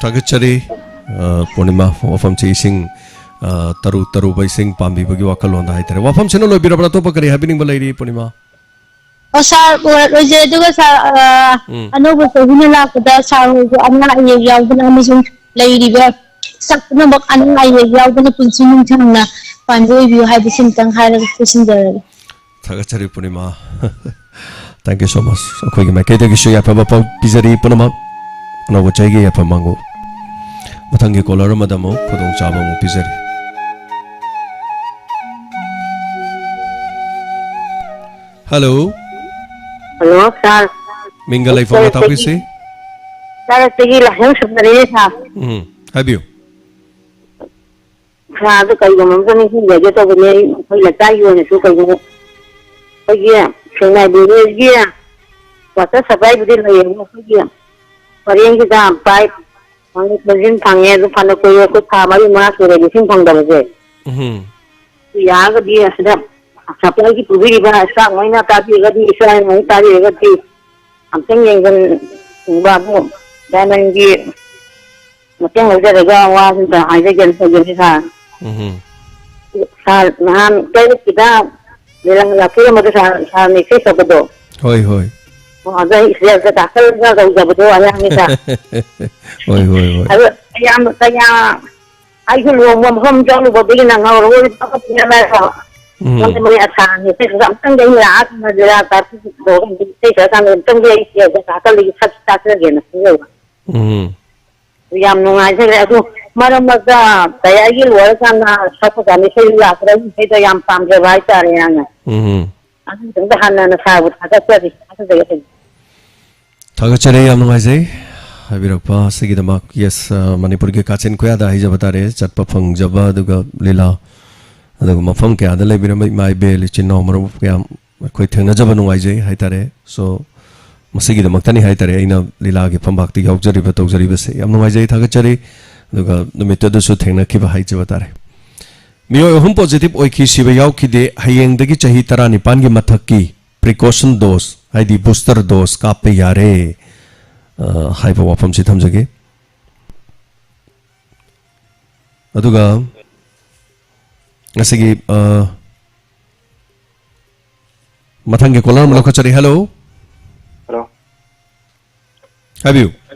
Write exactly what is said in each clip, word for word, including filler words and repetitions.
ꯊꯥꯒꯠꯆꯔꯤ꯫ ꯑ, ꯄꯨꯔꯅꯤꯃꯥ, ꯋꯥꯐꯝꯁꯤ ꯏꯁꯤꯡ, ꯑ, ꯇꯔꯨ ꯇꯔꯨꯕ ꯏꯁꯤꯡ ꯄꯥꯝꯕꯤꯕꯒꯤ ꯋꯥꯈꯜꯂꯣꯟꯗ ꯍꯥꯏꯇꯥꯔꯦ꯫ ꯋꯥꯐꯝꯁꯤꯅ ꯂꯣꯏꯕꯤꯔꯕ꯭ꯔꯥ? ꯑꯇꯣꯞꯄ ꯀꯔꯤ ꯍꯥꯏꯕꯤꯅꯤꯡꯕ ꯂꯩꯔꯤ, ꯄꯨꯔꯅꯤꯃꯥ? ꯑꯣ, ꯁꯥꯔ, ꯂꯣꯏ-, ꯂꯣꯏꯖꯩ꯫ ꯑꯗꯨꯒ ꯁꯥꯔ, ꯑ, ꯎꯝ꯫ ꯑꯅꯧꯕ ꯆꯍꯤꯅ ꯂꯥꯛꯄꯗ ꯁꯥꯔ ꯍꯣꯏꯁꯨ ꯑꯅꯥ ꯑꯌꯦꯛ ꯌꯥꯎꯗꯅ ꯑꯃꯁꯨꯡ ꯂꯩꯔꯤꯕ ꯁꯛ ꯄꯨꯝꯅꯃꯛ ꯑꯅꯥ ꯑꯌꯦꯛ ꯌꯥꯎꯗꯅ ꯄꯨꯟꯁꯤ ꯅꯨꯡꯁꯥꯡꯅ ꯄꯥꯟꯕ ꯑꯣꯏꯕꯤꯌꯨ ꯍꯥꯏꯕꯁꯤꯃꯇꯪ ꯍꯥꯏꯔꯒ ꯂꯣꯏꯁꯤꯟꯖꯔꯒꯦ꯫ ꯊꯥꯒꯠꯆꯔꯤ, ꯄꯨꯔꯅꯤꯃꯥ꯫ Thank you so much꯫ ꯑꯩꯈꯣꯏꯒꯤ ꯃꯥꯏꯀꯩꯗꯒꯤꯁꯨ ꯌꯥꯏꯐꯕ ꯄꯥꯎ ꯄꯤꯖꯔꯤ ꯄꯨꯝꯅꯃꯛ꯫ ꯑꯅꯧꯕ ꯆꯍꯤꯒꯤ ꯌꯥꯏꯐꯕ ꯃꯪꯒꯣꯜ꯫ ꯃꯊꯪꯒꯤ ꯀꯣꯂꯔ ꯑꯃꯗ ꯑꯃꯨꯛ ꯈꯨꯗꯣꯡꯆꯥꯕ ꯑꯃꯨꯛ ꯄꯤꯖꯔꯤ꯫ ꯍꯜꯂꯣ꯫ ꯍꯜꯂꯣ, ꯁꯥꯔ꯫ ꯃꯤꯡꯒ ꯂꯩꯐꯝꯒ ꯁꯥꯔ, ꯇꯥꯛꯄꯤꯁꯤ꯫ ꯁꯥꯔ, ꯑꯩꯈꯣꯏꯒꯤ ꯂꯥꯏꯁꯪ ꯁꯨꯞꯅꯔꯤꯅꯦ, ꯁꯥꯔ꯫ ꯎꯝ, ꯍꯥꯏꯕꯤꯌꯨ꯫ ꯁꯥꯔꯗ ꯀꯔꯤꯒꯨꯝꯕ ꯑꯝꯇ ꯅꯤꯡꯁꯤꯡꯖꯒꯦ ꯇꯧꯕꯅꯦ꯫ ꯑꯩ, ꯑꯩꯈꯣꯏ ꯂꯩꯀꯥꯏꯒꯤ ꯑꯣꯏꯅꯁꯨ ꯀꯩꯅꯣ, ꯑꯩꯈꯣꯏꯒꯤ ꯁꯦꯡꯃꯥꯏ ꯚꯤꯂꯦꯖꯀꯤ ꯋꯥꯇꯔ ꯁꯄ꯭ꯂꯥꯏꯕꯨꯗꯤ ꯂꯩꯌꯦꯕꯨ, ꯑꯩꯈꯣꯏꯒꯤ ꯄꯔꯦꯡꯁꯤꯗ ꯄꯥꯏꯞ ꯂꯣꯟꯁꯤꯟ ꯐꯪꯉꯦ꯫ ꯑꯗꯨ ꯐꯅ ꯀꯨꯏꯔꯦ, ꯑꯩꯈꯣꯏ ꯊꯥ ꯃꯔꯤ ꯃꯉꯥ ꯁꯨꯔꯦ ꯂꯤꯁꯤꯡ ꯐꯪꯗꯕꯁꯦ꯫ ꯎꯝ꯫ ꯑꯗꯨ ꯌꯥꯔꯒꯗꯤ ꯑꯁꯤꯗ ꯁꯄ꯭ꯂꯥꯏꯒꯤ ꯄꯨꯕꯤꯔꯤꯕ ꯏꯁꯇꯥꯐꯉꯩꯅ ꯇꯥꯕꯤꯔꯒꯗꯤ, ꯏꯆꯥꯉꯩꯅ ꯇꯥꯕꯤꯔꯒꯗꯤ ꯑꯝꯇꯪ ꯌꯦꯡꯁꯤꯟꯕ꯫ ꯑꯗꯨ ꯗꯥꯏꯃꯟꯒꯤ ꯃꯇꯦꯡ ꯂꯧꯖꯔꯒ ꯋꯥꯁꯤꯗ ꯍꯥꯏꯖꯒꯦꯅ ꯇꯧꯖꯔꯤ, ꯁꯥꯔ꯫ ꯎꯝ꯫ ꯁꯥꯔ, ꯅꯍꯥꯟ ꯇꯔꯨꯛꯀꯤꯗ ꯂꯤꯂꯥ ꯂꯥꯛꯄꯤꯔꯝꯕꯗꯣ, ꯁꯥꯔ, ꯁꯥꯔ ꯃꯦꯁꯦꯖ ꯇꯧꯕꯗꯣ꯫ ꯍꯣꯏ, ꯍꯣꯏ꯫ ꯑꯣ, ꯑꯗ ꯏꯁꯇꯦꯖꯇ ꯀꯥꯈꯠꯂꯒ ꯇꯧꯖꯕꯗꯣ ꯑꯉꯥꯡꯅꯤꯗ꯫ ꯍꯣꯏ, ꯍꯣꯏ, ꯍꯣꯏ꯫ ꯑꯗꯨ ꯌꯥꯝ ꯀꯌꯥ ꯑꯩꯁꯨ ꯂꯨꯍꯣꯡꯕ ꯃꯐꯝ ꯆꯠꯂꯨꯕꯗꯒꯤ ꯅꯪꯍꯧꯔꯔꯣꯏ꯫ ꯎꯝ꯫ ꯃꯣꯏ ꯑꯁꯥꯡ ꯃꯦꯁꯦꯖꯇꯨꯗ ꯑꯃꯨꯛꯇꯪꯗꯤ ꯑꯩ ꯂꯥꯛꯑꯒ ꯂꯤꯂꯥ ꯄꯥꯔꯇꯤ ꯇꯧꯔꯒ ꯏꯁꯩ ꯇꯧꯔꯀꯥꯟꯗ ꯑꯃꯨꯛꯇꯪꯗꯤ ꯑꯩ ꯏꯁꯇꯦꯖꯇ ꯀꯥꯈꯠꯂꯒ ꯁꯛ ꯇꯥꯛꯆꯒꯦꯅ ꯈꯟꯖꯕ꯫ ꯎꯝ꯫ ꯌꯥꯝ ꯅꯨꯡꯉꯥꯏꯖꯔꯦ꯫ ꯑꯗꯨ ꯃꯔꯛ ꯃꯔꯛꯇ ꯇꯌꯥꯔꯒꯤ ꯂꯣꯏꯔꯀꯥꯟꯗ ꯁꯛꯄ ꯀꯥꯟꯗ ꯏꯁꯩ ꯂꯥꯛꯄꯗ ꯑꯩ ꯏꯁꯩꯗꯣ ꯌꯥꯝ ꯄꯥꯝꯖꯕ ꯍꯥꯏꯇꯥꯔꯦ, ꯌꯥꯝꯅ꯫ ꯎꯝ꯫ ꯑꯗꯨꯒꯤꯗꯃꯛꯇ ꯍꯥꯟꯅ ꯍꯥꯟꯅ ꯁꯥꯔꯕꯨ ꯊꯥꯒꯠꯆꯔꯤ, ꯊꯥꯒꯠꯆꯔꯤ꯫ ꯊꯥꯒꯠꯆꯔꯦ, ꯌꯥꯝ ꯅꯨꯡꯉꯥꯏꯖꯩ ꯍꯥꯏꯕꯤꯔꯛꯄ ꯑꯁꯤꯒꯤꯗꯃꯛ꯫ Yes, ꯑ, ꯃꯅꯤꯄꯨꯔꯒꯤ ꯀꯥꯆꯤꯟ ꯀꯣꯌꯥꯗ ꯍꯥꯏꯖꯕ ꯇꯥꯔꯦ, ꯆꯠꯄ ꯐꯪꯖꯕ, ꯑꯗꯨꯒ ꯂꯤꯂꯥ, ꯑꯗꯨꯒ ꯃꯐꯝ ꯀꯌꯥꯗ ꯂꯩꯕꯤꯔꯝꯕ ꯏꯃꯥ ꯏꯕꯦꯜ, ꯏꯆꯤꯟ ꯏꯅꯥꯎ ꯃꯔꯨꯞ ꯀꯌꯥ ꯑꯩꯈꯣꯏ ꯊꯦꯡꯅꯖꯕ ꯅꯨꯡꯉꯥꯏꯖꯩ ꯍꯥꯏꯇꯥꯔꯦ꯫ So, ꯃꯁꯤꯒꯤꯗꯃꯛꯇꯅꯤ ꯍꯥꯏꯇꯥꯔꯦ ꯑꯩꯅ ꯂꯤꯂꯥꯒꯤ ꯐꯝꯕꯥꯛꯇ ꯌꯥꯎꯖꯔꯤꯕ, ꯇꯧꯖꯔꯤꯕꯁꯦ꯫ ꯌꯥꯝ ꯅꯨꯡꯉꯥꯏꯖꯩ, ꯊꯥꯒꯠꯆꯔꯤ꯫ ꯑꯗꯨꯒ ꯅꯨꯃꯤꯠꯇꯨꯗꯁꯨ ꯊꯦꯡꯅꯈꯤꯕ ꯍꯥꯏꯖꯕ ꯇꯥꯔꯦ꯫ ꯃꯤꯑꯣꯏ ꯑꯍꯨꯝ positive ꯑꯣꯏꯈꯤ, ꯁꯤꯕ ꯌꯥꯎꯈꯤꯗꯦ꯫ ꯍꯌꯦꯡꯗꯒꯤ ꯆꯍꯤ ꯇꯔꯥꯅꯤꯄꯥꯟꯒꯤ ꯃꯊꯛꯀꯤ precaution dose, ꯍꯥꯏꯗꯤ booster dose ꯀꯥꯞꯄ ꯌꯥꯔꯦ, ꯑ, ꯍꯥꯏꯕ ꯋꯥꯐꯝꯁꯤ ꯊꯝꯖꯒꯦ꯫ ꯑꯗꯨꯒ ꯉꯁꯤꯒꯤ, ꯑ, ꯃꯊꯪꯒꯤ ꯀꯣꯂꯔ ꯑꯃ ꯂꯧꯈꯠꯆꯔꯤ꯫ ꯍꯜꯂꯣ꯫ ꯍꯜꯂꯣ꯫ ꯍꯥꯏꯕꯤꯌꯨ꯫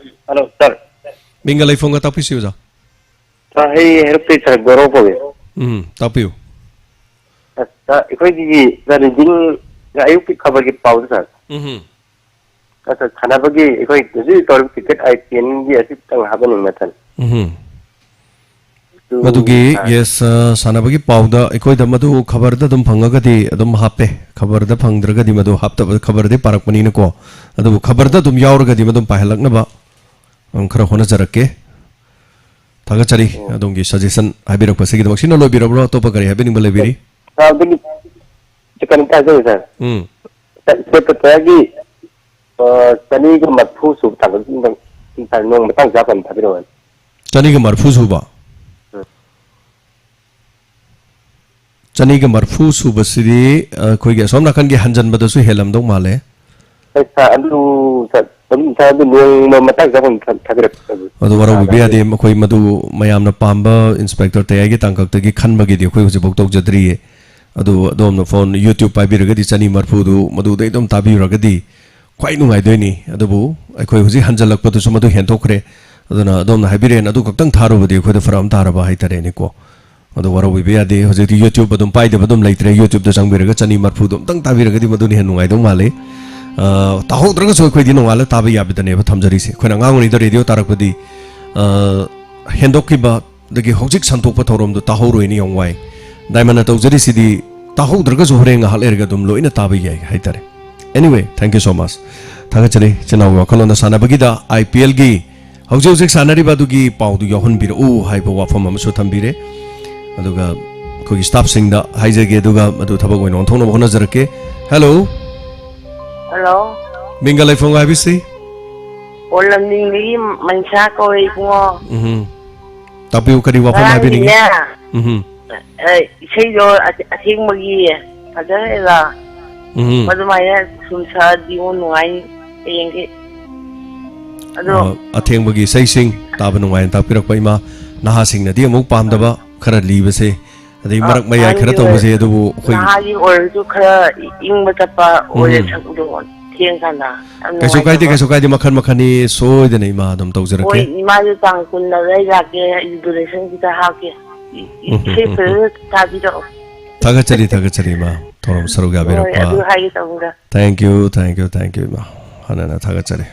ꯍꯜꯂꯣ, ꯁꯥꯔ꯫ ꯃꯤꯡꯒ ꯂꯩꯐꯝꯒ ꯇꯥꯛꯄꯤꯁꯤ, ꯑꯣꯖꯥ꯫ ꯁꯥꯔ, ꯑꯩ ꯍꯩꯔꯣꯛꯇꯩ ꯁꯥꯔ ꯒꯧꯔꯕ ꯀꯧꯏ꯫ ꯎꯝ, ꯇꯥꯛꯄꯤꯌꯨ꯫ ꯑꯁ, ꯁꯥꯔ, ꯑꯩꯈꯣꯏꯒꯤ ꯁꯥꯔ ꯔꯤꯗꯤꯡ ꯑꯌꯨꯛꯀꯤ ꯈꯕꯔꯒꯤ ꯄꯥꯎꯗꯣ, ꯁꯥꯔ꯫ ꯎꯝ꯫ ꯑꯁ, ꯁꯥꯟꯅꯕꯒꯤ ꯑꯩꯈꯣꯏ ꯍꯧꯖꯤꯛ ꯇꯧꯔꯤꯕ ꯀ꯭ꯔꯤꯀꯦꯠ IPLꯒꯤ ꯑꯁꯤꯇꯪ ꯍꯥꯞꯍꯟꯅꯤꯡꯕ, ꯁꯥꯔ꯫ ꯎꯝ꯫ ꯑꯗꯨ, ꯃꯗꯨꯒꯤ, ꯁꯥꯔ꯫ Yes, ꯑ, ꯁꯥꯟꯅꯕꯒꯤ ꯄꯥꯎꯗ ꯑꯩꯈꯣꯏꯗ ꯃꯗꯨ ꯈꯕꯔꯗ ꯑꯗꯨꯝ ꯐꯪꯉꯒꯗꯤ ꯑꯗꯨꯝ ꯍꯥꯞꯄꯦ꯫ ꯈꯕꯔꯗ ꯐꯪꯗ꯭ꯔꯒꯗꯤ ꯃꯗꯨ ꯍꯥꯞꯇꯕ, ꯈꯕꯔꯗꯤ ꯄꯥꯔꯛꯄꯅꯤꯅꯀꯣ꯫ ꯑꯗꯨꯕꯨ ꯈꯕꯔꯗ ꯑꯗꯨꯝ ꯌꯥꯎꯔꯒꯗꯤ ꯃꯗꯨꯝ ꯄꯥꯏꯍꯜꯂꯛꯅꯕ, ꯎꯝ, ꯈꯔ ꯍꯣꯠꯅꯖꯔꯛꯀꯦ꯫ ꯊꯥꯒꯠꯆꯔꯤ ꯑꯣ꯫ ꯑꯗꯣꯝꯒꯤ suggestion ꯍꯥꯏꯕꯤꯔꯛꯄꯁꯤꯒꯤꯗꯃꯛ꯫ ꯁꯤꯅ ꯂꯣꯏꯕꯤꯔꯕ꯭ꯔꯣ? ꯑꯇꯣꯞꯄ ꯀꯔꯤ ꯍꯥꯏꯕꯤꯅꯤꯡꯕ ꯂꯩꯕꯤꯔꯤ? ꯁꯥꯔ, ꯑꯗꯨꯒꯤ ꯀꯩꯅꯣꯝꯇ ꯍꯥꯏꯖꯒꯦ, ꯁꯥꯔ꯫ ꯎꯝ꯫ ꯁꯥꯔ, ꯏꯁꯇꯦꯠ ꯄꯦꯄꯔꯒꯤ, ꯑ, ꯆꯅꯤꯒ ꯃꯔꯤꯐꯨ ꯁꯨꯕ ꯊꯥꯡꯒꯠ-, ꯁꯥꯔ, ꯅꯣꯡꯃ ꯃꯇꯥꯡ ꯆꯥꯕ ꯑꯝꯇ ꯍꯥꯏꯕꯤꯔꯛꯑꯣꯅꯦ꯫ ꯆꯅꯤꯒ ꯃꯔꯤꯐꯨ ꯁꯨꯕ? ꯎꯝ꯫ ꯆꯅꯤꯒ ꯃꯔꯤꯐꯨ ꯁꯨꯕꯁꯤꯗꯤ, ꯑ, ꯑꯩꯈꯣꯏꯒꯤ ꯑꯁꯣꯝ ꯅꯥꯀꯟꯒꯤ ꯍꯟꯖꯟꯕꯗꯁꯨ ꯍꯦꯜꯂꯝꯗꯧ ꯃꯥꯜꯂꯦ꯫ ꯍꯣꯏ, ꯁꯥꯔ, ꯑꯗꯨ, ꯁꯥꯔ, ꯑꯗꯨꯝ, ꯁꯥꯔ, ꯑꯗꯨ ꯅꯣꯡꯃ ꯃꯇꯥꯡ ꯆꯥꯕ ꯑꯝꯇ ꯊꯥꯕꯤꯔꯛꯑꯣ꯫ ꯑꯗꯨ ꯋꯥꯔꯧꯕꯤꯕ ꯌꯥꯗꯦ, ꯃꯈꯣꯏ ꯃꯗꯨ ꯃꯌꯥꯝꯅ ꯄꯥꯝꯕ ꯏꯟꯁꯄꯦꯛꯇꯔ ꯇꯌꯥꯏꯒꯤ ꯇꯥꯡꯀꯛꯇꯒꯤ ꯈꯟꯕꯒꯤꯗꯤ ꯑꯩꯈꯣꯏ ꯍꯧꯖꯤꯛꯐꯥꯎ ꯇꯧꯖꯗ꯭ꯔꯤꯌꯦ꯫ ꯑꯗꯨ ꯑꯗꯣꯝꯅ ꯐꯣꯟ YouTube ꯄꯥꯏꯕꯤꯔꯒꯗꯤ ꯆꯅꯤ ꯃꯔꯤꯐꯨꯗꯨ ꯃꯗꯨꯗꯩ ꯑꯗꯨꯝ ꯇꯥꯕꯤꯔꯨꯔꯒꯗꯤ ꯈ꯭ꯋꯥꯏ ꯅꯨꯡꯉꯥꯏꯗꯣꯏꯅꯤ꯫ ꯑꯗꯨꯕꯨ ꯑꯩꯈꯣꯏ ꯍꯧꯖꯤꯛ ꯍꯟꯖꯜꯂꯛꯄꯗꯨꯁꯨ ꯃꯗꯨ ꯍꯦꯟꯗꯣꯛꯈ꯭ꯔꯦ꯫ ꯑꯗꯨꯅ ꯑꯗꯣꯝꯅ ꯍꯥꯏꯕꯤꯔꯛꯑꯦꯅ ꯑꯗꯨ ꯈꯛꯇꯪ ꯊꯥꯔꯨꯕꯗꯤ ꯑꯩꯈꯣꯏꯗ ꯐꯔꯛ ꯑꯃ ꯇꯥꯔꯕ ꯍꯥꯏꯇꯥꯔꯦꯅꯦꯀꯣ꯫ ꯑꯗꯨ ꯋꯥꯔꯧꯕꯤꯕ ꯌꯥꯗꯦ꯫ ꯍꯧꯖꯤꯛꯇꯤ YouTube ꯑꯗꯨꯝ ꯄꯥꯏꯗꯕ ꯑꯗꯨꯝ ꯂꯩꯇ꯭ꯔꯦ꯫ YouTubeꯇ ꯆꯪꯕꯤꯔꯒ ꯆꯅꯤ ꯃꯔꯤꯐꯨꯗꯣ ꯑꯝꯇꯪ ꯇꯥꯕꯤꯔꯒꯗꯤ ꯃꯗꯨꯅ ꯍꯦꯟꯅ ꯅꯨꯡꯉꯥꯏꯗꯧ ꯃꯥꯜꯂꯤ꯫ ꯑ, ꯇꯥꯍꯧꯗ꯭ꯔꯒꯁꯨ ꯑꯩꯈꯣꯏꯗꯤ ꯅꯣꯡꯉꯥꯜꯂ ꯇꯥꯕ ꯌꯥꯕꯗꯅꯦꯕ ꯊꯝꯖꯔꯤꯁꯦ꯫ ꯑꯩꯈꯣꯏꯅ ꯑꯉꯥꯡ ꯑꯣꯏꯔꯤꯉꯩꯗ ꯔꯦꯗꯤꯑꯣ ꯇꯥꯔꯛꯄꯗꯤ, ꯑ, ꯍꯦꯟꯗꯣꯛꯈꯤꯕ ꯑꯗꯒꯤ ꯍꯧꯖꯤꯛ ꯁꯟꯗꯣꯛꯄ ꯊꯧꯔꯝꯗꯣ ꯇꯥꯍꯧꯔꯣꯏꯅ ꯌꯥꯝ ꯋꯥꯏ꯫ ꯗꯥꯏꯃꯟꯅ ꯇꯧꯖꯔꯤꯁꯤꯗꯤ ꯇꯥꯍꯧꯗ꯭ꯔꯒꯁꯨ ꯍꯣꯔꯦꯟ ꯉꯥꯏꯍꯥꯛ ꯂꯩꯔꯒ ꯑꯗꯨꯝ ꯂꯣꯏꯅ ꯇꯥꯕ ꯌꯥꯏ ꯍꯥꯏꯇꯥꯔꯦ꯫ Anyway, thank you so much꯫ ꯊꯥꯒꯠꯆꯔꯤ꯫ ꯏꯆꯤꯟ ꯏꯅꯥꯎꯒꯤ ꯋꯥꯈꯜꯂꯣꯟꯗ ꯁꯥꯟꯅꯕꯒꯤꯗ IPLꯒꯤ ꯍꯧꯖꯤꯛ ꯍꯧꯖꯤꯛ ꯁꯥꯟꯅꯔꯤꯕ ꯑꯗꯨꯒꯤ ꯄꯥꯎꯗꯨ ꯌꯥꯎꯍꯟꯕꯤꯔꯛꯎ ꯍꯥꯏꯕ ꯋꯥꯐꯝ ꯑꯃꯁꯨ ꯊꯝꯕꯤꯔꯦ꯫ ꯑꯗꯨꯒ ꯑꯩꯈꯣꯏꯒꯤ staffꯁꯤꯡꯗ ꯍꯥꯏꯖꯒꯦ, ꯑꯗꯨꯒ ꯃꯗꯨ ꯊꯕꯛ ꯑꯣꯏꯅ ꯑꯣꯟꯊꯣꯛꯅꯕ ꯍꯣꯠꯅꯖꯔꯛꯀꯦ꯫ Hello꯫ Hello꯫ ꯃꯤꯡꯒ ꯂꯩꯐꯝꯒ ꯍꯥꯏꯕꯤꯁꯤ? ꯑꯣ, ꯂꯝꯖꯤꯡꯗꯒꯤ ꯃꯅꯤꯁꯥ ꯀꯧꯋꯦ, ꯏꯕꯨꯡꯉꯣ꯫ ꯎꯝ꯫ ꯇꯥꯛꯄꯤꯌꯨ, ꯀꯔꯤ ꯋꯥꯐꯝ ꯍꯥꯏꯕꯤꯅꯤꯡꯉꯤ? ꯉꯔꯥꯡꯒꯤꯅꯦ, ꯎꯝ꯫ ꯑ, ꯏꯁꯩꯗꯣ ꯑꯊꯦꯡꯕꯒꯤ ꯐꯖꯅ ꯎꯝ꯫ ꯃꯗꯨꯃꯥꯏꯅ ꯁꯨꯝ ꯁꯛꯑꯗꯤ ꯅꯨꯡꯉꯥꯏꯅꯤ ꯍꯌꯦꯡꯒꯤ꯫ ꯑꯗꯣ ꯑ, ꯑꯊꯦꯡꯕꯒꯤ ꯏꯁꯩꯁꯤꯡ ꯇꯥꯕ ꯅꯨꯡꯉꯥꯏꯅ ꯇꯥꯛꯄꯤꯔꯛꯄ ꯏꯃꯥ ꯅꯍꯥꯁꯤꯡꯅꯗꯤ ꯑꯃꯨꯛ ꯄꯥꯝꯗꯕ ꯈꯔ ꯂꯤꯕꯁꯦ, ꯑꯗꯩ ꯑ, ꯃꯔꯛ ꯃꯌꯥꯏ ꯈꯔ ꯑꯍꯟꯒꯤ ꯇꯧꯕꯁꯦ, ꯑꯣꯏꯔ-, ꯑꯗꯨꯕꯨ ꯑꯩꯈꯣꯏ ꯅꯍꯥꯒꯤ ꯑꯣꯏꯔꯁꯨ ꯈꯔ ꯏꯪꯕ ꯆꯠꯄ ꯑꯣꯏꯔꯦ ꯎꯝ꯫ ꯁꯛꯄꯗꯣ ꯊꯦꯡꯀꯥꯟꯗ꯫ ꯌꯥꯝ ꯀꯩꯁꯨ ꯀꯥꯏꯗꯦ, ꯅꯨꯡꯉꯥꯏꯖꯕ꯫ ꯀꯩꯁꯨ ꯀꯥꯏꯗꯦ, ꯃꯈꯟ ꯃꯈꯟꯅꯤ, ꯁꯣꯏꯗꯅ ꯏꯃꯥ ꯑꯗꯨꯝ ꯇꯧꯖꯔꯛꯀꯦ꯫ ꯍꯣꯏ, ꯏꯃꯥꯁꯦ ꯇꯥꯡ ꯀꯨꯟꯗ ꯑꯩ ꯂꯥꯛꯀꯦ, ꯑꯩ ꯗꯣꯅꯦꯁꯟ ꯈꯤꯇ ꯍꯥꯞꯀꯦ꯫ ꯏ-, ꯏ-, ꯎꯝ, ꯎꯝ, ꯏꯁꯩ ꯎꯝ, ꯎꯝ꯫ ꯐꯖꯅ ꯊꯥꯕꯤꯔꯛꯑꯣ꯫ ꯊꯥꯒꯠꯆꯔꯤ, ꯊꯥꯒꯠꯆꯔꯤ, ꯏꯃꯥ꯫ ꯊꯧꯔꯝ ꯁꯔꯨꯛ ꯍꯣꯏ, ꯌꯥꯕꯤꯔꯛꯄ꯫ ꯑꯗꯨ ꯍꯥꯏꯒꯦ ꯇꯧꯕꯅꯤꯗ꯫ Thank you, thank you, thank you, ꯏꯃꯥ꯫ ꯍꯟꯅ ꯍꯟꯅ ꯊꯥꯒꯠꯆꯔꯤ꯫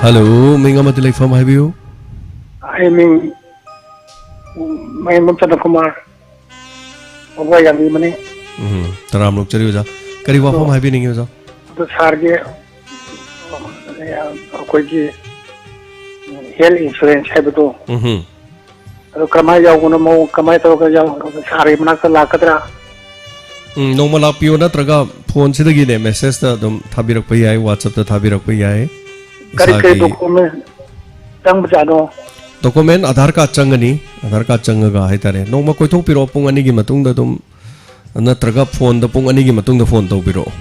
Hello, ꯃꯤꯡ ꯑꯃꯗꯤ ꯂꯩꯐꯝ ꯍꯥꯏꯕꯤꯌꯨ꯫ ꯑꯩ ꯃꯤꯡ ꯃꯌꯥꯝꯕꯝ ꯆꯟꯗ꯭ꯔꯀꯨꯃꯥꯔ꯫ ꯋꯥꯕꯒꯥꯏ ꯌꯥꯝꯕꯤꯕꯅꯤ꯫ ꯎꯝ, ꯇꯔꯥꯝꯅ ꯑꯣꯛꯆꯔꯤ, ꯑꯣꯖꯥ꯫ ꯀꯔꯤ ꯋꯥꯐꯝ ꯑꯗꯣ, ꯍꯥꯏꯕꯤꯅꯤꯡꯉꯤ, ꯑꯣꯖꯥ? ꯑꯗꯣ ꯁꯥꯔꯒꯤ, ꯑꯩꯈꯣꯏꯒꯤ health insurance ꯍꯥꯏꯕꯗꯣ, ꯎꯝ꯫ ꯑꯗꯣ ꯀꯃꯥꯏꯅ ꯌꯥꯎꯕꯅꯣ, ꯃꯑꯣꯡ ꯀꯃꯥꯏꯅ ꯇꯧꯔꯒ ꯌꯥꯎ-, ꯁꯥꯔꯒꯤ ꯃꯅꯥꯛꯇ ꯂꯥꯛꯀꯗ꯭ꯔꯥ? ꯎꯝ, ꯅꯣꯡꯃ ꯂꯥꯛꯄꯤꯌꯣ, ꯅꯠꯇ꯭ꯔꯒ ꯐꯣꯟꯁꯤꯗꯒꯤꯅꯦ, message ꯇ ꯑꯗꯨꯝ ꯊꯥꯕꯤꯔꯛꯄ ꯌꯥꯏ, WhatsApp ꯇ ꯊꯥꯕꯤꯔꯛꯄ ꯌꯥꯏ꯫ ꯀꯔꯤ ꯀꯔꯤ ꯏꯁꯥꯒꯤ document ꯆꯪꯕꯖꯥꯠꯅꯣ? Document, ꯑꯙꯥꯔ card ꯆꯪꯒꯅꯤ꯫ ꯑꯙꯥꯔ card ꯆꯪꯉꯒ ꯍꯥꯏꯇꯥꯔꯦ, ꯅꯣꯡꯃ ꯀꯣꯏꯊꯣꯛꯄꯤꯔꯛꯑꯣ, ꯄꯨꯡ ꯑꯅꯤꯒꯤ ꯃꯇꯨꯡꯗ ꯑꯗꯨꯝ, ꯅꯠꯇ꯭ꯔꯒ ꯐꯣꯟꯗ ꯄꯨꯡ ꯑꯅꯤꯒꯤ ꯃꯇꯨꯡꯗ ꯐꯣꯟ ꯇꯧꯕꯤꯔꯛꯑꯣ꯫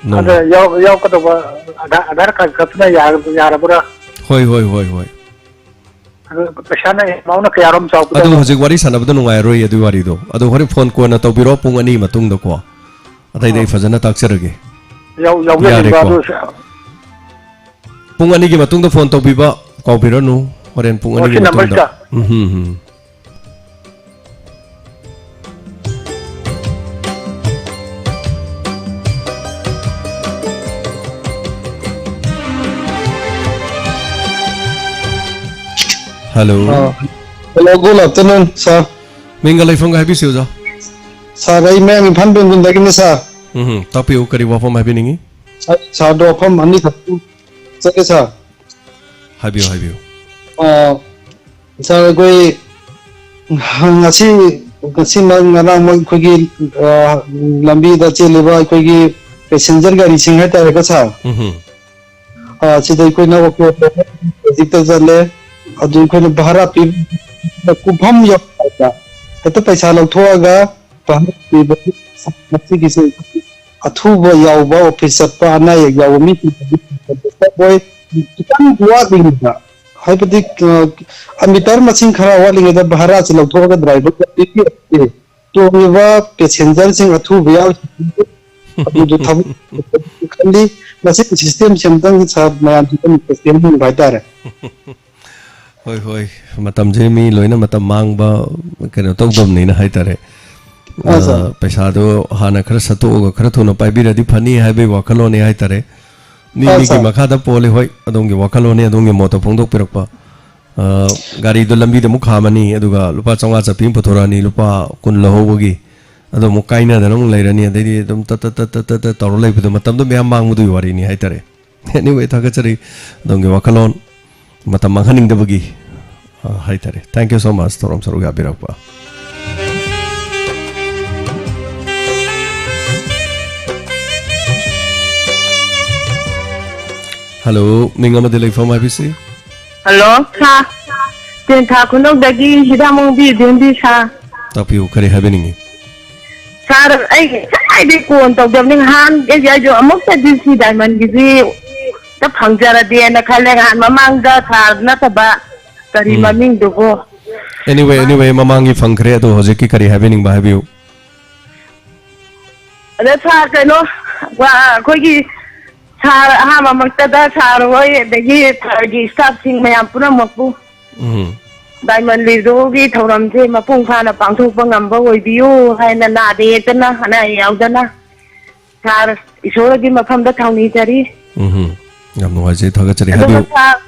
ꯅꯣꯡꯃ꯫ ꯑꯗ ꯌꯥꯎ-, ꯌꯥꯎꯔꯛꯀꯗꯧꯕ ꯑꯙꯥ-, ꯑꯙꯥꯔ card ꯈꯛꯇꯅ ꯌꯥ-, ꯌꯥꯔꯕ꯭ꯔꯥ? ꯍꯣꯏ, ꯍꯣꯏ, ꯍꯣꯏ, ꯍꯣꯏ꯫ ꯑꯗꯨ ꯄꯩꯁꯥꯅ, amount ꯅ ꯀꯌꯥꯔꯣꯝ ꯆꯥꯎꯒꯗꯕ? ꯑꯗꯨ ꯍꯧꯖꯤꯛ ꯋꯥꯔꯤ ꯁꯥꯟꯅꯕꯗ ꯅꯨꯡꯉꯥꯏꯔꯣꯏ, ꯑꯗꯨꯒꯤ ꯋꯥꯔꯤꯗꯣ꯫ ꯑꯗꯨ ꯍꯣꯔꯦꯟ ꯐꯣꯟ ꯀꯣꯟꯅ ꯇꯧꯕꯤꯔꯣ, ꯄꯨꯡ ꯑꯅꯤ ꯃꯇꯨꯡꯗꯀꯣ꯫ ꯑꯇꯩꯗꯤ ꯑꯩ ꯑꯣ꯫ ꯐꯖꯅ ꯇꯥꯛꯆꯔꯒꯦ꯫ ꯌꯥꯎ-, ꯌꯥꯎꯖꯅꯤꯡꯕ ꯌꯥꯔꯦꯀꯣ? ꯑꯗꯨ ꯁ-, ꯄꯨꯡ ꯑꯅꯤꯒꯤ ꯃꯇꯨꯡꯗ ꯐꯣꯟ ꯇꯧꯕꯤꯕ ꯀꯥꯎꯕꯤꯔꯅꯨ꯫ ꯍꯣꯔꯦꯟ ꯄꯨꯡ ꯑꯣ, ꯑꯅꯤꯒꯤ ꯁꯤ ꯃꯇꯨꯡꯗ꯫ ꯅꯝꯕꯔꯁꯤꯗ? ꯎꯝ, ꯎꯝ, ꯎꯝ꯫ Hello꯫ ꯑꯥ, hello, good afternoon, sir꯫ ꯃꯤꯡꯒ ꯂꯩꯐꯝꯒ ꯍꯥꯏꯕꯤꯁꯤ, ꯑꯣꯖꯥ꯫ Sir, ꯑꯩ ꯃꯌꯥꯡ ꯏꯝꯐꯥꯜ ꯄꯦꯡꯒꯨꯟꯗꯒꯤꯅꯤ, sir꯫ ꯎꯝ, ꯍꯝ, ꯇꯥꯛꯄꯤꯌꯨ, ꯀꯔꯤ ꯋꯥꯐꯝ ꯍꯥꯏꯕꯤꯅꯤꯡꯉꯤ? Sir, sir ꯗ ꯋꯥꯐꯝ ꯑꯅꯤꯈꯛ ꯆꯠꯂꯦ, sir꯫ ꯍꯥꯏꯕꯤꯌꯨ, ꯍꯥꯏꯕꯤꯌꯨ꯫ ꯑꯥ, sir, ꯑꯩꯈꯣꯏ ꯉꯁꯤ, ꯉꯁꯤꯃꯛ, ꯉꯔꯥꯡꯃꯛ ꯑꯩꯈꯣꯏꯒꯤ, ꯑꯥ, ꯂꯝꯕꯤꯗ ꯆꯦꯜꯂꯤꯕ ꯑꯩꯈꯣꯏꯒꯤ passenger ꯒꯥꯔꯤꯁꯤꯡ ꯍꯥꯏꯇꯥꯔꯦꯀꯣ, sir꯫ ꯎꯝ ꯍꯝ꯫ ꯑꯥ, ꯁꯤꯗ ꯑꯩꯈꯣꯏꯅ ꯑꯣꯇꯣ ꯍꯧꯖꯤꯛꯇ ꯆꯠꯂꯦ꯫ ꯑꯗꯨ ꯑꯩꯈꯣꯏꯅ ꯚꯥꯔꯥ ꯄꯤ-, ꯀꯨꯞꯐꯝ ꯌꯧꯔꯛꯄꯗ ꯍꯦꯛꯇ ꯄꯩꯁꯥ ꯂꯧꯊꯣꯛꯑꯒ ꯃꯁꯤꯒꯤꯁꯦ ꯑꯊꯨꯕ ꯌꯥꯎꯕ, ꯑꯣꯐꯤꯁ ꯆꯠꯄ, ꯑꯅꯥ ꯑꯌꯦꯛ ꯌꯥꯎꯕ ꯃꯤꯁꯤꯡ ꯑꯣꯏ꯫ ꯈꯤꯇꯪ ꯋꯥꯠꯂꯤꯉꯩꯗ, ꯍꯥꯏꯕꯗꯤ, ꯑ, ꯃꯤꯇꯔ ꯃꯁꯤꯡ ꯈꯔ ꯋꯥꯠꯂꯤꯉꯩꯗ ꯚꯥꯔꯥꯁꯤ ꯂꯧꯊꯣꯛꯑꯒ ꯗ꯭ꯔꯥꯏꯚꯔ ꯇꯣꯡꯂꯤꯕ ꯄꯦꯁꯦꯟꯖꯔꯁꯤꯡ ꯑꯊꯨꯕ ꯌꯥꯎꯔꯤꯁꯤꯡ ꯑꯗꯨꯗꯣ ꯊꯕꯛ ꯈꯜꯂꯤ꯫ ꯃꯁꯤꯒꯤ ꯁꯤꯁꯇꯦꯝꯁꯤ ꯑꯃꯨꯛꯇꯪ ꯁꯥꯔ ꯃꯌꯥꯝꯁꯤꯗ ꯔꯤꯀ꯭ꯋꯦꯁ ꯇꯧꯅꯤꯡꯕ ꯍꯥꯏꯇꯥꯔꯦ꯫ ꯍꯣꯏ, ꯍꯣꯏ, ꯃꯇꯝꯁꯦ ꯃꯤ ꯂꯣꯏꯅ ꯃꯇꯝ ꯃꯥꯡꯕ ꯀꯩꯅꯣ ꯇꯧꯗꯕꯅꯤꯅ ꯍꯥꯏꯇꯥꯔꯦ꯫ ꯑꯥ, ꯁꯥꯔ꯫ ꯑꯥ, ꯄꯩꯁꯥꯗꯣ ꯍꯥꯟꯅ ꯈꯔ ꯁꯠꯇꯣꯛꯑꯒ ꯈꯔ ꯊꯨꯅ ꯄꯥꯏꯕꯤꯔꯗꯤ ꯐꯅꯤ ꯍꯥꯏꯕꯒꯤ ꯋꯥꯈꯜꯂꯣꯟꯅꯤ ꯍꯥꯏꯇꯥꯔꯦ꯫ ꯃꯤ ꯑꯥ, ꯃꯤꯒꯤ ꯁꯥꯔ꯫ ꯃꯈꯥꯗ ꯄꯣꯜꯂꯤ꯫ ꯍꯣꯏ, ꯑꯗꯣꯝꯒꯤ ꯋꯥꯈꯜꯂꯣꯟꯅꯤ, ꯑꯗꯣꯝꯒꯤ ꯃꯣꯠꯇꯣ ꯐꯣꯡꯗꯣꯛꯄꯤꯔꯛꯄ꯫ ꯑꯥ, ꯒꯥꯔꯤꯗꯣ ꯂꯝꯕꯤꯗ ꯑꯃꯨꯛ ꯈꯥꯝꯃꯅꯤ, ꯑꯗꯨꯒ ꯂꯨꯄꯥ ꯆꯥꯝꯃꯉꯥ ꯆꯠꯄꯤ ꯑꯃ ꯄꯨꯊꯣꯔꯛꯑꯅꯤ, ꯂꯨꯄꯥ ꯀꯨꯟ ꯂꯧꯍꯧꯕꯒꯤ꯫ ꯑꯗꯣ ꯑꯃꯨꯛ ꯀꯥꯏꯅꯗꯅ ꯑꯃꯨꯛ ꯂꯩꯔꯅꯤ, ꯑꯗꯩꯗꯤ ꯑꯗꯨꯝ ꯇꯠ ꯇꯠ ꯇꯠ ꯇꯠ ꯇꯠ ꯇꯧꯔ ꯂꯩꯕꯗꯣ, ꯃꯇꯝꯗꯣ ꯃꯌꯥꯝ ꯃꯥꯡꯕꯗꯨꯒꯤ ꯋꯥꯔꯤꯅꯤ ꯍꯥꯏꯇꯥꯔꯦ꯫ Anyway, ꯊꯥꯒꯠꯆꯔꯤ ꯑꯗꯣꯝꯒꯤ ꯋꯥꯈꯜꯂꯣꯟ, ꯃꯇꯝ ꯃꯥꯡꯍꯟꯅꯤꯡꯗꯕꯒꯤ, ꯑ, ꯍꯥꯏꯇꯥꯔꯦ꯫ Thank you so much, ꯊꯧꯔꯝ ꯁꯔꯨꯛ ꯌꯥꯕꯤꯔꯛꯄ꯫ Hello, ꯃꯤꯡ ꯑꯃꯗꯤ ꯂꯩꯐꯝ ꯍꯥꯏꯕꯤꯁꯤ? Hello, ꯁꯥꯔ꯫ ꯇꯦꯟꯊꯥ ꯈꯨꯅꯧꯗꯒꯤ ꯍꯤꯗꯥꯛꯃꯣꯡꯕꯤ ꯏꯕꯦꯝꯕꯤ, ꯁꯥꯔ꯫ ꯇꯥꯛꯄꯤꯌꯨ, ꯀꯔꯤ ꯍꯥꯏꯕꯤꯅꯤꯡꯉꯤ? ꯁꯥꯔ, ꯑꯩ ꯉꯁꯥꯏꯗꯩ ꯀꯣꯜ ꯇꯧꯖꯕꯅꯤ꯫ ꯉꯍꯥꯟ ꯑꯩꯁꯦ, ꯑꯩꯁꯨ ꯑꯃꯨꯛꯇꯗꯤ ꯁꯤ ꯗꯥꯏꯃꯟꯒꯤꯁꯤ ꯑꯝꯇ ꯐꯪꯖꯔꯗꯤꯅ ꯈꯜꯂꯦ꯫ ꯉꯍꯥꯟ ꯃꯃꯥꯡꯗ ꯁꯥꯔ ꯅꯠꯇꯕ ꯀꯔꯤ ꯎꯝ꯫ ꯃꯃꯤꯡꯗꯨꯕꯨ? Anyway, anyway, ꯃꯃꯥꯡꯒꯤ ꯐꯪꯈ꯭ꯔꯦ꯫ ꯑꯗꯣ ꯍꯧꯖꯤꯛꯀꯤ ꯀꯔꯤ ꯍꯥꯏꯕꯤꯅꯤꯡꯕ ꯍꯥꯏꯕꯤꯌꯨ꯫ ꯑꯗ ꯁꯥꯔ, ꯀꯩꯅꯣ, ꯋꯥ-, ꯑꯩꯈꯣꯏꯒꯤ ꯁꯥꯔ ꯑꯍꯥꯟꯕꯃꯛꯇꯗ ꯁꯥꯔ ꯍꯣꯏ, ꯑꯗꯒꯤ ꯁꯥꯔꯒꯤ ꯁ꯭ꯇꯥꯐꯁꯤꯡ ꯃꯌꯥꯝ ꯄꯨꯝꯅꯃꯛꯄꯨ ꯎꯝ꯫ ꯗꯥꯏꯃꯟ ꯂꯤꯗꯨꯒꯤ ꯊꯧꯔꯝꯁꯦ ꯃꯄꯨꯡ ꯐꯥꯅ ꯄꯥꯡꯊꯣꯛꯄ ꯉꯝꯕ ꯑꯣꯏꯕꯤꯌꯨ ꯍꯥꯏꯅ, ꯅꯥꯗ ꯌꯦꯛꯇꯅ, ꯑꯅꯥ ꯑꯌꯦꯛ ꯌꯥꯎꯗꯅ, ꯁꯥꯔ ꯏꯁꯣꯔꯒꯤ ꯃꯐꯝꯗ ꯊꯧꯅꯤꯖꯔꯤ꯫ ꯎꯝ꯫ ꯌꯥꯝ ꯅꯨꯡꯉꯥꯏꯖꯩ, ꯊꯥꯒꯠꯆꯔꯤ꯫ ꯑꯗꯨꯒ ꯍꯥꯏꯕꯤꯌꯨ꯫ ꯁꯥꯔ,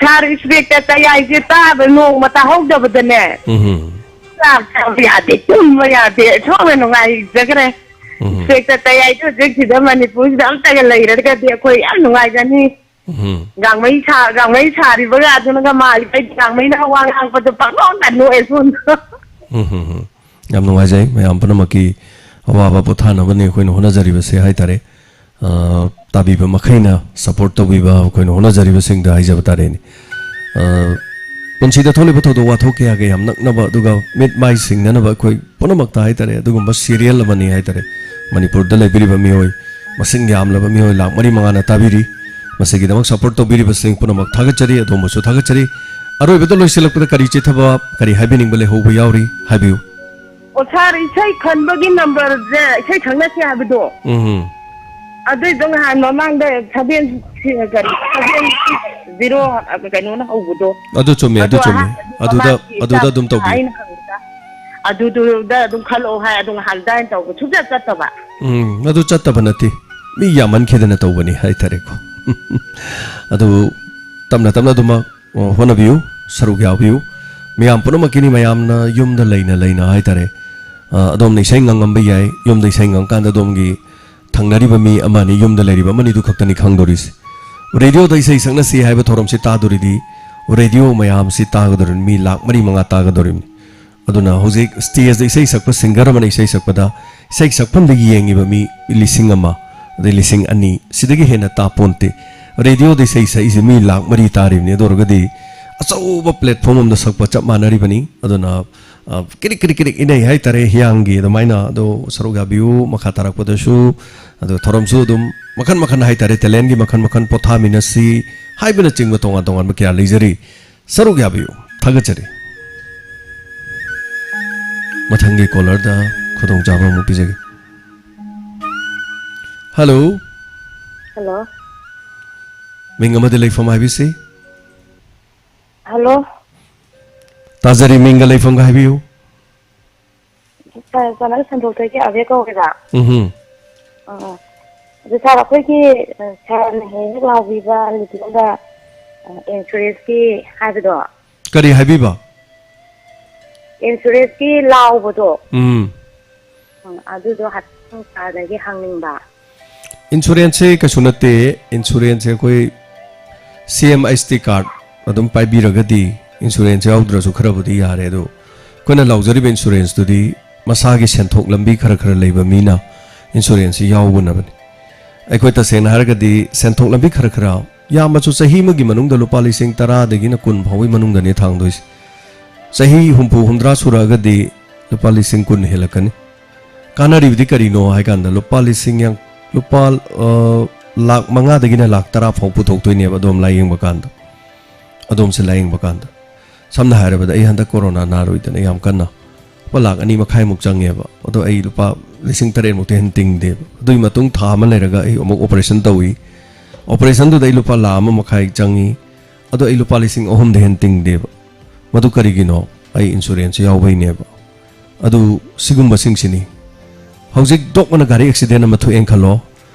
ꯁꯥꯔ, ꯏꯟꯁꯄꯦꯛꯇꯔ ꯇꯌꯥꯏꯁꯦ ꯇꯥꯕ ꯅꯣꯡꯃ ꯇꯥꯍꯧꯗꯕꯗꯅꯦ꯫ ꯎꯝ꯫ ꯆꯥꯛ ꯆꯥꯕ ꯌꯥꯗꯦ, ꯇꯨꯝꯕ ꯌꯥꯗꯦ, ꯁꯣꯝꯅ ꯅꯨꯡꯉꯥꯏꯖꯈ꯭ꯔꯦ꯫ ꯎꯝ꯫ ꯏꯟꯁꯄꯦꯛꯇꯔ ꯇꯌꯥꯏꯁꯦ ꯍꯧꯖꯤꯛ ꯁꯤꯗ ꯃꯅꯤꯄꯨꯔꯁꯤꯗ ꯑꯝꯇꯒ ꯂꯩꯔꯒꯗꯤ ꯑꯩꯈꯣꯏ ꯌꯥꯝ ꯅꯨꯡꯉꯥꯏꯖꯅꯤ꯫ ꯎꯝ꯫ ꯒꯥꯡꯃꯩ ꯁꯥ-, ꯒꯥꯡꯃꯩ ꯁꯥꯔꯤꯕꯒ ꯑꯗꯨꯅꯒ ꯃꯥꯜꯂꯤꯕ, ꯑꯩꯗꯤ ꯒꯥꯡꯃꯩꯅ ꯋꯥ ꯉꯥꯡꯕꯗꯣ ꯄꯪꯅꯣꯛꯇ ꯅꯣꯛꯑꯦ ꯁꯣꯝꯗ꯫ ꯎꯝ, ꯎꯝ, ꯎꯝ꯫ ꯌꯥꯝ ꯅꯨꯡꯉꯥꯏꯖꯩ ꯃꯌꯥꯝ ꯄꯨꯝꯅꯃꯛꯀꯤ ꯑꯋꯥꯕ ꯄꯣꯊꯥꯅꯕꯅꯤ ꯑꯩꯈꯣꯏꯅ ꯍꯣꯠꯅꯖꯔꯤꯕꯁꯦ ꯍꯥꯏꯇꯥꯔꯦ꯫ ꯑ, ꯇꯥꯕꯤꯕ ꯃꯈꯩꯅ support ꯇꯧꯕꯤꯕ ꯑꯩꯈꯣꯏꯅ ꯍꯣꯠꯅꯖꯔꯤꯕꯁꯤꯡꯗ ꯍꯥꯏꯖꯕ ꯇꯥꯔꯦꯅꯦ꯫ ꯑ, ꯄꯨꯟꯁꯤꯗ ꯊꯣꯛꯂꯤꯕ ꯊꯧꯗꯣꯛ ꯋꯥꯊꯣꯛ ꯀꯌꯥꯒ ꯌꯥꯝ ꯅꯛꯅꯕ, ꯑꯗꯨꯒ ꯃꯤꯠ ꯃꯥꯏ ꯁꯤꯡꯅꯅꯕ ꯑꯩꯈꯣꯏ ꯄꯨꯝꯅꯃꯛꯇ ꯍꯥꯏꯇꯥꯔꯦ, ꯑꯗꯨꯒꯨꯝꯕ serial ꯑꯃꯅꯤ ꯍꯥꯏꯇꯥꯔꯦ꯫ ꯃꯅꯤꯄꯨꯔꯗ ꯂꯩꯕꯤꯔꯤꯕ ꯃꯤꯑꯣꯏ ꯃꯁꯤꯡ ꯌꯥꯝꯂꯕ ꯃꯤꯑꯣꯏ ꯂꯥꯈ ꯃꯔꯤ ꯃꯉꯥꯅ ꯇꯥꯕꯤꯔꯤ꯫ ꯃꯁꯤꯒꯤꯗꯃꯛ support ꯇꯧꯕꯤꯔꯤꯕꯁꯤꯡ ꯄꯨꯝꯅꯃꯛ ꯊꯥꯒꯠꯆꯔꯤ, ꯑꯗꯣꯝꯕꯨꯁꯨ ꯊꯥꯒꯠꯆꯔꯤ꯫ ꯑꯔꯣꯏꯕꯗ ꯂꯣꯏꯁꯤꯜꯂꯛꯄꯗ ꯀꯔꯤ ꯆꯤꯊꯕ, ꯀꯔꯤ ꯍꯥꯏꯕꯤꯅꯤꯡꯕ ꯂꯩꯍꯧꯕ ꯌꯥꯎꯔꯤ? ꯍꯥꯏꯕꯤꯌꯨ꯫ ꯑꯣ, ꯁꯥꯔ, ꯏꯁꯩ ꯈꯟꯕꯒꯤ ꯅꯝꯕꯔꯁꯦ, ꯏꯁꯩ ꯈꯪꯅꯁꯤ ꯍꯥꯏꯕꯗꯣ, ꯎꯝ꯫ ꯑꯗꯨꯏꯗꯣ ꯉꯍꯥꯟ ꯃꯃꯥꯡꯗ seven, ꯀꯔꯤ, seven six zero ꯀꯩꯅꯣꯅ ꯍꯧꯕꯗꯣ, ꯑꯗꯨ ꯆꯨꯝꯃꯦ, ꯑꯗꯨ ꯑꯗꯣ ꯆꯨꯝꯃꯦ꯫ ꯑꯍꯥꯟꯕꯗꯤ ꯑꯗꯨꯗ, ꯃꯃꯥꯡꯒꯤ ꯑꯗꯨꯗ ꯑꯗꯨꯝ ꯏꯆꯥ ꯇꯧꯕꯤꯌꯨ꯫ ꯑꯩꯅ ꯍꯪꯕꯗ ꯑꯗꯨꯗꯨꯗ ꯑꯗꯨꯝ ꯈꯜꯂꯛꯑꯣ ꯍꯥꯏ, ꯑꯗꯨ ꯉꯍꯥꯟ ꯗꯥꯏꯟ ꯇꯧꯕ ꯁꯨꯡꯆꯠ ꯆꯠꯇꯕ꯫ ꯎꯝ, ꯑꯗꯨ ꯆꯠꯇꯕ ꯅꯠꯇꯦ, ꯃꯤ ꯌꯥꯝꯃꯟꯈꯤꯗꯅ ꯇꯧꯕꯅꯤ ꯍꯥꯏꯇꯥꯔꯦꯀꯣ꯫ ꯑꯗꯨ ꯇꯞꯅ ꯇꯞꯅ ꯑꯗꯨꯃꯛ ꯑꯣ, ꯍꯣꯠꯅꯕꯤꯌꯨ, ꯁꯔꯨꯛ ꯌꯥꯕꯤꯌꯨ꯫ ꯃꯌꯥꯝ ꯄꯨꯝꯅꯃꯛꯀꯤꯅꯤ, ꯃꯌꯥꯝꯅ ꯌꯨꯝꯗ ꯂꯩꯅ ꯂꯩꯅ ꯍꯥꯏꯇꯥꯔꯦ, ꯑ, ꯑꯗꯣꯝꯅ ꯏꯁꯩ ꯉꯪꯉꯝꯕ ꯌꯥꯏ꯫ ꯌꯨꯝꯗ ꯏꯁꯩ ꯉꯪꯀꯥꯟꯗ ꯑꯗꯣꯝꯒꯤ ꯊꯪꯅꯔꯤꯕ ꯃꯤ ꯑꯃ ꯑꯅꯤ, ꯌꯨꯝꯗ ꯂꯩꯔꯤꯕ ꯑꯃ ꯑꯅꯤꯗꯨ ꯈꯛꯇꯅꯤ ꯈꯪꯗꯣꯔꯤꯁꯦ꯫ ꯔꯦꯗꯤꯑꯣꯗ ꯏꯁꯩ ꯁꯛꯅꯁꯤ ꯍꯥꯏꯕ ꯊꯧꯔꯝꯁꯤ ꯇꯥꯗꯣꯔꯤꯗꯤ, ꯔꯦꯗꯤꯑꯣ ꯃꯌꯥꯝꯁꯤ ꯇꯥꯒꯗꯧꯔꯤꯕꯅꯤ, ꯃꯤ ꯂꯥꯈ ꯃꯔꯤ ꯃꯉꯥ ꯇꯥꯒꯗꯧꯔꯤꯕꯅꯤ꯫ ꯑꯗꯨꯅ ꯍꯧꯖꯤꯛ stageꯗ ꯏꯁꯩ ꯁꯛꯄ singer ꯑꯃꯅ ꯏꯁꯩ ꯁꯛꯄꯗ ꯏꯁꯩ ꯁꯛꯐꯝꯗ ꯌꯦꯡꯉꯤꯕ ꯃꯤ ꯂꯤꯁꯤꯡ ꯑꯃ, ꯑꯗꯩ ꯂꯤꯁꯤꯡ ꯑꯅꯤ, ꯁꯤꯗꯒꯤ ꯍꯦꯟꯅ ꯇꯥꯄꯣꯟꯇꯦ꯫ ꯔꯦꯗꯤꯑꯣꯗ ꯏꯁꯩ ꯁꯛꯏꯁꯦ ꯃꯤ ꯂꯥꯈ ꯃꯔꯤ ꯇꯥꯔꯤꯕꯅꯤ꯫ ꯑꯗꯨ ꯑꯣꯏꯔꯒꯗꯤ ꯑꯆꯧꯕ platform ꯑꯃꯗ ꯁꯛꯄ ꯆꯞ ꯃꯥꯟꯅꯔꯤꯕꯅꯤ꯫ ꯑꯗꯨꯅ, ꯑ, ꯀꯤꯔꯤꯛ ꯀꯤꯔꯤꯛ ꯀꯤꯔꯤꯛ ꯏꯅꯩ ꯍꯥꯏꯇꯥꯔꯦ, ꯍꯤꯌꯥꯡꯒꯤ ꯑꯗꯨꯃꯥꯏꯅ꯫ ꯑꯗꯣ ꯁꯔꯨꯛ ꯌꯥꯕꯤꯌꯨ, ꯃꯈꯥ ꯇꯥꯔꯛꯄꯗꯁꯨ꯫ ꯑꯗꯣ ꯊꯧꯔꯝꯁꯨ ꯑꯗꯨꯝ ꯃꯈꯟ ꯃꯈꯟ ꯍꯥꯏꯇꯥꯔꯦ, talentꯒꯤ ꯃꯈꯟ ꯃꯈꯟ, ꯄꯣꯊꯥꯃꯤꯟꯅꯁꯤ ꯍꯥꯏꯕꯅꯆꯤꯡꯕ ꯇꯣꯉꯥꯟ ꯇꯣꯉꯥꯟꯕ ꯀꯌꯥ ꯂꯩꯖꯔꯤ꯫ ꯁꯔꯨꯛ ꯌꯥꯕꯤꯌꯨ꯫ ꯊꯥꯒꯠꯆꯔꯤ꯫ ꯃꯊꯪꯒꯤ callerꯗ ꯈꯨꯗꯣꯡꯆꯥꯕ ꯑꯃꯨꯛ ꯄꯤꯖꯒꯦ꯫ Hello꯫ Hello꯫ ꯃꯤꯡ ꯑꯃꯗꯤ ꯂꯩꯐꯝ ꯍꯥꯏꯕꯤꯁꯤ꯫ Hello꯫ ꯇꯥꯖꯔꯤ, ꯃꯤꯡꯒ ꯂꯩꯐꯝꯒ ꯍꯥꯏꯕꯤꯌꯨ꯫ ꯁꯥꯔ, ꯆꯅꯥ ꯁꯟꯗꯣꯛꯇꯒꯤ ꯑꯕꯦ ꯀꯧꯋꯦꯕ꯫ ꯎꯝꯍꯨꯝ꯫ ꯑꯥ, ꯑꯥ꯫ ꯑꯗꯨ ꯁꯥꯔ, ꯑꯩꯈꯣꯏꯒꯤ, ꯑ, ꯁꯥꯔꯅ ꯍꯦꯛ ꯍꯦꯛ ꯂꯥꯎꯕꯤꯕ ꯂꯤꯇꯣꯟꯗ, ꯑ, insuranceꯀꯤ ꯍꯥꯏꯕꯗꯣ꯫ ꯀꯔꯤ ꯍꯥꯏꯕꯤꯕ? Insuranceꯀꯤ ꯂꯥꯎꯕꯗꯣ꯫ ꯎꯝ꯫ ꯎꯝ, ꯑꯗꯨꯗꯣ ꯍꯥꯏꯐꯦꯠ ꯁꯥꯔꯗꯒꯤ ꯍꯪꯅꯤꯡꯕ꯫ Insuranceꯁꯦ ꯀꯩꯁꯨ ꯅꯠꯇꯦ꯫ Insuranceꯁꯦ ꯑꯩꯈꯣꯏ CMHT card ꯑꯗꯨꯝ ꯄꯥꯏꯕꯤꯔꯒꯗꯤ insurance ꯌꯥꯎꯗ꯭ꯔꯁꯨ ꯈꯔꯕꯨꯗꯤ ꯌꯥꯔꯦ꯫ ꯑꯗꯣ ꯑꯩꯈꯣꯏꯅ ꯂꯥꯎꯖꯔꯤꯕ insuranceꯇꯨꯗꯤ ꯃꯁꯥꯒꯤ ꯁꯦꯟꯊꯣꯛ ꯂꯝꯕꯤ ꯈꯔ ꯈꯔ ꯂꯩꯕ ꯃꯤꯅ insuranceꯁꯤ ꯌꯥꯎꯒꯅꯕꯅꯤ꯫ ꯑꯩꯈꯣꯏ ꯇꯁꯦꯡꯅ ꯍꯥꯏꯔꯒꯗꯤ ꯁꯦꯟꯊꯣꯛ ꯂꯝꯕꯤ ꯈꯔ ꯈꯔ ꯌꯥꯝꯃꯁꯨ ꯆꯍꯤ ꯑꯃꯒꯤ ꯃꯅꯨꯡꯗ ꯂꯨꯄꯥ ꯂꯤꯁꯤꯡ ꯇꯔꯥꯗꯒꯤꯅ ꯀꯨꯟ ꯐꯥꯎꯕꯒꯤ ꯃꯅꯨꯡꯗꯅꯦ ꯊꯥꯡꯗꯣꯏꯁꯦ꯫ ꯆꯍꯤ ꯍꯨꯝꯐꯨ ꯍꯨꯝꯗ꯭ꯔꯥ ꯁꯨꯔꯛꯑꯒꯗꯤ ꯂꯨꯄꯥ ꯂꯤꯁꯤꯡ ꯀꯨꯟ ꯍꯦꯜꯂꯛꯀꯅꯤ꯫ ꯀꯥꯟꯅꯔꯤꯕꯗꯤ ꯀꯔꯤꯅꯣ ꯍꯥꯏ ꯀꯥꯟꯗ ꯂꯨꯄꯥ ꯂꯤꯁꯤꯡ ꯌꯥꯡ-, ꯂꯨꯄꯥ, ꯑ, ꯂꯥꯛ ꯃꯉꯥꯗꯒꯤꯅ ꯂꯥꯛ ꯇꯔꯥ ꯐꯥꯎ ꯄꯨꯊꯣꯛꯇꯣꯏꯅꯦꯕ ꯑꯗꯣꯝ ꯂꯥꯏꯌꯦꯡꯕ ꯀꯥꯟꯗ꯫ ꯑꯗꯣꯝꯁꯦ ꯂꯥꯏꯌꯦꯡꯕ ꯀꯥꯟꯗ꯫ ꯁꯝꯅ ꯍꯥꯏꯔꯕꯗ ꯑꯩ ꯍꯟꯗꯛ ꯀꯣꯔꯣꯅꯥ ꯅꯥꯔꯨꯏꯗꯅ ꯌꯥꯝ ꯀꯟꯅ꯫ ꯂꯨꯄꯥ ꯂꯥꯛ ꯑꯅꯤ ꯃꯈꯥꯏꯃꯨꯛ ꯆꯪꯉꯦꯕ꯫ ꯑꯗꯣ ꯑꯩ ꯂꯨꯄꯥ ꯂꯤꯁꯤꯡ ꯇꯔꯦꯠꯃꯨꯛꯇꯤ ꯍꯦꯟꯅ ꯇꯤꯡꯗꯦꯕ꯫ ꯑꯗꯨꯒꯤ ꯃꯇꯨꯡ ꯊꯥ ꯑꯃ ꯂꯩꯔꯒ ꯑꯩ ꯑꯃꯨꯛ operation ꯇꯧꯏ꯫ Operation ꯗꯨꯗ ꯑꯩ ꯂꯨꯄꯥ ꯂꯥꯛ ꯑꯃ ꯃꯈꯥꯏ ꯆꯪꯉꯤ꯫ ꯑꯗꯣ ꯑꯩ ꯂꯨꯄꯥ ꯂꯤꯁꯤꯡ ꯑꯍꯨꯝꯗ ꯍꯦꯟꯅ ꯇꯤꯡꯗꯦꯕ꯫ ꯃꯗꯨ ꯀꯔꯤꯒꯤꯅꯣ? ꯑꯩ insurance ꯌꯥꯎꯕꯩꯅꯦꯕ꯫ ꯑꯗꯨ ꯁꯤꯒꯨꯝꯕꯁꯤꯡꯁꯤꯅꯤ꯫ ꯍꯧꯖꯤꯛ ꯗꯣꯛ ꯑꯅ ꯒꯥꯔꯤ accident ꯑꯃ ꯊꯣꯛꯑꯦꯅ ꯈꯜꯂꯣ꯫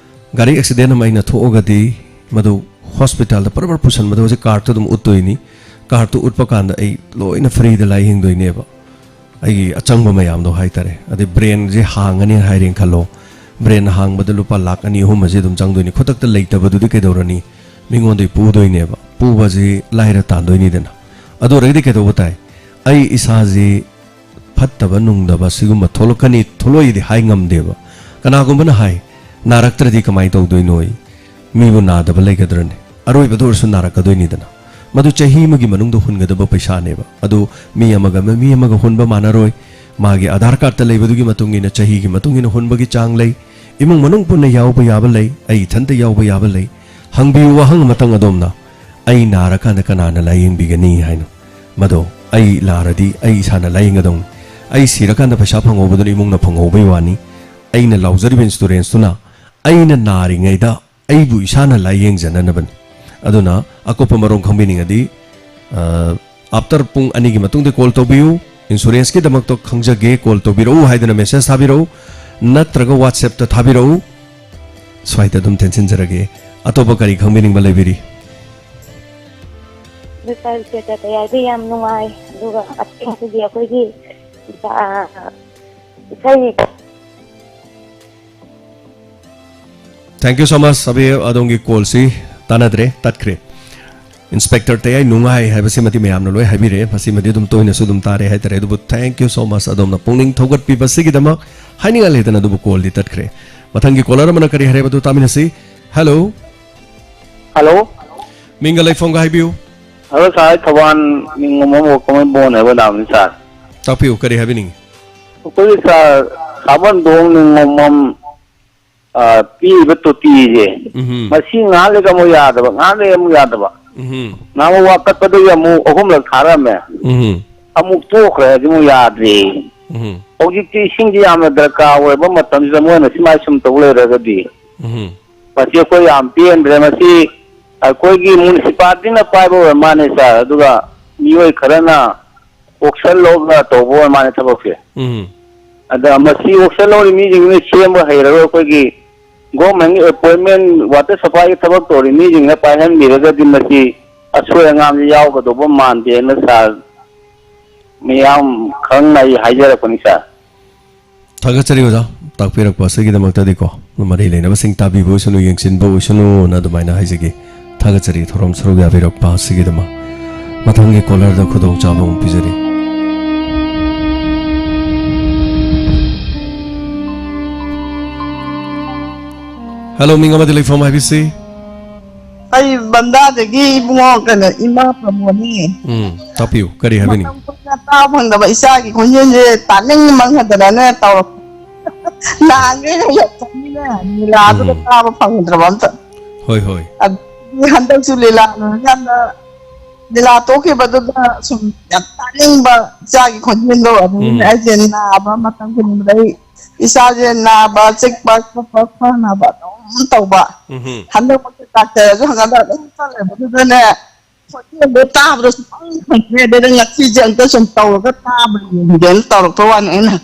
ꯒꯥꯔꯤ accident ꯑꯃ ꯑꯩꯅ ꯊꯣꯛꯑꯒꯗꯤ ꯃꯗꯨ hospital ꯗ ꯄꯔ ꯄꯔ ꯄꯨꯁꯟꯕꯗ ꯍꯧꯖꯤꯛ card ꯇꯨ ꯑꯗꯨꯝ ꯎꯠꯇꯣꯏꯅꯤ꯫ Card ꯇꯨ ꯎꯠꯄ ꯀꯥꯟꯗ ꯑꯩ ꯂꯣꯏꯅ free ꯗ ꯂꯥꯏꯌꯦꯡꯗꯣꯏꯅꯦꯕ꯫ ꯑꯩꯒꯤ ꯑꯆꯪꯕ ꯃꯌꯥꯝꯗꯣ ꯍꯥꯏꯇꯥꯔꯦ꯫ ꯑꯗꯩ brain ꯁꯦ ꯍꯥꯡꯉꯅꯤ ꯍꯥꯏꯔꯦꯅ ꯈꯜꯂꯣ꯫ Brain ꯍꯥꯡꯕꯗ ꯂꯨꯄꯥ ꯂꯥꯛ ꯑꯅꯤ ꯑꯍꯨꯝ ꯑꯁꯤ ꯑꯗꯨꯝ ꯆꯪꯗꯣꯏꯅꯤ꯫ ꯈꯨꯗꯛꯇ ꯂꯩꯇꯕꯗꯨꯗꯤ ꯀꯩꯗꯧꯔꯅꯤ? ꯃꯤꯉꯣꯟꯗꯩ ꯄꯨꯗꯣꯏꯅꯦꯕ꯫ ꯄꯨꯕꯁꯤ ꯂꯥꯏꯔ ꯇꯥꯟꯗꯣꯏꯅꯤꯗꯅ꯫ ꯑꯗꯨ ꯑꯣꯏꯔꯒꯗꯤ ꯀꯩꯗꯧꯕ ꯇꯥꯏ? ꯑꯩ ꯏꯁꯥꯁꯤ ꯐꯠꯇꯕ ꯅꯨꯡꯗꯕ ꯁꯤꯒꯨꯝꯕ ꯊꯣꯛꯂꯛꯀꯅꯤ, ꯊꯣꯛꯂꯛꯏꯗꯤ ꯍꯥꯏ ꯉꯝꯗꯦꯕ꯫ ꯀꯅꯥꯒꯨꯝꯕꯅ ꯍꯥꯏ, "ꯅꯥꯔꯛꯇ꯭ꯔꯗꯤ ꯀꯃꯥꯏꯅ ꯇꯧꯗꯣꯏꯅꯣ? ꯃꯤꯕꯨ ꯅꯥꯗꯕ ꯂꯩꯒꯗ꯭ꯔꯅꯦ? ꯑꯔꯣꯏꯕꯗ ꯑꯣꯏꯔꯁꯨ ꯅꯥꯔꯛꯀꯗꯣꯏꯅꯤꯗꯅ꯫" ꯃꯗꯨ ꯆꯍꯤ ꯑꯃꯒꯤ ꯃꯅꯨꯡꯗ ꯍꯨꯟꯒꯗꯕ ꯄꯩꯁꯥꯅꯦꯕ꯫ ꯑꯗꯨ ꯃꯤ ꯑꯃꯒ ꯑꯃ, ꯃꯤ ꯑꯃꯒ ꯍꯨꯟꯕ ꯃꯥꯟꯅꯔꯣꯏ꯫ ꯃꯥꯒꯤ ꯑꯙꯥꯔ card ꯇ ꯂꯩꯕꯗꯨꯒꯤ ꯃꯇꯨꯡ ꯏꯟꯅ ꯆꯍꯤꯒꯤ ꯃꯇꯨꯡ ꯏꯟꯅ ꯍꯨꯟꯕꯒꯤ ꯆꯥꯡ ꯂꯩ꯫ ꯏꯃꯨꯡ ꯃꯅꯨꯡ ꯄꯨꯟꯅ ꯌꯥꯎꯕ ꯌꯥꯕ ꯂꯩ, ꯑꯩ ꯏꯊꯟꯇ ꯌꯥꯎꯕ ꯌꯥꯕ ꯂꯩ꯫ ꯍꯪꯕꯤꯌꯨ ꯋꯥꯍꯪ ꯑꯃꯇꯪ ꯑꯗꯣꯝꯅ, "ꯑꯩ ꯅꯥꯔꯀꯥꯟꯗ ꯀꯅꯥꯅ ꯂꯥꯌꯦꯡꯕꯤꯒꯅꯤ?" ꯍꯥꯏꯅ꯫ ꯃꯗꯣ ꯑꯩ ꯅꯥꯔꯗꯤ ꯑꯩ ꯏꯁꯥꯅ ꯂꯥꯌꯦꯡꯒꯗꯧꯅꯤ꯫ ꯑꯩ ꯁꯤꯔꯀꯥꯟꯗ ꯄꯩꯁꯥ ꯐꯪꯍꯧꯕꯗꯨꯅ ꯏꯃꯨꯡꯅ ꯐꯪꯍꯧꯕꯩ ꯋꯥꯅꯤ꯫ ꯑꯩꯅ ꯂꯥꯎꯖꯔꯤꯕ insurance ꯇꯨꯅ ꯑꯩꯅ ꯅꯥꯔꯤꯉꯩꯗ ꯑꯩꯕꯨ ꯏꯁꯥꯅ ꯂꯥꯌꯦꯡꯖꯅꯅꯕꯅꯤ꯫ ꯑꯗꯨꯅ ꯑꯀꯨꯞꯄ ꯃꯔꯣꯜ ꯈꯪꯕꯤꯅꯤꯡꯉꯗꯤ, ꯑ, after ꯄꯨꯡ ꯑꯅꯤꯒꯤ ꯃꯇꯨꯡꯗ call ꯇꯧꯕꯤꯌꯨ꯫ Insurance ꯀꯤꯗꯃꯛꯇ ꯈꯪꯖꯒꯦ, call ꯇꯧꯕꯤꯔꯛꯎ ꯍꯥꯏꯗꯨꯅ message ꯊꯥꯕꯤꯔꯛꯎ, ꯅꯠꯇ꯭ꯔꯒ WhatsApp ꯇ ꯊꯥꯕꯤꯔꯛꯎ꯫ ꯁ꯭ꯋꯥꯏꯗ ꯑꯗꯨꯝ ꯇꯦꯟꯁꯤꯟꯖꯔꯒꯦ꯫ ꯑꯇꯣꯞꯄ ꯀꯔꯤ ꯈꯪꯕꯤꯅꯤꯡꯕ ꯂꯩꯕꯤꯔꯤ? ꯗꯣꯛꯇꯔ ꯁꯦꯇ ꯇꯌꯥꯏꯗꯤ ꯌꯥꯝ ꯅꯨꯡꯉꯥꯏ꯫ ꯑꯗꯨꯒ ꯑꯇꯦꯡꯕꯒꯤ ꯑꯩꯈꯣꯏꯒꯤ, ꯑ, ꯏꯁꯩ Thank you so much, ꯑꯕꯦ꯫ ꯑꯗꯣꯝꯒꯤ call ꯁꯤ ꯇꯥꯟꯅꯗ꯭ꯔꯦ, ꯇꯠꯈ꯭ꯔꯦ꯫ Inspector ꯇꯌꯥꯏ ꯅꯨꯡꯉꯥꯏ ꯍꯥꯏꯕꯁꯤꯃꯗꯤ ꯃꯌꯥꯝꯅ ꯂꯣꯏ ꯍꯥꯏꯕꯤꯔꯛꯑꯦ꯫ ꯃꯁꯤꯃꯗꯤ ꯑꯗꯨꯝ ꯇꯣꯏꯅꯁꯨ ꯑꯗꯨꯝ ꯇꯥꯔꯦ ꯍꯥꯏꯇꯥꯔꯦ꯫ ꯑꯗꯨꯕꯨ thank you so much ꯑꯗꯣꯝꯅ ꯄꯨꯛꯅꯤꯡ ꯊꯧꯒꯠꯄꯤꯕꯁꯤꯒꯤꯗꯃꯛ꯫ ꯍꯥꯏꯅꯤꯡꯉꯥꯏ ꯂꯩꯇꯅ ꯑꯗꯨꯕꯨ call ꯗꯤ ꯇꯠꯈ꯭ꯔꯦ꯫ ꯃꯊꯪꯒꯤ caller ꯑꯃꯅ ꯀꯔꯤ ꯍꯥꯏꯔꯦ ꯍꯥꯏꯕꯗꯨ ꯇꯥꯃꯤꯟꯅꯁꯤ꯫ Hello꯫ Hello꯫ ꯃꯤꯡꯒ ꯂꯩꯐꯝꯒ ꯍꯥꯏꯕꯤꯌꯨ꯫ ꯍꯜꯂꯣ ꯁꯥꯔ, ꯑꯩ ꯊꯧꯕꯥꯜ ꯅꯤꯡꯉꯣꯝꯕꯝ ꯋꯥꯀꯃꯩ ꯕꯣꯟ ꯍꯥꯏꯕ ꯂꯥꯛꯑꯝꯃꯤ ꯁꯥꯔ꯫ ꯇꯥꯛꯄꯤꯌꯨ, ꯀꯔꯤ ꯍꯥꯏꯕꯤꯅꯤꯡꯉꯤ? ꯑꯩꯈꯣꯏꯒꯤ ꯁꯥꯔ, ꯁꯥꯕꯟꯗꯣꯡ ꯅꯤꯡꯉꯣꯝꯕꯝ, ꯑ, ꯄꯤꯔꯤꯕ ꯇꯣꯇꯤꯁꯦ, ꯎꯝꯍꯨꯝ꯫ ꯃꯁꯤ ꯉꯥꯏꯍꯥꯛ ꯂꯩꯒ ꯑꯃꯨꯛ ꯌꯥꯗꯕ, ꯉꯥꯏꯍꯥꯛ ꯂꯩꯒ ꯑꯃꯨꯛ ꯌꯥꯗꯕ꯫ ꯎꯝꯍꯨꯝ꯫ ꯅꯍꯥꯟꯃꯨꯛ ꯋꯥ ꯀꯠꯄꯗꯒꯤ ꯑꯃꯨꯛ ꯑꯍꯨꯝꯂꯛ ꯊꯥꯔꯛꯑꯝꯃꯦ꯫ ꯎꯝꯍꯨꯝ꯫ ꯑꯃꯨꯛ ꯇꯣꯛꯈ꯭ꯔꯦ, ꯍꯧꯖꯤꯛ ꯑꯃꯨꯛ ꯌꯥꯗ꯭ꯔꯦ꯫ ꯎꯝꯍꯨꯝ꯫ ꯍꯧꯖꯤꯛꯇꯤ ꯏꯁꯤꯡꯗꯤ ꯌꯥꯝꯅ ꯗꯔꯀꯥꯔ ꯑꯣꯏꯕ ꯃꯇꯝꯁꯤꯗ ꯃꯣꯏꯅ ꯁꯨꯃꯥꯏ ꯁꯨꯝ ꯇꯧ ꯂꯩꯔꯒꯗꯤ, ꯎꯝꯍꯨꯝ꯫ ꯃꯁꯤ ꯑꯩꯈꯣꯏ ꯌꯥꯝ ꯄꯦꯟꯗ꯭ꯔꯦ꯫ ꯃꯁꯤ ꯑꯩꯈꯣꯏꯒꯤ ꯃ꯭ꯌꯨꯅꯤꯁꯤꯄꯥꯂꯤꯇꯤꯅ ꯄꯥꯏꯕ ꯑꯣꯏꯔ ꯃꯥꯜꯂꯦ ꯁꯥꯔ, ꯑꯗꯨꯒ ꯃꯤꯑꯣꯏ ꯈꯔꯅ ꯑꯣꯛꯁꯟ ꯂꯧꯔꯒ ꯇꯧꯕ ꯑꯣꯏꯔ ꯃꯥꯜꯂꯦ ꯊꯕꯛꯁꯦ꯫ ꯎꯝ꯫ ꯑꯗ ꯃꯁꯤ ꯑꯣꯛꯁꯟ ꯂꯧꯔꯤ ꯃꯤꯁꯤꯡꯁꯤꯅ ꯁꯦꯝꯕ ꯍꯩꯔꯔꯣꯏ꯫ ꯑꯩꯈꯣꯏꯒꯤ ꯒꯣꯔꯃꯦꯟꯒꯤ ꯑꯦꯄꯣꯏꯟꯃꯦꯟ ꯋꯥꯇꯔ ꯁꯄ꯭ꯂꯥꯏꯒꯤ ꯊꯕꯛ ꯇꯧꯔꯤ ꯃꯤꯁꯤꯡꯅ ꯄꯥꯏꯍꯟꯕꯤꯔꯒꯗꯤ ꯃꯁꯤ ꯑꯁꯣꯏ ꯑꯉꯥꯝꯁꯤ ꯌꯥꯎꯒꯗꯧꯕ ꯃꯥꯟꯗꯦꯅ ꯁꯥꯔ ꯃꯤꯌꯥꯝ ꯈꯪꯅ ꯑꯩ ꯍꯥꯏꯖꯔꯛꯄꯅꯤ ꯁꯥꯔ꯫ ꯊꯥꯒꯠꯆꯔꯤ ꯑꯣꯖꯥ, ꯇꯥꯛꯄꯤꯔꯛꯄ ꯑꯁꯤꯒꯤꯗꯃꯛꯇꯗꯤꯀꯣ꯫ ꯃꯔꯤ ꯂꯩꯅꯕꯁꯤꯡ ꯇꯥꯕꯤꯕ ꯑꯣꯏꯁꯅꯨ, ꯌꯦꯡꯁꯤꯟꯕ ꯑꯣꯏꯁꯅꯨꯅ ꯑꯗꯨꯃꯥꯏꯅ ꯍꯥꯏꯖꯒꯦ꯫ ꯊꯥꯒꯠꯆꯔꯤ ꯊꯧꯔꯝ ꯁꯔꯨꯛ ꯌꯥꯕꯤꯔꯛꯄ ꯑꯁꯤꯒꯤꯗꯃꯛ꯫ ꯃꯊꯪꯒꯤ ꯀꯣꯂꯔꯗ ꯈꯨꯗꯣꯡꯆꯥꯕ ꯑꯃꯨꯛ ꯄꯤꯖꯔꯤ꯫ ꯍꯜꯂꯣ, ꯃꯤꯡ ꯑꯃꯗꯤ ꯂꯩꯐꯝ ꯍꯥꯏꯕꯤꯁꯤ꯫ ꯑꯩ ꯕꯟꯗꯥꯗꯒꯤ ꯏꯕꯨꯡꯉꯣ, ꯀꯩꯅꯣ, ꯏꯃꯥ ꯄ꯭ꯔꯃꯣꯗꯅꯦ꯫ ꯎꯝ, ꯇꯥꯛꯄꯤꯌꯨ, ꯀꯔꯤ ꯍꯥꯏꯕꯤꯅꯤꯡ? ꯃꯇꯝ ꯀꯨꯏꯅ ꯇꯥꯕ ꯐꯪꯗꯕ ꯏꯆꯥꯒꯤ ꯈꯣꯟꯖꯦꯜꯁꯦ ꯇꯥꯅꯤꯡꯃꯟꯈꯤꯗꯅꯅꯦ ꯇꯧꯔꯛꯄ꯫ ꯅꯍꯥꯟꯈꯩ ꯍꯦꯛ ꯆꯠꯄꯅꯤꯅꯦ, ꯂꯤꯂꯥꯗꯨꯗ ꯎꯝ꯫ ꯇꯥꯕ ꯐꯪꯗ꯭ꯔꯕ ꯑꯝꯇ꯫ ꯍꯣꯏ, ꯍꯣꯏ꯫ ꯑꯗꯨꯗꯤ ꯍꯟꯗꯛꯁꯨ ꯂꯤꯂꯥ ꯂꯣꯏꯔꯀꯥꯟꯗ, ꯂꯤꯂꯥ ꯇꯣꯛꯈꯤꯕꯗꯨꯗ ꯁꯨꯝ ꯌꯥꯝ ꯇꯥꯅꯤꯡꯕ ꯏꯆꯥꯒꯤ ꯈꯣꯟꯖꯦꯜꯗꯣ, ꯑꯗꯨꯅ ꯎꯝ꯫ ꯑꯩꯁꯦ ꯅꯥꯕ ꯃꯇꯝ ꯈꯨꯗꯤꯡꯗ ꯑꯩ ꯏꯁꯥꯁꯦ ꯅꯥꯕ, ꯆꯤꯛꯄ, ꯈꯣꯠꯄ, ꯈ꯭ꯋꯥꯡ ꯅꯥꯕ ꯑꯗꯨꯝ ꯇꯧꯕ꯫ ꯎꯝꯍꯨꯝ꯫ ꯍꯟꯗꯛꯃꯛꯇꯤ ꯗꯥꯛꯇꯔꯁꯨ ꯍꯪꯒꯥꯟꯗ ꯑꯗꯨꯝ ꯆꯠꯂꯦꯕ꯫ ꯑꯗꯨꯗꯅꯦ, ꯈꯣꯟꯖꯦꯜꯗꯣ ꯇꯥꯕꯗ ꯁꯨꯡꯐꯪ ꯐꯪꯗ꯭ꯔꯦ꯫ ꯑꯗꯨꯗ ꯉꯁꯤꯁꯦ ꯑꯝꯇ ꯁꯨꯝ ꯇꯧꯔꯒ ꯇꯥꯕ ꯌꯦꯡꯒꯦꯅ ꯇꯧꯔꯛꯄ ꯋꯥꯅꯤ ꯑꯩꯅ꯫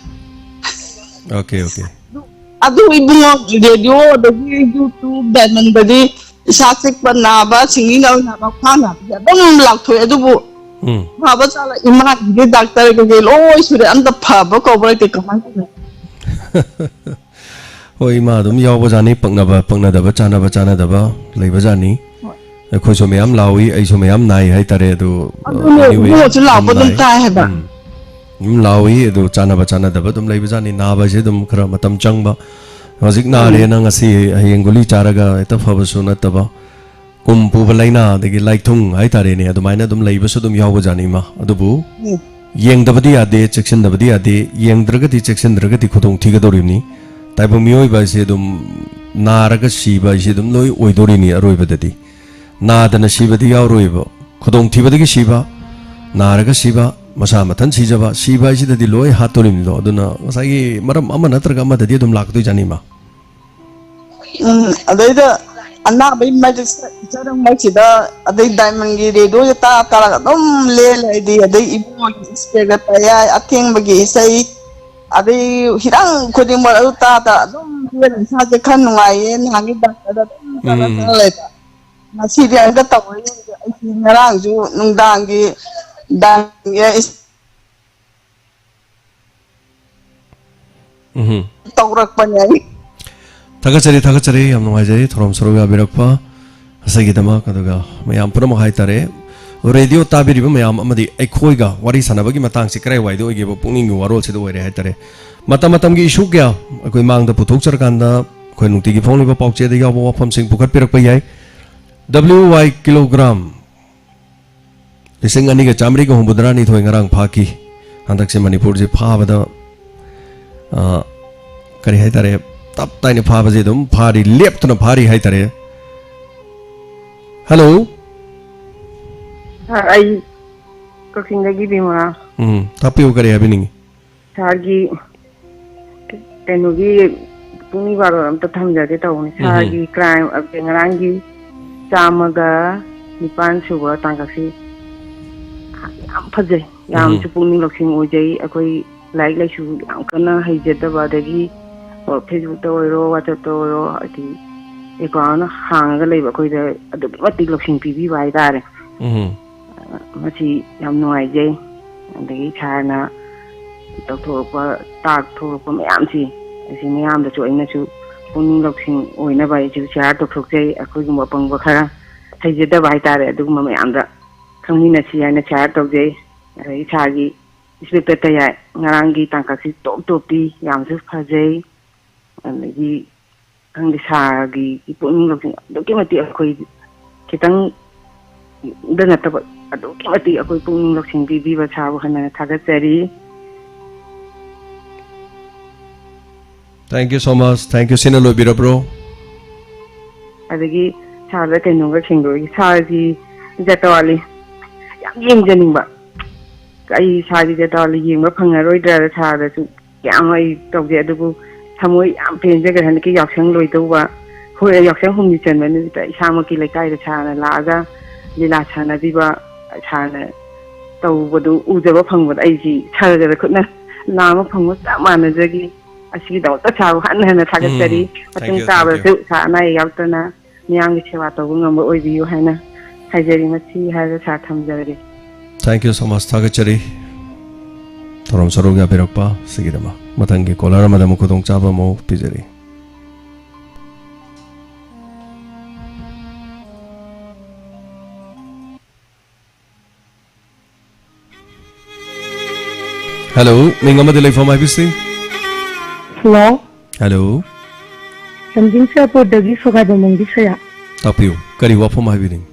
Okay, okay. ꯑꯗꯨ ꯏꯕꯨꯡꯉꯣ, ꯔꯦꯗꯤꯑꯣ ꯑꯗꯒꯤ YouTube, ꯗꯥꯏꯃꯟꯗꯗꯤ ꯏꯁꯥ ꯆꯤꯛꯄ, ꯅꯥꯕ, ꯁꯤꯡꯂꯤ ꯅꯥꯎꯔꯤ ꯅꯥꯕ, ꯈ꯭ꯋꯥꯡ ꯅꯥꯕꯁꯦ ꯑꯗꯨꯝ ꯂꯥꯎꯊꯣꯛꯑꯦ꯫ ꯑꯗꯨꯕꯨ ꯎꯝ꯫ ꯐꯕ ꯆꯥꯂ ꯏꯃꯥꯒꯤꯗꯤ ꯗꯥꯛꯇꯔ ꯀꯩꯀꯩ ꯂꯣꯏ ꯁꯨꯔꯦ, ꯑꯝꯇ ꯐꯕ ꯀꯧꯕ ꯂꯩꯇꯦ꯫ ꯀꯃꯥꯏꯅ ꯇꯧꯗꯣꯏꯅꯣ? ꯍꯣꯏ, ꯏꯃꯥ ꯑꯗꯨꯝ ꯌꯥꯎꯕꯖꯥꯠꯅꯤ, ꯄꯛꯅꯕ, ꯄꯛꯅꯗꯕ, ꯆꯥꯅꯕ, ꯆꯥꯅꯗꯕ ꯂꯩꯕꯖꯥꯠꯅꯤ꯫ ꯍꯣꯏ꯫ ꯑꯩꯈꯣꯏꯁꯨ ꯃꯌꯥꯝ ꯂꯥꯎꯏ, ꯑꯩꯁꯨ ꯃꯌꯥꯝ ꯅꯥꯏ ꯍꯥꯏꯇꯥꯔꯦ, ꯑꯗꯨ, ꯑꯗꯨꯅꯦ, anyway, ꯏꯕꯨꯡꯉꯣꯁꯨ ꯂꯥꯎꯕ ꯑꯗꯨꯝ ꯑꯗꯨꯝ ꯅꯥꯏ꯫ ꯇꯥꯏ ꯍꯥꯏꯕ꯫ ꯎꯝ꯫ ꯑꯗꯨꯝ ꯂꯥꯎꯏ, ꯑꯗꯨ ꯆꯥꯅꯕ, ꯆꯥꯅꯗꯕ ꯑꯗꯨꯝ ꯂꯩꯕꯖꯥꯠꯅꯤ꯫ ꯅꯥꯕ ꯍꯥꯏꯁꯦ ꯑꯗꯨꯝ ꯈꯔ ꯃꯇꯝ ꯆꯪꯕ꯫ ꯍꯧꯖꯤꯛ ꯎꯝ꯫ ꯅꯥꯔꯦꯅ ꯉꯁꯤ ꯍꯌꯦꯡ ꯒꯨꯂꯤ ꯆꯥꯔꯒ ꯍꯦꯛꯇ ꯐꯕꯁꯨ ꯅꯠꯇꯕ꯫ ꯀꯨꯝ ꯄꯨꯕ ꯂꯥꯏꯅꯥ, ꯑꯗꯒꯤ ꯂꯥꯏꯊꯨꯡ ꯍꯥꯏꯇꯥꯔꯦꯅꯦ, ꯑꯗꯨꯃꯥꯏꯅ ꯑꯗꯨꯝ ꯂꯩꯕꯁꯨ ꯑꯗꯨꯝ ꯌꯥꯎꯕꯖꯥꯠꯅꯤ, ꯏꯃꯥ꯫ ꯑꯗꯨꯕꯨ ꯎꯝ꯫ ꯌꯦꯡꯗꯕꯗꯤ ꯌꯥꯗꯦ, ꯆꯦꯛꯁꯤꯟꯗꯕꯗꯤ ꯌꯥꯗꯦ꯫ ꯌꯦꯡꯗ꯭ꯔꯒꯗꯤ, ꯆꯦꯛꯁꯤꯟꯗ꯭ꯔꯒꯗꯤ ꯈꯨꯗꯣꯡ ꯊꯤꯒꯗꯧꯔꯤꯕꯅꯤ꯫ ꯇꯥꯏꯕꯪ ꯃꯤꯑꯣꯏꯕ ꯍꯥꯏꯁꯦ ꯑꯗꯨꯝ ꯅꯥꯔꯒ ꯁꯤꯕ ꯍꯥꯏꯁꯦ ꯑꯗꯨꯝ ꯂꯣꯏ ꯑꯣꯏꯗꯣꯔꯤꯅꯤ ꯑꯔꯣꯏꯕꯗꯗꯤ꯫ ꯅꯥꯗꯅ ꯁꯤꯕꯗꯤ ꯌꯥꯎꯔꯣꯏꯕ꯫ ꯈꯨꯗꯣꯡꯊꯤꯕꯗꯒꯤ ꯁꯤꯕ, ꯅꯥꯔꯒ ꯁꯤꯕ, ꯃꯁꯥ ꯃꯊꯟ ꯁꯤꯖꯕ, ꯁꯤꯕ ꯍꯥꯏꯁꯤꯗꯗꯤ ꯂꯣꯏ ꯍꯥꯠꯇꯣꯔꯤꯕꯅꯤꯗꯣ꯫ ꯑꯗꯨꯅ ꯉꯁꯥꯏꯒꯤ ꯃꯔꯝ ꯑꯃ ꯅꯠꯇ꯭ꯔꯒ ꯑꯃꯗꯗꯤ ꯑꯗꯨꯝ ꯂꯥꯛꯀꯗꯣꯏꯖꯥꯠꯅꯤ, ꯏꯃꯥ꯫ ꯎꯝ, ꯑꯗꯩꯗ ꯑꯅꯥꯕꯒꯤ ꯃꯥꯏꯗ ꯆ-, ꯆꯔꯝꯕꯁꯤꯗ, ꯑꯗꯩ ꯗꯥꯏꯃꯟꯒꯤ ꯔꯦꯗꯤꯑꯣꯁꯦ ꯇꯥ ꯇꯥꯔꯒ ꯑꯗꯨꯝ ꯂꯦꯜꯂꯦ ꯑꯩꯗꯤ꯫ ꯑꯗꯩ ꯏꯕꯨꯡꯉꯣꯒꯤ ꯏꯁꯄꯦꯛꯇ ꯇꯌꯥꯏ, ꯑꯊꯦꯡꯕꯒꯤ ꯏꯁꯩ, ꯑꯗꯩ ꯍꯤꯔꯝ ꯈꯨꯗꯤꯡꯃꯛ ꯑꯗꯨ ꯇꯥ ꯇꯥ ꯑꯗꯨꯝ ꯂꯦꯜꯂꯦ꯫ ꯏꯁꯥꯁꯦ ꯈꯔ ꯅꯨꯡꯉꯥꯏꯌꯦ, ꯅꯍꯥꯟꯒꯤ ꯗꯥꯛꯇꯔꯗ ꯑꯗꯨꯝ ꯆꯠꯂ ꯎꯝ꯫ ꯆꯠꯂ ꯂꯩꯕ꯫ ꯉꯁꯤꯗꯤ ꯑꯝꯇ ꯇꯧꯔꯦ꯫ ꯑꯩꯗꯤ ꯉꯔꯥꯡꯁꯨ ꯅꯨꯡꯗꯥꯡꯒꯤ ꯗꯥꯏꯃꯟꯒꯤ ꯏꯁ-, ꯎꯝ꯫ ꯇꯧꯔꯛꯄꯅꯦ ꯑꯩ꯫ ꯊꯥꯒꯠꯆꯔꯤ, ꯊꯥꯒꯠꯆꯔꯤ꯫ ꯌꯥꯝ ꯅꯨꯡꯉꯥꯏꯖꯔꯤ ꯊꯧꯔꯝ ꯁꯔꯨꯛ ꯌꯥꯕꯤꯔꯛꯄ ꯑꯁꯤꯒꯤꯗꯃꯛ꯫ ꯑꯗꯨꯒ ꯃꯌꯥꯝ ꯄꯨꯝꯅꯃꯛ ꯍꯥꯏꯇꯥꯔꯦ, ꯔꯦꯗꯤꯑꯣ ꯇꯥꯕꯤꯔꯤꯕ ꯃꯌꯥꯝ ꯑꯃꯗꯤ ꯑꯩꯈꯣꯏꯒ ꯋꯥꯔꯤ ꯁꯥꯟꯅꯕꯒꯤ ꯃꯇꯥꯡꯁꯤ ꯀꯗꯥꯏꯋꯥꯏꯗ ꯑꯣꯏꯒꯦꯕ? ꯄꯨꯛꯅꯤꯡꯒꯤ ꯋꯥꯔꯣꯜꯁꯤꯗ ꯑꯣꯏꯔꯦ ꯍꯥꯏꯇꯥꯔꯦ꯫ ꯃꯇꯝ ꯃꯇꯝꯒꯤ ꯏꯁꯨ ꯀꯌꯥ ꯑꯩꯈꯣꯏ ꯃꯥꯡꯗ ꯄꯨꯊꯣꯛꯆꯔꯀꯥꯟꯗ ꯑꯩꯈꯣꯏ ꯅꯨꯡꯇꯤꯒꯤ ꯐꯣꯡꯂꯤꯕ ꯄꯥꯎꯆꯦꯗ ꯌꯥꯎꯕ ꯋꯥꯐꯝꯁꯤꯡ ꯄꯨꯈꯠꯄꯤꯔꯛꯄ ꯌꯥꯏ꯫ W Y ꯀꯤꯂꯣꯒ꯭ꯔꯥꯝ ꯂꯤꯁꯤꯡ ꯑꯅꯤꯒ ꯆꯥꯃꯔꯤꯒ ꯍꯨꯝꯐꯨꯇꯔꯥꯅꯤꯊꯣꯏ ꯉꯔꯥꯡ ꯐꯥꯈꯤ꯫ ꯍꯟꯗꯛꯁꯦ ꯃꯅꯤꯄꯨꯔꯁꯦ ꯐꯥꯕꯗ, ꯑ, ꯀꯔꯤ ꯍꯥꯏꯇꯥꯔꯦ, ꯇꯞ ꯇꯥꯏꯅ ꯐꯥꯕꯁꯦ ꯑꯗꯨꯝ ꯐꯥꯔꯤ, ꯂꯦꯞꯇꯅ ꯐꯥꯔꯤ ꯍꯥꯏꯇꯥꯔꯦ꯫ ꯍꯜꯂꯣ꯫ ꯁꯥꯔ, ꯑꯩ ꯀꯛꯆꯤꯡꯗꯒꯤ ꯕꯤꯃꯂꯥ꯫ ꯎꯝ, ꯇꯥꯛꯄꯤꯌꯨ, ꯀꯔꯤ ꯍꯥꯏꯕꯤꯅꯤꯡꯉꯤ? ꯁꯥꯔꯒꯤ ꯀꯩꯅꯣꯒꯤ ꯄꯨꯛꯅꯤꯡ ꯋꯥꯔꯣꯜ ꯑꯝꯇ ꯊꯝꯖꯒꯦ ꯇꯧꯕꯅꯤ꯫ ꯎꯝ꯫ ꯁꯥꯔꯒꯤ ꯀ꯭ꯔꯥꯏꯝ, ꯑ, ꯉꯔꯥꯡꯒꯤ ꯆꯥꯝꯃꯒ ꯅꯤꯄꯥꯟ ꯁꯨꯕ ꯇꯥꯡꯀꯛꯁꯤ ꯌꯥꯝ ꯐꯖꯩ, ꯌꯥꯝꯁꯨ ꯎꯝ꯫ ꯄꯨꯛꯅꯤꯡ ꯂꯧꯁꯤꯡ ꯑꯣꯏꯖꯩ꯫ ꯑꯩꯈꯣꯏ ꯂꯥꯏꯔꯤꯛ ꯂꯥꯏꯁꯨ ꯌꯥꯝ ꯀꯟꯅ ꯍꯩꯖꯗꯕ, ꯑꯗꯒꯤ, ꯑꯣ, Facebook-ꯇ ꯑꯣꯏꯔꯣ, WhatsApp-ꯇ ꯑꯣꯏꯔꯣ, ꯍꯥꯏꯗꯤ account ꯍꯥꯡꯉꯒ ꯂꯩꯕ ꯑꯩꯈꯣꯏꯗ ꯑꯗꯨꯛꯀꯤ ꯃꯇꯤꯛ ꯂꯧꯁꯤꯡ ꯄꯤꯕꯤꯕ ꯍꯥꯏꯇꯥꯔꯦ꯫ ꯎꯝ꯫ ꯃꯁꯤ ꯌꯥꯝ ꯅꯨꯡꯉꯥꯏꯖꯩ꯫ ꯑꯗꯒꯤ ꯁꯥꯔꯅ ꯇꯧꯊꯣꯔꯛꯄ, ꯇꯥꯛꯊꯣꯔꯛꯄ ꯃꯌꯥꯝꯁꯤ, ꯑꯁꯤ ꯃꯌꯥꯝꯗꯁꯨ ꯑꯩꯅꯁꯨ ꯄꯨꯛꯅꯤꯡ ꯂꯧꯁꯤꯡ ꯑꯣꯏꯅꯕ ꯑꯩꯁꯨ share ꯇꯧꯊꯣꯛꯆꯩ꯫ ꯑꯩꯈꯣꯏꯒꯨꯝꯕ ꯑꯄꯪꯕ ꯈꯔ ꯍꯩꯖꯗꯕ ꯍꯥꯏꯇꯥꯔꯦ, ꯑꯗꯨꯒꯨꯝꯕ ꯃꯌꯥꯝꯗ ꯈꯪꯃꯤꯟꯅꯁꯤ ꯍꯥꯏꯅ share ꯇꯧꯖꯩ꯫ ꯑꯗꯒꯤ ꯁꯥꯔꯒꯤ ꯏꯁꯄꯦꯛꯇꯔ ꯇꯌꯥꯏ, ꯉꯔꯥꯡꯒꯤ ꯇꯥꯡꯀꯛꯁꯤ top topꯄꯤ, ꯌꯥꯝꯁꯨ ꯐꯖꯩ꯫ ꯑꯗꯒꯤ ꯈꯪꯗꯦ, ꯁꯥꯔꯒꯤ ꯄꯨꯛꯅꯤꯡ ꯂꯧꯁꯤꯡ ꯑꯗꯨꯛꯀꯤ ꯃꯇꯤꯛ ꯑꯩꯈꯣꯏ ꯈꯤꯇꯪꯗ ꯅꯠꯇꯕ ꯑꯗꯨꯛꯀꯤ ꯃꯇꯤꯛ ꯑꯩꯈꯣꯏ ꯄꯨꯛꯅꯤꯡ ꯂꯧꯁꯤꯡ ꯄꯤꯕꯤꯕ ꯁꯥꯔꯕꯨ ꯍꯟꯅ ꯊꯥꯒꯠꯆꯔꯤ꯫ Thank you so much. Thank you. ꯁꯤꯅ ꯂꯣꯏꯕꯤꯔꯕ꯭ꯔꯣ? ꯑꯗꯒꯤ ꯁꯥꯔꯗ ꯀꯩꯅꯣꯝꯒ ꯈꯤꯡꯗꯣꯛꯏ, ꯁꯥꯔꯒꯤ ꯖꯇꯋꯥꯂꯤ ꯌꯥꯝ ꯌꯦꯡꯖꯅꯤꯡꯕ꯫ ꯑꯩ ꯁꯥꯔꯒꯤ ꯖꯇꯋꯥꯂꯤ ꯌꯦꯡꯕ ꯐꯪꯉꯔꯣꯏꯗ꯭ꯔꯥ ꯁꯥꯔꯗꯁꯨ ꯌꯥꯝ ꯑꯩ ꯇꯧꯖꯩ꯫ ꯑꯗꯨꯕꯨ ꯊꯃꯣꯏ ꯌꯥꯝ ꯄꯦꯟꯖꯈ꯭ꯔꯦ꯫ ꯍꯟꯗꯛꯀꯤ ꯌꯥꯎꯁꯪ ꯂꯣꯏꯗꯧꯕ, ꯍꯣꯏ, ꯌꯥꯎꯁꯪ ꯍꯨꯝꯅꯤ ꯆꯟꯕ ꯅꯨꯃꯤꯠꯇ ꯏꯁꯥꯃꯛꯀꯤ ꯂꯩꯀꯥꯏꯗ ꯁꯥꯔꯅ ꯂꯥꯛꯑꯒ ꯂꯤꯂꯥ ꯁꯥꯟꯅꯕꯤꯕ, ꯁꯥꯔꯅ ꯇꯧꯕꯗꯨ ꯎꯖꯕ ꯐꯪꯕꯗ ꯑꯩꯁꯤ ꯁꯥꯔꯒ ꯈꯨꯠꯅ ꯂꯥꯝꯕ ꯐꯪꯕ ꯆꯞ ꯃꯥꯟꯅꯖꯈꯤ꯫ ꯑꯁꯤꯒꯤꯗꯃꯛꯇ ꯁꯥꯔꯕꯨ ꯍꯟꯅ ꯍꯟꯅ ꯊꯥꯒꯠꯆꯔꯤ꯫ ꯎꯝ, thank ꯃꯇꯨꯡ you, thank you. ꯇꯥꯕꯗꯁꯨ ꯁꯥꯔ ꯑꯅꯥ ꯑꯌꯦꯛ ꯌꯥꯎꯗꯅ ꯃꯤꯌꯥꯝꯒꯤ ꯁꯦꯕꯥ ꯇꯧꯕ ꯉꯝꯕ ꯑꯣꯏꯕꯤꯌꯨ ꯍꯥꯏꯅ ꯍꯥꯏꯖꯔꯤ꯫ ꯃꯁꯤ ꯍꯥꯏꯔꯒ ꯁꯥꯔ ꯊꯝꯖꯔꯒꯦ꯫ Thank you so much. ꯊꯥꯒꯠꯆꯔꯤ꯫ ꯊꯧꯔꯝ ꯁꯔꯨꯛ ꯌꯥꯕꯤꯔꯛꯄ ꯁꯤꯒꯤꯗꯃꯛ꯫ ꯃꯊꯪꯒꯤ caller ꯑꯃꯗ ꯑꯃꯨꯛ ꯈꯨꯗꯣꯡꯆꯥꯕ ꯑꯃꯨꯛ ꯄꯤꯖꯔꯤ꯫ Hello, ꯃꯤꯡ ꯑꯃꯗꯤ ꯂꯩꯐꯝ ꯍꯥꯏꯕꯤꯁꯤ꯫ Hello, Hello, ꯂꯝꯖꯤꯡ ꯆꯨꯔꯥꯆꯥꯟꯄꯨꯔꯗꯒꯤ ꯁꯣꯒꯥꯏꯕꯝꯕꯝꯒꯤ ꯁꯣꯌꯥ꯫ ꯇꯥꯛꯄꯤꯌꯨ, ꯀꯔꯤ ꯋꯥꯐꯝ ꯍꯥꯏꯕꯤꯅꯤꯡ?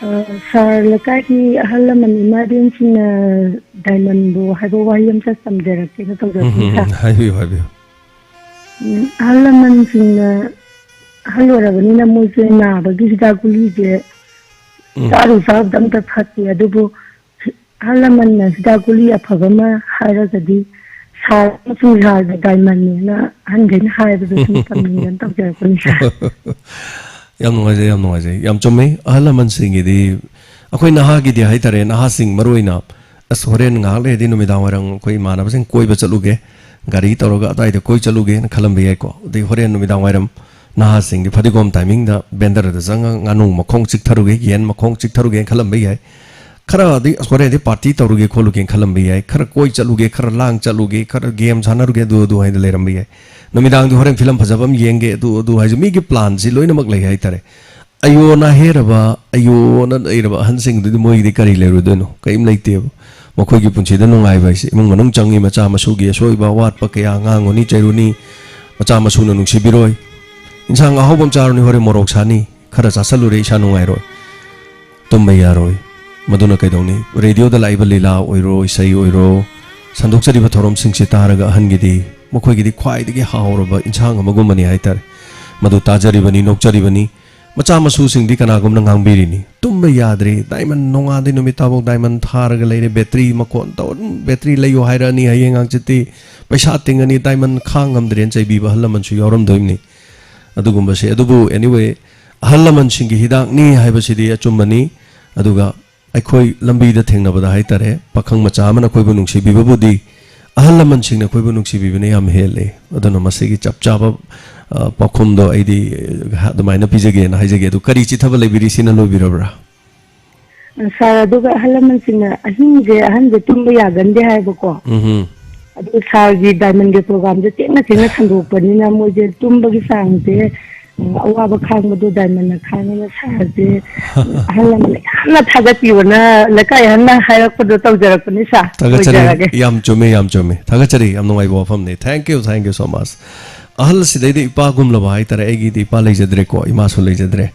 ꯑ, ꯁꯥꯔ, ꯂꯩꯀꯥꯏꯒꯤ ꯑꯍꯜ ꯂꯃꯟ ꯏꯃꯥ ꯏꯕꯦꯟꯁꯤꯡꯅ ꯗꯥꯏꯃꯟꯕꯨ ꯍꯥꯏꯕ ꯋꯥꯍꯩ ꯑꯃꯇ ꯇꯝꯖꯔꯛꯀꯦꯅ ꯇꯧꯖꯔꯛꯄꯅꯤ, ꯁꯥꯔ꯫ ꯍꯥꯏꯕꯤꯌꯨ, ꯍꯥꯏꯕꯤꯌꯨ꯫ ꯎꯝ, ꯑꯍꯜ ꯂꯃꯟꯁꯤꯡꯅ ꯑꯍꯜ ꯑꯣꯏꯔꯕꯅꯤꯅ ꯃꯣꯏꯁꯦ ꯅꯥꯕꯒꯤ ꯍꯤꯗꯥꯛ ꯒꯨꯂꯤꯁꯦ ꯎꯝ꯫ ꯆꯥꯔꯨ ꯆꯥꯕꯗ ꯑꯝꯇ ꯐꯠꯇꯦ꯫ ꯑꯗꯨꯕꯨ ꯑꯍꯜ ꯂꯃꯟꯅ ꯍꯤꯗꯥꯛ ꯒꯨꯂꯤ ꯑꯐꯕ ꯑꯃ ꯍꯥꯏꯔꯒꯗꯤ ꯁꯥꯔ ꯑꯃꯁꯨꯡ ꯁꯥꯔꯒꯤ ꯗꯥꯏꯃꯟꯅꯦꯅ ꯑꯍꯟꯈꯩꯅ ꯍꯥꯏꯕꯗꯣ ꯁꯨꯝ ꯇꯝꯅꯤꯡꯗꯅ ꯇꯧꯖꯔꯛꯄꯅꯤ, ꯁꯥꯔ꯫ ꯌꯥꯝ ꯅꯨꯡꯉꯥꯏꯖꯩ, ꯌꯥꯝ ꯅꯨꯡꯉꯥꯏꯖꯩ꯫ ꯌꯥꯝ ꯆꯨꯝꯃꯤ꯫ ꯑꯍꯜ ꯂꯃꯟꯁꯤꯡꯒꯤꯗꯤ, ꯑꯩꯈꯣꯏ ꯅꯍꯥꯒꯤꯗꯤ ꯍꯥꯏꯇꯥꯔꯦ, ꯅꯍꯥꯁꯤꯡ ꯃꯔꯨ ꯑꯣꯏꯅ, "ꯑꯁ, ꯍꯣꯔꯦꯟ ꯉꯥꯏꯍꯥꯛ ꯂꯩꯔꯗꯤ ꯅꯨꯃꯤꯗꯥꯡ ꯋꯥꯏꯔꯝ ꯑꯩꯈꯣꯏ ꯏꯃꯥꯟꯅꯕꯁꯤꯡ ꯀꯣꯏꯕ ꯆꯠꯂꯨꯒꯦ, ꯒꯥꯔꯤ ꯇꯧꯔꯒ ꯑꯗꯥꯏꯗ ꯀꯣꯏ ꯆꯠꯂꯨꯒꯦꯅ" ꯈꯜꯂꯝꯕ ꯌꯥꯏꯀꯣ꯫ ꯑꯗꯩ ꯍꯣꯔꯦꯟ ꯅꯨꯃꯤꯗꯥꯡ ꯋꯥꯏꯔꯝ ꯅꯍꯥꯁꯤꯡꯒꯤ ꯐꯗꯤꯒꯣꯝ ꯇꯥꯏꯃꯤꯡꯗ ꯕꯦꯟꯗꯔꯗ ꯆꯪꯉꯒ ꯉꯥꯅꯨ ꯃꯈꯣꯡ ꯆꯤꯛꯊꯔꯨꯒꯦ, ꯌꯦꯟ ꯃꯈꯣꯡ ꯆꯤꯛꯊꯔꯨꯒꯦꯅ ꯈꯜꯂꯝꯕ ꯌꯥꯏ꯫ ꯈꯔ ꯑꯗꯩ, "ꯑꯁ, ꯍꯣꯔꯦꯟꯗꯤ ꯄꯥꯔꯇꯤ ꯇꯧꯔꯨꯒꯦ ꯈꯣꯠꯂꯨꯒꯦꯅ" ꯈꯜꯂꯝꯕ ꯌꯥꯏ꯫ ꯈꯔ ꯀꯣꯏ ꯆꯠꯂꯨꯒꯦ, ꯈꯔ ꯂꯥꯡ ꯆꯠꯂꯨꯒꯦ, ꯈꯔ ꯒꯦꯝ ꯁꯥꯟꯅꯔꯨꯒꯦ, ꯑꯗꯨ ꯑꯗꯨ ꯍꯥꯏꯅ ꯂꯩꯔꯝꯕ ꯌꯥꯏ꯫ ꯅꯨꯃꯤꯗꯥꯡꯗꯤ ꯍꯣꯔꯦꯟ ꯐꯤꯂꯝ ꯐꯖꯕ ꯑꯃ ꯌꯦꯡꯒꯦ, ꯑꯗꯨ ꯑꯗꯨ ꯍꯥꯏꯁꯦ, ꯃꯤꯒꯤ ꯄ꯭ꯂꯥꯟꯁꯤ ꯂꯣꯏꯅꯃꯛ ꯂꯩ ꯍꯥꯏꯇꯥꯔꯦ꯫ ꯑꯌꯣꯅ ꯍꯦꯔꯕ, ꯑꯌꯣꯅ ꯂꯩꯔꯕ ꯑꯍꯟꯁꯤꯡꯗꯨꯗꯤ ꯃꯣꯏꯒꯤꯗꯤ ꯀꯔꯤ ꯂꯩꯔꯨꯗꯣꯏꯅꯣ? ꯀꯔꯤꯝ ꯂꯩꯇꯦꯕ꯫ ꯃꯈꯣꯏꯒꯤ ꯄꯨꯟꯁꯤꯗ ꯅꯨꯡꯉꯥꯏꯕ ꯍꯥꯏꯁꯦ ꯏꯃꯨꯡ ꯃꯅꯨꯡ ꯆꯪꯉꯤ, ꯃꯆꯥ ꯃꯁꯨꯒꯤ ꯑꯁꯣꯏꯕ ꯑꯋꯥꯠꯄ ꯀꯌꯥ ꯉꯥꯡꯉꯨꯅꯤ, ꯆꯩꯔꯨꯅꯤ, ꯃꯆꯥ ꯃꯁꯨꯅ ꯅꯨꯡꯁꯤꯕꯤꯔꯣꯏ꯫ ꯏꯟꯁꯥꯡ ꯑꯍꯥꯎꯕ ꯑꯃ ꯆꯥꯔꯨꯅꯤ, ꯍꯣꯔꯦꯟ ꯃꯣꯔꯣꯛ ꯁꯥꯅꯤ꯫ ꯈꯔ ꯆꯥꯁꯜꯂꯨꯔꯦ, ꯏꯁꯥ ꯅꯨꯡꯉꯥꯏꯔꯣꯏ, ꯇꯨꯝꯕ ꯌꯥꯔꯣꯏ꯫ ꯃꯗꯨꯅ ꯀꯩꯗꯧꯅꯤ? ꯔꯦꯗꯤꯑꯣꯗ ꯂꯥꯛꯏꯕ ꯂꯤꯂꯥ ꯑꯣꯏꯔꯣ, ꯏꯁꯩ ꯑꯣꯏꯔꯣ, ꯁꯟꯗꯣꯛꯆꯔꯤꯕ ꯊꯧꯔꯝꯁꯤꯡꯁꯦ ꯇꯥꯔꯒ ꯑꯍꯟꯒꯤꯗꯤ, ꯃꯈꯣꯏꯒꯤꯗꯤ ꯈ꯭ꯋꯥꯏꯗꯒꯤ ꯍꯥꯎꯔꯕ ꯏꯟꯁꯥꯡ ꯑꯃꯒꯨꯝꯕꯅꯤ ꯍꯥꯏꯇꯥꯔꯦ꯫ ꯃꯗꯨ ꯇꯥꯖꯔꯤꯕꯅꯤ, ꯅꯣꯛꯆꯔꯤꯕꯅꯤ꯫ ꯃꯆꯥ ꯃꯁꯨꯁꯤꯡꯗꯤ ꯀꯅꯥꯒꯨꯝꯅ ꯉꯥꯡꯕꯤꯔꯤꯅꯤ? ꯇꯨꯝꯕ ꯌꯥꯗ꯭ꯔꯦ, ꯗꯥꯏꯃꯟ ꯅꯣꯡꯉꯥꯟꯗꯩ ꯅꯨꯃꯤꯠ ꯇꯥꯐꯥꯎ ꯗꯥꯏꯃꯟ ꯊꯥꯔꯒ ꯂꯩꯔꯦ, ꯕꯦꯇ꯭ꯔꯤ ꯃꯈꯣꯟ ꯇꯧ-, ꯕꯦꯇ꯭ꯔꯤ ꯂꯩꯌꯨ ꯍꯥꯏꯔꯛꯑꯅꯤ, ꯍꯌꯦꯡ ꯍꯪꯆꯤꯠꯇꯤ ꯄꯩꯁꯥ ꯇꯤꯡꯉꯅꯤ, ꯗꯥꯏꯃꯟ ꯈꯥꯡ ꯉꯝꯗ꯭ꯔꯦꯅ ꯆꯩꯕꯤꯕ ꯑꯍꯜ ꯂꯃꯟꯁꯨ ꯌꯥꯎꯔꯝꯗꯣꯏꯅꯤ꯫ ꯑꯗꯨꯒꯨꯝꯕꯁꯦ, ꯑꯗꯨꯕꯨ anyway, ꯑꯍꯜ ꯂꯃꯟꯁꯤꯡꯒꯤ ꯍꯤꯗꯥꯛꯅꯤ ꯍꯥꯏꯕꯁꯤꯗꯤ ꯑꯆꯨꯝꯕꯅꯤ꯫ ꯑꯗꯨꯒ ꯑꯩꯈꯣꯏ ꯂꯝꯕꯤꯗ ꯊꯦꯡꯅꯕꯗ ꯍꯥꯏꯇꯥꯔꯦ, ꯄꯥꯈꯪ ꯃꯆꯥ ꯑꯃꯅ ꯑꯩꯈꯣꯏꯕꯨ ꯅꯨꯡꯁꯤꯕꯤꯕꯕꯨꯗꯤ ꯑꯍꯜ ꯂꯃꯟꯁꯤꯡꯅ ꯑꯩꯈꯣꯏꯕꯨ ꯅꯨꯡꯁꯤꯕꯤꯕꯅ ꯌꯥꯝ ꯍꯦꯜꯂꯦ꯫ ꯑꯗꯨꯅ ꯃꯁꯤꯒꯤ ꯆꯞ ꯆꯥꯕ, ꯑ, ꯄꯥꯎꯈꯨꯝꯗꯣ ꯑꯩꯗꯤ, ꯑ, ꯑꯗꯨꯃꯥꯏꯅ ꯄꯤꯖꯒꯦꯅ ꯍꯥꯏꯖꯒꯦ꯫ ꯑꯗꯨ ꯀꯔꯤ ꯆꯤꯊꯕ ꯂꯩꯕꯤꯔꯤ, ꯁꯤꯅ ꯂꯣꯏꯕꯤꯔꯕ꯭ꯔꯥ? ꯁꯥꯔ, ꯑꯗꯨꯒ ꯑꯍꯜ ꯂꯃꯟꯁꯤꯡꯅ ꯑꯍꯤꯡꯁꯦ ꯑꯍꯟꯁꯦ ꯇꯨꯝꯕ ꯌꯥꯒꯟꯗꯦ ꯍꯥꯏꯕꯀꯣ꯫ ꯎꯝꯍꯨꯝ꯫ ꯑꯗꯨ ꯁꯥꯔꯒꯤ ꯗꯥꯏꯃꯟꯒꯤ ꯄ꯭ꯔꯣꯒꯥꯝꯁꯦ ꯊꯦꯡꯅ ꯊꯦꯡꯅ ꯁꯟꯗꯣꯛꯄꯅꯤꯅ ꯃꯣꯏꯁꯦ ꯇꯨꯝꯕꯒꯤ ꯆꯥꯡꯁꯦ, ꯎꯝ, ꯑꯋꯥꯕ ꯈꯥꯡꯕꯗꯣ ꯗꯥꯏꯃꯟꯅ ꯈꯥꯡꯉꯦꯅ ꯁꯥꯔꯁꯦ ꯑꯍꯜ ꯂꯃꯟꯅ ꯌꯥꯝꯅ ꯊꯥꯒꯠꯄꯤꯌꯣꯅ ꯂꯩꯀꯥꯏ ꯑꯍꯟꯅ ꯍꯥꯏꯔꯛꯄꯗꯣ ꯇꯧꯖꯔꯛꯄꯅꯤ ꯁꯥꯔ꯫ ꯊꯥꯒꯠꯆꯔꯤ꯫ ꯂꯣꯏꯖꯔꯒꯦ꯫ ꯌꯥꯝ ꯆꯨꯝꯃꯦ, ꯌꯥꯝ ꯆꯨꯝꯃꯦ꯫ ꯊꯥꯒꯠꯆꯔꯤ꯫ ꯌꯥꯝ ꯅꯨꯡꯉꯥꯏꯕ ꯋꯥꯐꯝꯅꯤ꯫ Thank you, thank you so much꯫ ꯑꯍꯜ ꯁꯤꯗꯩꯗ ꯏꯄꯥꯒꯨꯝꯂꯕ ꯍꯥꯏꯇꯥꯔꯦ꯫ ꯑꯩꯒꯤꯗꯤ ꯏꯄꯥ ꯂꯩꯖꯗ꯭ꯔꯦꯀꯣ, ꯏꯃꯥꯁꯨ ꯂꯩꯖꯗ꯭ꯔꯦ꯫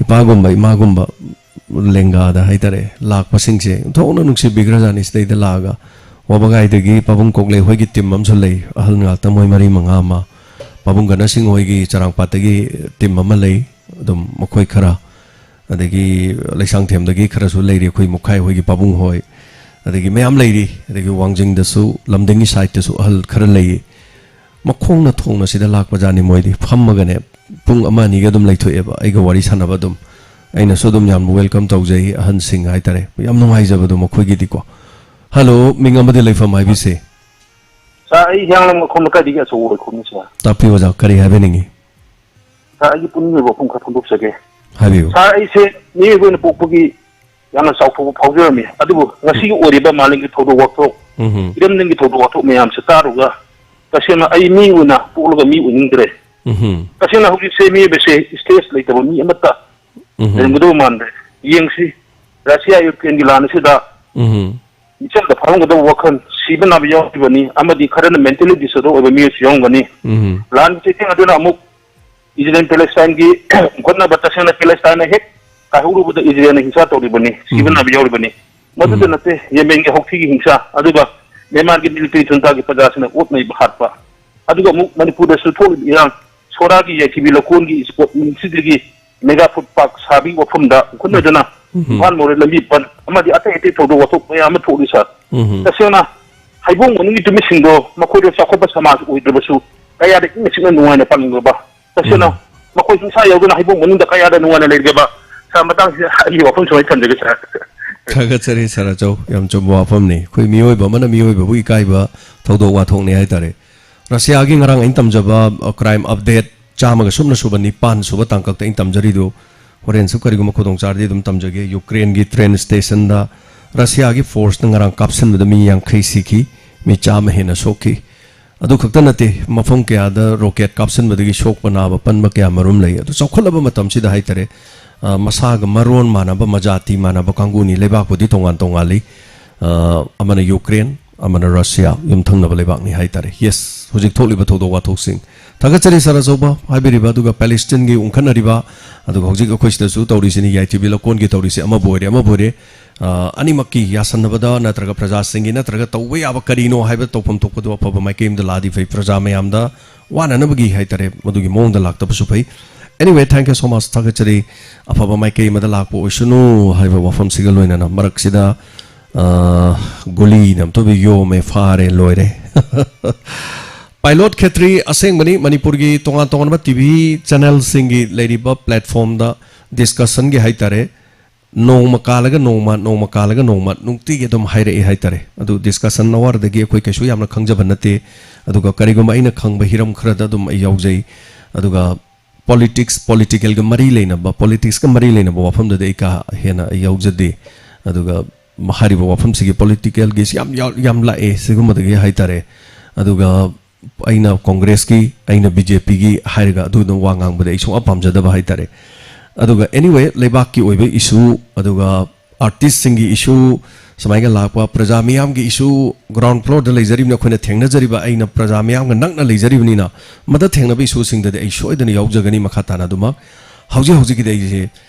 ꯏꯄꯥꯒꯨꯝꯕ, ꯏꯃꯥꯒꯨꯝꯕ ꯂꯦꯡꯒꯥꯗ ꯍꯥꯏꯇꯥꯔꯦ, ꯂꯥꯛꯄꯁꯤꯡꯁꯦ ꯑꯣꯟꯊꯣꯛꯅ ꯅꯨꯡꯁꯤꯕꯤꯈ꯭ꯔꯖꯥꯠꯅꯤ꯫ ꯁꯤꯗꯩꯗ ꯂꯥꯛꯑꯒ ꯋꯥꯕꯒꯥꯏꯗꯒꯤ ꯄꯥꯕꯨꯡ ꯀꯣꯛꯂꯩ ꯍꯣꯏꯒꯤ ꯇꯤꯝ ꯑꯃꯁꯨ ꯂꯩ, ꯑꯍꯜ ꯉꯥꯛꯇ ꯃꯣꯏ ꯃꯔꯤ ꯃꯉꯥ ꯑꯃ, ꯄꯥꯕꯨꯡ ꯒꯅꯁꯤꯡ ꯍꯣꯏꯒꯤ ꯆꯔꯥꯡꯄꯥꯠꯇꯒꯤ ꯇꯤꯝ ꯑꯃ ꯂꯩ꯫ ꯑꯗꯨꯝ ꯃꯈꯣꯏ ꯈꯔ, ꯑꯗꯒꯤ ꯂꯩꯁꯥꯡꯊꯦꯝꯗꯒꯤ ꯈꯔꯁꯨ ꯂꯩꯔꯤ, ꯑꯩꯈꯣꯏ ꯃꯨꯈꯥꯏ ꯍꯣꯏꯒꯤ ꯄꯥꯕꯨꯡ ꯍꯣꯏ, ꯑꯗꯒꯤ ꯃꯌꯥꯝ ꯂꯩꯔꯤ꯫ ꯑꯗꯒꯤ ꯋꯥꯡꯖꯤꯡꯗꯁꯨ, ꯂꯝꯗꯤꯡꯒꯤ ꯁꯥꯏꯠꯇꯁꯨ ꯑꯍꯜ ꯈꯔ ꯂꯩ꯫ ꯃꯈꯣꯡꯅ ꯊꯣꯡꯅ ꯁꯤꯗ ꯂꯥꯛꯄꯖꯥꯠꯅꯤ꯫ ꯃꯣꯏꯗꯤ ꯐꯝꯃꯒꯅꯦ, ꯄꯨꯡ ꯑꯃ ꯑꯅꯤꯒ ꯑꯗꯨꯝ ꯂꯩꯊꯣꯛꯑꯦꯕ, ꯑꯩꯒ ꯋꯥꯔꯤ ꯁꯥꯟꯅꯕ ꯑꯗꯨꯝ꯫ ꯑꯩꯅꯁꯨ ꯑꯗꯨꯝ ꯌꯥꯝ ꯋꯦꯜꯀꯝ ꯇꯧꯖꯩ ꯑꯍꯟꯁꯤꯡ ꯍꯥꯏꯇꯥꯔꯦ, ꯌꯥꯝ ꯅꯨꯡꯉꯥꯏꯖꯕꯗꯣ ꯃꯈꯣꯏꯒꯤꯗꯤꯀꯣ꯫ ꯍꯜꯂꯣ, ꯃꯤꯡ ꯑꯃꯗꯤ ꯂꯩꯐꯝ ꯍꯥꯏꯕꯤꯁꯦ꯫ ꯁꯥꯔ, ꯑꯩ ꯍꯤꯌꯥꯡꯂꯝ ꯃꯈꯣꯡ ꯂꯩꯀꯥꯏꯗꯒꯤ ꯑꯆꯧꯕ ꯑꯣꯏꯈꯣꯝꯅꯤ, ꯁꯥꯔ꯫ ꯇꯥꯛꯄꯤꯌꯨ ꯑꯣꯖꯥ, ꯀꯔꯤ ꯍꯥꯏꯕꯤꯅꯤꯡꯉꯤ? ꯁꯥꯔ, ꯑꯩꯒꯤ ꯄꯨꯛꯅꯤꯡꯒꯤ ꯑꯣꯏꯕ ꯋꯥꯐꯝ ꯈꯔ ꯐꯣꯡꯗꯣꯛꯆꯒꯦ꯫ ꯍꯥꯏꯕꯤꯌꯨ꯫ ꯁꯥꯔ, ꯑꯩꯁꯦ ꯃꯤꯑꯣꯏꯕ ꯑꯣꯏꯅ ꯄꯣꯛꯄꯒꯤ ꯌꯥꯝꯅ ꯆꯥꯎꯊꯣꯛꯄ ꯐꯥꯎꯖꯔꯝꯃꯤ, ꯑꯗꯨꯕꯨ ꯉꯁꯤꯒꯤ ꯑꯣꯏꯔꯤꯕ ꯃꯥꯂꯦꯝꯒꯤ ꯊꯧꯗꯣꯛ ꯋꯥꯊꯣꯛ, ꯎꯝꯍꯨꯝ꯫ ꯏꯔꯝꯗꯝꯒꯤ ꯊꯧꯗꯣꯛ ꯋꯥꯊꯣꯛ ꯃꯌꯥꯝꯁꯦ ꯇꯥꯔꯨꯒ, ꯇꯁꯦꯡꯅ ꯑꯩ ꯃꯤ ꯑꯣꯏꯅ ꯄꯣꯛꯂꯒ ꯃꯤ ꯑꯣꯏꯅꯤꯡꯗ꯭ꯔꯦ꯫ ꯎꯝꯍꯨꯝ꯫ ꯇꯁꯦꯡꯅ ꯍꯧꯖꯤꯛꯁꯦ ꯃꯤꯑꯣꯏꯕꯁꯦ ꯁ꯭ꯇꯦꯖ ꯂꯩꯇꯕ ꯃꯤ ꯑꯃꯠꯇ ꯎꯝꯍꯨꯝ꯫ ꯂꯩꯔꯝꯒꯗꯧꯕ ꯃꯥꯟꯗ꯭ꯔꯦ꯫ ꯌꯦꯡꯁꯤ, ꯔꯁꯤꯌꯥ ꯌꯨꯀ꯭ꯔꯦꯟꯒꯤ ꯂꯥꯟ ꯑꯁꯤꯗ ꯎꯝꯍꯨꯝ꯫ ꯃꯤꯆꯝꯗ ꯐꯥꯎꯔꯝꯒꯗꯕ ꯋꯥꯈꯜ, ꯁꯤꯕ ꯅꯥꯕ ꯌꯥꯎꯔꯤꯕꯅꯤ, ꯑꯃꯗꯤ ꯈꯔꯅ mentally disorder ꯑꯣꯏꯕ ꯃꯤꯑꯣꯏꯁꯨ ꯌꯥꯎꯔꯝꯒꯅꯤ꯫ ꯎꯝꯍꯨꯝ꯫ ꯂꯥꯟꯒꯤ ꯆꯩꯊꯦꯡ ꯑꯗꯨꯅ ꯑꯃꯨꯛ ꯏꯖꯔꯦꯜ ꯄꯦꯂꯦꯁꯇꯥꯏꯟꯒꯤ ꯈꯣꯠꯅꯕ, ꯇꯁꯦꯡꯅ ꯄꯦꯂꯦꯁꯇꯥꯏꯟꯅ ꯍꯦꯛ ꯀꯥꯏꯍꯧꯔꯨꯕꯗ ꯏꯖꯔꯦꯜꯅ ꯍꯤꯡꯁꯥ ꯇꯧꯔꯤꯕꯅꯤ, ꯁꯤꯕ ꯎꯝ꯫ ꯅꯥꯕ ꯌꯥꯎꯔꯤꯕꯅꯤ꯫ ꯃꯗꯨꯗ ꯎꯝ꯫ ꯅꯠꯇꯦ, ꯌꯦꯃꯦꯟꯒꯤ ꯍꯧꯊꯤꯒꯤ ꯍꯤꯡꯁꯥ, ꯑꯗꯨꯒ ꯃ꯭ꯌꯥꯟꯃꯥꯔꯒꯤ ꯃꯤꯂꯤꯇꯔꯤ ꯖꯨꯟꯇꯥꯒꯤ ꯄ꯭ꯔꯖꯥꯁꯤꯡꯅ ꯑꯣꯠ ꯅꯩꯕ ꯍꯥꯠꯄ, ꯑꯗꯨꯒ ꯑꯃꯨꯛ ꯃꯅꯤꯄꯨꯔꯗꯁꯨ ꯊꯣꯛꯂꯤꯕ ꯏꯔꯥꯡ, ꯁꯣꯔꯥꯒꯤ ꯌꯥꯏꯊꯤꯕꯤ ꯂꯧꯀꯣꯟꯒꯤ ꯏꯁꯄꯣꯔꯠ ꯃꯤꯅꯤꯁꯇ꯭ꯔꯤꯗꯒꯤ ꯃꯦꯒꯥ ꯐꯨꯗ ꯄꯥꯔꯛ ꯁꯥꯕꯒꯤ ꯋꯥꯐꯝꯗ ꯈꯨꯠꯅꯗꯅ ꯎꯝ꯫ ꯏꯝꯐꯥꯜ ꯃꯣꯔꯦ ꯂꯝꯕꯤ ꯕꯟ ꯑꯃꯗꯤ ꯑꯇꯩ ꯑꯇꯩ ꯊꯧꯗꯣꯛ ꯋꯥꯊꯣꯛ ꯃꯌꯥꯝ ꯑꯃ ꯊꯣꯛꯂꯤ, ꯁꯥꯔ꯫ ꯎꯝ꯫ ꯇꯁꯦꯡꯅ ꯍꯩꯕꯣꯡ ꯃꯅꯨꯡꯒꯤ ꯅꯨꯃꯤꯠꯁꯤꯡꯗꯣ ꯃꯈꯣꯏꯗ ꯆꯥꯎꯈꯠꯄ ꯁꯃꯥꯖ ꯑꯣꯏꯗ꯭ꯔꯕꯁꯨ ꯀꯌꯥꯗ ꯏꯪꯅ ꯆꯤꯛꯅ ꯅꯨꯡꯉꯥꯏꯅ ꯄꯥꯜꯂꯝꯂꯕ, ꯇꯁꯦꯡꯅ ꯎꯝ꯫ ꯃꯈꯣꯏ ꯍꯤꯡꯁꯥ ꯌꯥꯎꯗꯅ ꯍꯩꯕꯣꯡ ꯃꯅꯨꯡꯗ ꯀꯌꯥꯗ ꯅꯨꯡꯉꯥꯏꯅ ꯂꯩꯔꯒꯦꯕ? ꯁꯥꯔ, ꯃꯇꯥꯡꯁꯤꯗ ꯑꯩꯒꯤ ꯋꯥꯐꯝ ꯁꯨꯃꯥꯏꯅ ꯊꯝꯖꯒꯦ, ꯁꯥꯔ꯫ ꯊꯥꯒꯠꯆꯔꯤ, ꯁꯥꯔ ꯑꯆꯧ꯫ ꯌꯥꯝ ꯆꯨꯝꯕ ꯋꯥꯐꯝꯅꯤ꯫ ꯑꯩꯈꯣꯏ ꯃꯤꯑꯣꯏꯕ ꯑꯃꯅ ꯃꯤꯑꯣꯏꯕꯕꯨ ꯏꯀꯥꯏꯕ ꯊꯧꯗꯣꯛ ꯋꯥꯊꯣꯛꯅꯤ ꯍꯥꯏꯇꯥꯔꯦ꯫ ꯔꯁꯤꯌꯥꯒꯤ ꯉꯔꯥꯡ ꯑꯩꯅ ꯇꯝꯖꯕ, ꯑ, ꯀ꯭ꯔꯥꯏꯝ ꯑꯞꯗꯦꯠ ꯆꯥꯝꯃꯒ ꯁꯨꯞꯅ ꯁꯨꯕ ꯅꯤꯄꯥꯟ ꯁꯨꯕ ꯇꯥꯡꯀꯛꯇ ꯑꯩꯅ ꯇꯝꯖꯔꯤꯗꯨ, ꯍꯣꯔꯦꯟꯁꯨ ꯀꯔꯤꯒꯨꯝꯕ ꯈꯨꯗꯣꯡꯆꯥꯔꯗꯤ ꯑꯗꯨꯝ ꯇꯝꯖꯒꯦ꯫ ꯌꯨꯀ꯭ꯔꯦꯟꯒꯤ ꯇ꯭ꯔꯦꯟ ꯁ꯭ꯇꯦꯁꯟꯗ ꯔꯁꯤꯌꯥꯒꯤ ꯐꯣꯔꯁꯅ ꯉꯔꯥꯡ ꯀꯥꯞꯁꯤꯟꯕꯗ ꯃꯤ ꯌꯥꯡꯈꯩ ꯁꯤꯈꯤ, ꯃꯤ ꯆꯥꯝꯃ ꯍꯦꯟꯅ ꯁꯣꯛꯈꯤ꯫ ꯑꯗꯨ ꯈꯛꯇ ꯅꯠꯇꯦ, ꯃꯐꯝ ꯀꯌꯥꯗ ꯔꯣꯀꯦꯠ ꯀꯥꯞꯁꯤꯟꯕꯗꯒꯤ ꯁꯣꯛꯄ ꯅꯥꯕ ꯄꯟꯕ ꯀꯌꯥ ꯃꯔꯨꯝ ꯂꯩ꯫ ꯑꯗꯨ ꯆꯥꯎꯈꯠꯂꯕ ꯃꯇꯝꯁꯤꯗ ꯍꯥꯏꯇꯥꯔꯦ, ꯑ, ꯃꯁꯥꯒ ꯃꯔꯣꯟ ꯃꯥꯟꯅꯕ, ꯃꯖꯥꯇꯤ ꯃꯥꯟꯅꯕ ꯀꯥꯡꯕꯨꯅꯤ꯫ ꯂꯩꯕꯥꯛꯄꯨꯗꯤ ꯇꯣꯉꯥꯟ ꯇꯣꯉꯥꯜꯂꯤ꯫ ꯑ, ꯑꯃꯅ ꯌꯨꯀ꯭ꯔꯦꯟ, ꯑꯃꯅ ꯔꯁꯤꯌꯥ, ꯌꯨꯝꯊꯪꯅꯕ ꯂꯩꯕꯥꯛꯅꯤ ꯍꯥꯏꯇꯥꯔꯦ꯫ ꯌꯦꯁ, ꯍꯧꯖꯤꯛ ꯊꯣꯛꯂꯤꯕ ꯊꯧꯗꯣꯛ ꯋꯥꯊꯣꯛꯁꯤꯡ꯫ ꯊꯥꯒꯠꯆꯔꯤ, ꯁꯥꯔ ꯑꯆꯧꯕ꯫ ꯍꯥꯏꯕꯤꯔꯤꯕ ꯑꯗꯨꯒ ꯄꯦꯂꯦꯁꯇꯤꯟꯒꯤ ꯎꯪꯈꯠꯅꯔꯤꯕ, ꯑꯗꯨꯒ ꯍꯧꯖꯤꯛ ꯑꯩꯈꯣꯏ ꯁꯤꯗꯁꯨ ꯇꯧꯔꯤꯁꯤꯅꯤ, ꯌꯥꯏꯊꯤꯕꯤ ꯂꯧꯀꯣꯟꯒꯤ ꯇꯧꯔꯤꯁꯤ, ꯑꯃꯕꯨ ꯑꯣꯏꯔꯦ, ꯑꯃꯕꯨ ꯑꯣꯏꯔꯦ, ꯑ, ꯑꯅꯤꯃꯛꯀꯤ ꯌꯥꯁꯟꯅꯕꯗ ꯅꯠꯇ꯭ꯔꯒ ꯄ꯭ꯔꯖꯥꯁꯤꯡꯒꯤ ꯅꯠꯇ꯭ꯔꯒ ꯇꯧꯕ ꯌꯥꯕ ꯀꯔꯤꯅꯣ ꯍꯥꯏꯕ ꯇꯧꯐꯝ ꯊꯣꯛꯄꯗꯨ ꯑꯐꯕ ꯃꯥꯏꯀꯩ ꯑꯃꯗ ꯂꯥꯛꯑꯗꯤ ꯐꯩ꯫ ꯄ꯭ꯔꯖꯥ ꯃꯌꯥꯝꯗ ꯋꯥꯅꯅꯕꯒꯤ ꯍꯥꯏꯇꯥꯔꯦ, ꯃꯗꯨꯒꯤ ꯃꯑꯣꯡꯗ ꯂꯥꯛꯇꯕꯁꯨ ꯐꯩ꯫ Anyway, thank you so much, ꯊꯥꯒꯠꯆꯔꯤ꯫ ꯑꯐꯕ ꯃꯥꯏꯀꯩ ꯑꯃꯗ ꯂꯥꯛꯄ ꯑꯣꯏꯁꯅꯨ ꯍꯥꯏꯕ ꯋꯥꯐꯝꯁꯤꯒ ꯂꯣꯏꯅꯅ ꯃꯔꯛꯁꯤꯗ, ꯑ, ꯒꯨꯂꯤꯅ ꯑꯝꯇꯕ ꯌꯣꯝꯃꯦ, ꯐꯥꯔꯦ, ꯂꯣꯏꯔꯦ꯫ ꯄꯥꯏꯂꯣꯠ ꯈꯦꯇ꯭ꯔꯤ, ꯑꯁꯦꯡꯕꯅꯤ, ꯃꯅꯤꯄꯨꯔꯒꯤ ꯇꯣꯉꯥꯟ ꯇꯣꯉꯥꯟꯕ ꯇꯤ ꯚꯤ ꯆꯦꯅꯦꯜꯁꯤꯡꯒꯤ ꯂꯩꯔꯤꯕ ꯄ꯭ꯂꯦꯠꯐꯣꯝꯗ ꯗꯤꯁꯀꯁꯟꯒꯤ ꯍꯥꯏꯇꯥꯔꯦ, ꯅꯣꯡꯃ ꯀꯥꯜꯂꯒ ꯅꯣꯡꯃ, ꯅꯣꯡꯃ ꯀꯥꯜꯂꯒ ꯅꯣꯡꯃ, ꯅꯨꯡꯇꯤꯒꯤ ꯑꯗꯨꯝ ꯍꯥꯏꯔꯛꯏ ꯍꯥꯏꯇꯥꯔꯦ꯫ ꯑꯗꯨ ꯗꯤꯁꯀꯁꯟ ꯑꯋꯥꯔꯗꯒꯤ ꯑꯩꯈꯣꯏ ꯀꯩꯁꯨ ꯌꯥꯝꯅ ꯈꯪꯖꯕ ꯅꯠꯇꯦ꯫ ꯑꯗꯨꯒ ꯀꯔꯤꯒꯨꯝꯕ ꯑꯩꯅ ꯈꯪꯕ ꯍꯤꯔꯝ ꯈꯔꯗ ꯑꯗꯨꯝ ꯑꯩ ꯌꯥꯎꯖꯩ꯫ ꯑꯗꯨꯒ ꯄꯣꯂꯤꯇꯤꯛꯁ, ꯄꯣꯂꯤꯇꯤꯀꯦꯜꯒ ꯃꯔꯤ ꯂꯩꯅꯕ, ꯄꯣꯂꯤꯇꯤꯛꯁꯀ ꯃꯔꯤ ꯂꯩꯅꯕ ꯋꯥꯐꯝꯗꯨꯗꯤ ꯑꯩ ꯀꯥ ꯍꯦꯟꯅ ꯑꯩ ꯌꯥꯎꯖꯗꯦ꯫ ꯑꯗꯨꯒ ꯍꯥꯏꯔꯤꯕ ꯋꯥꯐꯝꯁꯤꯒꯤ ꯄꯣꯂꯤꯇꯤꯀꯦꯜꯒꯤꯁꯤ ꯌꯥꯝ ꯌꯥꯎ-, ꯌꯥꯝ ꯂꯥꯛꯑꯦ ꯁꯤꯒꯨꯝꯕꯗꯒꯤ ꯍꯥꯏꯇꯥꯔꯦ꯫ ꯑꯗꯨꯒ ꯑꯩꯅ ꯀꯣꯡꯒ꯭ꯔꯦꯁꯀꯤ, ꯑꯩꯅ ꯕꯤ ꯖꯦ ꯄꯤꯒꯤ ꯍꯥꯏꯔꯒ ꯑꯗꯨꯗ ꯋꯥ ꯉꯥꯡꯕꯗ ꯑꯩ ꯁꯨꯡꯄꯥꯝ ꯄꯥꯝꯖꯗꯕ ꯍꯥꯏꯇꯥꯔꯦ꯫ ꯑꯗꯨꯒ anyway, ꯂꯩꯕꯥꯛꯀꯤ ꯑꯣꯏꯕ ꯏꯁꯨ, ꯑꯗꯨꯒ ꯑꯥꯔꯇꯤꯁꯁꯤꯡꯒꯤ ꯏꯁꯨ, ꯁꯨꯃꯥꯏꯅ ꯂꯥꯛꯄ ꯄ꯭ꯔꯖꯥ ꯃꯤꯌꯥꯝꯒꯤ ꯏꯁꯨ ꯒ꯭ꯔꯥꯎꯟ ꯐ꯭ꯂꯣꯔꯗ ꯂꯩꯖꯔꯤꯕꯅꯤ, ꯑꯩꯈꯣꯏꯅ ꯊꯦꯡꯅꯖꯔꯤꯕ, ꯑꯩꯅ ꯄ꯭ꯔꯖꯥ ꯃꯤꯌꯥꯝꯒ ꯅꯛꯅ ꯂꯩꯖꯔꯤꯕꯅꯤꯅ, ꯃꯗ ꯊꯦꯡꯅꯕ ꯏꯁꯨꯁꯤꯡꯗꯗꯤ ꯑꯩ ꯁꯣꯏꯗꯅ ꯌꯥꯎꯖꯒꯅꯤ꯫ ꯃꯈꯥ ꯇꯥꯅ ꯑꯗꯨꯃꯛ ꯍꯧꯖꯤꯛ ꯍꯧꯖꯤꯛꯀꯤꯗꯤ ꯑꯩꯁꯦ,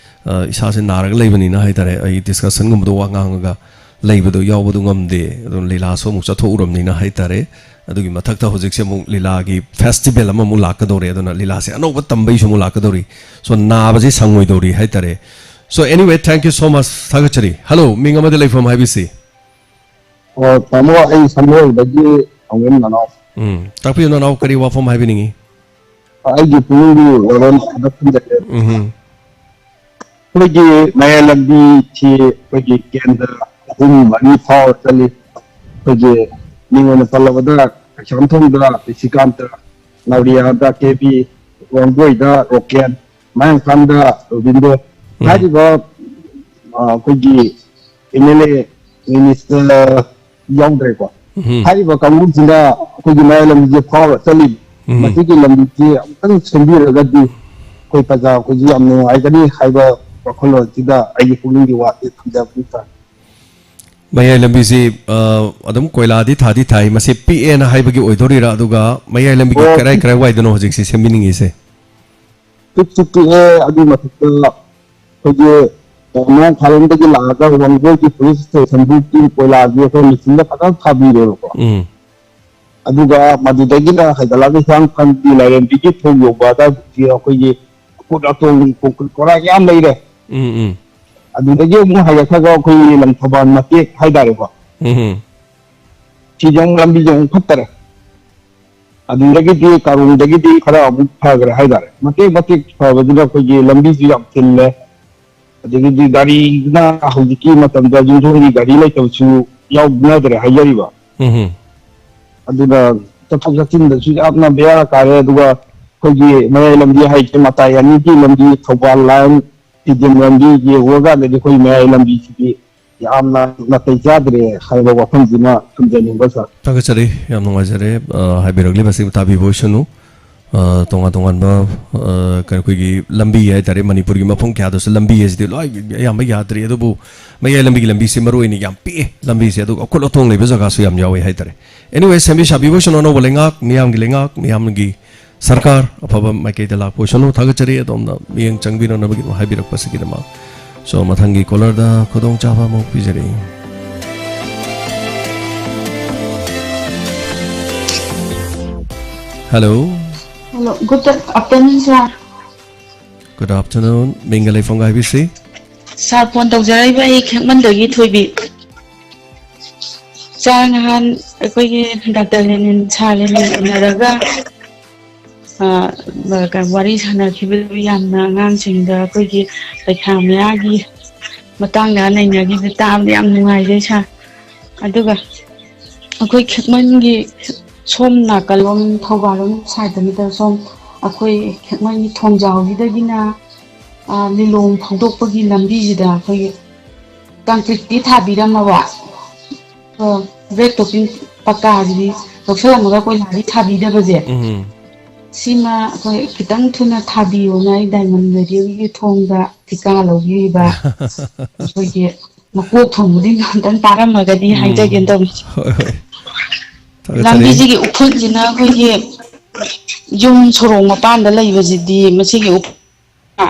ꯑ, ꯏꯁꯥꯁꯦ ꯅꯥꯔꯒ ꯂꯩꯕꯅꯤꯅ ꯍꯥꯏꯇꯥꯔꯦ, ꯑꯩ ꯗꯤꯁꯀꯁꯟꯒꯨꯝꯕꯗꯣ, ꯋꯥ ꯉꯥꯡꯉꯒ ꯂꯩꯕꯗꯣ, ꯌꯥꯎꯕꯗꯣ ꯉꯝꯗꯦ꯫ ꯑꯗꯨꯅ ꯂꯤꯂꯥꯁꯨ ꯑꯃꯨꯛ ꯆꯠꯊꯣꯛꯎꯔꯕꯅꯤꯅ ꯍꯥꯏꯇꯥꯔꯦ꯫ ꯑꯗꯨꯒꯤ ꯃꯊꯛꯇ ꯍꯧꯖꯤꯛꯁꯦ ꯑꯃꯨꯛ ꯂꯤꯂꯥꯒꯤ ꯐꯦꯁꯇꯤꯚꯦꯜ ꯑꯃꯃꯨꯛ ꯂꯥꯛꯀꯗꯧꯔꯦ, ꯑꯗꯨꯅ ꯂꯤꯂꯥꯁꯦ ꯑꯅꯧꯕ ꯇꯝꯕꯩꯁꯨ ꯑꯃꯨꯛ ꯂꯥꯛꯀꯗꯧꯔꯤ꯫ So, ꯅꯥꯕꯁꯦ ꯁꯪꯉꯣꯏꯗꯧꯔꯤ ꯍꯥꯏꯇꯥꯔꯦ꯫ So, anyway, thank you so much. ꯊꯥꯒꯠꯆꯔꯤ꯫ ꯍꯜꯂꯣ, ꯃꯤꯡ ꯑꯃꯗꯤ ꯂꯩꯐꯝ ꯍꯥꯏꯕꯤꯁꯤ꯫ ꯑꯣ, ꯇꯥꯃꯣ, ꯑꯩ ꯁꯪꯒꯣꯏꯗꯒꯤ ꯑꯃꯨꯛ ꯅꯅꯥꯎ꯫ ꯎꯝ, ꯇꯥꯛꯄꯤꯌꯨ ꯅꯅꯥꯎ, ꯀꯔꯤ ꯋꯥꯐꯝ ꯍꯥꯏꯕꯤꯅꯤꯡꯉꯤ? ꯑꯩꯒꯤ ꯄꯨꯛꯅꯤꯡꯒꯤ ꯋꯥꯔꯣꯜ ꯈꯔ ꯊꯝꯖꯒꯦ꯫ ꯎꯝ꯫ ꯑꯩꯈꯣꯏꯒꯤ ꯃꯌꯥꯏ ꯂꯝꯕꯤꯁꯤ ꯑꯩꯈꯣꯏꯒꯤ ꯀꯦꯟꯗ꯭ꯔ ꯑꯍꯨꯝ ꯃꯔꯤ ꯐꯥꯎꯔ ꯆꯠꯂꯤ꯫ ꯑꯩꯈꯣꯏꯒꯤ ꯃꯤꯡ ꯑꯣꯏꯅ ꯄꯜꯂꯕꯗ ꯀꯩꯁꯥꯝꯊꯣꯡꯗ ꯅꯤꯁꯤꯀꯥꯟꯇ, ꯅꯥꯎꯔꯤꯌꯥꯗ ꯀꯦ ꯕꯤ, ꯋꯥꯡꯒꯣꯏꯗ ꯔꯣꯀꯦꯟ, ꯃꯌꯥꯡꯐꯥꯟꯗ ꯔꯣꯕꯤꯟꯗ꯭ꯔꯣ꯫ ꯎꯝ꯫ ꯍꯥꯏꯔꯤꯕ, ꯑ, ꯑꯩꯈꯣꯏꯒꯤ ꯑꯦꯝ ꯑꯦꯜ ꯑꯦ, ꯃꯤꯅꯤꯁꯇꯔ ꯌꯥꯎꯗ꯭ꯔꯦꯀꯣ꯫ ꯎꯝ꯫ ꯍꯥꯏꯔꯤꯕ ꯀꯥꯡꯕꯨꯁꯤꯅ ꯑꯩꯈꯣꯏꯒꯤ ꯃꯌꯥꯏ ꯂꯝꯕꯤꯁꯦ ꯐꯥꯎꯔ ꯆꯠꯂꯤꯕ꯫ ꯎꯝ꯫ ꯃꯁꯤꯒꯤ ꯂꯝꯕꯤꯁꯤ ꯑꯃꯨꯛꯇꯪ ꯁꯦꯝꯕꯤꯔꯒꯗꯤ ꯑꯩꯈꯣꯏ ꯄ꯭ꯔꯖꯥ ꯑꯩꯈꯣꯏꯁꯤ ꯌꯥꯝ ꯅꯨꯡꯉꯥꯏꯒꯅꯤ ꯍꯥꯏꯕ ꯋꯥꯈꯜꯂꯣꯟꯁꯤꯗ ꯑꯩꯒꯤ ꯄꯨꯛꯅꯤꯡꯒꯤ ꯋꯥꯁꯤ ꯊꯝꯖꯕꯅꯤ, ꯁꯥꯔ꯫ ꯃꯌꯥꯏ ꯂꯝꯕꯤꯁꯤ, ꯑ, ꯑꯗꯨꯝ ꯀꯣꯏꯂꯥꯗꯤ ꯊꯥꯗꯤ ꯊꯥꯏ꯫ ꯃꯁꯤ ꯄꯤꯛꯑꯦꯅ ꯍꯥꯏꯕꯒꯤ ꯑꯣꯏꯗꯣꯔꯤꯔꯥ? ꯑꯗꯨꯒ ꯃꯌꯥꯏ ꯂꯝꯕꯤꯒꯤ ꯑꯣ, ꯀꯔꯥꯏ ꯀꯔꯥꯏ ꯋꯥꯏꯗꯅꯣ ꯍꯧꯖꯤꯛꯁꯤ ꯁꯦꯝꯕꯤꯅꯤꯡꯉꯤꯁꯦ? ꯄꯤꯛꯁꯨ ꯄꯤꯛꯑꯦ, ꯑꯗꯨꯒꯤ ꯃꯊꯛꯇ ꯑꯩꯈꯣꯏꯒꯤ, ꯑ, ꯃꯌꯥꯡꯐꯥꯟꯂꯣꯝꯗꯒꯤ ꯂꯥꯛꯑꯒ ꯋꯥꯡꯒꯣꯏꯒꯤ ꯄꯨꯂꯤꯁ ꯁ꯭ꯇꯦꯁꯟꯕꯨꯛꯀꯤ ꯀꯣꯏꯂꯥꯁꯦ ꯑꯩꯈꯣꯏ ꯃꯦꯆꯤꯟꯗ ꯐꯖꯅ ꯊꯥꯕꯤꯔꯦꯕꯀꯣ꯫ ꯎꯝ꯫ ꯑꯗꯨꯒ ꯃꯗꯨꯗꯒꯤꯅ ꯍꯥꯏꯒꯠꯂꯒ ꯍꯤꯌꯥꯡꯊꯥꯡꯒꯤ ꯂꯥꯏꯔꯦꯝꯕꯤꯒꯤ ꯊꯣꯡ ꯌꯧꯕ ꯑꯗꯥꯏꯕꯨꯛꯇꯤ ꯑꯩꯈꯣꯏꯒꯤ ꯀꯣꯛ ꯑꯇꯣꯡ ꯀꯣꯛ ꯀꯣꯔꯥ ꯌꯥꯝ ꯂꯩꯔꯦ꯫ ꯎꯝ, ꯎꯝ꯫ ꯑꯗꯨꯗꯒꯤ ꯑꯃꯨꯛ ꯍꯥꯏꯒꯠꯈ꯭ꯔꯒ ꯑꯩꯈꯣꯏꯒꯤ ꯂꯪꯊꯕꯥꯜ ꯃꯇꯦꯛ ꯍꯥꯏꯇꯥꯔꯦꯀꯣ꯫ ꯎꯝ꯫ ꯁꯤꯁꯦ ꯑꯃꯨꯛ ꯂꯝꯕꯤꯁꯦ ꯑꯃꯨꯛ ꯐꯠꯇꯔꯦ꯫ ꯑꯗꯨꯗꯒꯤꯗꯤ ꯀꯥꯔꯣꯡꯗꯒꯤꯗꯤ ꯈꯔ ꯑꯃꯨꯛ ꯐꯈ꯭ꯔꯦ ꯍꯥꯏꯇꯥꯔꯦ꯫ ꯃꯇꯦꯛ ꯃꯇꯦꯛ ꯐꯕꯗꯨꯅ ꯑꯩꯈꯣꯏꯒꯤ ꯂꯝꯕꯤꯁꯨ ꯌꯥꯝ ꯊꯤꯜꯂꯦ꯫ ꯑꯗꯒꯤꯗꯤ ꯒꯥꯔꯤꯅ ꯍꯧꯖꯤꯛꯀꯤ ꯃꯇꯝꯗ ꯌꯨꯝꯊꯣꯡꯒꯤ ꯒꯥꯔꯤ ꯂꯩꯇꯕꯁꯨ ꯌꯥꯎꯅꯗ꯭ꯔꯦ ꯍꯥꯏꯖꯔꯤꯕ꯫ ꯎꯝ꯫ ꯑꯗꯨꯅ ꯆꯠꯊꯣꯛ ꯆꯠꯁꯤꯟꯗꯁꯨ ꯌꯥꯝꯅ ꯕꯦꯔꯥ ꯀꯥꯔꯦ꯫ ꯑꯗꯨꯒ ꯑꯩꯈꯣꯏꯒꯤ ꯃꯌꯥꯏ ꯂꯝꯕꯤ ꯍꯥꯏꯁꯦ ꯃꯇꯥꯏ ꯑꯅꯤꯒꯤ ꯂꯝꯕꯤ, ꯊꯧꯕꯥꯜ ꯂꯥꯏꯟ, ꯇꯤꯗꯤꯝ ꯂꯝꯕꯤ ꯌꯦꯡꯉꯨꯔꯀꯥꯟꯗꯗꯤ ꯑꯩꯈꯣꯏ ꯃꯌꯥꯏ ꯂꯝꯕꯤꯁꯤꯗꯤ ꯌꯥꯝꯅ ꯅꯥꯇꯩ ꯆꯥꯗ꯭ꯔꯦ ꯍꯥꯏꯕ ꯋꯥꯐꯝꯁꯤꯃ ꯊꯝꯖꯅꯤꯡꯕ, ꯁꯥꯔ꯫ ꯊꯥꯒꯠꯆꯔꯤ, ꯌꯥꯝ ꯅꯨꯡꯉꯥꯏꯖꯔꯦ, ꯑ, ꯍꯥꯏꯕꯤꯔꯛꯂꯤꯕꯁꯤ ꯇꯥꯕꯤꯕ ꯑꯣꯏꯁꯅꯨ꯫ ꯑ, ꯇꯣꯉꯥꯟ ꯇꯣꯉꯥꯟꯕ, ꯑ, ꯀꯩꯅꯣ, ꯑꯩꯈꯣꯏꯒꯤ ꯂꯝꯕꯤ ꯍꯥꯏꯇꯥꯔꯦ, ꯃꯅꯤꯄꯨꯔꯒꯤ ꯃꯐꯝ ꯀꯌꯥꯗꯁꯨ ꯂꯝꯕꯤ ꯍꯥꯏꯁꯤꯗꯤ ꯂꯣꯏ ꯑꯌꯥꯝꯕ ꯌꯥꯗ꯭ꯔꯤ꯫ ꯑꯗꯨꯕꯨ ꯃꯌꯥꯏ ꯂꯝꯕꯤꯒꯤ ꯂꯝꯕꯤꯁꯦ ꯃꯔꯨ ꯑꯣꯏꯅ ꯌꯥꯝ ꯄꯤꯛꯑꯦ꯫ ꯂꯝꯕꯤꯁꯦ ꯑꯗꯨꯒ ꯑꯀꯨꯠ ꯑꯇꯣꯡ ꯂꯩꯕ ꯖꯒꯥꯁꯨ ꯌꯥꯝ ꯌꯥꯎꯋꯦ ꯍꯥꯏꯇꯥꯔꯦ꯫ Anyway, ꯁꯦꯝꯕꯤ ꯁꯥꯕꯤꯕ ꯑꯣꯏꯁꯅꯨ, ꯑꯅꯧꯕ ꯂꯩꯉꯥꯛ, ꯃꯤꯌꯥꯝꯒꯤ ꯂꯩꯉꯥꯛ, ꯃꯤꯌꯥꯝꯒꯤ ꯁꯔꯀꯥꯔ ꯑꯐꯕ ꯃꯥꯏꯀꯩꯗ ꯂꯥꯛꯄ ꯑꯣꯏꯁꯅꯨ꯫ ꯊꯥꯒꯠꯆꯔꯤ ꯑꯗꯣꯝꯅ ꯃꯤꯠꯌꯦꯡ ꯆꯪꯕꯤꯔꯛꯅꯕꯒꯤ ꯍꯥꯏꯕꯤꯔꯛꯄꯁꯤꯒꯤꯗꯃꯛ꯫ So, ꯃꯊꯪꯒꯤ caller ꯗ ꯈꯨꯗꯣꯡꯆꯥꯕ ꯑꯃꯨꯛ ꯄꯤꯖꯔꯤ꯫ Hello. Hello, good afternoon, sir. Good afternoon. ꯃꯤꯡꯒ ꯂꯩꯐꯝꯒ ꯍꯥꯏꯕꯤꯁꯤ꯫ Sir, phone ꯇꯧꯖꯔꯛꯏꯕ ꯑꯩ ꯈꯦꯛꯃꯟꯗꯒꯤ ꯊꯣꯏꯕꯤ꯫ Sir, ꯅꯍꯥꯟ ꯑꯩꯈꯣꯏꯒꯤ Doctor ꯂꯦꯅꯤꯟ, Sir ꯂꯦꯅꯤꯟ ꯎꯅꯔꯒ, ꯑ, ꯀ-, ꯋꯥꯔꯤ ꯁꯥꯟꯅꯈꯤꯕꯗꯨ ꯌꯥꯝꯅ ꯑꯉꯥꯡꯁꯤꯡꯗ ꯑꯩꯈꯣꯏꯒꯤ ꯄꯩꯈꯥ ꯃꯌꯥꯒꯤ ꯃꯇꯥꯡꯗ ꯅꯩꯅꯈꯤꯕꯗꯨ ꯇꯥꯕꯗ ꯌꯥꯝ ꯅꯨꯡꯉꯥꯏꯖꯩ, Sir꯫ ꯑꯗꯨꯒ ꯑꯩꯈꯣꯏ ꯈꯦꯛꯃꯟꯒꯤ ꯁꯣꯝ ꯅꯥꯀꯜꯂꯣꯝ, ꯊꯧꯕꯥꯜꯂꯣꯝ side ꯅꯠꯇꯕ ꯁꯣꯝ ꯑꯩꯈꯣꯏ ꯈꯦꯛꯃꯟꯒꯤ ꯊꯣꯡꯖꯥꯎꯁꯤꯗꯒꯤꯅ, ꯑ, ꯂꯤꯂꯣꯡ ꯐꯥꯎꯗꯣꯛꯄꯒꯤ ꯂꯝꯕꯤꯁꯤꯗ ꯑꯩꯈꯣꯏꯒꯤ concrete ꯇꯤ ꯊꯥꯕꯤꯔꯝꯃꯕ, ꯑ, black topping ꯄꯛꯀꯥꯁꯤꯗꯤ ꯂꯧꯁꯜꯂꯝꯃꯒ ꯀꯣꯏꯂꯥꯗꯤ ꯊꯥꯕꯤꯗꯕꯁꯦ, ꯎꯝ꯫ ꯁꯤꯃ ꯑꯩꯈꯣꯏ ꯈꯤꯇꯪ ꯊꯨꯅ ꯊꯥꯕꯤꯌꯣꯅ ꯑꯩ Diamond Radio ꯒꯤ ꯊꯣꯡꯗ ꯊꯤꯀꯥ ꯂꯧꯕꯤꯔꯤꯕ ꯑꯩꯈꯣꯏꯒꯤ ꯃꯀꯣꯛ ꯊꯣꯡꯕꯗꯤ ꯑꯝꯇꯪ ꯇꯥꯔꯝꯃꯒꯗꯤ ꯎꯝ꯫ ꯍꯥꯏꯖꯒꯦꯅ ꯇꯧꯕꯅꯤ꯫ ꯍꯣꯏ, ꯍꯣꯏ꯫ ꯊꯥꯒꯠꯆꯔꯤ꯫ ꯂꯝꯕꯤꯁꯤꯒꯤ ꯎꯐꯨꯜꯁꯤꯅ ꯑꯩꯈꯣꯏꯒꯤ ꯌꯨꯝ ꯁꯣꯔꯣꯛ ꯃꯄꯥꯟꯗ ꯂꯩꯕꯁꯤꯗꯤ ꯃꯁꯤꯒꯤ ꯎꯐꯨꯜ, ꯑ,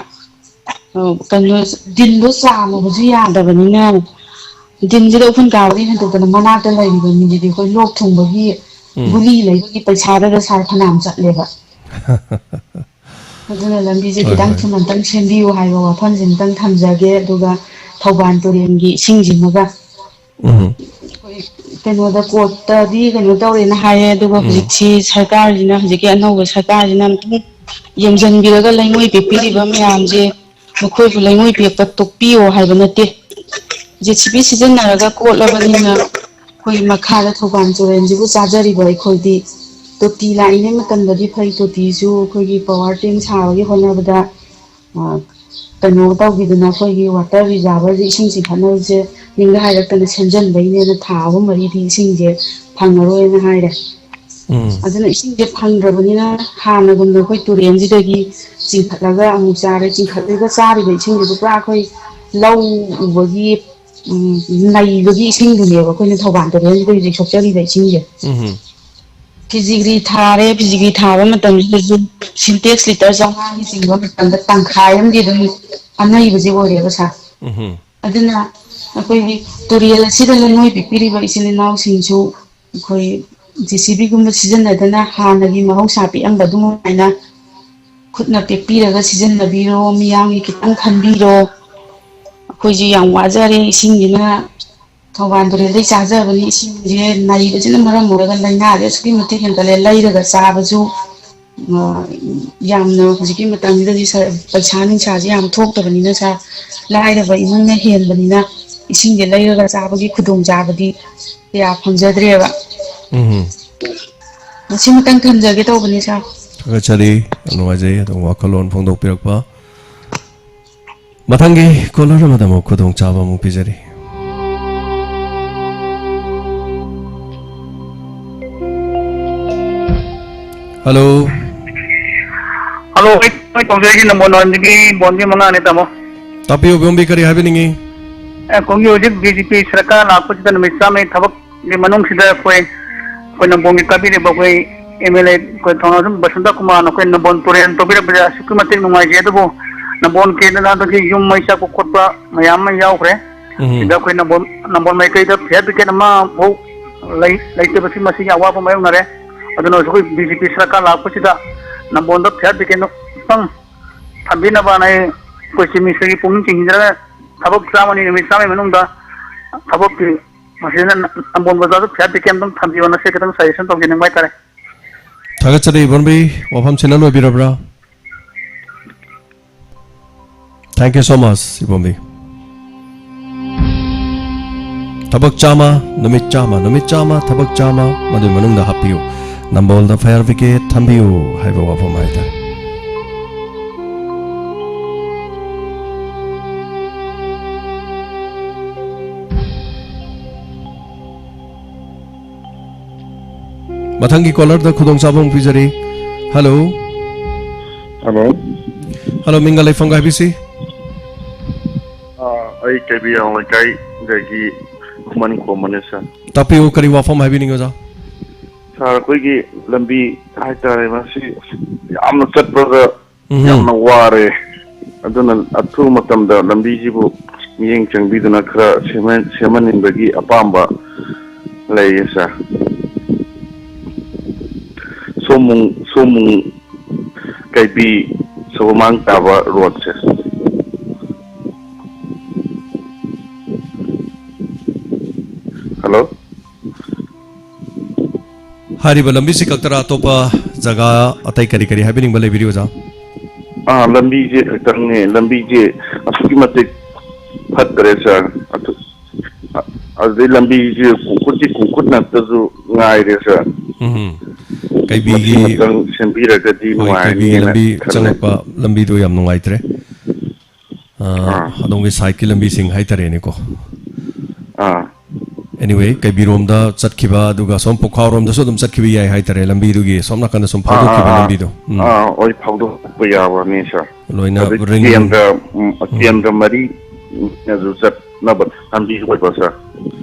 ꯀꯩꯅꯣ, ꯗꯤꯟꯗꯣ ꯆꯥꯝꯃꯕꯁꯨ ꯌꯥꯗꯕꯅꯤꯅ, ꯗꯤꯟꯁꯤꯗ ꯎꯐꯨꯜ ꯀꯥꯕꯗꯤ ꯍꯦꯟꯗꯣꯛꯇꯅ ꯃꯅꯥꯛꯇ ꯂꯩꯔꯤꯕ ꯃꯤꯗꯨꯗꯤ ꯑꯩꯈꯣꯏ ꯂꯣꯛ ꯊꯨꯡꯕꯒꯤ ꯎꯝ꯫ ꯒꯨꯂꯤ ꯂꯩꯕꯒꯤ ꯄꯩꯁꯥꯗꯗ ꯁꯥꯔ ꯐꯅꯌꯥꯝ ꯆꯠꯂꯦꯕ꯫ ꯑꯗꯨꯅ ꯂꯝꯕꯤꯁꯦ ꯍꯣꯏ, ꯈꯤꯇꯪ ꯍꯣꯏ꯫ ꯊꯨꯅ ꯑꯝꯇꯪ ꯁꯦꯝꯕꯤꯌꯨ ꯍꯥꯏꯕ ꯋꯥꯐꯝꯁꯦ ꯑꯝꯇꯪ ꯊꯝꯖꯒꯦ꯫ ꯑꯗꯨꯒ ꯊꯧꯕꯥꯜ ꯇꯨꯔꯦꯜꯒꯤ ꯏꯁꯤꯡꯁꯤꯃꯒ ꯎꯝ꯫ ꯑꯩꯈꯣꯏ ꯀꯩꯅꯣꯗ, court ꯇꯗꯤ ꯀꯩꯅꯣ ꯇꯧꯔꯦꯅ ꯍꯥꯏꯌꯦ, ꯑꯗꯨꯒ ꯎꯝ꯫ ꯍꯧꯖꯤꯛꯁꯤ ꯁꯔꯀꯥꯔꯁꯤꯅ, ꯍꯧꯖꯤꯛꯀꯤ ꯑꯅꯧꯕ ꯁꯔꯀꯥꯔꯁꯤꯅ ꯑꯝꯇꯪ ꯌꯦꯡꯁꯤꯟꯕꯤꯔꯒ ꯂꯩꯉꯣꯏ ꯄꯦꯛꯄꯤꯔꯤꯕ ꯃꯌꯥꯝꯁꯦ, ꯃꯈꯣꯏꯕꯨ ꯂꯩꯉꯣꯏ ꯄꯦꯛꯄ ꯇꯣꯛꯄꯤꯌꯣ ꯍꯥꯏꯕ ꯅꯠꯇꯦ꯫ JCB ꯁꯤꯖꯤꯟꯅꯔꯒ ꯀꯣꯠꯂꯕꯅꯤꯅ ꯑꯩꯈꯣꯏ ꯃꯈꯥꯗ ꯊꯧꯕꯥꯜ ꯇꯨꯔꯦꯜꯁꯤꯕꯨ ꯆꯥꯖꯔꯤꯕ ꯑꯩꯈꯣꯏꯗꯤ ꯇꯣꯇꯤ ꯂꯥꯛꯏꯉꯩ ꯃꯇꯝꯗꯗꯤ ꯐꯩ, ꯇꯣꯇꯤꯁꯨ ꯑꯩꯈꯣꯏꯒꯤ power tank ꯁꯥꯕꯒꯤ ꯍꯣꯠꯅꯕꯗ, ꯑ, ꯀꯩꯅꯣ ꯇꯧꯈꯤꯗꯅ ꯑꯩꯈꯣꯏꯒꯤ water reservoir ꯁꯦ, ꯏꯁꯤꯡ ꯆꯤꯡꯈꯠꯅꯕꯁꯦ ꯃꯤꯡꯗ ꯍꯥꯏꯔꯛꯇꯅ ꯁꯦꯝꯖꯤꯟꯕꯩꯅꯦꯅ ꯊꯥ ꯑꯍꯨꯝ ꯃꯔꯤꯗꯤ ꯏꯁꯤꯡꯁꯦ ꯐꯪꯉꯔꯣꯏꯅ ꯍꯥꯏꯔꯦ꯫ ꯎꯝ꯫ ꯑꯗꯨꯅ ꯏꯁꯤꯡꯁꯦ ꯐꯪꯗ꯭ꯔꯕꯅꯤꯅ ꯍꯥꯟꯅꯒꯨꯝꯅ ꯑꯩꯈꯣꯏ ꯇꯨꯔꯦꯟꯁꯤꯗꯒꯤ ꯆꯤꯡꯈꯠꯂꯒ ꯑꯃꯨꯛ ꯆꯥꯔꯦ꯫ ꯆꯤꯡꯈꯠꯂꯒ ꯆꯥꯔꯤꯕ ꯏꯁꯤꯡꯗꯨꯁꯨ ꯄꯨꯔꯥ ꯑꯩꯈꯣꯏ ꯂꯧ ꯎꯕꯒꯤ, ꯎꯝ, ꯅꯩꯕꯒꯤ ꯏꯁꯤꯡꯗꯨꯅꯦꯕ ꯑꯩꯈꯣꯏꯅ ꯊꯧꯕꯥꯜ ꯇꯨꯔꯦꯜꯁꯤꯗ ꯍꯧꯖꯤꯛ ꯁꯣꯛꯆꯔꯤꯕ ꯏꯁꯤꯡꯁꯦ꯫ ꯎꯝ꯫ ꯐꯤꯖꯤꯒ꯭ꯔꯤ ꯊꯥꯔꯦ꯫ ꯐꯤꯖꯤꯒ꯭ꯔꯤ ꯊꯥꯕ ꯃꯇꯝꯁꯤꯗꯁꯨ ꯁꯤꯟꯇꯦꯛꯁ ꯂꯤꯇꯔ ꯆꯥꯝꯃꯉꯥꯒꯤ ꯆꯤꯡꯕ ꯃꯇꯝꯗ ꯇꯪꯈꯥꯏ ꯑꯃꯗꯤ ꯑꯗꯨꯝ ꯑꯅꯩꯕꯁꯦ ꯑꯣꯏꯔꯦꯕ, ꯁꯥꯔ꯫ ꯎꯝ꯫ ꯑꯗꯨꯅ ꯑꯩꯈꯣꯏꯒꯤ ꯇꯨꯔꯦꯜ ꯑꯁꯤꯗ ꯂꯩꯉꯣꯏ ꯄꯤꯛꯄꯤꯔꯤꯕ ꯏꯆꯤꯜ ꯏꯅꯥꯎꯁꯤꯡꯁꯨ ꯑꯩꯈꯣꯏ ꯖꯦ ꯁꯤ ꯕꯤꯒꯨꯝꯕ ꯁꯤꯖꯤꯟꯅꯗꯅ ꯍꯥꯟꯅꯒꯤ ꯃꯍꯧꯁꯥ ꯄꯤꯛꯑꯝꯕ ꯑꯗꯨꯃꯥꯏꯅ ꯈꯨꯠꯅ ꯄꯤꯛꯄꯤꯔꯒ ꯁꯤꯖꯤꯟꯅꯕꯤꯔꯣ, ꯃꯤꯌꯥꯝꯒꯤ ꯈꯤꯇꯪ ꯈꯟꯕꯤꯔꯣ꯫ ꯑꯩꯈꯣꯏꯁꯨ ꯌꯥꯝ ꯋꯥꯖꯔꯦ ꯏꯁꯤꯡꯁꯤꯅ꯫ ꯊꯧꯕꯥꯜ ꯇꯨꯔꯦꯜꯗꯩ ꯆꯥꯖꯕꯅꯤ꯫ ꯏꯁꯤꯡꯁꯦ ꯅꯩꯕꯁꯤꯅ ꯃꯔꯝ ꯑꯣꯏꯔꯒ ꯂꯥꯏꯅꯥꯁꯦ ꯑꯁꯨꯛꯀꯤ ꯃꯇꯤꯛ ꯍꯦꯟꯒꯠꯂꯦ꯫ ꯂꯩꯔꯒ ꯆꯥꯕꯁꯨ, ꯑ, ꯌꯥꯝꯅ ꯍꯧꯖꯤꯛꯀꯤ ꯃꯇꯝꯁꯤꯗꯗꯤ ꯁ-, ꯄꯩꯁꯥ ꯅꯨꯡꯁꯥꯁꯦ ꯌꯥꯝ ꯊꯣꯛꯇꯕꯅꯤꯅ, ꯁꯥꯔ, ꯂꯥꯏꯔꯕ ꯏꯃꯨꯡꯅ ꯍꯦꯟꯕꯅꯤꯅ ꯏꯁꯤꯡꯁꯦ ꯂꯩꯔꯒ ꯆꯥꯕꯒꯤ ꯈꯨꯗꯣꯡꯆꯥꯕꯗꯤ ꯀꯌꯥ ꯐꯪꯖꯗ꯭ꯔꯦꯕ꯫ ꯎꯝ꯫ ꯃꯁꯤꯃꯇꯪ ꯊꯝꯖꯒꯦ ꯇꯧꯕꯅꯤ, ꯁꯥꯔ꯫ ꯊꯥꯒꯠꯆꯔꯤ꯫ ꯌꯥꯝ ꯅꯨꯡꯉꯥꯏꯖꯩ ꯑꯗꯣꯝꯒꯤ ꯋꯥꯈꯜꯂꯣꯟ ꯐꯣꯡꯗꯣꯛꯄꯤꯔꯛꯄ꯫ ꯃꯊꯪꯒꯤ ꯀꯣꯂꯔ ꯑꯃꯗ ꯑꯃꯨꯛ ꯈꯨꯗꯣꯡꯆꯥꯕ ꯑꯃꯨꯛ ꯄꯤꯖꯔꯤ꯫ ꯍꯜꯂꯣ꯫ ꯍꯜꯂꯣ, ꯑꯩ, ꯑꯩ ꯇꯣꯡꯖꯩꯒꯤ ꯅꯝꯕꯣꯜ ꯅꯣꯟꯗꯒꯤ ꯕꯣꯟꯒꯤ ꯃꯉꯥꯅꯤ, ꯇꯥꯃꯣ꯫ ꯇꯥꯛꯄꯤꯌꯨ, ꯏꯕꯣꯝꯕꯤ, ꯀꯔꯤ ꯍꯥꯏꯕꯤꯅꯤꯡꯉꯤ? ꯑꯦ, ꯈꯨꯡꯒꯤ ꯍꯧꯖꯤꯛ ꯕꯤ ꯖꯦ ꯄꯤ ꯁꯔꯀꯥꯔ ꯂꯥꯛꯄꯁꯤꯗ ꯅꯨꯃꯤꯠ ꯆꯥꯝꯃꯩ ꯊꯕꯛ ꯒꯤ ꯃꯅꯨꯡꯁꯤꯗ ꯑꯩꯈꯣꯏ, ꯑꯩꯈꯣꯏ ꯅꯝꯕꯣꯜꯒꯤ ꯀꯥꯕꯤꯔꯤꯕ ꯑꯩꯈꯣꯏ ꯑꯦꯝ ꯑꯦꯜ ꯑꯦ ꯑꯩꯈꯣꯏ ꯊꯧꯅꯥꯖꯝ ꯕꯁꯟꯇ ꯀꯨꯃꯥꯔꯅ ꯑꯩꯈꯣꯏ ꯅꯝꯕꯣꯜ ꯇꯨꯔꯦꯜ ꯇꯧꯕꯤꯔꯛꯄꯁꯦ ꯑꯁꯨꯛꯀꯤ ꯃꯇꯤꯛ ꯅꯨꯡꯉꯥꯏꯖꯩ꯫ ꯑꯗꯨꯕꯨ ꯅꯝꯕꯣꯜ ꯀꯦꯟꯗ꯭ꯔꯗ ꯍꯟꯗꯛꯀꯤ ꯌꯨꯝ ꯃꯩ ꯆꯥꯛꯄ ꯈꯣꯠꯄ ꯃꯌꯥꯝ ꯑꯃ ꯌꯥꯎꯈ꯭ꯔꯦ꯫ ꯎꯝ꯫ ꯁꯤꯗ ꯑꯩꯈꯣꯏ ꯅꯝꯕꯣꯜ, ꯅꯝꯕꯣꯜ ꯃꯥꯏꯀꯩꯗ ꯐꯤꯌꯔ ꯕ꯭ꯔꯤꯒꯦꯗ ꯑꯃꯐꯥꯎ ꯂꯩ-, ꯂꯩꯇꯕꯁꯤ ꯃꯁꯤꯒꯤ ꯑꯋꯥꯕ ꯃꯥꯌꯣꯛꯅꯔꯦ꯫ ꯑꯗꯨꯅ ꯍꯧꯖꯤꯛ ꯑꯩꯈꯣꯏ ꯕꯤ ꯖꯦ ꯄꯤ ꯁꯔꯀꯥꯔ ꯂꯥꯛꯄꯁꯤꯗ ꯅꯝꯕꯣꯜꯗ ꯐꯤꯌꯔ ꯕ꯭ꯔꯤꯒꯦꯗ ꯑꯃꯇꯪ ꯊꯝꯕꯤꯅꯕꯅ ꯑꯩ ꯑꯩꯈꯣꯏ ꯆꯤꯐ ꯃꯤꯅꯤꯁꯇꯔꯒꯤ ꯄꯨꯛꯅꯤꯡ ꯆꯤꯡꯁꯤꯟꯖꯔꯒ ꯊꯕꯛ ꯆꯥꯝꯃꯅꯤ ꯅꯨꯃꯤꯠ ꯆꯥꯝꯃꯒꯤ ꯃꯅꯨꯡꯗ ꯊꯕꯛꯀꯤ ꯃꯁꯤꯗ ꯅꯝꯕꯣꯜ ꯕꯖꯥꯔꯗ ꯐꯤꯌꯔ ꯕ꯭ꯔꯤꯒꯦꯗ ꯑꯝꯇꯪ ꯊꯝꯕꯤꯌꯣꯅ ꯁꯤ ꯈꯤꯇꯪ ꯁꯖꯦꯁꯟ ꯇꯧꯖꯅꯤꯡꯕ ꯍꯥꯏꯇꯥꯔꯦ꯫ ꯊꯥꯒꯠꯆꯔꯤ ꯏꯕꯣꯝꯕꯤ, ꯋꯥꯐꯝꯁꯤꯅ ꯂꯣꯏꯕꯤꯔꯕ꯭ꯔꯥ? Thank you so much, ꯏꯕꯣꯝꯕꯤ꯫ ꯊꯕꯛ ꯆꯥꯝꯃ, ꯅꯨꯃꯤꯠ ꯆꯥꯝꯃ, ꯅꯨꯃꯤꯠ ꯆꯥꯝꯃ, ꯊꯕꯛ ꯆꯥꯝꯃ, ꯃꯗꯨꯒꯤ ꯃꯅꯨꯡꯗ ꯍꯥꯞꯄꯤꯌꯨ꯫ ꯅꯝꯕꯣꯜꯗ ꯐꯥꯌꯔ ꯕ꯭ꯔꯤꯒꯦꯗ ꯊꯝꯕꯤꯌꯨ ꯍꯥꯏꯕ ꯋꯥꯐꯝ ꯍꯥꯏꯇꯥꯔꯦ꯫ ꯃꯊꯪꯒꯤ ꯀꯣꯂꯔꯗ ꯈꯨꯗꯣꯡꯆꯥꯕ ꯑꯃꯨꯛ ꯄꯤꯖꯔꯤ꯫ ꯍꯜꯂꯣ꯫ ꯍꯜꯂꯣ꯫ ꯍꯜꯂꯣ, ꯃꯤꯡꯒ ꯂꯩꯐꯝꯒ ꯍꯥꯏꯕꯤꯁꯤ꯫ ꯑꯥ, ꯑꯩ ꯀꯩꯕꯤꯌꯥꯡ ꯂꯩꯀꯥꯏꯗꯒꯤ ꯈꯨꯃꯟ ꯈꯣꯝꯕꯅꯦ, ꯁꯥꯔ꯫ ꯇꯥꯛꯄꯤꯌꯨ, ꯀꯔꯤ ꯋꯥꯐꯝ ꯍꯥꯏꯕꯤꯅꯤꯡꯉꯤ, ꯑꯣꯖꯥ? ꯁꯥꯔ, ꯑꯩꯈꯣꯏꯒꯤ ꯂꯝꯕꯤ ꯍꯥꯏꯇꯥꯔꯦ, ꯃꯁꯤ ꯌꯥꯝꯅ ꯆꯠꯄꯗ ꯎꯝ꯫ ꯌꯥꯝꯅ ꯋꯥꯔꯦ꯫ ꯑꯗꯨꯅ ꯑꯊꯨꯕ ꯃꯇꯝꯗ ꯂꯝꯕꯤꯁꯤꯕꯨ ꯃꯤꯠꯌꯦꯡ ꯆꯪꯕꯤꯗꯨꯅ ꯈꯔ ꯁꯦꯝꯍꯟ-, ꯁꯦꯝꯍꯟꯅꯤꯡꯕꯒꯤ ꯑꯄꯥꯝꯕ ꯂꯩꯌꯦ, ꯁꯥꯔ꯫ ꯁꯣꯃꯨꯡ, ꯁꯣꯃꯨꯡ ꯀꯩꯕꯤ ꯁꯒꯣꯜꯃꯥꯡ ꯇꯥꯕ ꯔꯣꯗꯁꯦ꯫ ꯍꯜꯂꯣ꯫ ꯍꯥꯏꯔꯤꯕ ꯂꯝꯕꯤꯁꯤ ꯈꯛꯇꯔ, ꯑꯇꯣꯞꯄ ꯖꯒꯥ ꯑꯇꯩ ꯀꯔꯤ ꯀꯔꯤ ꯍꯥꯏꯕꯤꯅꯤꯡꯕ ꯂꯩꯕꯤꯔꯤ, ꯑꯣꯖꯥ? ꯑꯥ, ꯂꯝꯕꯤꯁꯦ ꯈꯛꯇꯪꯅꯦ꯫ ꯂꯝꯕꯤꯁꯦ ꯑꯁꯨꯛꯀꯤ ꯃꯇꯤꯛ ꯐꯠꯇ꯭ꯔꯦ, ꯁꯥꯔ꯫ ꯑꯗꯨ, ꯑ-, ꯑꯗꯨꯗꯩ ꯂꯝꯕꯤꯁꯦ ꯀꯣꯡꯀꯨꯠꯀꯤ ꯀꯣꯡꯀꯨꯠ ꯉꯥꯛꯇꯁꯨ ꯉꯥꯏꯔꯦ, ꯁꯥꯔ꯫ ꯎꯝ꯫ ꯀꯩꯕꯤꯒꯤ ꯃꯁꯤ ꯈꯛꯇꯪ ꯁꯦꯝꯕꯤꯔꯒꯗꯤ ꯍꯣꯏ, ꯀꯩꯕꯤꯒꯤ ꯅꯨꯡꯉꯥꯏꯔꯅꯤꯅ ꯂꯝꯕꯤ ꯈꯜꯂꯦ꯫ ꯆꯪꯉꯛꯄ ꯂꯝꯕꯤꯗꯣ ꯌꯥꯝ ꯅꯨꯡꯉꯥꯏꯇ꯭ꯔꯦ꯫ ꯑ, ꯑꯥ꯫ ꯑꯗꯣꯝꯒꯤ ꯁꯥꯏꯠꯀꯤ ꯂꯝꯕꯤꯁꯤꯡ ꯍꯥꯏꯇꯥꯔꯦꯅꯦꯀꯣ꯫ ꯑꯥ꯫ Anyway, ꯀꯩꯕꯤꯔꯣꯝꯗ ꯆꯠꯈꯤꯕ, ꯑꯗꯨꯒ ꯁꯣꯝ ꯄꯨꯈꯥꯎꯔꯣꯝꯗꯁꯨ ꯑꯗꯨꯝ ꯆꯠꯈꯤꯕ ꯌꯥꯏ ꯍꯥꯏꯇꯥꯔꯦ, ꯂꯝꯕꯤꯗꯨꯒꯤ ꯁꯣꯝ ꯅꯥꯀꯟꯗ ꯁꯨꯝ ꯑꯥ, ꯑꯥ, ꯐꯥꯎꯗꯣꯛꯈꯤꯕ ꯑꯥ꯫ ꯂꯝꯕꯤꯗꯣ꯫ ꯎꯝ꯫ ꯑꯥ, ꯍꯣꯏ, ꯐꯥꯎꯗꯣꯛꯄ ꯌꯥꯕꯅꯤ, ꯁꯥꯔ꯫ ꯂꯣꯏꯅ ꯑꯗꯩ ꯔꯤꯡ ꯀꯦꯟꯗ꯭ꯔ, ꯎꯝ, ꯎꯝ꯫ ꯀꯦꯟꯗ꯭ꯔ ꯃꯔꯤꯅꯁꯨ ꯆꯠꯅꯕ ꯂꯝꯕꯤ ꯑꯣꯏꯕ, ꯁꯥꯔ꯫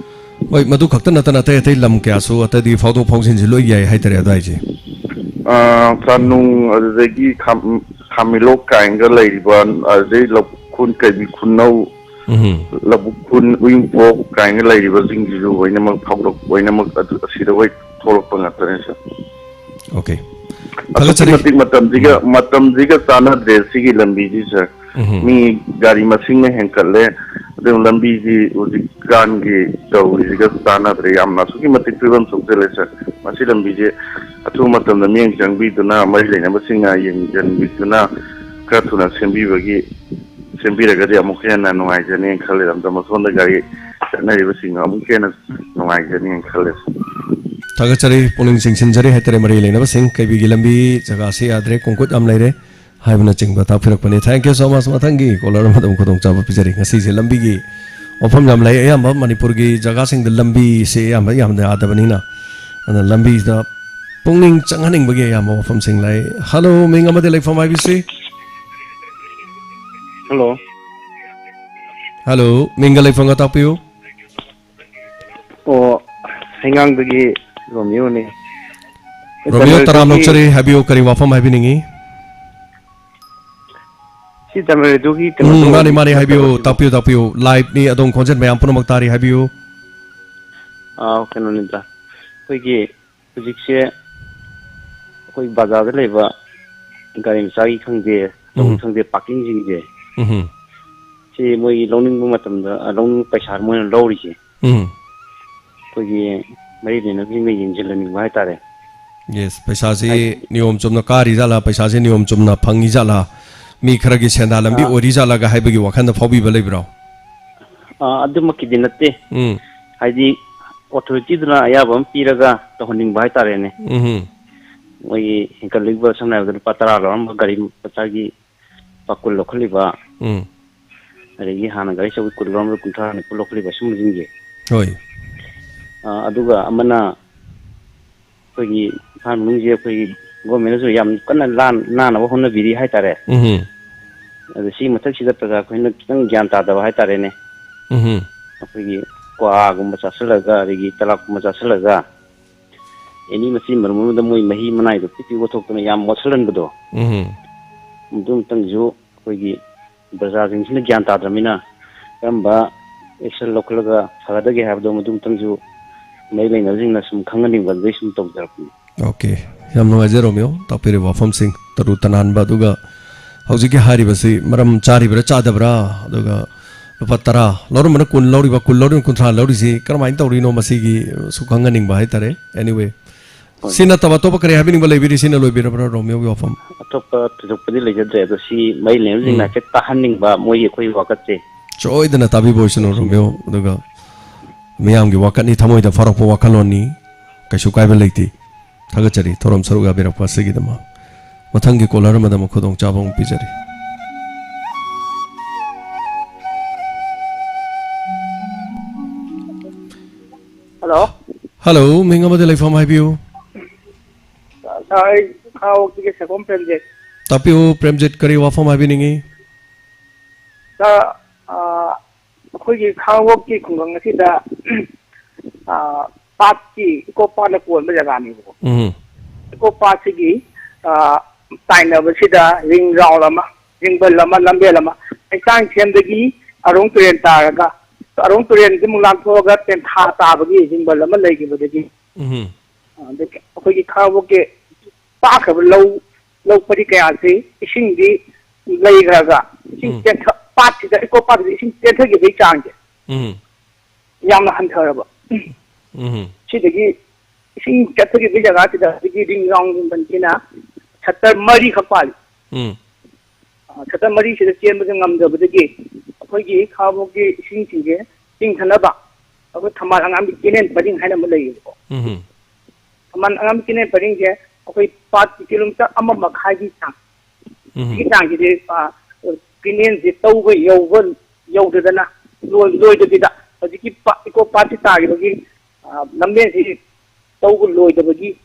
ꯍꯣꯏ, ꯃꯗꯨ ꯈꯛꯇ ꯅꯠꯇꯅ ꯑꯇꯩ ꯑꯇꯩ ꯂꯝ ꯀꯌꯥꯁꯨ ꯑꯇꯩꯗꯤ ꯐꯥꯎꯗꯣꯛ ꯐꯥꯎꯖꯤꯟꯁꯤ ꯂꯣꯏ ꯌꯥꯏ ꯍꯥꯏꯇꯥꯔꯦ ꯑꯗꯥꯏꯁꯦ꯫ ꯑꯥ, ꯆꯥꯅꯨꯡ, ꯑꯗꯨꯗꯒꯤ ꯈꯥꯝ-, ꯈꯥꯃꯤꯂꯣꯛ ꯀꯥꯏꯅꯒ ꯂꯩꯔꯤꯕ, ꯑꯗꯨꯗꯩ ꯂꯧꯈꯨꯟ, ꯀꯩꯕꯤ ꯈꯨꯟꯅꯧ, ꯎꯝ꯫ ꯂꯧꯕꯨꯛ ꯈꯨꯟ, ꯎꯌꯨꯡꯄꯣꯛ ꯀꯥꯏꯅ ꯂꯩꯔꯤꯕꯁꯤꯡꯁꯤꯁꯨ ꯂꯣꯏꯅꯃꯛ ꯐꯥꯎꯗꯣꯛ-, ꯂꯣꯏꯅꯃꯛ ꯑꯗꯨ, ꯑꯁꯤꯗ ꯍꯣꯏ ꯊꯣꯛꯂꯛꯄ ꯉꯥꯛꯇꯅꯦ, ꯁꯥꯔ꯫ ꯑꯣꯀꯦ꯫ ꯑꯁꯨꯛꯀꯤ ꯊꯥꯒꯠꯆꯔꯤ꯫ ꯃꯇꯤꯛ ꯃꯇꯝꯁꯤꯒ, ꯎꯝ꯫ ꯃꯇꯝꯁꯤꯒ ꯆꯥꯟꯅꯗ꯭ꯔꯦ ꯁꯤꯒꯤ ꯂꯝꯕꯤꯁꯤ, ꯁꯥꯔ꯫ ꯎꯝ꯫ ꯃꯤ ꯒꯥꯔꯤ ꯃꯁꯤꯡꯅ ꯍꯦꯟꯀꯠꯂꯦ, ꯑꯗꯨꯒ ꯂꯝꯕꯤꯁꯤ ꯍꯧꯖꯤꯛꯀꯥꯟꯒꯤ ꯇꯧꯔꯤꯁꯤꯒ ꯆꯥꯟꯅꯗ꯭ꯔꯦ, ꯌꯥꯝꯅ ꯑꯁꯨꯛꯀꯤ ꯃꯇꯤꯛ ꯐꯤꯕꯝ ꯁꯣꯛꯆꯜꯂꯦ, ꯁꯥꯔ꯫ ꯃꯁꯤ ꯂꯝꯕꯤꯁꯦ ꯑꯊꯨꯕ ꯃꯇꯝꯗ ꯃꯤꯠꯌꯦꯡ ꯆꯪꯕꯤꯗꯨꯅ, ꯃꯔꯤ ꯂꯩꯅꯕꯁꯤꯡꯅ ꯌꯦꯡꯁꯤꯟꯕꯤꯗꯨꯅ ꯈꯔ ꯊꯨꯅ ꯁꯦꯝꯕꯤꯕꯒꯤ, ꯁꯦꯝꯕꯤꯔꯒꯗꯤ ꯑꯃꯨꯛꯀ ꯍꯦꯟꯅ ꯅꯨꯡꯉꯥꯏꯖꯅꯤꯅ ꯈꯜꯂꯦ꯫ ꯑꯗꯣꯝꯗ ꯃꯁꯣꯝꯗ ꯒꯥꯔꯤ ꯆꯠꯅꯔꯤꯕꯁꯤꯡꯗꯣ ꯑꯃꯨꯛꯀ ꯍꯦꯟꯅ ꯅꯨꯡꯉꯥꯏꯖꯅꯤꯅ ꯈꯜꯂꯦ꯫ ꯊꯥꯒꯠꯆꯔꯤ, ꯄꯨꯛꯅꯤꯡ ꯆꯤꯡꯁꯤꯟꯖꯔꯤ ꯍꯥꯏꯇꯥꯔꯦ, ꯃꯔꯤ ꯂꯩꯅꯕꯁꯤꯡ꯫ ꯀꯩꯕꯤꯒꯤ ꯂꯝꯕꯤ ꯖꯒꯥꯁꯤ ꯌꯥꯗ꯭ꯔꯦ, ꯀꯣꯡꯀꯨꯠ ꯌꯥꯝ ꯂꯩꯔꯦ ꯍꯥꯏꯕꯅꯆꯤꯡꯕ ꯇꯥꯛꯄꯤꯔꯛꯄꯅꯤ꯫ Thank you so much꯫ ꯃꯊꯪꯒꯤ ꯀꯣꯂꯔ ꯑꯃꯗ ꯑꯃꯨꯛ ꯈꯨꯗꯣꯡꯆꯥꯕ ꯄꯤꯖꯔꯤ꯫ ꯉꯁꯤꯁꯦ ꯂꯝꯕꯤꯒꯤ ꯋꯥꯐꯝ ꯌꯥꯝ ꯂꯩ꯫ ꯑꯌꯥꯝꯕ ꯃꯅꯤꯄꯨꯔꯒꯤ ꯖꯒꯥꯁꯤꯡꯗ ꯂꯝꯕꯤꯁꯦ ꯑꯌꯥꯝꯕ ꯌꯥꯝꯅ ꯌꯥꯗꯕꯅꯤꯅ, ꯑꯗꯨꯅ ꯂꯝꯕꯤꯁꯤꯗ ꯄꯨꯛꯅꯤꯡ ꯆꯪꯍꯟꯅꯤꯡꯕꯒꯤ ꯑꯌꯥꯝꯕ ꯋꯥꯐꯝꯁꯤꯡ ꯂꯩ꯫ ꯍꯜꯂꯣ, ꯃꯤꯡ ꯑꯃꯗꯤ ꯂꯩꯐꯝ ꯍꯥꯏꯕꯤꯁꯤ꯫ ꯍꯜꯂꯣ꯫ ꯍꯜꯂꯣ, ꯃꯤꯡꯒ ꯂꯩꯐꯝꯒ ꯇꯥꯛꯄꯤꯌꯨ꯫ ꯑꯣ, ꯍꯩꯉꯥꯡꯗꯒꯤ ꯔꯣꯃꯤꯌꯣꯅꯦ꯫ ꯔꯣꯃꯤꯌꯣ, ꯇꯔꯥꯝꯅ ꯇꯥꯃꯤꯜꯗꯒꯤ ꯑꯣꯛꯆꯔꯤ, ꯍꯥꯏꯕꯤꯌꯨ, ꯀꯔꯤ ꯋꯥꯐꯝ ꯍꯥꯏꯕꯤꯅꯤꯡꯉꯤ? ꯁꯤ ꯇꯥꯃꯤꯜ ꯔꯦꯗꯤꯑꯣꯒꯤ ꯀꯩꯅꯣꯗꯣ ꯎꯝ, ꯃꯥꯅꯤ, ꯃꯥꯅꯤ, ꯍꯥꯏꯕꯤꯌꯨ, ꯑꯣꯏꯕꯤꯔꯕ꯭ꯔꯣ? ꯇꯥꯛꯄꯤꯌꯨ, ꯇꯥꯛꯄꯤꯌꯨ, ꯂꯥꯏꯚꯅꯤ, ꯑꯗꯣꯝ ꯈꯣꯟꯖꯦꯜ ꯃꯌꯥꯝ ꯄꯨꯝꯅꯃꯛ ꯇꯥꯔꯤ, ꯍꯥꯏꯕꯤꯌꯨ꯫ ꯑꯥ, ꯀꯩꯅꯣꯅꯤꯗ, ꯑꯩꯈꯣꯏꯒꯤ ꯍꯧꯖꯤꯛꯁꯦ ꯑꯩꯈꯣꯏ ꯕꯖꯥꯔꯗ ꯂꯩꯕ ꯒꯥꯔꯤ ꯃꯆꯥꯒꯤ ꯈꯪꯗꯦ, ꯎꯝ꯫ ꯈꯪꯗꯦ, ꯄꯥꯔꯀꯤꯡꯁꯤꯡꯁꯦ, ꯎꯝ꯫ ꯁꯤ ꯃꯣꯏꯒꯤ ꯂꯧꯅꯤꯡꯕ ꯃꯇꯝꯗ, ꯑ, ꯂꯧꯅꯤꯡꯕ ꯄꯩꯁꯥ ꯃꯣꯏꯅ ꯂꯧꯔꯤꯁꯦ꯫ ꯎꯝ꯫ ꯑꯩꯈꯣꯏꯒꯤ ꯃꯔꯤ ꯂꯩꯅꯕꯁꯤꯡꯅ ꯌꯦꯡꯁꯤꯜꯍꯟꯅꯤꯡꯕ ꯍꯥꯏꯇꯥꯔꯦ꯫ Yes, ꯄꯩꯁꯥꯁꯤ ꯍꯥꯏꯗꯤ ꯅꯤꯌꯣꯝ ꯆꯨꯝꯅ ꯀꯥꯔꯤ ꯖꯥꯠꯂꯥ, ꯄꯩꯁꯥꯁꯤ ꯅꯤꯌꯣꯝ ꯆꯨꯝꯅ ꯐꯪꯉꯤ ꯖꯥꯠꯂꯥ, ꯃꯤ ꯈꯔꯒꯤ ꯁꯦꯟꯗꯥ ꯂꯝꯕꯤ ꯑꯥ꯫ ꯑꯣꯏꯔꯤ ꯖꯥꯠꯂꯥꯒ ꯍꯥꯏꯕꯒꯤ ꯋꯥꯈꯜꯗ ꯐꯥꯎꯕꯤꯕ ꯂꯩꯕ꯭ꯔꯣ? ꯑꯥ, ꯑꯗꯨꯃꯛꯀꯤꯗꯤ ꯅꯠꯇꯦ꯫ ꯎꯝ꯫ ꯍꯥꯏꯗꯤ, ꯑꯣꯊꯣꯔꯤꯇꯤꯗꯨꯅ ꯑꯌꯥꯕ ꯑꯃ ꯄꯤꯔꯒ ꯇꯧꯍꯟꯅꯤꯡꯕ ꯍꯥꯏꯇꯥꯔꯦꯅꯦ꯫ ꯎꯝ꯫ ꯃꯣꯏꯒꯤ ꯍꯦꯟꯀꯠꯂꯤꯕ, ꯁꯝꯅ ꯍꯥꯏꯔꯕꯗ, ꯂꯨꯄꯥ ꯇꯔꯥ ꯂꯧꯔꯝꯕ ꯒꯥꯔꯤ ꯃꯆꯥꯒꯤ ꯂꯨꯄꯥ ꯀꯨꯟ ꯂꯧꯈꯠꯂꯤꯕ, ꯎꯝ꯫ ꯑꯗꯒꯤ ꯍꯥꯟꯅ ꯒꯥꯔꯤ ꯑꯆꯧꯕ ꯀꯨꯟ ꯂꯧꯔꯝꯕ ꯀꯨꯟꯊ꯭ꯔꯥ, ꯅꯤꯐꯨ ꯂꯧꯈꯠꯂꯤꯕ, ꯁꯨꯝꯕꯁꯤꯡꯁꯦ꯫ ꯍꯣꯏ꯫ ꯑꯥ, ꯑꯗꯨꯒ ꯑꯃꯅ ꯑꯩꯈꯣꯏꯒꯤ ꯏꯝꯐꯥꯜ ꯃꯅꯨꯡꯁꯦ ꯑꯩꯈꯣꯏꯒꯤ ꯒꯣꯔꯃꯦꯟꯅꯁꯨ ꯌꯥꯝ ꯀꯟꯅ ꯂꯥꯟ-, ꯅꯥꯅꯕ ꯍꯣꯠꯅꯕꯤꯔꯤ ꯍꯥꯏꯇꯥꯔꯦ꯫ ꯎꯝ꯫ ꯑꯗꯣ ꯁꯤ ꯃꯊꯛꯁꯤꯗ ꯄ꯭ꯔꯖꯥ ꯑꯩꯈꯣꯏꯅ ꯈꯤꯇꯪ ꯒ꯭ꯌꯥꯟ ꯇꯥꯗꯕ ꯍꯥꯏꯇꯥꯔꯦꯅꯦ꯫ ꯎꯝ꯫ ꯑꯩꯈꯣꯏꯒꯤ ꯀ꯭ꯋꯥꯒꯨꯝꯕ ꯆꯥꯁꯤꯜꯂꯒ, ꯑꯗꯒꯤ ꯇꯂꯥꯞꯀꯨꯝꯕ ꯆꯥꯁꯤꯜꯂꯒ, ꯑꯦꯅꯤ ꯃꯆꯤꯟ ꯃꯔꯨꯝ ꯑꯃꯗ ꯃꯣꯏ ꯃꯍꯤ ꯃꯅꯥꯏꯗꯣ ꯄꯤꯛ ꯄꯤꯛ ꯑꯣꯠꯊꯣꯛꯇꯅ ꯌꯥꯝ ꯃꯣꯠꯁꯤꯜꯍꯟꯕꯗꯣ, ꯎꯝ꯫ ꯑꯗꯨ ꯑꯃꯇꯪꯁꯨ ꯑꯩꯈꯣꯏꯒꯤ ꯄ꯭ꯔꯖꯥꯁꯤꯡꯁꯤꯅ ꯒ꯭ꯌꯥꯟ ꯇꯥꯗ꯭ꯔꯕꯅꯤꯅ ꯀꯔꯝꯕ action ꯂꯧꯈꯠꯂꯒ ꯐꯒꯗꯒꯦ ꯍꯥꯏꯕꯗꯣ ꯃꯗꯨ ꯑꯃꯇꯪꯁꯨ ꯃꯔꯤ ꯂꯩꯅꯕꯁꯤꯡꯅ ꯁꯨꯝ ꯈꯪꯍꯟꯅꯤꯡꯕꯗꯨꯗꯩ ꯁꯨꯝ ꯇꯧꯖꯔꯛꯄꯅꯤ꯫ OK, ꯌꯥꯝ ꯅꯨꯡꯉꯥꯏꯖꯔꯦ ꯔꯣꯃꯤꯌꯣ, ꯇꯥꯛꯄꯤꯔꯤꯕ ꯋꯥꯐꯝꯁꯤꯡ ꯇꯔꯨ ꯇꯅꯥꯟꯕ, ꯑꯗꯨꯒ ꯍꯧꯖꯤꯛꯀꯤ ꯍꯥꯏꯔꯤꯕꯁꯤ ꯃꯔꯝ ꯆꯥꯔꯤꯕ꯭ꯔꯥ ꯆꯥꯗꯕ꯭ꯔꯥ, ꯑꯗꯨꯒ ꯂꯨꯄꯥ ꯇꯔꯥ ꯂꯧꯔꯝꯕꯅ ꯀꯨꯟ ꯂꯧꯔꯤꯕ, ꯀꯨꯟ ꯂꯧꯔꯤꯕꯅ ꯀꯨꯟꯊ꯭ꯔꯥ ꯂꯧꯔꯤꯁꯤ ꯀꯔꯝꯍꯥꯏꯅ ꯇꯧꯔꯤꯅꯣ, ꯃꯁꯤꯒꯤ ꯁꯨ ꯈꯪꯍꯟꯅꯤꯡꯕ ꯍꯥꯏꯇꯥꯔꯦ꯫ Anyway, ꯍꯣꯏ꯫ ꯁꯤ ꯅꯠꯇꯕ ꯑꯇꯣꯞꯄ ꯀꯔꯤ ꯍꯥꯏꯕꯤꯅꯤꯡꯕ ꯂꯩꯕꯤꯔꯤ? ꯁꯤꯅ ꯂꯣꯏꯕꯤꯔꯕ꯭ꯔꯥ ꯔꯣꯃꯤꯌꯣꯒꯤ ꯋꯥꯐꯝ? ꯑꯇꯣꯞꯄ ꯊꯣꯏꯗꯣꯛꯄꯗꯤ ꯂꯩꯖꯗ꯭ꯔꯦ, ꯑꯗꯣ ꯁꯤ ꯃꯔꯤ ꯂꯩꯅꯕꯁꯤꯡꯅ ꯎꯝ꯫ ꯍꯥꯏꯐꯦꯠ ꯇꯥꯍꯟꯅꯤꯡꯕ ꯃꯣꯏꯒꯤ ꯑꯩꯈꯣꯏ ꯋꯥꯀꯠꯁꯦ꯫ ꯁꯣꯏꯗꯅ ꯇꯥꯕꯤꯕ ꯑꯣꯏꯁꯅꯨ ꯔꯣꯃꯤꯌꯣ, ꯑꯗꯨꯒ ꯃꯤꯌꯥꯝꯒꯤ ꯋꯥꯀꯠꯅꯤ, ꯊꯃꯣꯏꯗ ꯐꯥꯎꯔꯛꯄ ꯋꯥꯈꯜꯂꯣꯟꯅꯤ, ꯀꯩꯁꯨ ꯀꯥꯏꯕ ꯂꯩꯇꯦ꯫ ꯊꯥꯒꯠꯆꯔꯤ ꯊꯧꯔꯝ ꯁꯔꯨꯛ ꯌꯥꯕꯤꯔꯛꯄ ꯑꯁꯤꯒꯤꯗꯃꯛ꯫ ꯃꯊꯪꯒꯤ caller ꯑꯃꯗ ꯑꯃꯨꯛ ꯈꯨꯗꯣꯡꯆꯥꯕ ꯑꯃꯨꯛ ꯄꯤꯖꯔꯤ꯫ ꯍꯜꯂꯣ꯫ ꯍꯜꯂꯣ, ꯃꯤꯡ ꯑꯃꯗꯤ ꯂꯩꯐꯝ ꯍꯥꯏꯕꯤꯌꯨ꯫ ꯑꯩ ꯈꯥꯉꯕꯣꯛꯇꯒꯤ ꯁꯦꯝꯕꯣꯝ ꯄ꯭ꯔꯦꯝꯖꯤꯠ꯫ ꯇꯥꯛꯄꯤꯌꯨ, ꯄ꯭ꯔꯦꯝꯖꯤꯠ, ꯀꯔꯤ ꯋꯥꯐꯝ ꯍꯥꯏꯕꯤꯅꯤꯡꯉꯤ? ꯁꯥꯔ, ꯑ, ꯑꯩꯈꯣꯏꯒꯤ ꯈꯥꯉꯕꯣꯛꯀꯤ ꯈꯨꯡꯒꯪ ꯑꯁꯤꯗ, ꯑ, ꯄꯥꯠꯀꯤ, ꯏꯀꯣ ꯄꯥꯠꯅ ꯀꯣꯟꯕ ꯖꯒꯥꯅꯦꯕꯀꯣ꯫ ꯎꯝ꯫ ꯏꯀꯣ ꯄꯥꯠꯁꯤꯒꯤ, ꯑ, ꯇꯥꯏꯅꯕꯁꯤꯗ ꯔꯤꯡ ꯔꯥꯎꯟ ꯑꯃ, ꯔꯤꯡꯕꯜ ꯑꯃ, ꯂꯝꯕꯦꯜ ꯑꯃ, ꯍꯩꯇꯥꯡ ꯁꯦꯝꯗꯒꯤ ꯑꯔꯣꯡ ꯇꯨꯔꯦꯜ ꯇꯥꯔꯒ, ꯑꯔꯣꯡ ꯇꯨꯔꯦꯜꯁꯤꯃꯨꯛ ꯂꯥꯟꯊꯣꯛꯑꯒ ꯇꯦꯟꯊꯥ ꯇꯥꯕꯒꯤ ꯔꯤꯡꯕꯜ ꯑꯃ ꯂꯩꯈꯤꯕꯗꯒꯤ, ꯎꯝ꯫ ꯑꯗꯒꯤ ꯑꯩꯈꯣꯏꯒꯤ ꯈꯥꯉꯕꯣꯛꯀꯤ ꯄꯥꯛꯈ꯭ꯔꯕ ꯂꯧ, ꯂꯧ ꯄꯔꯤ ꯀꯌꯥꯁꯤ ꯏꯁꯤꯡꯗꯤ ꯂꯩꯈ꯭ꯔꯒ, ꯏꯁꯤꯡ ꯎꯝ꯫ ꯆꯦꯟꯊ-, ꯄꯥꯠꯁꯤꯗ, ꯏꯀꯣ ꯄꯥꯠꯁꯤꯗ ꯏꯁꯤꯡ ꯆꯦꯟꯊꯈꯤꯕꯒꯤ ꯆꯥꯡꯁꯦ ꯎꯝ꯫ ꯌꯥꯝꯅ ꯍꯟꯊꯔꯕ꯫ ꯎꯝ꯫ ꯁꯤꯗꯒꯤ ꯏꯁꯤꯡ ꯆꯦꯟꯊꯈꯤꯕꯒꯤ ꯖꯒꯥꯁꯤꯗ ꯍꯧꯖꯤꯛꯀꯤ ꯔꯤꯡ ꯔꯥꯎꯟ ꯔꯤꯡꯕꯟꯁꯤꯅ ꯁꯦꯛꯇꯔ ꯃꯔꯤꯈꯛ ꯄꯥꯜꯂꯤ꯫ ꯎꯝ꯫ ꯑ, ꯁꯦꯛꯇꯔ ꯃꯔꯤꯁꯤꯗ ꯆꯦꯟꯕꯁꯦ ꯉꯝꯗꯕꯗꯒꯤ ꯑꯩꯈꯣꯏꯒꯤ ꯈꯥꯉꯕꯣꯛꯀꯤ ꯏꯁꯤꯡꯁꯤꯡꯁꯦ ꯆꯤꯡꯊꯅꯕ ꯑꯩꯈꯣꯏ ꯊꯝꯕꯥꯜ ꯑꯉꯥꯡꯕꯤ ꯀꯦꯅꯦꯜ ꯄꯔꯤꯡ ꯍꯥꯏꯅ ꯑꯃ ꯂꯩꯌꯦꯕꯀꯣ꯫ ꯎꯝ꯫ ꯊꯝꯕꯥꯜ ꯑꯉꯥꯡꯕꯤ ꯀꯦꯅꯦꯜ ꯄꯔꯤꯡꯁꯦ ꯑꯩꯈꯣꯏ ꯄꯥꯠ ꯀꯤꯂꯣꯃꯤꯇꯔ ꯑꯃ ꯃꯈꯥꯏꯒꯤ ꯆꯥꯡ, ꯎꯝ꯫ ꯁꯤꯒꯤ ꯆꯥꯡꯁꯤꯗꯤ, ꯑ, ꯀꯦꯅꯦꯜꯁꯦ ꯇꯧꯕ ꯌꯧꯕ, ꯌꯧꯗꯗꯅ ꯂꯣꯏ-, ꯂꯣꯏꯗꯕꯤꯗ ꯍꯧꯖꯤꯛꯀꯤ ꯄꯥꯠ, ꯏꯀꯣ ꯄꯥꯠꯁꯤ ꯇꯥꯈꯤꯕꯒꯤ, ꯑ, ꯂꯝꯕꯦꯟꯁꯤ ꯇꯧꯕ ꯂꯣꯏꯗꯕꯒꯤ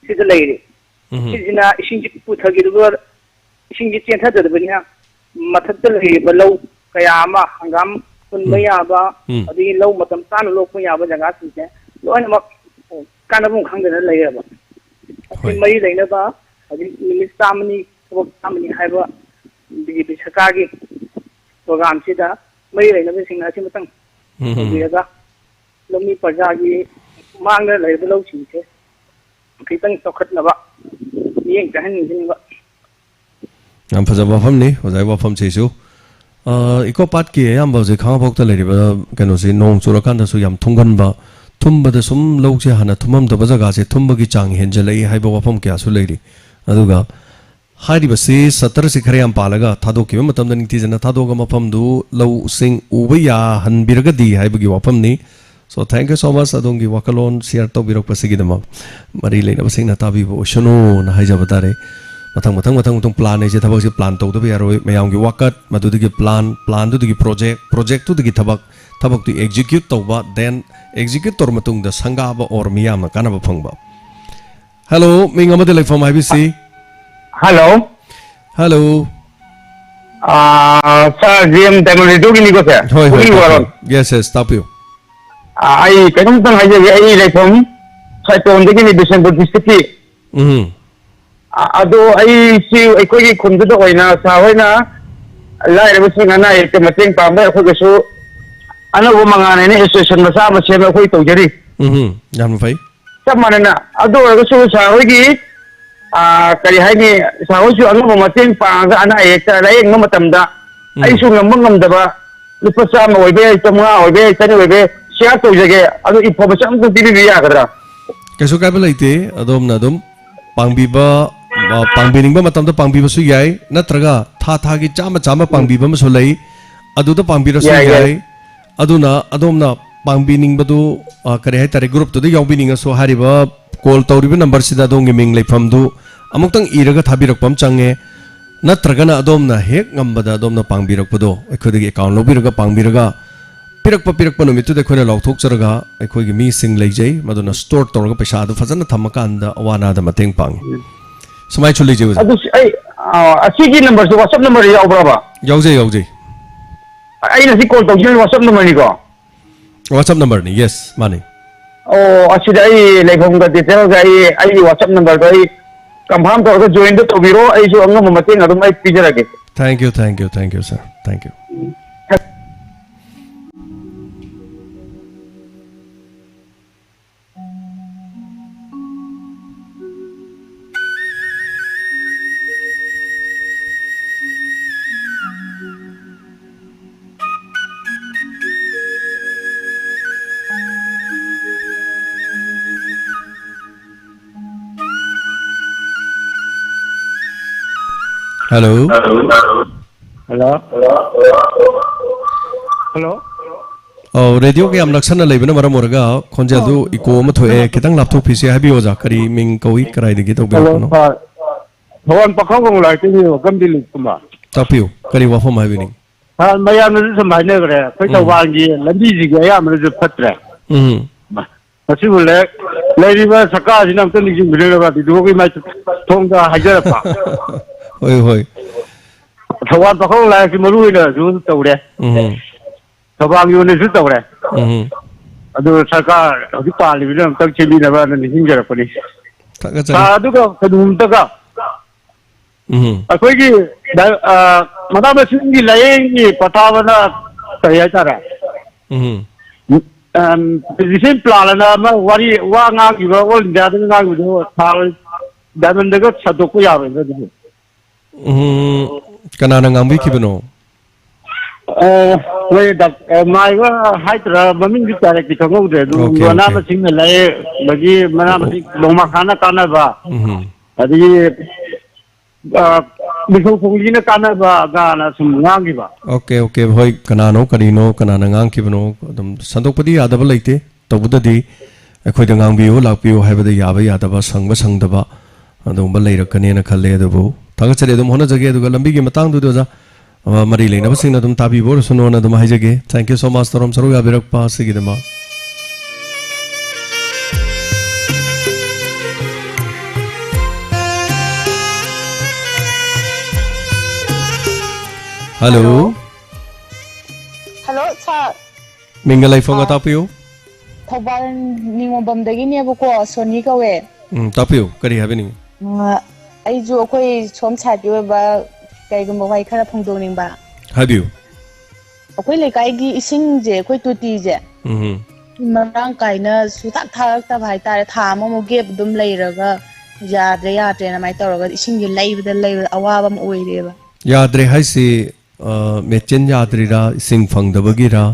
ꯁꯤꯗ ꯂꯩꯔꯦ꯫ ꯎꯝ꯫ ꯁꯤꯁꯤꯅ ꯏꯁꯤꯡꯁꯤ ꯄꯨꯊꯈꯤꯗꯕ, ꯏꯁꯤꯡꯁꯤ ꯆꯦꯟꯊꯗꯕꯅꯤꯅ ꯃꯊꯛꯇ ꯂꯩꯔꯤꯕ ꯂꯧ ꯀꯌꯥ ꯑꯃ, ꯍꯪꯒꯥꯝ ꯍꯨꯟꯕ ꯎꯝ꯫ ꯌꯥꯕ, ꯎꯝ꯫ ꯑꯗꯒꯤ ꯂꯧ ꯃꯇꯝ ꯆꯥꯅ ꯂꯣꯛꯄ ꯌꯥꯕ ꯖꯒꯥꯁꯤꯡꯁꯦ ꯂꯣꯏꯅꯃꯛ ꯀꯥꯟꯅꯐꯝ ꯈꯪꯗꯅ ꯂꯩꯔꯦꯕ꯫ ꯑꯁꯤ ꯍꯣꯏ꯫ ꯃꯔꯤ ꯂꯩꯅꯕ ꯍꯧꯖꯤꯛ ꯅꯨꯃꯤꯠ ꯆꯥꯝꯃꯅꯤ, ꯊꯕꯛ ꯆꯥꯝꯃꯅꯤ ꯍꯥꯏꯕ ꯕꯤ ꯖꯦ ꯄꯤ ꯁꯔꯀꯥꯔꯒꯤ ꯄ꯭ꯔꯣꯒ꯭ꯔꯥꯝꯁꯤꯗ ꯃꯔꯤ ꯂꯩꯅꯕꯁꯤꯡꯅ ꯑꯁꯤꯃꯇꯪ ꯎꯝ꯫ ꯇꯧꯕꯤꯔꯒ ꯂꯧꯃꯤ ꯄ꯭ꯔꯖꯥꯒꯤ ꯃꯥꯡꯗ ꯂꯩꯔꯤꯕ ꯂꯧꯁꯤꯡꯁꯦ ꯈꯤꯇꯪ ꯆꯥꯎꯈꯠꯅꯕ ꯃꯤꯠꯌꯦꯡ ꯆꯪꯍꯟꯅꯤꯡꯁꯤꯡꯕ꯫ ꯌꯥꯝ ꯐꯖꯕ ꯋꯥꯐꯝꯅꯤ ꯑꯣꯖꯥꯒꯤ ꯋꯥꯐꯝꯁꯤꯁꯨ꯫ ꯑ, ꯏꯀꯣ ꯄꯥꯠꯀꯤ ꯑꯌꯥꯝꯕ ꯍꯧꯖꯤꯛ ꯈꯥꯉꯕꯣꯛꯇ ꯂꯩꯔꯤꯕ ꯀꯩꯅꯣꯁꯤ ꯅꯣꯡ ꯆꯨꯔꯀꯥꯟꯗꯁꯨ ꯌꯥꯝ ꯊꯨꯝꯒꯟꯕ, ꯊꯨꯝꯕꯗ ꯁꯨꯝ ꯂꯧꯁꯦ ꯍꯥꯟꯅ ꯊꯨꯝꯃꯝꯗꯕ ꯖꯒꯥꯁꯦ ꯊꯨꯝꯕꯒꯤ ꯆꯥꯡ ꯍꯦꯟꯖꯜꯂꯛꯏ ꯍꯥꯏꯕ ꯋꯥꯐꯝ ꯀꯌꯥꯁꯨ ꯂꯩꯔꯤ꯫ ꯑꯗꯨꯒ ꯍꯥꯏꯔꯤꯕꯁꯤ ꯁꯇꯔꯁꯤ ꯈꯔ ꯌꯥꯝ ꯄꯥꯜꯂꯒ ꯊꯥꯗꯣꯛꯈꯤꯕ ꯃꯇꯝꯗ ꯅꯤꯡꯊꯤꯖꯅ ꯊꯥꯗꯣꯛꯑꯒ ꯃꯐꯝꯗꯨ ꯂꯧꯁꯤꯡ ꯎꯕ ꯌꯥꯍꯟꯕꯤꯔꯒꯗꯤ ꯍꯥꯏꯕꯒꯤ ꯋꯥꯐꯝꯅꯤ꯫ So, thank you so much ꯑꯗꯣꯝꯒꯤ ꯋꯥꯈꯜꯂꯣꯟ share ꯇꯧꯕꯤꯔꯛꯄꯁꯤꯒꯤꯗꯃꯛ꯫ ꯃꯔꯤ ꯂꯩꯅꯕꯁꯤꯡꯅ ꯇꯥꯕꯤꯕ ꯑꯣꯏꯁꯅꯨꯅ ꯍꯥꯏꯖꯕ ꯇꯥꯔꯦ꯫ ꯃꯊꯪ, ꯃꯊꯪ, ꯃꯊꯪ, ꯃꯊꯪ plan ꯍꯥꯏꯁꯦ, ꯊꯕꯛꯁꯦ plan ꯇꯧꯗꯕ ꯌꯥꯔꯣꯏ꯫ ꯃꯌꯥꯝꯒꯤ ꯋꯥꯀꯠ, ꯃꯗꯨꯗꯒꯤ plan, planꯗꯨꯗꯒꯤ project, projectꯇꯨꯗꯒꯤ ꯊꯕꯛ, ꯊꯕꯛꯇꯨ execute ꯇꯧꯕ, then execute ꯇꯧꯔ ꯃꯇꯨꯡꯗ ꯁꯪꯒꯥꯕ or ꯃꯤꯌꯥꯝꯅ ꯀꯥꯟꯅꯕ ꯐꯪꯕ꯫ ꯍꯜꯂꯣ, ꯃꯤꯡ ꯑꯃꯗꯤ ꯂꯩꯐꯝ ꯍꯥꯏꯕꯤꯁꯤ꯫ ꯍꯜꯂꯣ꯫ ꯍꯜꯂꯣ꯫ ꯑꯥ, ꯁꯥꯔ, ꯖꯤ ꯑꯦꯝ ꯗꯥꯏꯃꯟ ꯔꯦꯗꯤꯑꯣꯒꯤꯅꯤꯀꯣ, ꯁꯥꯔ? ꯍꯣꯏ, ꯍꯣꯏ, ꯄꯨꯛꯅꯤꯡ ꯋꯥꯔꯣꯜ꯫ ꯇꯥꯛꯄꯤꯌꯨ꯫ ꯌꯦꯁ, ꯌꯦꯁ, ꯇꯥꯛꯄꯤꯌꯨ꯫ ꯑꯥ, ꯑꯩ ꯀꯩꯅꯣꯝꯇꯪ ꯍꯥꯏꯖꯒꯦ꯫ ꯑꯩ ꯂꯩꯐꯝ ꯁꯥꯏꯇꯣꯟꯗꯒꯤꯅꯤ, ꯕꯤꯁꯦꯝꯄꯨꯔ ꯗꯤꯁꯇ꯭ꯔꯤꯛꯀꯤ꯫ ꯎꯝ꯫ ꯑꯥ, ꯑꯗꯣ ꯑꯩꯁꯤ ꯑꯩꯈꯣꯏꯒꯤ ꯈꯨꯟꯗꯨꯗ ꯑꯣꯏꯅ ꯁꯥꯔ ꯍꯣꯏꯅ ꯂꯥꯏꯔꯕꯁꯤꯡ ꯑꯅꯥ ꯑꯌꯦꯛꯇ ꯃꯇꯦꯡ ꯄꯥꯡꯕ, ꯑꯩꯈꯣꯏꯒꯁꯨ ꯑꯅꯧꯕ ꯃꯉꯥꯜ ꯍꯥꯏꯅ ꯑꯦꯁꯣꯁꯤꯌꯦꯁꯟ ꯃꯆꯥ ꯑꯃ ꯁꯦꯝꯃꯦ, ꯑꯩꯈꯣꯏ ꯇꯧꯖꯔꯤ꯫ ꯎꯝ, ꯌꯥꯝꯅ ꯐꯩ꯫ ꯆꯞ ꯃꯥꯟꯅꯅ꯫ ꯑꯗꯨ ꯑꯣꯏꯔꯒꯁꯨ ꯁꯥꯔ ꯍꯣꯏꯒꯤ, ꯑꯥ, ꯀꯔꯤ ꯍꯥꯏꯅꯤ, ꯁꯥꯔ ꯍꯣꯏꯁꯨ ꯑꯉꯝꯕ ꯃꯇꯦꯡ ꯄꯥꯡꯉꯒ ꯑꯅꯥ ꯑꯌꯦꯛꯇ ꯂꯥꯌꯦꯡꯕ ꯃꯇꯝꯗ ꯎꯝ꯫ ꯑꯩꯁꯨ ꯉꯝꯕ ꯉꯝꯗꯕ ꯂꯨꯄꯥ ꯆꯥꯝꯃ ꯑꯣꯏꯕ ꯌꯥꯏ, ꯆꯥꯝꯃꯉꯥ ꯑꯣꯏꯕ ꯌꯥꯏ, ꯆꯅꯤ ꯑꯣꯏꯕ ꯌꯥꯏ, ꯁꯤꯌꯥꯔ ꯇꯧꯖꯒꯦ꯫ ꯑꯗꯨ ꯏꯟꯐꯣꯔꯃꯦꯁꯟ ꯑꯝꯇ ꯄꯤꯕꯤꯕ ꯌꯥꯒꯗ꯭ꯔꯥ? ꯀꯩꯁꯨ ꯀꯥꯏꯕ ꯂꯩꯇꯦ꯫ ꯑꯗꯣꯝꯅ ꯑꯗꯨꯝ ꯄꯥꯡꯕꯤꯕ, ꯑ, ꯄꯥꯡꯕꯤꯅꯤꯡꯕ ꯃꯇꯝꯗ ꯄꯥꯡꯕꯤꯕꯁꯨ ꯌꯥꯏ, ꯅꯠꯇ꯭ꯔꯒ ꯊꯥ ꯊꯥꯒꯤ ꯆꯥꯝꯃ ꯆꯥꯝꯃ ꯄꯥꯡꯕꯤꯕ ꯑꯃꯁꯨ ꯂꯩ, ꯑꯗꯨꯗ ꯄꯥꯡꯕꯤꯔꯁꯨ ꯌꯥꯏ, ꯌꯥꯏ꯫ ꯌꯥꯏ꯫ ꯑꯗꯨꯅ ꯑꯗꯣꯝꯅ ꯄꯥꯡꯕꯤꯅꯤꯡꯕꯗꯨ, ꯑ, ꯀꯔꯤ ꯍꯥꯏꯇꯥꯔꯦ, ꯒ꯭ꯔꯨꯞꯇꯨꯗ ꯌꯥꯎꯕꯤꯅꯤꯡꯉꯁꯨ ꯍꯥꯏꯔꯤꯕ ꯀꯣꯜ ꯇꯧꯔꯤꯕ ꯅꯝꯕꯔꯁꯤꯗ ꯑꯗꯣꯝꯒꯤ ꯃꯤꯡ ꯂꯩꯐꯝꯗꯨ ꯑꯃꯨꯛꯇꯪ ꯏꯔꯒ ꯊꯥꯕꯤꯔꯛꯄ ꯑꯃ ꯆꯪꯉꯦ꯫ ꯅꯠꯇ꯭ꯔꯒꯅ ꯑꯗꯣꯝꯅ ꯍꯦꯛ ꯉꯝꯕꯗ ꯑꯗꯣꯝꯅ ꯄꯥꯡꯕꯤꯔꯛꯄꯗꯣ ꯑꯩꯈꯣꯏꯗꯒꯤ ꯑꯦꯀꯥꯎꯟ ꯂꯧꯕꯤꯔꯒ ꯄꯥꯡꯕꯤꯔꯒ ꯄꯤꯔꯛꯄ, ꯄꯤꯔꯛꯄ ꯅꯨꯃꯤꯠꯇꯨꯗ ꯑꯩꯈꯣꯏꯅ ꯂꯧꯊꯣꯛꯆꯔꯒ ꯑꯩꯈꯣꯏꯒꯤ ꯃꯤꯁꯤꯡ ꯂꯩꯖꯩ, ꯃꯗꯨꯅ ꯁ꯭ꯇꯣꯔ ꯇꯧꯔꯒ ꯄꯩꯁꯥꯗꯨ ꯐꯖꯅ ꯊꯝꯃꯀꯥꯟꯗ ꯑꯋꯥ ꯑꯅꯥꯗ ꯃꯇꯦꯡ ꯄꯥꯡꯉꯤ꯫ ꯁꯨꯃꯥꯏꯁꯨ ꯂꯩꯖꯩ, ꯑꯣꯖꯥ꯫ ꯑꯗꯨ ꯁꯤ-, ꯑꯩ, ꯑꯥ, ꯑꯁꯤꯒꯤ ꯅꯝꯕꯔꯁꯦ ꯋꯥꯆꯞ ꯅꯝꯕꯔ ꯌꯥꯎꯕ꯭ꯔꯕ? ꯌꯥꯎꯖꯩ, ꯌꯥꯎꯖꯩ꯫ ꯑꯩꯅ ꯁꯤ ꯀꯣꯜ ꯇꯧꯖꯔꯤꯁꯦ ꯋꯥꯆꯞ ꯅꯝꯕꯔꯅꯤꯀꯣ? ꯋꯥꯆꯞ ꯅꯝꯕꯔꯅꯤ, ꯌꯦꯁ, ꯃꯥꯅꯤ꯫ ꯑꯣ, ꯑꯁꯤꯗ ꯑꯩ ꯂꯩꯐꯝꯒ ꯗꯤꯇꯦꯜꯒ ꯑꯩ, ꯑꯩꯒꯤ ꯋꯥꯆꯞ ꯅꯝꯕꯔꯗꯣ ꯑꯩ ꯀꯟꯐꯥꯔꯝ ꯇꯧꯔꯒ ꯖꯣꯏꯟꯗꯣ ꯇꯧꯕꯤꯔꯣ, ꯑꯩꯁꯨ ꯑꯉꯝꯕ ꯃꯇꯦꯡ ꯑꯗꯨꯝ ꯑꯩ ꯄꯤꯖꯔꯒꯦ꯫ Thank you, thank you, thank you, sir. Thank you. Hello. Hello. Hello. ꯑꯧ, ꯔꯦꯗꯤꯑꯣꯒ ꯌꯥꯝ ꯅꯛꯁꯟꯅ ꯂꯩꯕꯅ ꯃꯔꯝ ꯑꯣꯏꯔꯒ ꯈꯣꯟꯖꯦꯜꯗꯨ ꯏꯀꯣ ꯑꯃ ꯊꯣꯛꯑꯦ꯫ ꯈꯤꯇꯪ ꯂꯥꯞꯊꯣꯛꯄꯤꯁꯦ꯫ ꯍꯥꯏꯕꯤꯌꯨ, ꯑꯣꯖꯥ, ꯀꯔꯤ ꯃꯤꯡ ꯀꯧꯏ, ꯀꯗꯥꯏꯗꯒꯤ ꯇꯧꯕꯤꯔꯛꯄꯅꯣ? ꯁꯥꯔ, ꯊꯧꯕꯥꯜ ꯄꯥꯈꯪꯕꯝ ꯂꯥꯏꯔꯤꯛꯇꯒꯤ ꯋꯥꯀꯝ ꯗꯤꯂꯤꯞ ꯀꯨꯃꯥꯔ꯫ ꯇꯥꯛꯄꯤꯌꯨ, ꯀꯔꯤ ꯋꯥꯐꯝ ꯍꯥꯏꯕꯤꯅꯤꯡ? ꯁꯥꯔ, ꯃꯌꯥꯝꯅꯁꯨ ꯁꯨꯝ ꯍꯥꯏꯅꯈ꯭ꯔꯦ, ꯑꯩꯈꯣꯏ ꯎꯝ꯫ ꯊꯧꯕꯥꯜꯒꯤ ꯂꯝꯕꯤꯁꯤꯡꯁꯦ ꯑꯌꯥꯝꯕꯅꯁꯨ ꯐꯠꯇ꯭ꯔꯦ꯫ ꯎꯝ꯫ ꯃꯁꯤꯕꯨ ꯂꯦꯛ ꯂꯩꯔꯤꯕ ꯁꯔꯀꯥꯔꯁꯤꯅ ꯑꯝꯇ ꯅꯤꯡꯁꯤꯡꯕꯤꯔꯒ ꯕꯤꯗꯤꯑꯣꯒꯤ ꯃꯥꯏ ꯊꯣꯡꯗ ꯍꯥꯏꯖꯔꯛꯄ꯫ ꯍꯣꯏ, ꯍꯣꯏ꯫ ꯊꯧꯕꯥꯜ ꯄꯥꯈꯪ ꯂꯥꯏꯔꯤꯛꯁꯤ ꯃꯔꯨ ꯑꯣꯏꯅꯁꯨ ꯇꯧꯔꯦ꯫ ꯎꯝ꯫ ꯊꯧꯕꯥꯜꯒꯤ ꯑꯣꯏꯅꯁꯨ ꯇꯧꯔꯦ꯫ ꯎꯝ꯫ ꯑꯗꯨ ꯁꯔꯀꯥꯔ ꯍꯧꯖꯤꯛ ꯄꯥꯜꯂꯤꯕꯗꯨꯅ ꯑꯝꯇꯪ ꯁꯦꯝꯕꯤꯅꯕꯅ ꯅꯤꯡꯁꯤꯡꯖꯔꯛꯄꯅꯤ꯫ ꯊꯥꯒꯠꯆꯔꯤ꯫ ꯁꯥꯔ, ꯑꯗꯨꯒ ꯀꯩꯅꯣꯝꯇꯒ, ꯎꯝ꯫ ꯑꯩꯈꯣꯏꯒꯤ ꯗꯥ-, ꯑ, ꯃꯅꯥ ꯃꯁꯤꯡꯒꯤ ꯂꯥꯏꯌꯦꯡꯒꯤ ꯄꯊꯥꯕꯅ ꯀꯔꯤ ꯍꯥꯏꯇꯥꯔꯦ? ꯎꯝ꯫ ꯑꯝ, ꯃꯦꯗꯤꯁꯤꯟ ꯄ꯭ꯂꯥꯟ ꯑꯅ ꯑꯃ ꯋꯥꯔꯤ, ꯋꯥ ꯉꯥꯡꯈꯤꯕ, ꯑꯣꯜ ꯏꯟꯗꯤꯌꯥꯗꯒ ꯉꯥꯡꯈꯤꯕꯗꯣ ꯁꯥꯔ ꯗꯥꯏꯃꯟꯗꯒ ꯁꯟꯗꯣꯛꯄ ꯌꯥꯔꯣꯏꯗ꯭ꯔꯥ ꯑꯗꯨꯕꯨ? ꯎꯝ, ꯀꯅꯥꯅ ꯉꯥꯡꯕꯤꯈꯤꯕꯅꯣ? ꯑ, ꯍꯣꯏ, ꯗꯥꯛ-, ꯑ, ꯃꯥꯏꯕ ꯍꯥꯏꯗ꯭ꯔꯥ, ꯃꯃꯤꯡꯗꯤ ꯗꯥꯏꯔꯦꯛꯇꯤ ꯈꯪꯍꯧꯗ꯭ꯔꯦ꯫ ꯑꯗꯨ ꯑꯣꯀꯦ, ꯃꯅꯥ ꯑꯣꯀꯦ꯫ ꯃꯁꯤꯡꯅ ꯂꯥꯏꯌꯦꯡꯕꯒꯤ ꯃꯅꯥ ꯑꯣ, ꯑꯣ꯫ ꯃꯁꯤꯡ ꯅꯣꯡꯃꯥꯈꯥꯅ ꯀꯥꯟꯅꯕ, ꯎꯝ꯫ ꯑꯗꯒꯤ, ꯑ, ꯃꯤꯁꯧ ꯈꯣꯡꯖꯤꯅ ꯀꯥꯟꯅꯕ ꯒꯥꯅ ꯁꯨꯝ ꯉꯥꯡꯈꯤꯕ꯫ Okay, okay. ꯍꯣꯏ, ꯀꯅꯥꯅꯣ, ꯀꯔꯤꯅꯣ, ꯀꯅꯥꯅ ꯉꯥꯡꯈꯤꯕꯅꯣ, ꯑꯗꯨꯝ ꯁꯟꯗꯣꯛꯄꯗꯤ ꯌꯥꯗꯕ ꯂꯩꯇꯦ꯫ ꯇꯧꯕꯗꯗꯤ ꯑꯩꯈꯣꯏꯗ ꯉꯥꯡꯕꯤꯌꯨ, ꯂꯥꯛꯄꯤꯌꯨ ꯍꯥꯏꯕꯗ ꯌꯥꯕ ꯌꯥꯗꯕ, ꯁꯪꯕ ꯁꯪꯗꯕ ꯑꯗꯨꯒꯨꯝꯕ ꯂꯩꯔꯛꯀꯅꯦꯅ ꯈꯜꯂꯦ꯫ ꯑꯗꯨꯕꯨ ꯊꯥꯒꯠꯆꯔꯤ꯫ ꯑꯗꯨꯝ ꯍꯣꯠꯅꯖꯒꯦ꯫ ꯑꯗꯨꯒ ꯂꯝꯕꯤꯒꯤ ꯃꯇꯥꯡꯗꯨꯗꯤ ꯑꯣꯖꯥ, ꯑ, ꯃꯔꯤ ꯂꯩꯅꯕꯁꯤꯡꯅ ꯑꯗꯨꯝ ꯇꯥꯕꯤꯕ ꯑꯣꯏꯔꯁꯅꯨꯅ ꯑꯗꯨꯝ ꯍꯥꯏꯖꯒꯦ꯫ Thank you so much, ꯊꯧꯔꯝ ꯁꯔꯨꯛ ꯌꯥꯕꯤꯔꯛꯄ ꯑꯁꯤꯒꯤꯗꯃꯛ꯫ ꯍꯜꯂꯣ꯫ ꯍꯜꯂꯣ꯫ ꯍꯜꯂꯣ, ꯁꯥꯔ꯫ ꯃꯤꯡꯒ ꯂꯩꯐꯝꯒ ꯑꯥ, ꯇꯥꯛꯄꯤꯌꯨ꯫ ꯊꯧꯕꯥꯜ ꯅꯤꯉꯣꯝꯕꯝꯗꯒꯤꯅꯦꯕꯀꯣ, ꯁꯣꯅꯤ ꯀꯧꯋꯦ꯫ ꯎꯝ, ꯇꯥꯛꯄꯤꯌꯨ, ꯀꯔꯤ ꯍꯥꯏꯕꯤꯅꯤꯡꯉꯤ? ꯎꯝ, ꯑꯩꯁꯨ ꯑꯩꯈꯣꯏ ꯁꯣꯝ ꯁꯥꯏꯠꯀꯤ ꯑꯣꯏꯕ ꯀꯩꯒꯨꯝꯕ ꯋꯥꯍꯩ ꯈꯔ ꯐꯣꯡꯗꯣꯛꯅꯤꯡꯕ꯫ ꯍꯥꯏꯕꯤꯌꯨ꯫ ꯑꯩꯈꯣꯏ ꯂꯩꯀꯥꯏꯒꯤ ꯏꯁꯤꯡꯁꯦ, ꯑꯩꯈꯣꯏ ꯇꯣꯇꯤꯁꯦ ꯎꯝ꯫ ꯃꯔꯥꯡ ꯀꯥꯏꯅ ꯁꯨꯡꯊꯥꯛ ꯊꯥꯔꯛꯇꯕ ꯍꯥꯏꯇꯥꯔꯦ꯫ ꯊꯥ ꯑꯃꯃꯨꯛ ꯒꯦꯞ ꯑꯗꯨꯝ ꯂꯩꯔꯒ ꯌꯥꯗ꯭ꯔꯦ, ꯌꯥꯗ꯭ꯔꯦꯅ ꯑꯗꯨꯃꯥꯏꯅ ꯇꯧꯔꯒ ꯏꯁꯤꯡꯁꯦ ꯂꯩꯕꯗ ꯂꯩꯕꯗ ꯑꯋꯥꯕ ꯑꯃ ꯑꯣꯏꯔꯦꯕ꯫ ꯌꯥꯗ꯭ꯔꯦ ꯍꯥꯏꯁꯤ, ꯑ, ꯃꯦꯆꯤꯟ ꯌꯥꯗ꯭ꯔꯤꯔꯥ, ꯏꯁꯤꯡ ꯐꯪꯗꯕꯒꯤꯔꯥ,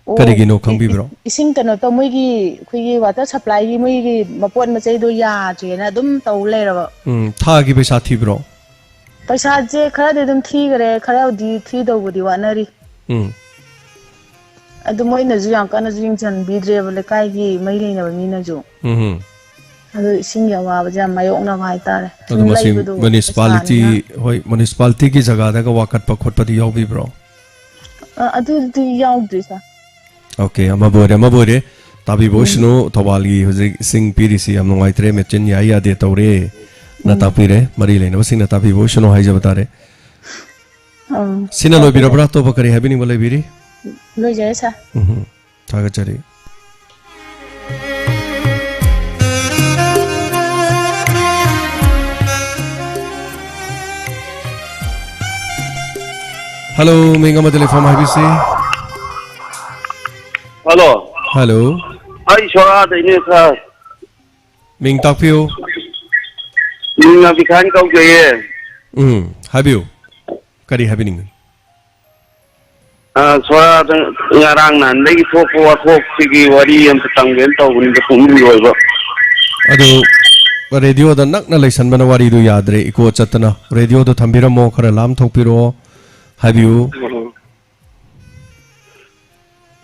ꯑꯣ, ꯀꯔꯤꯒꯤꯅꯣ ꯏ-, ꯏ-, ꯈꯪꯕꯤꯕ꯭ꯔꯣ? ꯏꯁꯤꯡ ꯀꯩꯅꯣ ꯇꯧ, ꯃꯣꯏꯒꯤ ꯑꯩꯈꯣꯏꯒꯤ ꯋꯥꯇꯔ ꯁꯄ꯭ꯂꯥꯏꯒꯤ ꯃꯣꯏꯒꯤ ꯃꯄꯣꯠ ꯃꯆꯩꯗꯣ ꯌꯥꯗ꯭ꯔꯦꯅ ꯑꯗꯨꯝ ꯇꯧ ꯂꯩꯔꯕ꯫ ꯎꯝ, ꯊꯥꯒꯤ ꯄꯩꯁꯥ ꯊꯤꯕ꯭ꯔꯣ? ꯄꯩꯁꯥꯁꯦ ꯈꯔꯗꯤ ꯑꯗꯨꯝ ꯊꯤꯈꯔꯦ, ꯈꯔꯕꯨꯗꯤ ꯊꯤꯗꯧꯕꯗꯤ ꯋꯥꯠꯅꯔꯤ꯫ ꯎꯝ꯫ ꯑꯗꯨ ꯃꯣꯏꯅꯁꯨ ꯌꯥꯝ ꯀꯟꯅꯁꯨ ꯌꯦꯡꯁꯤꯟꯕꯤꯗ꯭ꯔꯦꯕ, ꯂꯩꯀꯥꯏꯒꯤ ꯃꯔꯤ ꯂꯩꯅꯕ ꯃꯤꯅꯁꯨ꯫ ꯎꯝ꯫ ꯑꯗꯨ ꯏꯁꯤꯡꯒꯤ ꯑꯋꯥꯕꯁꯦ ꯌꯥꯝ ꯃꯥꯌꯣꯛꯅꯕ ꯍꯥꯏꯇꯥꯔꯦ꯫ ꯑꯗꯨ ꯁꯨꯝ ꯃꯁꯤ ꯂꯩꯕꯗꯣ ꯃ꯭ꯌꯨꯅꯤꯁꯤꯄꯥꯂꯤꯇꯤ, ꯄꯩꯁꯥꯅꯤꯅ꯫ ꯍꯣꯏ, ꯃ꯭ꯌꯨꯅꯤꯁꯤꯄꯥꯂꯤꯇꯤꯒꯤ ꯖꯒꯥꯗꯒ ꯋꯥꯀꯠꯄ ꯈꯣꯠꯄꯗꯤ ꯌꯥꯎꯕꯤꯕ꯭ꯔꯣ? ꯑ, ꯑꯗꯨꯗꯤ ꯌꯥꯎꯗ꯭ꯔꯤ, ꯁꯥꯔ꯫ ꯑꯣꯀꯦ, ꯑꯃꯕꯨ ꯑꯣꯏꯔꯦ, ꯑꯃꯕꯨ ꯑꯣꯏꯔꯦ꯫ ꯇꯥꯕꯤꯕ ꯑꯣꯏꯁꯅꯨ, ꯊꯧꯕꯥꯜꯒꯤ ꯍꯧꯖꯤꯛ ꯏꯁꯤꯡ ꯄꯤꯔꯤꯁꯤ ꯌꯥꯝ ꯅꯨꯡꯉꯥꯏꯇ꯭ꯔꯦ, ꯃꯦꯆꯤꯟ ꯌꯥꯏ ꯌꯥꯗꯦ ꯇꯧꯔꯦ ꯅ ꯎꯝ꯫ ꯇꯥꯛꯄꯤꯔꯦ꯫ ꯃꯔꯤ ꯂꯩꯅꯕꯁꯤꯡꯅ ꯇꯥꯕꯤꯕ ꯑꯣꯏꯁꯅꯨ ꯍꯥꯏꯖꯕ ꯇꯥꯔꯦ꯫ ꯑꯥ꯫ ꯁꯤꯅ ꯂꯣꯏꯕꯤꯔꯕ꯭ꯔꯥ? ꯑꯇꯣꯞꯄ ꯀꯔꯤ ꯍꯥꯏꯕꯤꯅꯤꯡꯕ ꯂꯩꯕꯤꯔꯤ? ꯂꯣꯏꯖꯔꯦ, ꯁꯥꯔ꯫ ꯎꯝ꯫ ꯊꯥꯒꯠꯆꯔꯤ꯫ ꯍꯜꯂꯣ, ꯃꯤꯡ ꯑꯃꯗꯤ ꯂꯩꯐꯝ ꯍꯥꯏꯕꯤꯁꯤ꯫ ꯍꯜꯂꯣ꯫ ꯍꯜꯂꯣ꯫ ꯑꯩ ꯁꯣꯔꯥꯗꯩꯅꯦ, ꯁꯥꯔ꯫ ꯃꯤꯡ ꯇꯥꯛꯄꯤꯌꯨ꯫ ꯃꯤꯡ ꯑꯕꯤꯈꯥꯟ ꯀꯧꯖꯩꯌꯦ꯫ ꯎꯝ, ꯍꯥꯏꯕꯤꯌꯨ꯫ ꯀꯔꯤ ꯍꯥꯏꯕꯤꯅꯤꯡꯉꯤ? ꯑ, ꯁꯣꯔꯥꯗ ꯉꯔꯥꯡ ꯅꯍꯥꯟꯗꯒꯤ ꯊꯣꯛꯄ ꯋꯥꯊꯣꯛꯁꯤꯒꯤ ꯋꯥꯔꯤ ꯑꯝꯇ ꯇꯝꯒꯦꯅ ꯇꯧꯕꯅꯤꯗ, ꯄꯨꯛꯅꯤꯡꯒꯤ ꯑꯣꯏꯕ꯫ ꯑꯗꯨ ꯔꯦꯗꯤꯑꯣꯗ ꯅꯛꯅ ꯂꯩꯁꯟꯕꯅ ꯋꯥꯔꯤꯗꯨ ꯌꯥꯗ꯭ꯔꯦ, ꯏꯀꯣ ꯆꯠꯇꯅ꯫ ꯔꯦꯗꯤꯑꯣꯗꯨ ꯊꯝꯕꯤꯔꯝꯃꯣ, ꯈꯔ ꯂꯥꯞꯅ ꯊꯣꯛꯄꯤꯔꯛꯑꯣ꯫ ꯍꯥꯏꯕꯤꯌꯨ꯫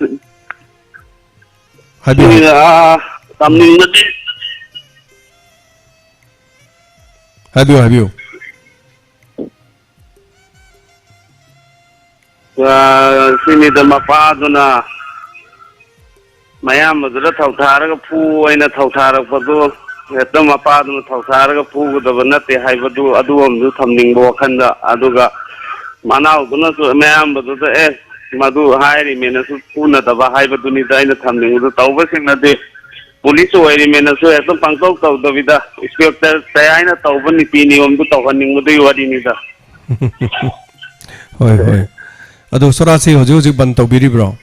ꯎꯝ꯫ ꯍꯥꯏꯕꯤꯌꯨ, ꯍꯥꯏꯕꯤꯌꯨ꯫ ꯁꯤꯅꯤꯗ, ꯑꯥ, ꯇꯝꯅꯤꯡꯕꯗꯤ꯫ ꯍꯥꯏꯕꯤꯌꯨ, ꯍꯥꯏꯕꯤꯌꯨ꯫ ꯑꯥ, ꯁꯤꯅꯤꯗ, ꯃꯄꯥꯗꯨꯅ ꯃꯌꯥꯝꯕꯗꯨꯗ ꯊꯧꯊꯥꯔꯒ ꯐꯨ ꯑꯣꯏꯅ ꯊꯧꯊꯥꯔꯛꯄꯗꯨ, ꯍꯦꯛꯇ ꯃꯄꯥꯗꯨꯅ ꯊꯧꯊꯥꯔꯒ ꯐꯨꯒꯗꯕ ꯅꯠꯇꯦ ꯍꯥꯏꯕꯗꯨ, ꯑꯗꯨ ꯑꯃꯁꯨ ꯊꯝꯅꯤꯡꯕ ꯋꯥꯈꯜꯗ꯫ ꯑꯗꯨꯒ ꯃꯅꯥꯎꯗꯨꯅꯁꯨ ꯃꯌꯥꯝꯕꯗꯨꯗ, "ꯑꯦ, ꯃꯗꯨ ꯍꯥꯏꯔꯤꯃꯦꯅꯁꯨ ꯐꯨꯅꯗꯕ" ꯍꯥꯏꯕꯗꯨꯅꯤꯗ ꯑꯩꯅ ꯊꯝꯅꯤꯡꯕꯗꯨ꯫ ꯇꯧꯕꯁꯤꯡꯅꯗꯤ ꯄꯨꯂꯤꯁ ꯑꯣꯏꯔꯤꯃꯦꯅꯁꯨ ꯍꯦꯛꯇ ꯄꯪꯇꯧ ꯇꯧꯗꯕꯤꯗ, ꯏꯟꯁꯄꯦꯛꯇꯔ ꯇꯌꯥꯏꯅ ꯇꯧꯕ ꯅꯤꯇꯤ ꯅꯤꯌꯣꯝꯗꯨ ꯇꯧꯍꯟꯅꯤꯡꯕꯗꯨꯒꯤ ꯋꯥꯔꯤꯅꯤꯗ꯫ ꯍꯣꯏ, ꯍꯣꯏ꯫ ꯑꯗꯣ ꯁꯣꯔꯥꯠꯁꯤ ꯍꯧꯖꯤꯛ ꯍꯧꯖꯤꯛ ꯕꯟ ꯇꯧꯕꯤꯔꯤꯕ꯭ꯔꯣ?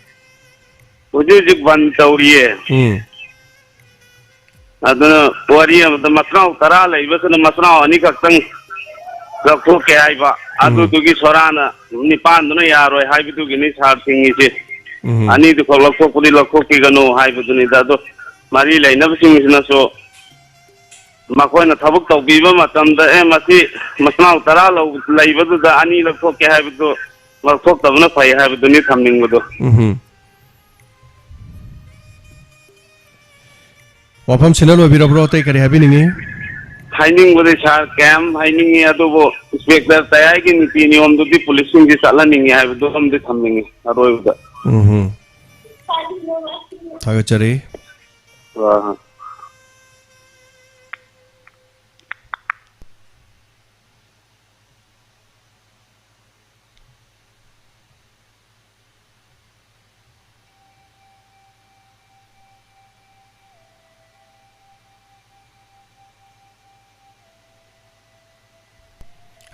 ꯍꯧꯖꯤꯛ ꯍꯧꯖꯤꯛ ꯕꯟ ꯇꯧꯔꯤꯌꯦ꯫ ꯎꯝ꯫ ꯑꯗꯨꯅ ꯋꯥꯔꯤ ꯑꯃꯗ, ꯃꯆꯤꯟ ꯃꯅꯥꯎ ꯇꯔꯥ ꯂꯩꯕꯁꯤꯅ ꯃꯆꯤꯟ ꯃꯅꯥꯎ ꯑꯅꯤꯈꯛꯇꯪ ꯂꯧꯊꯣꯛꯀꯦ ꯍꯥꯏꯕ꯫ ꯎꯝ꯫ ꯑꯗꯨꯗꯨꯒꯤ ꯁꯣꯔꯥꯅ ꯅꯤꯄꯥꯟꯗꯨꯅ ꯌꯥꯔꯣꯏ ꯍꯥꯏꯕꯗꯨꯒꯤꯅꯤ ꯁꯥꯔ ꯊꯤꯡꯉꯤꯁꯦ꯫ ꯎꯝ꯫ ꯑꯅꯤꯗꯨꯈꯛ ꯂꯧꯊꯣꯛꯄꯗꯤ ꯂꯧꯊꯣꯛꯄꯤꯒꯅꯨ ꯍꯥꯏꯕꯗꯨꯅꯤꯗ꯫ ꯑꯗꯣ ꯃꯔꯤ ꯂꯩꯅꯕꯁꯤꯡꯁꯤꯅꯁꯨ ꯃꯈꯣꯏꯅ ꯊꯕꯛ ꯇꯧꯕꯤꯕ ꯃꯇꯝꯗ, "ꯑꯦ, ꯃꯁꯤ ꯃꯆꯤꯟ ꯃꯅꯥꯎ ꯇꯔꯥ ꯂꯧ-, ꯂꯩꯕꯗꯨꯗ ꯑꯅꯤ ꯂꯧꯊꯣꯛꯀꯦ ꯍꯥꯏꯕꯗꯨ ꯂꯧꯊꯣꯛꯇꯕꯅ ꯐꯩ" ꯍꯥꯏꯕꯗꯨꯅꯤ ꯊꯝꯅꯤꯡꯕꯗꯣ꯫ ꯎꯝꯍꯨꯝ꯫ ꯋꯥꯐꯝꯁꯤꯅ ꯂꯣꯏꯕꯤꯔꯕ꯭ꯔꯣ? ꯑꯇꯩ ꯀꯔꯤ ꯍꯥꯏꯕꯤꯅꯤꯡꯉꯤ? ꯍꯥꯏꯅꯤꯡꯕꯗꯤ ꯁꯥꯔ ꯀꯌꯥꯝ ꯍꯥꯏꯅꯤꯡꯉꯤ, ꯑꯗꯨꯕꯨ ꯏꯟꯁꯄꯦꯛꯇꯔ ꯇꯌꯥꯏꯒꯤ ꯅꯤꯇꯤ ꯅꯤꯌꯣꯝꯗꯨꯗꯤ ꯄꯨꯂꯤꯁꯁꯤꯡꯁꯤ ꯆꯠꯍꯟꯅꯤꯡꯉꯤ ꯍꯥꯏꯕꯗꯨ ꯑꯃꯗꯤ ꯊꯝꯅꯤꯡꯉꯤ ꯑꯔꯣꯏꯕꯗ꯫ ꯎꯝꯍꯨꯝ꯫ ꯊꯥꯒꯠꯆꯔꯤ꯫ ꯑꯥ꯫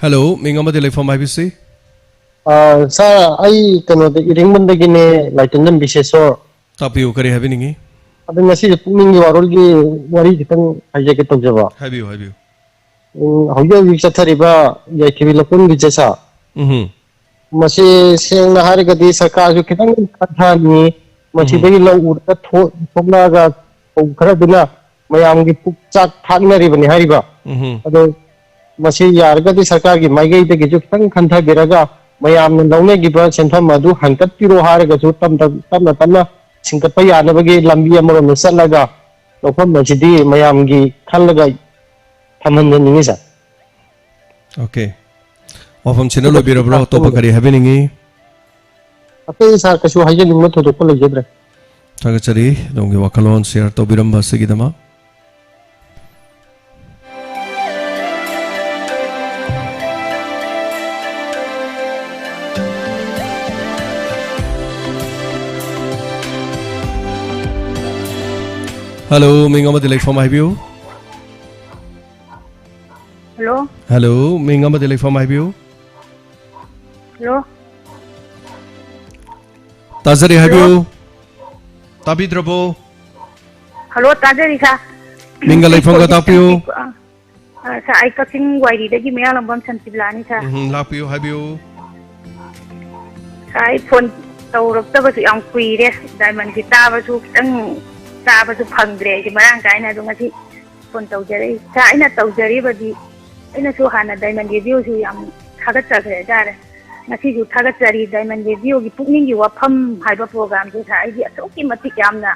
ꯍꯜꯂꯣ, ꯃꯤꯡ ꯑꯃꯗꯤ ꯂꯩꯐꯝ ꯍꯥꯏꯕꯤꯁꯤ꯫ ꯑꯥ, ꯁꯥꯔ, ꯑꯩ ꯀꯩꯅꯣꯗ, ꯏꯔꯤꯡꯕꯝꯗꯒꯤꯅꯦ, ꯂꯥꯏꯇꯣꯟꯖꯝ ꯕꯤꯁꯦꯁꯣꯔ꯫ ꯇꯥꯛꯄꯤꯌꯨ, ꯀꯔꯤ ꯍꯥꯏꯕꯤꯅꯤꯡꯉꯤ? ꯑꯗꯨ ꯉꯁꯤꯁꯦ ꯄꯨꯛꯅꯤꯡꯒꯤ ꯋꯥꯔꯣꯜꯒꯤ ꯋꯥꯔꯤ ꯈꯤꯇꯪ ꯍꯥꯏꯖꯒꯦ ꯇꯧꯖꯕ꯫ ꯍꯥꯏꯕꯤꯌꯨ, ꯍꯥꯏꯕꯤꯌꯨ꯫ ꯎꯝ, ꯍꯧꯖꯤꯛ ꯍꯧꯖꯤꯛ ꯆꯠꯊꯔꯤꯕ ꯌꯥꯏꯐꯕꯤ ꯂꯧꯀꯨꯟꯒꯤꯁꯦ, ꯁꯥꯔ, ꯎꯝꯍꯨꯝ꯫ ꯃꯁꯤ ꯁꯦꯡꯅ ꯍꯥꯏꯔꯒꯗꯤ ꯁꯔꯀꯥꯔꯁꯨ ꯈꯤꯇꯪ ꯈꯟꯊꯍꯟꯅꯤꯡꯉꯤ꯫ ꯎꯝꯍꯨꯝ꯫ ꯃꯁꯤꯗꯒꯤ ꯂꯧ ꯎꯔꯒ ꯊꯣꯛ-, ꯊꯣꯛꯂꯛꯑꯒ ꯐꯧ ꯈꯔꯗꯨꯅ ꯃꯌꯥꯝꯒꯤ ꯄꯨꯛꯆꯥꯛ ꯊꯥꯛꯅꯔꯤꯕꯅꯤ ꯍꯥꯏꯔꯤꯕ꯫ ꯎꯝꯍꯨꯝ꯫ ꯑꯗꯣ ꯃꯁꯤ ꯌꯥꯔꯒꯗꯤ ꯁꯔꯀꯥꯔꯒꯤ ꯃꯥꯏꯀꯩꯗꯒꯤꯁꯨ ꯈꯤꯇꯪ ꯈꯟꯊꯕꯤꯔꯒ ꯃꯌꯥꯝꯅ ꯂꯧꯅꯈꯤꯕ ꯁꯦꯟꯐꯝ ꯑꯗꯨ ꯍꯟꯀꯠꯄꯤꯔꯣ ꯍꯥꯏꯔꯒꯁꯨ ꯇꯞ ꯇꯞ-, ꯇꯞꯅ ꯇꯞꯅ ꯁꯤꯡꯀꯠꯄ ꯌꯥꯅꯕꯒꯤ ꯂꯝꯕꯤ ꯑꯃꯔꯣꯝꯗ ꯆꯠꯂꯒ ꯂꯧꯐꯝ ꯑꯁꯤꯗꯤ ꯃꯌꯥꯝꯒꯤ ꯈꯜꯂꯒ ꯊꯝꯍꯟꯖꯅꯤꯡꯉꯤ, ꯁꯥꯔ꯫ ꯑꯣꯀꯦ꯫ ꯋꯥꯐꯝꯁꯤꯅ ꯂꯣꯏꯕꯤꯔꯕ꯭ꯔꯣ? ꯑꯇꯣꯞꯄ ꯀꯔꯤ ꯍꯥꯏꯕꯤꯅꯤꯡꯉꯤ? ꯑꯇꯩ, ꯁꯥꯔ, ꯀꯩꯁꯨ ꯍꯥꯏꯖꯅꯤꯡꯕ ꯊꯣꯏꯗꯣꯛꯄ ꯂꯩꯖꯗ꯭ꯔꯦ꯫ ꯊꯥꯒꯠꯆꯔꯤ, ꯑꯗꯣꯝꯒꯤ ꯋꯥꯈꯜꯂꯣꯟ ꯁꯤꯌꯔ ꯇꯧꯕꯤꯔꯝꯕ ꯑꯁꯤꯒꯤꯗꯃꯛ꯫ ꯍꯜꯂꯣ, ꯃꯤꯡ ꯑꯃꯗꯤ ꯂꯩꯐꯝ ꯍꯥꯏꯕꯤꯌꯨ꯫ ꯍꯜꯂꯣ꯫ ꯍꯜꯂꯣ, ꯃꯤꯡ ꯑꯃꯗꯤ ꯂꯩꯐꯝ ꯍꯥꯏꯕꯤꯌꯨ꯫ ꯍꯜꯂꯣ꯫ ꯇꯥꯖꯔꯤ, ꯍꯜꯂꯣ꯫ ꯍꯥꯏꯕꯤꯌꯨ꯫ ꯇꯥꯕꯤꯗ꯭ꯔꯕꯣ? ꯍꯜꯂꯣ, ꯇꯥꯖꯔꯤ, ꯁꯥꯔ꯫ ꯃꯤꯡꯒ ꯂꯩꯐꯝꯒ ꯇꯥꯛꯄꯤꯌꯨ꯫ ꯑ, ꯑ, ꯁꯥꯔ, ꯑꯩ ꯀꯛꯆꯤꯡ ꯋꯥꯏꯔꯤꯗꯒꯤ ꯃꯌꯥꯡꯂꯝꯕꯝ ꯁꯟꯇꯤꯕꯂꯥꯅꯤ, ꯁꯥꯔ꯫ ꯎꯝ, ꯂꯥꯛꯄꯤꯌꯨ, ꯍꯥꯏꯕꯤꯌꯨ꯫ ꯁꯥꯔ, ꯑꯩ ꯐꯣꯟ ꯇꯧꯔꯛꯇꯕꯁꯨ ꯌꯥꯝ ꯀꯨꯏꯔꯦ꯫ ꯗꯥꯏꯃꯟꯒꯤ ꯇꯥꯕꯁꯨ ꯈꯤꯇꯪ ꯇꯥꯕꯁꯨ ꯐꯪꯗ꯭ꯔꯦ ꯑꯩꯁꯦ ꯃꯔꯥꯡ ꯀꯥꯏꯅ꯫ ꯑꯗꯣ ꯉꯁꯤ ꯐꯣꯟ ꯇꯧꯖꯔꯛꯏ꯫ ꯁꯥꯔ, ꯑꯩꯅ ꯇꯧꯖꯔꯤꯕꯗꯤ, ꯑꯩꯅꯁꯨ ꯍꯥꯟꯅ ꯗꯥꯏꯃꯟ ꯔꯦꯗꯤꯑꯣꯁꯤ ꯌꯥꯝ ꯊꯥꯒꯠꯆꯈ꯭ꯔꯦ ꯍꯥꯏꯇꯥꯔꯦ꯫ ꯉꯁꯤꯁꯨ ꯊꯥꯒꯠꯆꯔꯤ꯫ ꯗꯥꯏꯃꯟ ꯔꯦꯗꯤꯑꯣꯒꯤ ꯄꯨꯛꯅꯤꯡꯒꯤ ꯋꯥꯐꯝ ꯍꯥꯏꯕ ꯄ꯭ꯔꯣꯒ꯭ꯔꯥꯝꯁꯦ, ꯁꯥꯔ, ꯑꯩꯗꯤ ꯑꯁꯨꯛꯀꯤ ꯃꯇꯤꯛ ꯌꯥꯝꯅ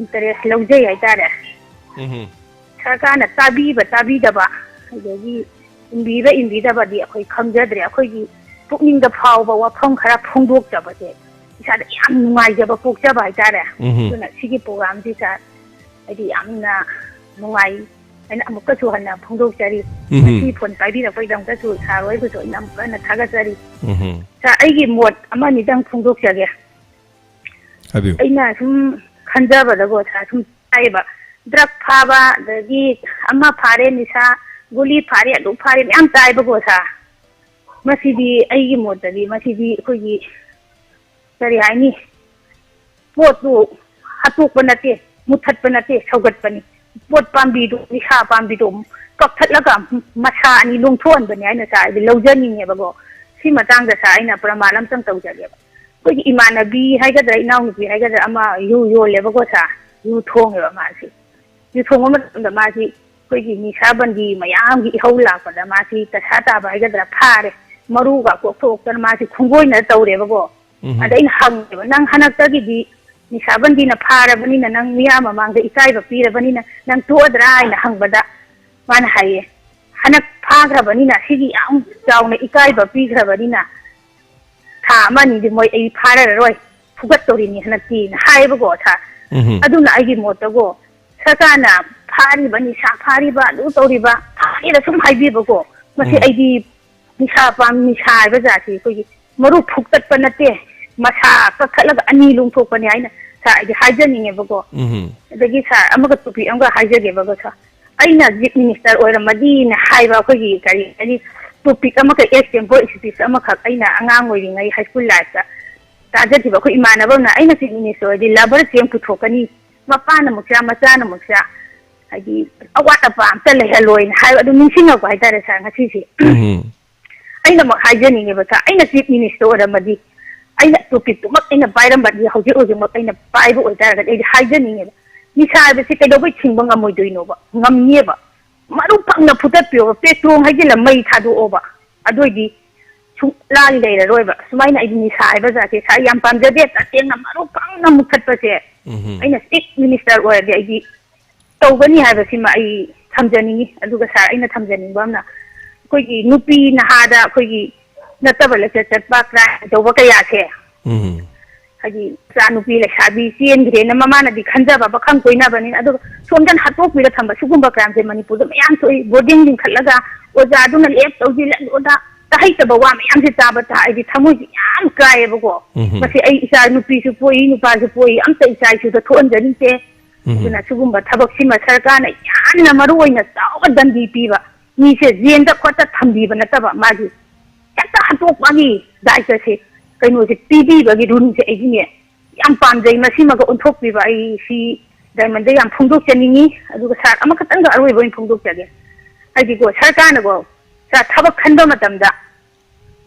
ꯏꯟꯇꯔꯦꯁ ꯂꯧꯖꯩ ꯍꯥꯏꯇꯥꯔꯦ꯫ ꯎꯝꯍꯨꯝ꯫ ꯁꯔꯀꯥꯔꯅ ꯇꯥꯕꯤꯕ ꯇꯥꯕꯤꯗꯕ, ꯑꯗꯒꯤ ꯏꯟꯕꯤꯕ ꯏꯟꯕꯤꯗꯕꯗꯤ ꯑꯩꯈꯣꯏ ꯈꯪꯖꯗ꯭ꯔꯦ꯫ ꯑꯩꯈꯣꯏꯒꯤ ꯄꯨꯛꯅꯤꯡꯗ ꯐꯥꯎꯕ ꯋꯥꯐꯝ ꯈꯔ ꯐꯣꯡꯗꯣꯛꯆꯕꯁꯦ ꯏꯁꯥꯗ ꯌꯥꯝ ꯅꯨꯡꯉꯥꯏꯖꯕ ꯄꯣꯛꯆꯕ ꯍꯥꯏꯇꯥꯔꯦ꯫ ꯎꯝꯍꯨꯝ꯫ ꯑꯗꯨꯅ ꯁꯤꯒꯤ ꯄ꯭ꯔꯣꯒ꯭ꯔꯥꯝꯁꯤ ꯁꯥꯔ, ꯑꯩꯗꯤ ꯌꯥꯝꯅ ꯅꯨꯡꯉꯥꯏ ꯍꯥꯏꯅ ꯑꯃꯨꯛꯀꯁꯨ ꯍꯟꯅ ꯐꯣꯡꯗꯣꯛꯆꯔꯤ꯫ ꯎꯝꯍꯨꯝ꯫ ꯉꯁꯤ ꯐꯣꯟ ꯄꯥꯏꯕꯤꯔꯛꯄꯒꯤꯗꯃꯛꯇꯁꯨ ꯁꯥꯔ ꯍꯣꯏꯕꯨꯁꯨ ꯑꯩꯅ ꯑꯃꯨꯛꯀ ꯍꯟꯅ ꯊꯥꯒꯠꯆꯔꯤ꯫ ꯎꯝꯍꯨꯝ꯫ ꯁꯥꯔ, ꯑꯩꯒꯤ ꯃꯣꯠ ꯑꯃ ꯑꯅꯤꯗꯪ ꯐꯣꯡꯗꯣꯛꯆꯒꯦ꯫ ꯍꯥꯏꯕꯤꯌꯨ꯫ ꯑꯩꯅ ꯁꯨꯝ ꯈꯟꯖꯕꯗꯀꯣ ꯁꯥꯔ, ꯁꯨꯝ ꯇꯥꯏꯌꯦꯕ, ꯗ꯭ꯔꯒ ꯐꯥꯕ, ꯑꯗꯒꯤ ꯑꯃ ꯐꯥꯔꯦ, ꯅꯤꯁꯥ ꯒꯨꯂꯤ ꯐꯥꯔꯦ, ꯑꯗꯨ ꯐꯥꯔꯦ, ꯃꯌꯥꯝ ꯇꯥꯏꯕꯀꯣ ꯁꯥꯔ꯫ ꯃꯁꯤꯗꯤ ꯑꯩꯒꯤ ꯃꯣꯠꯇꯗꯤ ꯃꯁꯤꯗꯤ ꯑꯩꯈꯣꯏꯒꯤ ꯀꯔꯤ ꯍꯥꯏꯅꯤ, ꯄꯣꯠꯇꯨ ꯍꯥꯠꯇꯣꯛꯄ ꯅꯠꯇꯦ, ꯃꯨꯊꯠꯄ ꯅꯠꯇꯦ, ꯁꯧꯒꯠꯄꯅꯤ꯫ ꯄꯣꯠ ꯄꯥꯝꯕꯤꯗꯨ, ꯅꯤꯁꯥ ꯄꯥꯝꯕꯤꯗꯨ ꯀꯛꯊꯠꯂꯒ ꯃꯁꯥ ꯑꯅꯤ ꯂꯣꯡꯊꯣꯛꯍꯟꯕꯅꯤ ꯍꯥꯏꯅ ꯁꯥꯔ ꯑꯩꯗꯤ ꯂꯧꯖꯅꯤꯡꯉꯦꯕꯀꯣ꯫ ꯁꯤ ꯃꯇꯥꯡꯗ ꯁꯥꯔ ꯑꯩꯅ ꯄ꯭ꯔꯃꯥꯟ ꯑꯝꯇꯪ ꯇꯧꯖꯒꯦꯕ꯫ ꯑꯩꯈꯣꯏꯒꯤ ꯏꯃꯥꯟꯅꯕꯤ ꯍꯥꯏꯒꯗ꯭ꯔꯥ, ꯏꯅꯥꯎꯅꯨꯄꯤ ꯍꯥꯏꯒꯗ꯭ꯔꯥ, ꯑꯃ ꯌꯨ ꯌꯣꯜꯂꯦꯕꯀꯣ ꯁꯥꯔ, ꯌꯨ ꯊꯣꯡꯉꯦꯕ ꯃꯥꯁꯤ꯫ ꯌꯨ ꯊꯣꯡꯕ ꯃꯇꯝꯗ ꯃꯥꯁꯤ ꯑꯩꯈꯣꯏꯒꯤ ꯅꯤꯁꯥ ꯕꯟꯗꯤ ꯃꯌꯥꯝꯒꯤ ꯏꯍꯧ ꯂꯥꯛꯄꯗ ꯃꯥꯁꯤ ꯗꯁꯥ ꯇꯥꯕ ꯍꯥꯏꯒꯗ꯭ꯔꯥ, ꯐꯥꯔꯦ, ꯃꯔꯨꯒ ꯀꯣꯛꯊꯣꯛꯇꯅ ꯃꯥꯁꯤ ꯈꯣꯡꯒꯣꯏꯅ ꯇꯧꯔꯦꯕꯀꯣ꯫ ꯎꯝꯍꯨꯝ꯫ ꯑꯗ ꯑꯩꯅ ꯍꯪꯉꯦꯕ, "ꯅꯪ ꯍꯟꯗꯛꯇꯒꯤꯗꯤ ꯅꯤꯁꯥ ꯕꯟꯗꯤꯅ ꯐꯥꯔꯕꯅꯤꯅ, ꯅꯪ ꯃꯤꯌꯥꯝ ꯃꯃꯥꯡꯗ ꯏꯀꯥꯏꯕ ꯄꯤꯔꯕꯅꯤꯅ ꯅꯪ ꯇꯣꯛꯑꯗ꯭ꯔꯥ?" ꯍꯥꯏꯅ ꯍꯪꯕꯗ ꯃꯥꯅ ꯍꯥꯏꯌꯦ, "ꯍꯟꯗꯛ ꯐꯥꯈ꯭ꯔꯕꯅꯤꯅ, ꯁꯤꯒꯤ ꯌꯥꯝ ꯆꯥꯎꯅ ꯏꯀꯥꯏꯕ ꯄꯤꯈ꯭ꯔꯕꯅꯤꯅ ꯊꯥ ꯑꯃ ꯑꯅꯤꯗꯤ ꯃꯣꯏ ꯑꯩ ꯐꯥꯔꯔꯣꯏ, ꯐꯨꯒꯠꯇꯧꯔꯤꯅꯤ ꯍꯟꯗꯛꯇꯤꯅ" ꯍꯥꯏꯌꯦꯕꯀꯣ ꯁꯥꯔ꯫ ꯎꯝꯍꯨꯝ꯫ ꯑꯗꯨꯅ ꯑꯩꯒꯤ ꯃꯣꯠꯇꯀꯣ, ꯁꯔꯀꯥꯔꯅ ꯐꯥꯔꯤꯕ, ꯅꯤꯁꯥ ꯐꯥꯔꯤꯕ, ꯑꯗꯨ ꯇꯧꯔꯤꯕ, ꯐꯥꯔꯦꯅ ꯁꯨꯝ ꯍꯥꯏꯕꯤꯕꯀꯣ, ꯃꯁꯤ ꯎꯝ꯫ ꯑꯩꯗꯤ ꯅꯤꯁꯥ ꯄꯥꯝ-, ꯅꯤꯁꯥ ꯍꯥꯏꯕ ꯖꯥꯠꯁꯤ ꯑꯩꯈꯣꯏꯒꯤ ꯃꯔꯨ ꯐꯨꯛꯇꯠꯄ ꯅꯠꯇꯦ, ꯃꯁꯥ ꯀꯛꯊꯠꯂꯒ ꯑꯅꯤ ꯂꯣꯡꯊꯣꯛꯄꯅꯤ ꯍꯥꯏꯅ ꯁꯥꯔ ꯑꯩꯗꯤ ꯍꯥꯏꯖꯅꯤꯡꯉꯦꯕꯀꯣ꯫ ꯎꯝꯍꯨꯝ꯫ ꯑꯗꯒꯤ ꯁꯥꯔ, ꯑꯃꯒ ꯇꯣꯄꯤꯛ ꯑꯃꯒ ꯍꯥꯏꯖꯒꯦꯕꯀꯣ ꯁꯥꯔ꯫ ꯑꯩꯅ ꯆꯤꯐ ꯃꯤꯅꯤꯁꯇꯔ ꯑꯣꯏꯔꯝꯃꯗꯤꯅ ꯍꯥꯏꯕ ꯑꯩꯈꯣꯏꯒꯤ ꯀꯔꯤ ꯍꯥꯏꯅꯤ, ꯇꯣꯄꯤꯛ ꯑꯃꯈꯛ, ꯑꯦꯛꯁꯇꯦꯝꯄꯣꯔ ꯁ꯭ꯄꯤꯆ ꯑꯃꯈꯛ ꯑꯩꯅ ꯑꯉꯥꯡ ꯑꯣꯏꯔꯤꯉꯩ ꯍꯥꯏ ꯁ꯭ꯀꯨꯜ ꯂꯥꯏꯐꯇ ꯇꯥꯖꯈꯤꯕ꯫ ꯑꯩꯈꯣꯏ ꯏꯃꯥꯟꯅꯕ ꯑꯃꯅ, "ꯑꯩꯅ ꯆꯤꯐ ꯃꯤꯅꯤꯁꯇꯔ ꯑꯣꯏꯔꯗꯤ ꯂꯕꯔ ꯆꯦꯡ ꯄꯨꯊꯣꯛꯀꯅꯤ, ꯃꯄꯥꯅ ꯑꯃꯨꯛ ꯆꯥ, ꯃꯆꯥꯅ ꯑꯃꯨꯛ ꯆꯥ, ꯍꯥꯏꯗꯤ ꯑꯋꯥꯠ ꯑꯄꯥ ꯑꯝꯇ ꯂꯩꯍꯜꯂꯣꯏꯅ" ꯍꯥꯏꯕ꯫ ꯑꯗꯨꯝ ꯅꯤꯡꯁꯤꯡꯉꯛꯄ ꯍꯥꯏꯇꯥꯔꯦ ꯁꯥꯔ ꯉꯁꯤꯁꯦ꯫ ꯎꯝ꯫ ꯑꯩꯅꯃꯛ ꯍꯥꯏꯖꯅꯤꯡꯉꯦꯕ ꯁꯥꯔ, ꯑꯩꯅ ꯆꯤꯐ ꯃꯤꯅꯤꯁꯇꯔ ꯑꯣꯏꯔꯝꯃꯗꯤ ꯑꯩꯅ ꯇꯣꯄꯤꯛꯇꯨꯃꯛ ꯑꯩꯅ ꯄꯥꯏꯔꯝꯃꯗꯤ, ꯍꯧꯖꯤꯛ ꯍꯧꯖꯤꯛꯃꯛ ꯑꯩꯅ ꯄꯥꯏꯕ ꯑꯣꯏꯇꯥꯔꯒꯗꯤ ꯑꯩꯗꯤ ꯍꯥꯏꯖꯅꯤꯡꯉꯦꯕ, ꯅꯤꯁꯥ ꯍꯥꯏꯕꯁꯤ ꯀꯩꯗꯧꯕꯩ ꯊꯤꯡꯕ ꯉꯝꯃꯣꯏꯗꯣꯏꯅꯣꯕ? ꯉꯝꯅꯦꯕ꯫ ꯃꯔꯨ ꯐꯪꯅ ꯐꯨꯇꯠꯄꯤꯌꯣꯕ, ꯄꯦꯇ꯭ꯔꯣꯜ ꯍꯩꯖꯤꯜꯂ ꯃꯩ ꯊꯥꯗꯣꯛꯑꯣꯕ, ꯑꯗꯨꯑꯣꯏꯗꯤ ꯁꯨꯡꯂꯥ ꯂꯩꯔꯔꯣꯏꯕ꯫ ꯁꯨꯃꯥꯏꯅ ꯑꯩꯗꯤ ꯅꯤꯁꯥ ꯍꯥꯏꯕ ꯖꯥꯠꯁꯦ ꯁꯥꯔ ꯌꯥꯝ ꯄꯥꯝꯖꯗꯦ, ꯇꯁꯦꯡꯅ ꯃꯔꯨ ꯐꯪꯅ ꯃꯨꯊꯠꯄꯁꯦ꯫ ꯎꯝꯍꯨꯝ꯫ ꯑꯩꯅ ꯆꯤꯐ ꯃꯤꯅꯤꯁꯇꯔ ꯑꯣꯏꯔꯗꯤ ꯑꯩꯗꯤ ꯇꯧꯒꯅꯤ ꯍꯥꯏꯕꯁꯤꯃ ꯑꯩ ꯊꯝꯖꯅꯤꯡꯉꯤ꯫ ꯑꯗꯨꯒ ꯁꯥꯔ, ꯑꯩꯅ ꯊꯝꯖꯅꯤꯡꯕ ꯑꯃꯅ, ꯑꯩꯈꯣꯏꯒꯤ ꯅꯨꯄꯤ ꯅꯍꯥꯗ ꯑꯩꯈꯣꯏꯒꯤ ꯅꯠꯇꯕ ꯂꯩꯆꯠ ꯆꯠꯄ, ꯀ꯭ꯔꯥꯏꯝ ꯇꯧꯕ ꯀꯌꯥꯁꯦ, ꯎꯝ꯫ ꯍꯥꯏꯗꯤ ꯏꯆꯥ ꯅꯨꯄꯤ ꯂꯩꯁꯥꯕꯤ ꯆꯦꯟꯈ꯭ꯔꯦꯅ ꯃꯃꯥꯅꯗꯤ ꯈꯟꯖꯕ, ꯄꯥꯈꯪ ꯀꯣꯏꯅꯕꯅꯤꯅ꯫ ꯑꯗꯨꯒ ꯁꯣꯝꯗꯅ ꯍꯥꯠꯇꯣꯛꯄꯤꯔ ꯊꯝꯕ꯫ ꯁꯤꯒꯨꯝꯕ ꯀ꯭ꯔꯥꯏꯝꯁꯦ ꯃꯅꯤꯄꯨꯔꯗ ꯃꯌꯥꯝ ꯊꯣꯛꯏ꯫ ꯕꯣꯔꯗꯤꯡ ꯂꯤꯡꯈꯠꯂꯒ ꯑꯣꯖꯥꯗꯨꯅ ꯂꯦꯞ ꯇꯧꯁꯤꯜꯂꯛꯑꯣꯗ ꯇꯥꯍꯩꯇꯕ ꯋꯥ ꯃꯌꯥꯝꯁꯦ ꯇꯥꯕ ꯇꯥꯔꯗꯤ ꯊꯃꯣꯏꯁꯦ ꯌꯥꯝ ꯀꯥꯏꯌꯦꯕꯀꯣ꯫ ꯎꯝ꯫ ꯃꯁꯤ ꯑꯩ ꯏꯆꯥ ꯅꯨꯄꯤꯁꯨ ꯄꯣꯛꯏ, ꯅꯨꯄꯥꯁꯨ ꯄꯣꯛꯏ, ꯑꯝꯇ ꯏꯆꯥ ꯏꯁꯨꯗ ꯊꯣꯛꯍꯟꯖꯅꯤꯡꯗꯦ꯫ ꯎꯝ꯫ ꯑꯗꯨꯅ ꯁꯤꯒꯨꯝꯕ ꯊꯕꯛꯁꯤꯃ ꯁꯔꯀꯥꯔꯅ ꯌꯥꯝꯅ ꯃꯔꯨ ꯑꯣꯏꯅ ꯆꯥꯎꯕ ꯗꯟꯗꯤ ꯄꯤꯕ, ꯃꯤꯁꯦ ꯖꯦꯟꯗ ꯈꯣꯠꯇ ꯊꯝꯕꯤꯕ ꯅꯠꯇꯕ, ꯃꯥꯒꯤ ꯍꯦꯛꯇ ꯍꯟꯗꯣꯛꯄꯒꯤ ꯗꯥꯏꯇꯁꯦ, ꯀꯩꯅꯣꯁꯦ ꯄꯤꯕꯤꯕꯒꯤ ꯔꯨꯜꯁꯦ ꯑꯩꯒꯤꯅꯦ ꯌꯥꯝ ꯄꯥꯝꯖꯩ꯫ ꯃꯁꯤꯃꯒ ꯑꯣꯟꯊꯣꯛꯄꯤꯕ ꯑꯩ ꯁꯤ ꯗꯥꯏꯃꯟꯗ ꯌꯥꯝ ꯐꯣꯡꯗꯣꯛꯆꯅꯤꯡꯉꯤ꯫ ꯑꯗꯨꯒ ꯁꯥꯔ, ꯑꯃꯈꯛꯇꯪꯒ ꯑꯔꯣꯏꯕ ꯑꯣꯏꯅ ꯐꯣꯡꯗꯣꯛꯆꯒꯦ꯫ ꯍꯥꯏꯗꯤꯀꯣ, ꯁꯔꯀꯥꯔꯅꯀꯣ, ꯁꯥꯔ, ꯊꯕꯛ ꯈꯟꯕ ꯃꯇꯝꯗ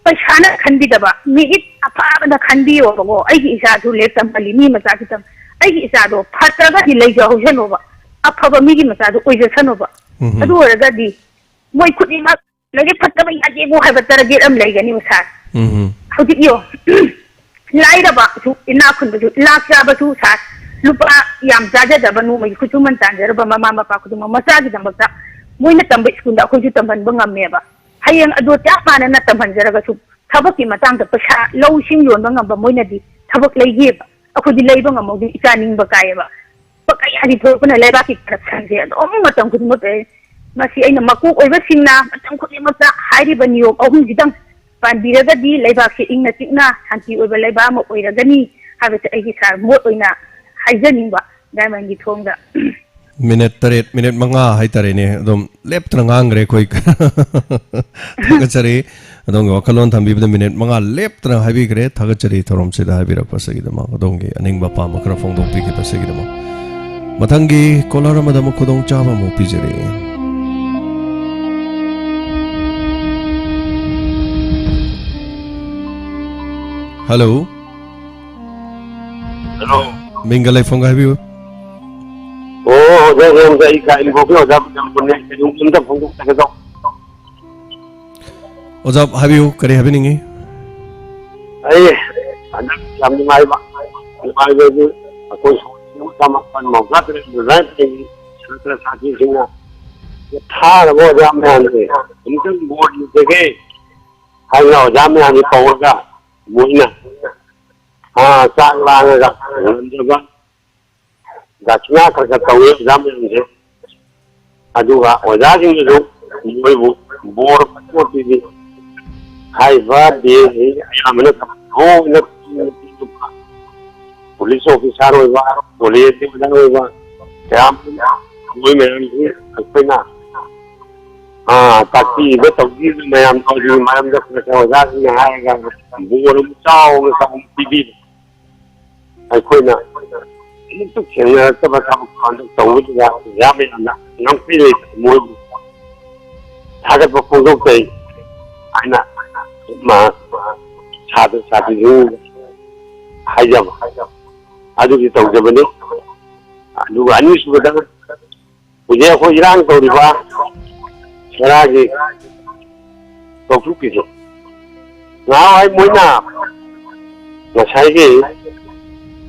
ꯄꯩꯁꯥꯅ ꯈꯟꯕꯤꯗꯕ, ꯃꯤꯅꯤꯠ ꯑꯐꯕꯗ ꯈꯟꯕꯤꯌꯣꯕꯀꯣ꯫ ꯑꯩꯒꯤ ꯏꯆꯥꯁꯨ ꯂꯥꯏꯔꯤꯛ ꯇꯝꯍꯜꯂꯤ, ꯃꯤ ꯃꯆꯥꯁꯨ ꯇꯝ-, ꯑꯩꯒꯤ ꯏꯆꯥꯗꯣ ꯐꯠꯇ꯭ꯔꯒꯗꯤ ꯂꯩꯖꯍꯧꯁꯅꯣꯕ, ꯑꯐꯕ ꯃꯤꯒꯤ ꯃꯆꯥꯗꯣ ꯑꯣꯏꯖꯁꯅꯣꯕ꯫ ꯎꯝ꯫ ꯑꯗꯨ ꯑꯣꯏꯔꯒꯗꯤ ꯃꯣꯏ ꯈꯨꯗꯤꯡꯃꯛ ꯂꯥꯏꯔꯤꯛ ꯐꯠꯇꯕ ꯌꯥꯗꯦꯕꯨ ꯍꯥꯏꯕ ꯇꯥꯔꯒꯦꯠ ꯑꯃ ꯂꯩꯒꯅꯤꯕ ꯁꯥꯔ꯫ ꯎꯝ꯫ ꯍꯧꯖꯤꯛ ꯌꯦꯡꯉꯣ, ꯂꯥꯏꯔꯕꯁꯨ, ꯏꯅꯥꯛ ꯈꯨꯟꯕꯁꯨ, ꯂꯥꯛ ꯆꯥꯕꯁꯨ ꯁꯥꯔ, ꯂꯨꯄꯥ ꯌꯥꯝ ꯆꯥꯖꯗꯕ, ꯅꯣꯡꯃꯒꯤ ꯈꯨꯠꯁꯨꯃꯟ ꯇꯥꯟꯖꯔꯕ ꯃꯃꯥ ꯃꯄꯥ ꯈꯨꯗꯤꯡꯃꯛ ꯃꯆꯥꯒꯤꯗꯃꯛꯇ ꯃꯣꯏꯅ ꯇꯝꯕ ꯁ꯭ꯀꯨꯜꯗ ꯑꯩꯈꯣꯏꯁꯨ ꯇꯝꯍꯟꯕ ꯉꯝꯃꯦꯕ꯫ ꯍꯌꯦꯡ ꯑꯗꯨ ꯆꯞ ꯃꯥꯟꯅꯅ ꯇꯝꯍꯟꯖꯔꯒꯁꯨ ꯊꯕꯛꯀꯤ ꯃꯇꯥꯡꯗ ꯄꯩꯁꯥ, ꯂꯧꯁꯤꯡ ꯌꯣꯟꯕ ꯉꯝꯕ ꯃꯣꯏꯅꯗꯤ ꯊꯕꯛ ꯂꯩꯈꯤꯑꯕ꯫ ꯑꯩꯈꯣꯏꯗꯤ ꯂꯩꯕ ꯉꯝꯍꯧꯗꯦ, ꯏꯆꯥ ꯅꯤꯡꯕ ꯀꯥꯏꯌꯦꯕ꯫ ꯀꯌꯥꯗꯤ ꯊꯣꯛꯂꯛꯄꯅ ꯂꯩꯕꯥꯛꯀꯤ ꯀꯔꯞꯁꯟꯁꯦ ꯑꯗꯨꯝ ꯃꯇꯝ ꯈꯨꯗꯤꯡꯃꯛꯇ ꯂꯩ꯫ ꯃꯁꯤ ꯑꯩꯅ ꯃꯀꯣꯛ ꯑꯣꯏꯕꯁꯤꯡꯅ ꯃꯇꯝ ꯈꯨꯗꯤꯡꯃꯛꯇ ꯍꯥꯏꯔꯤꯕ ꯅꯤꯌꯣꯝ ꯑꯍꯨꯝꯁꯤꯗꯪ ꯄꯥꯟꯕꯤꯔꯒꯗꯤ ꯂꯩꯕꯥꯛꯁꯤ ꯏꯪꯅ ꯆꯤꯛꯅ ꯁꯥꯟꯇꯤ ꯑꯣꯏꯕ ꯂꯩꯕꯥꯛ ꯑꯃ ꯑꯣꯏꯔꯒꯅꯤ ꯍꯥꯏꯕꯁꯦ ꯑꯩꯒꯤ ꯁꯥꯔ ꯃꯣꯠ ꯑꯣꯏꯅ ꯍꯥꯏꯖꯅꯤꯡꯕ ꯗꯥꯏꯃꯟꯒꯤ ꯊꯣꯡꯗ꯫ ꯃꯤꯅꯤꯠ ꯇꯔꯦꯠ, ꯃꯤꯅꯤꯠ ꯃꯉꯥ ꯍꯥꯏꯇꯥꯔꯦꯅꯦ, ꯑꯗꯨꯝ ꯂꯦꯞꯇꯅ ꯉꯥꯡꯈ꯭ꯔꯦ ꯑꯩꯈꯣꯏ꯫ ꯊꯥꯒꯠꯆꯔꯤ꯫ ꯑꯗꯣꯝꯒꯤ ꯋꯥꯈꯜꯂꯣꯟ ꯊꯝꯕꯤꯕꯗ ꯃꯤꯅꯤꯠ ꯃꯉꯥ ꯂꯦꯞꯇꯅ ꯍꯥꯏꯕꯤꯈ꯭ꯔꯦ꯫ ꯊꯥꯒꯠꯆꯔꯤ ꯊꯧꯔꯝꯁꯤꯗ ꯍꯥꯏꯕꯤꯔꯛꯄꯁꯤꯒꯤꯗꯃꯛ, ꯑꯗꯣꯝꯒꯤ ꯑꯅꯤꯡꯕ ꯑꯄꯥꯝꯕ ꯈꯔ ꯐꯣꯡꯗꯣꯛꯄꯤꯈꯤꯕꯁꯤꯒꯤꯗꯃꯛ꯫ ꯃꯊꯪꯒꯤ ꯀꯣꯂꯔ ꯑꯃꯗ ꯑꯃꯨꯛ ꯈꯨꯗꯣꯡꯆꯥꯕ ꯑꯃꯨꯛ ꯄꯤꯖꯔꯤ꯫ ꯍꯜꯂꯣ꯫ ꯍꯜꯂꯣ꯫ ꯃꯤꯡꯒ ꯂꯩꯐꯝꯒ ꯍꯥꯏꯕꯤꯌꯨ꯫ ꯑꯣ, ꯑꯣꯖꯥ ꯔꯦꯝꯁ, ꯑꯩ ꯀꯥꯏꯅꯤꯈꯣꯛꯀꯤ ꯑꯣꯖꯥ ꯕꯤꯖꯝꯄꯨꯔꯅꯦ꯫ ꯀꯩꯅꯣꯝꯇ ꯐꯣꯡꯗꯣꯛꯆꯒꯦ ꯇꯧ-, ꯑꯣꯖꯥ, ꯍꯥꯏꯕꯤꯌꯨ, ꯀꯔꯤ ꯍꯥꯏꯕꯤꯅꯤꯡꯉꯤ? ꯑꯩ ꯍꯟꯗꯛ ꯌꯥꯝ ꯅꯨꯡꯉꯥꯏꯕ, ꯅꯨꯡꯉꯥꯏꯕꯗꯤ ꯑꯩꯈꯣꯏ ꯁꯣꯝ ꯆꯃꯥꯄꯟ ꯃꯧꯗ꯭ꯔꯥ ꯇꯔꯦꯠ, ꯃꯧꯗ꯭ꯔꯥ ꯇꯔꯦꯠꯀꯤ ꯁꯥꯇ꯭ꯔ ꯁꯥꯇ꯭ꯔꯤꯁꯤꯡꯅ ꯊꯥꯔꯕ ꯑꯣꯖꯥ ꯃꯌꯥꯝꯁꯦ ꯑꯃꯨꯛꯇꯪ ꯕꯣꯔ ꯌꯦꯡꯖꯒꯦ ꯍꯥꯏꯅ ꯑꯣꯖꯥ ꯃꯌꯥꯝꯁꯦ ꯀꯧꯔꯒ ꯃꯣꯏꯅ ꯆꯥꯛ ꯂꯥꯡꯉꯒ ꯉꯝꯖꯕ ꯗꯈꯤꯅꯥ ꯈꯔ ꯈꯔ ꯇꯧꯋꯤ ꯑꯣꯖꯥ ꯃꯌꯥꯝꯁꯦ꯫ ꯑꯗꯨꯒ ꯑꯣꯖꯥꯁꯤꯡꯅꯁꯨ ꯃꯣꯏꯕꯨ ꯕꯣꯔ ꯐꯖꯅ ꯄꯤꯕꯤ꯫ ꯍꯥꯏꯔꯤꯕ ꯗꯦꯁꯤ ꯑꯌꯥꯝꯕꯅ ꯊꯕꯛ ꯂꯣꯏꯅ ꯄꯨꯂꯤꯁ ꯑꯣꯐꯤꯁꯥꯔ ꯑꯣꯏꯕ, ꯀꯣꯂꯦꯖꯀꯤ ꯑꯣꯖꯥ ꯑꯣꯏꯕ ꯀꯌꯥ ꯑꯃ ꯃꯣꯏ ꯃꯌꯥꯝꯁꯤ ꯑꯩꯈꯣꯏꯅ, ꯑꯥ, ꯇꯥꯛꯄꯤꯕ ꯇꯧꯕꯤꯕ ꯃꯌꯥꯝꯗꯣ ꯑꯗꯨꯒꯤ ꯃꯔꯝꯗ ꯈꯔ ꯈꯔ ꯑꯣꯖꯥꯁꯤꯡꯅ ꯍꯥꯏꯔꯒ ꯕꯣꯔ ꯑꯃ ꯆꯥꯎꯅ ꯆꯥꯎꯅ ꯄꯤꯕꯤꯕ꯫ ꯑꯩꯈꯣꯏꯅ ꯑꯃꯨꯛꯇ ꯊꯦꯡꯅꯔꯛꯇꯕ ꯊꯕꯛ ꯊꯧꯗꯣꯛ ꯇꯧꯕꯗꯨꯗ ꯑꯣꯖꯥ ꯃꯌꯥꯝꯅ ꯉꯝꯈꯩ ꯂꯩꯇꯅ ꯃꯣꯏꯕꯨ ꯊꯥꯒꯠꯄ ꯐꯣꯡꯗꯣꯛꯆꯩ ꯍꯥꯏꯅ ꯃꯥ ꯁꯥꯇ꯭ꯔ ꯁꯥꯇ꯭ꯔꯤꯁꯤꯡ ꯍꯥꯏꯖꯕ ꯑꯗꯨꯒꯤ ꯇꯧꯖꯕꯅꯤ꯫ ꯑꯗꯨꯒ ꯑꯅꯤꯁꯨꯕꯗ ꯍꯧꯖꯤꯛ ꯑꯩꯈꯣꯏ ꯏꯔꯥꯡ ꯇꯧꯔꯤꯕ ꯁꯦꯔꯥꯒꯤ ꯇꯧꯊꯣꯛꯄꯤꯁꯦ꯫ ꯉꯍꯥꯟꯋꯥꯏ ꯃꯣꯏꯅ ꯉꯁꯥꯏꯒꯤ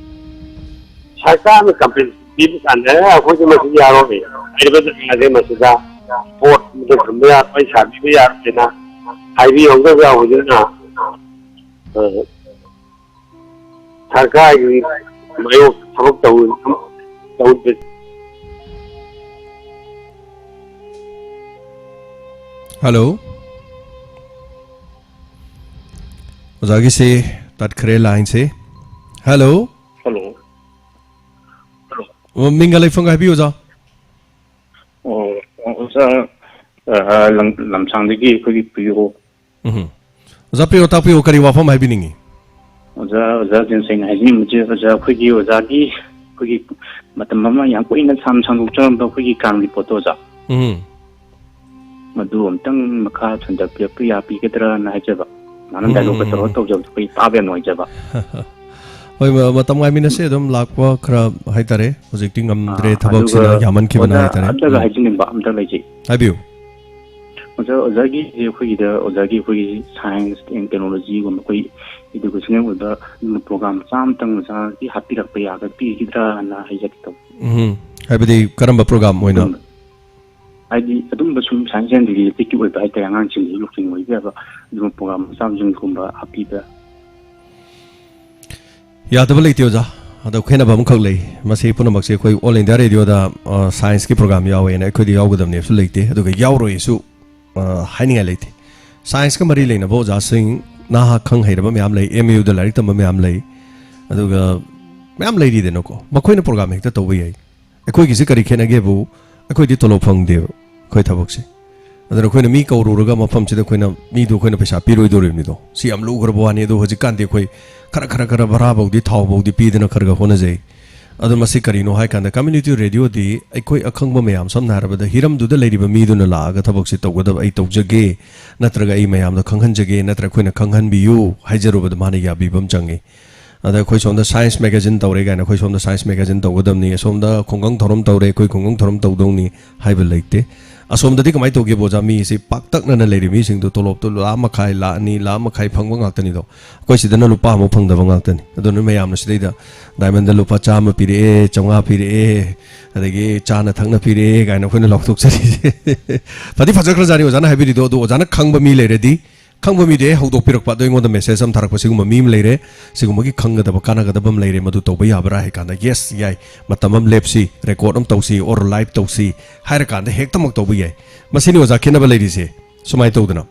ꯁꯔꯀꯥꯔꯅ ꯀꯝꯄꯦꯟꯁꯦꯁꯟ ꯄꯤꯕ ꯀꯥꯟꯗ, "ꯑꯦ, ꯑꯩꯈꯣꯏꯗꯤ ꯃꯁꯤ ꯌꯥꯔꯣꯏ, ꯍꯥꯏꯔꯤꯕ ꯖꯒꯥꯁꯦ ꯃꯁꯤꯗ ꯄꯣꯠ ꯊꯝꯕ ꯌꯥꯔꯣꯏ, ꯁꯥꯕꯤꯕ ꯌꯥꯔꯣꯏꯅ" ꯍꯥꯏꯕꯤꯍꯧꯗꯕ ꯍꯧꯖꯤꯛꯅ, ꯑ, ꯁꯔꯀꯥꯔꯒꯤ ꯃꯥꯌꯣꯛ ꯊꯕꯛ ꯇꯧ-, ꯇꯧꯗꯦ꯫ ꯍꯜꯂꯣ꯫ ꯑꯣꯖꯥꯒꯤꯁꯦ ꯇꯠꯈ꯭ꯔꯦ ꯂꯥꯏꯟꯁꯦ꯫ ꯍꯜꯂꯣ꯫ ꯍꯜꯂꯣ꯫ ꯑꯣ, ꯃꯤꯡꯒ ꯂꯩꯐꯝꯒ ꯍꯥꯏꯕꯤꯌꯨ, ꯑꯣꯖꯥ꯫ ꯑꯣ, ꯑꯣꯖꯥ, ꯑ, ꯂꯝ-, ꯂꯝꯁꯥꯡꯗꯒꯤ ꯑꯩꯈꯣꯏꯒꯤ ꯄ꯭ꯔꯤꯌꯣ꯫ ꯎꯝ꯫ ꯑꯣꯖꯥ ꯄ꯭ꯔꯤꯌꯣ, ꯇꯥꯛꯄꯤꯌꯨ, ꯀꯔꯤ ꯋꯥꯐꯝ ꯍꯥꯏꯕꯤꯅꯤꯡꯉꯤ? ꯑꯣꯖꯥ, ꯑꯣꯖꯥ ꯖꯦꯟꯁꯦꯡꯅ ꯍꯥꯏꯖꯅꯤꯡꯕꯁꯦ, ꯑꯣꯖꯥ, ꯑꯩꯈꯣꯏꯒꯤ ꯑꯣꯖꯥꯒꯤ, ꯑꯩꯈꯣꯏꯒꯤ ꯃꯇꯝ ꯑꯃ ꯌꯥꯝ ꯀꯨꯏꯅ ꯁꯥꯡꯅ ꯁꯥꯡꯗꯣꯛꯆꯔꯝꯕ ꯑꯩꯈꯣꯏꯒꯤ ꯀꯥꯡꯒꯤ ꯄꯣꯠꯇꯣ, ꯑꯣꯖꯥ꯫ ꯎꯝ꯫ ꯃꯗꯨ ꯑꯝꯇꯪ ꯃꯈꯥ ꯁꯟꯗ ꯄꯤꯔꯛꯄ ꯌꯥꯕꯤꯒꯗ꯭ꯔꯅ ꯍꯥꯏꯖꯕ꯫ ꯃꯥꯅ ꯎꯝ, ꯗꯥꯏꯂꯣꯛꯀ ꯎꯝ, ꯇꯧꯔꯒ ꯎꯝ꯫ ꯇꯧꯖꯕꯗꯣ ꯑꯩꯈꯣꯏ ꯇꯥꯕ ꯌꯥꯝ ꯅꯨꯡꯉꯥꯏꯖꯕ꯫ ꯍꯣꯏ, ꯃ-, ꯃꯇꯝ ꯉꯥꯏꯃꯤꯟꯅꯁꯦ, ꯑꯗꯨꯝ ꯂꯥꯛꯄ ꯈꯔ ꯍꯥꯏꯇꯥꯔꯦ꯫ ꯍꯧꯖꯤꯛꯇꯤ ꯉꯝꯗ꯭ꯔꯦ, ꯑꯥ, ꯊꯕꯛꯁꯤꯅ ꯑꯗꯨꯒ ꯌꯥꯝꯃꯟꯈꯤꯕꯅ ꯑꯣꯖꯥ ꯍꯥꯏꯇꯥꯔꯦ꯫ ꯑꯝꯇꯒ ꯎꯝ꯫ ꯍꯥꯏꯖꯅꯤꯡꯕ ꯑꯝꯇ ꯂꯩꯖꯩ꯫ ꯍꯥꯏꯕꯤꯌꯨ꯫ ꯑꯣꯖꯥ, ꯑꯣꯖꯥꯒꯤ ꯑꯩꯈꯣꯏꯒꯤꯗ, ꯑꯣꯖꯥꯒꯤ ꯑꯩꯈꯣꯏꯒꯤ science and technology ꯒꯨꯝꯕ, ꯑꯩꯈꯣꯏ educational ꯑꯣꯏꯕ ꯄ꯭ꯔꯣꯒ꯭ꯔꯥꯝ ꯃꯆꯥ ꯑꯃꯇꯪ ꯑꯣꯖꯥꯒꯤ ꯍꯥꯞꯄꯤꯔꯛꯄ ꯌꯥꯒ-, ꯄꯤꯒꯗ꯭ꯔꯥꯅ ꯍꯥꯏꯖꯒꯦ ꯇꯧꯕ꯫ ꯎꯝ, ꯍꯥꯏꯕꯗꯤ ꯀꯔꯝꯕ ꯄ꯭ꯔꯣꯒ꯭ꯔꯥꯝ ꯑꯣꯏꯅ? ꯑꯗꯨꯝꯕ, ꯍꯥꯏꯗꯤ ꯑꯗꯨꯝꯕ ꯁꯨꯝ science and related ꯀꯤ ꯑꯣꯏꯕ ꯍꯥꯏꯇꯥꯔꯦ, ꯑꯉꯥꯡꯁꯤꯡꯗꯒꯤ ꯂꯧꯁꯤꯡ ꯑꯣꯏꯕ ꯌꯥꯕ ꯑꯗꯨꯒꯨꯝꯕ ꯄ꯭ꯔꯣꯒ꯭ꯔꯥꯝ ꯃꯆꯥ ꯃꯁꯨꯝꯒꯨꯝꯕ ꯍꯥꯞꯄꯤꯕ꯫ ꯌꯥꯗꯕ ꯂꯩꯇꯦ, ꯑꯣꯖꯥ꯫ ꯑꯗꯣ ꯈꯦꯠꯅꯕ ꯑꯃꯈꯛ ꯂꯩ꯫ ꯃꯁꯤ ꯄꯨꯝꯅꯃꯛꯁꯦ ꯑꯩꯈꯣꯏ All India Radio ꯗ, ꯑ, science ꯀꯤ program ꯌꯥꯎꯋꯦꯅ ꯑꯩꯈꯣꯏꯗꯤ ꯌꯥꯎꯒꯗꯕꯅꯦꯁꯨ ꯂꯩꯇꯦ, ꯑꯗꯨꯒ ꯌꯥꯎꯔꯣꯏꯁꯨ, ꯑ, ꯍꯥꯏꯅꯤꯡꯉꯥꯏ ꯂꯩꯇꯦ꯫ Science ꯀ ꯃꯔꯤ ꯂꯩꯅꯕ ꯑꯣꯖꯥꯁꯤꯡ, ꯅꯍꯥ ꯈꯪ ꯍꯩꯔꯕ ꯃꯌꯥꯝ ꯂꯩ, M U ꯗ ꯂꯥꯏꯔꯤꯛ ꯇꯝꯕ ꯃꯌꯥꯝ ꯂꯩ, ꯑꯗꯨꯒ ꯃꯌꯥꯝ ꯂꯩꯔꯤꯗꯅꯀꯣ, ꯃꯈꯣꯏꯅ program ꯍꯦꯛꯇ ꯇꯧꯕ ꯌꯥꯏ꯫ ꯑꯩꯈꯣꯏꯒꯤꯁꯤ ꯀꯔꯤ ꯈꯦꯠꯅꯒꯦꯕꯨ, ꯑꯩꯈꯣꯏꯗꯤ ꯇꯣꯂꯣꯞ ꯐꯪꯗꯦꯕ ꯑꯩꯈꯣꯏ ꯊꯕꯛꯁꯦ꯫ ꯑꯗꯨꯅ ꯑꯩꯈꯣꯏꯅ ꯃꯤ ꯀꯧꯔꯨꯔꯒ ꯃꯐꯝꯁꯤꯗ ꯑꯩꯈꯣꯏꯅ, ꯃꯤꯗꯣ ꯑꯩꯈꯣꯏꯅ ꯄꯩꯁꯥ ꯄꯤꯔꯣꯏꯗꯧꯔꯤꯕꯅꯤꯗꯣ꯫ ꯁꯤ ꯌꯥꯝ ꯂꯨꯈ꯭ꯔꯕ ꯋꯥꯅꯤ꯫ ꯑꯗꯣ ꯍꯧꯖꯤꯛꯀꯥꯟꯗꯤ ꯑꯩꯈꯣꯏ ꯈꯔ, ꯈꯔ, ꯈꯔ ꯚꯔꯥꯐꯧꯗꯤ, ꯊꯥꯎꯐꯧꯗꯤ ꯄꯤꯗꯅ ꯈꯔ ꯈꯔ ꯍꯣꯠꯅꯖꯩ꯫ ꯑꯗꯣ ꯃꯁꯤ ꯀꯔꯤꯅꯣ ꯍꯥꯏ ꯀꯥꯟꯗ, community radio ꯗꯤ ꯑꯩꯈꯣꯏ ꯑꯈꯪꯕ ꯃꯌꯥꯝ, ꯁꯝꯅ ꯍꯥꯏꯔꯕꯗ ꯍꯤꯔꯝꯗꯨꯗ ꯂꯩꯔꯤꯕ ꯃꯤꯗꯨꯅ ꯂꯥꯛꯑꯒ ꯊꯕꯛꯁꯦ ꯇꯧꯒꯗꯕ, "ꯑꯩ ꯇꯧꯖꯒꯦ", ꯅꯠꯇ꯭ꯔꯒ "ꯑꯩ ꯃꯌꯥꯝꯗ ꯈꯪꯍꯟꯖꯒꯦ", ꯅꯠꯇ꯭ꯔꯒ "ꯑꯩꯈꯣꯏꯅ ꯈꯪꯍꯟꯕꯤꯌꯨ" ꯍꯥꯏꯖꯔꯨꯕꯗ ꯃꯥꯅ ꯌꯥꯕꯤꯕ ꯑꯃ ꯆꯪꯉꯤ꯫ ꯑꯗ ꯑꯩꯈꯣꯏ ꯁꯣꯝꯗ science magazine ꯇꯧꯔꯦ ꯀꯥꯏꯅ, ꯑꯩꯈꯣꯏ ꯁꯣꯝꯗ science magazine ꯇꯧꯒꯗꯕꯅꯤ, ꯑꯁꯣꯝꯗ ꯈꯨꯡꯒꯪ ꯊꯧꯔꯝ ꯇꯧꯔꯦ, ꯑꯩꯈꯣꯏ ꯈꯨꯡꯒꯪ ꯊꯧꯔꯝ ꯇꯧꯗꯧꯅꯤ ꯍꯥꯏꯕ ꯂꯩꯇꯦ꯫ ꯑꯁꯣꯝꯗꯗꯤ ꯀꯃꯥꯏꯅ ꯇꯧꯒꯦꯕꯨ ꯑꯣꯖꯥ, ꯃꯤꯁꯤ ꯄꯥꯛꯇꯛꯅꯅ ꯂꯩꯔꯤ ꯃꯤꯁꯤꯡꯗꯣ ꯇꯣꯂꯣꯞꯇꯣ ꯂꯥꯈ ꯃꯈꯥꯏ, ꯂꯥꯈ ꯑꯅꯤ, ꯂꯥꯈ ꯃꯈꯥꯏ ꯐꯪꯕ ꯉꯥꯛꯇꯅꯤꯗꯣ꯫ ꯑꯩꯈꯣꯏ ꯁꯤꯗꯅ ꯂꯨꯄꯥ ꯑꯃ ꯐꯪꯗꯕ ꯉꯥꯛꯇꯅꯤ꯫ ꯑꯗꯨꯅ ꯃꯌꯥꯝꯅ ꯁꯤꯗꯩꯗ diamond ꯗ ꯂꯨꯄꯥ ꯆꯥꯝꯃ ꯄꯤꯔꯛꯑꯦ, ꯆꯥꯝꯃꯉꯥ ꯄꯤꯔꯛꯑꯦ, ꯑꯗꯒꯤ ꯆꯥꯅ ꯊꯛꯅ ꯄꯤꯔꯛꯑꯦ ꯀꯥꯏꯅ ꯑꯩꯈꯣꯏꯅ ꯂꯥꯎꯊꯣꯛꯆꯔꯤꯁꯦ꯫ ꯐꯗꯤ ꯐꯖꯈ꯭ꯔꯖꯥꯠꯅꯤ ꯑꯣꯖꯥꯅ ꯍꯥꯏꯕꯤꯔꯤꯗꯣ꯫ ꯑꯗꯣ ꯑꯣꯖꯥꯅ ꯈꯪꯕ ꯃꯤ ꯂꯩꯔꯗꯤ, ꯈꯪꯕ ꯃꯤꯗꯤ ꯍꯦꯛ ꯍꯧꯗꯣꯛꯄꯤꯔꯛꯄ꯫ ꯑꯗꯣ ꯑꯩꯉꯣꯟꯗ message ꯑꯃ ꯊꯥꯔꯛꯄ, "ꯁꯤꯒꯨꯝꯕ ꯃꯤ ꯑꯃ ꯂꯩꯔꯦ, ꯁꯤꯒꯨꯝꯕꯒꯤ ꯈꯪꯒꯗꯕ, ꯀꯥꯟꯅꯒꯗꯕ ꯑꯃ ꯂꯩꯔꯦ, ꯃꯗꯨ ꯇꯧꯕ ꯌꯥꯕ꯭ꯔꯥ?" ꯍꯥꯏ ꯀꯥꯟꯗ, "Yes, ꯌꯥꯏ, ꯃꯇꯝ ꯑꯃ ꯂꯦꯞꯁꯤ, record ꯑꯃ ꯇꯧꯁꯤ, or live ꯇꯧꯁꯤ" ꯍꯥꯏꯔꯀꯥꯟꯗ ꯍꯦꯛꯇꯃꯛ ꯇꯧꯕ ꯌꯥꯏ꯫ ꯃꯁꯤꯅꯤ ꯑꯣꯖꯥ ꯈꯦꯠꯅꯕ ꯂꯩꯔꯤꯁꯦ꯫ ꯁꯨꯃꯥꯏꯅ ꯇꯧꯗꯅ꯫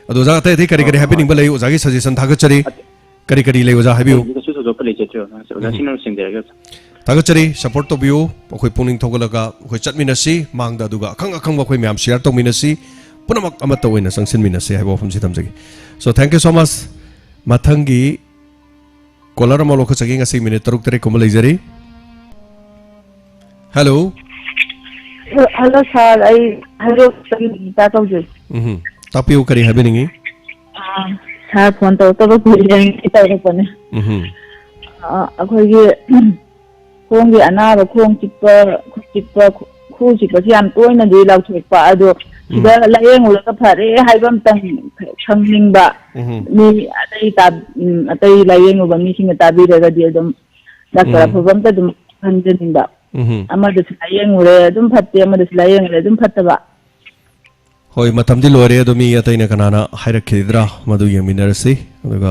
ꯑꯗꯣ ꯑꯣꯖꯥ, ꯑꯇꯩ ꯑꯇꯩ ꯀꯔꯤ ꯀꯔꯤ ꯑꯣ, ꯍꯥꯏꯕꯤꯅꯤꯡꯕ ꯂꯩ? ꯑꯣꯖꯥꯒꯤ suggestion ꯊꯥꯒꯠꯆꯔꯤ꯫ ꯑꯠ-, ꯀꯔꯤ ꯀꯔꯤ ꯂꯩ ꯑꯣꯖꯥ, ꯍꯥꯏꯕꯤꯌꯨ꯫ ꯑꯩꯗꯤ ꯀꯩꯁꯨ ꯊꯣꯏꯗꯣꯛꯄ ꯂꯩꯖꯗ꯭ꯔꯦ ꯑꯣꯖꯥ꯫ ꯑꯣꯖꯥ, ꯎꯝ꯫ ꯁꯤꯅ ꯂꯣꯏꯁꯤꯟꯖꯔꯒꯦ ꯑꯣꯖꯥ꯫ ꯊꯥꯒꯠꯆꯔꯤ, support ꯇꯧꯕꯤꯌꯨ꯫ ꯑꯩꯈꯣꯏ ꯄꯨꯛꯅꯤꯡ ꯊꯧꯒꯠꯂꯒ ꯑꯩꯈꯣꯏ ꯆꯠꯃꯤꯟꯅꯁꯤ, ꯃꯥꯡꯗ ꯑꯗꯨꯒ ꯑꯈꯪ ꯑꯈꯪꯕ ꯑꯩꯈꯣꯏ ꯃꯌꯥꯝ share ꯇꯧꯃꯤꯟꯅꯁꯤ, ꯄꯨꯝꯅꯃꯛ ꯑꯃꯠꯇ ꯑꯣꯏꯅ ꯆꯪꯁꯤꯟꯃꯤꯟꯅꯁꯤ ꯍꯥꯏꯕ ꯋꯥꯐꯝꯁꯤ ꯊꯝꯖꯒꯦ꯫ So, thank you so much꯫ ꯃꯊꯪꯒꯤ caller ꯑꯃ ꯂꯧꯈꯠꯆꯒꯦ꯫ ꯉꯁꯤ minute ꯇꯔꯨꯛ ꯇꯔꯦꯠ ꯀꯨꯝꯕ ꯂꯩꯖꯔꯤ꯫ Hello꯫ Hello, sir, ꯑꯩ ꯍꯩꯔꯣꯛꯇꯒꯤ ꯅꯤꯇꯥ ꯀꯧꯖꯩ꯫ ꯎꯝꯍꯨꯝ꯫ ꯇꯥꯛꯄꯤꯌꯨ, ꯀꯔꯤ ꯍꯥꯏꯕꯤꯅꯤꯡꯉꯤ? ꯑꯥ, sir phone ꯇꯧꯔꯛꯇꯕ ꯀꯨꯏꯔꯦ, ꯇꯧꯔꯛꯄꯅꯦ꯫ ꯎꯝꯍꯨꯝ꯫ ꯑꯥ, ꯑꯩꯈꯣꯏꯒꯤ ꯈꯣꯡꯒꯤ ꯑꯅꯥꯕ, ꯈꯣꯡ ꯆꯤꯛꯄ, ꯈꯨꯠ ꯆꯤꯛꯄ, ꯈꯨ-, ꯈꯨ ꯆꯤꯛꯄꯁꯤ ꯌꯥꯝ ꯇꯣꯏꯅꯗꯤ ꯂꯥꯎꯊꯣꯛꯄ, ꯑꯗꯣ ꯁꯤꯗ ꯎꯝ꯫ ꯂꯥꯏꯌꯦꯡꯉꯨꯔꯒ ꯐꯔꯦ ꯍꯥꯏꯕ ꯑꯝꯇꯪ ꯈꯪꯅꯤꯡꯕ꯫ ꯎꯝꯍꯨꯝ꯫ ꯃꯤ ꯑꯇꯩ ꯇꯥ-, ꯎꯝ, ꯑꯇꯩ ꯂꯥꯏꯌꯦꯡꯉꯨꯕ ꯃꯤꯁꯤꯡꯅ ꯇꯥꯕꯤꯔꯒꯗꯤ ꯑꯗꯨꯝ doctor ꯎꯝ꯫ ꯑꯐꯕ ꯑꯝꯇ ꯑꯗꯨꯝ ꯈꯪꯖꯅꯤꯡꯕ꯫ ꯎꯝꯍꯨꯝ꯫ ꯑꯃꯗꯁꯨ ꯂꯥꯏꯌꯦꯡꯉꯨꯔꯦ, ꯑꯗꯨꯝ ꯐꯠꯇꯦ, ꯑꯃꯗꯁꯨ ꯂꯥꯏꯌꯦꯡꯉꯨꯔꯦ, ꯑꯗꯨꯝ ꯐꯠꯇꯕ꯫ ꯍꯣꯏ, ꯃꯇꯝꯗꯤ ꯂꯣꯏꯔꯦ, ꯑꯗꯣ ꯃꯤ ꯑꯇꯩꯅ ꯀꯅꯥꯅ ꯍꯥꯏꯔꯛꯈꯤꯗ꯭ꯔꯥ, ꯃꯗꯨ ꯌꯦꯡꯃꯤꯟꯅꯔꯁꯤ꯫ ꯑꯗꯨꯒ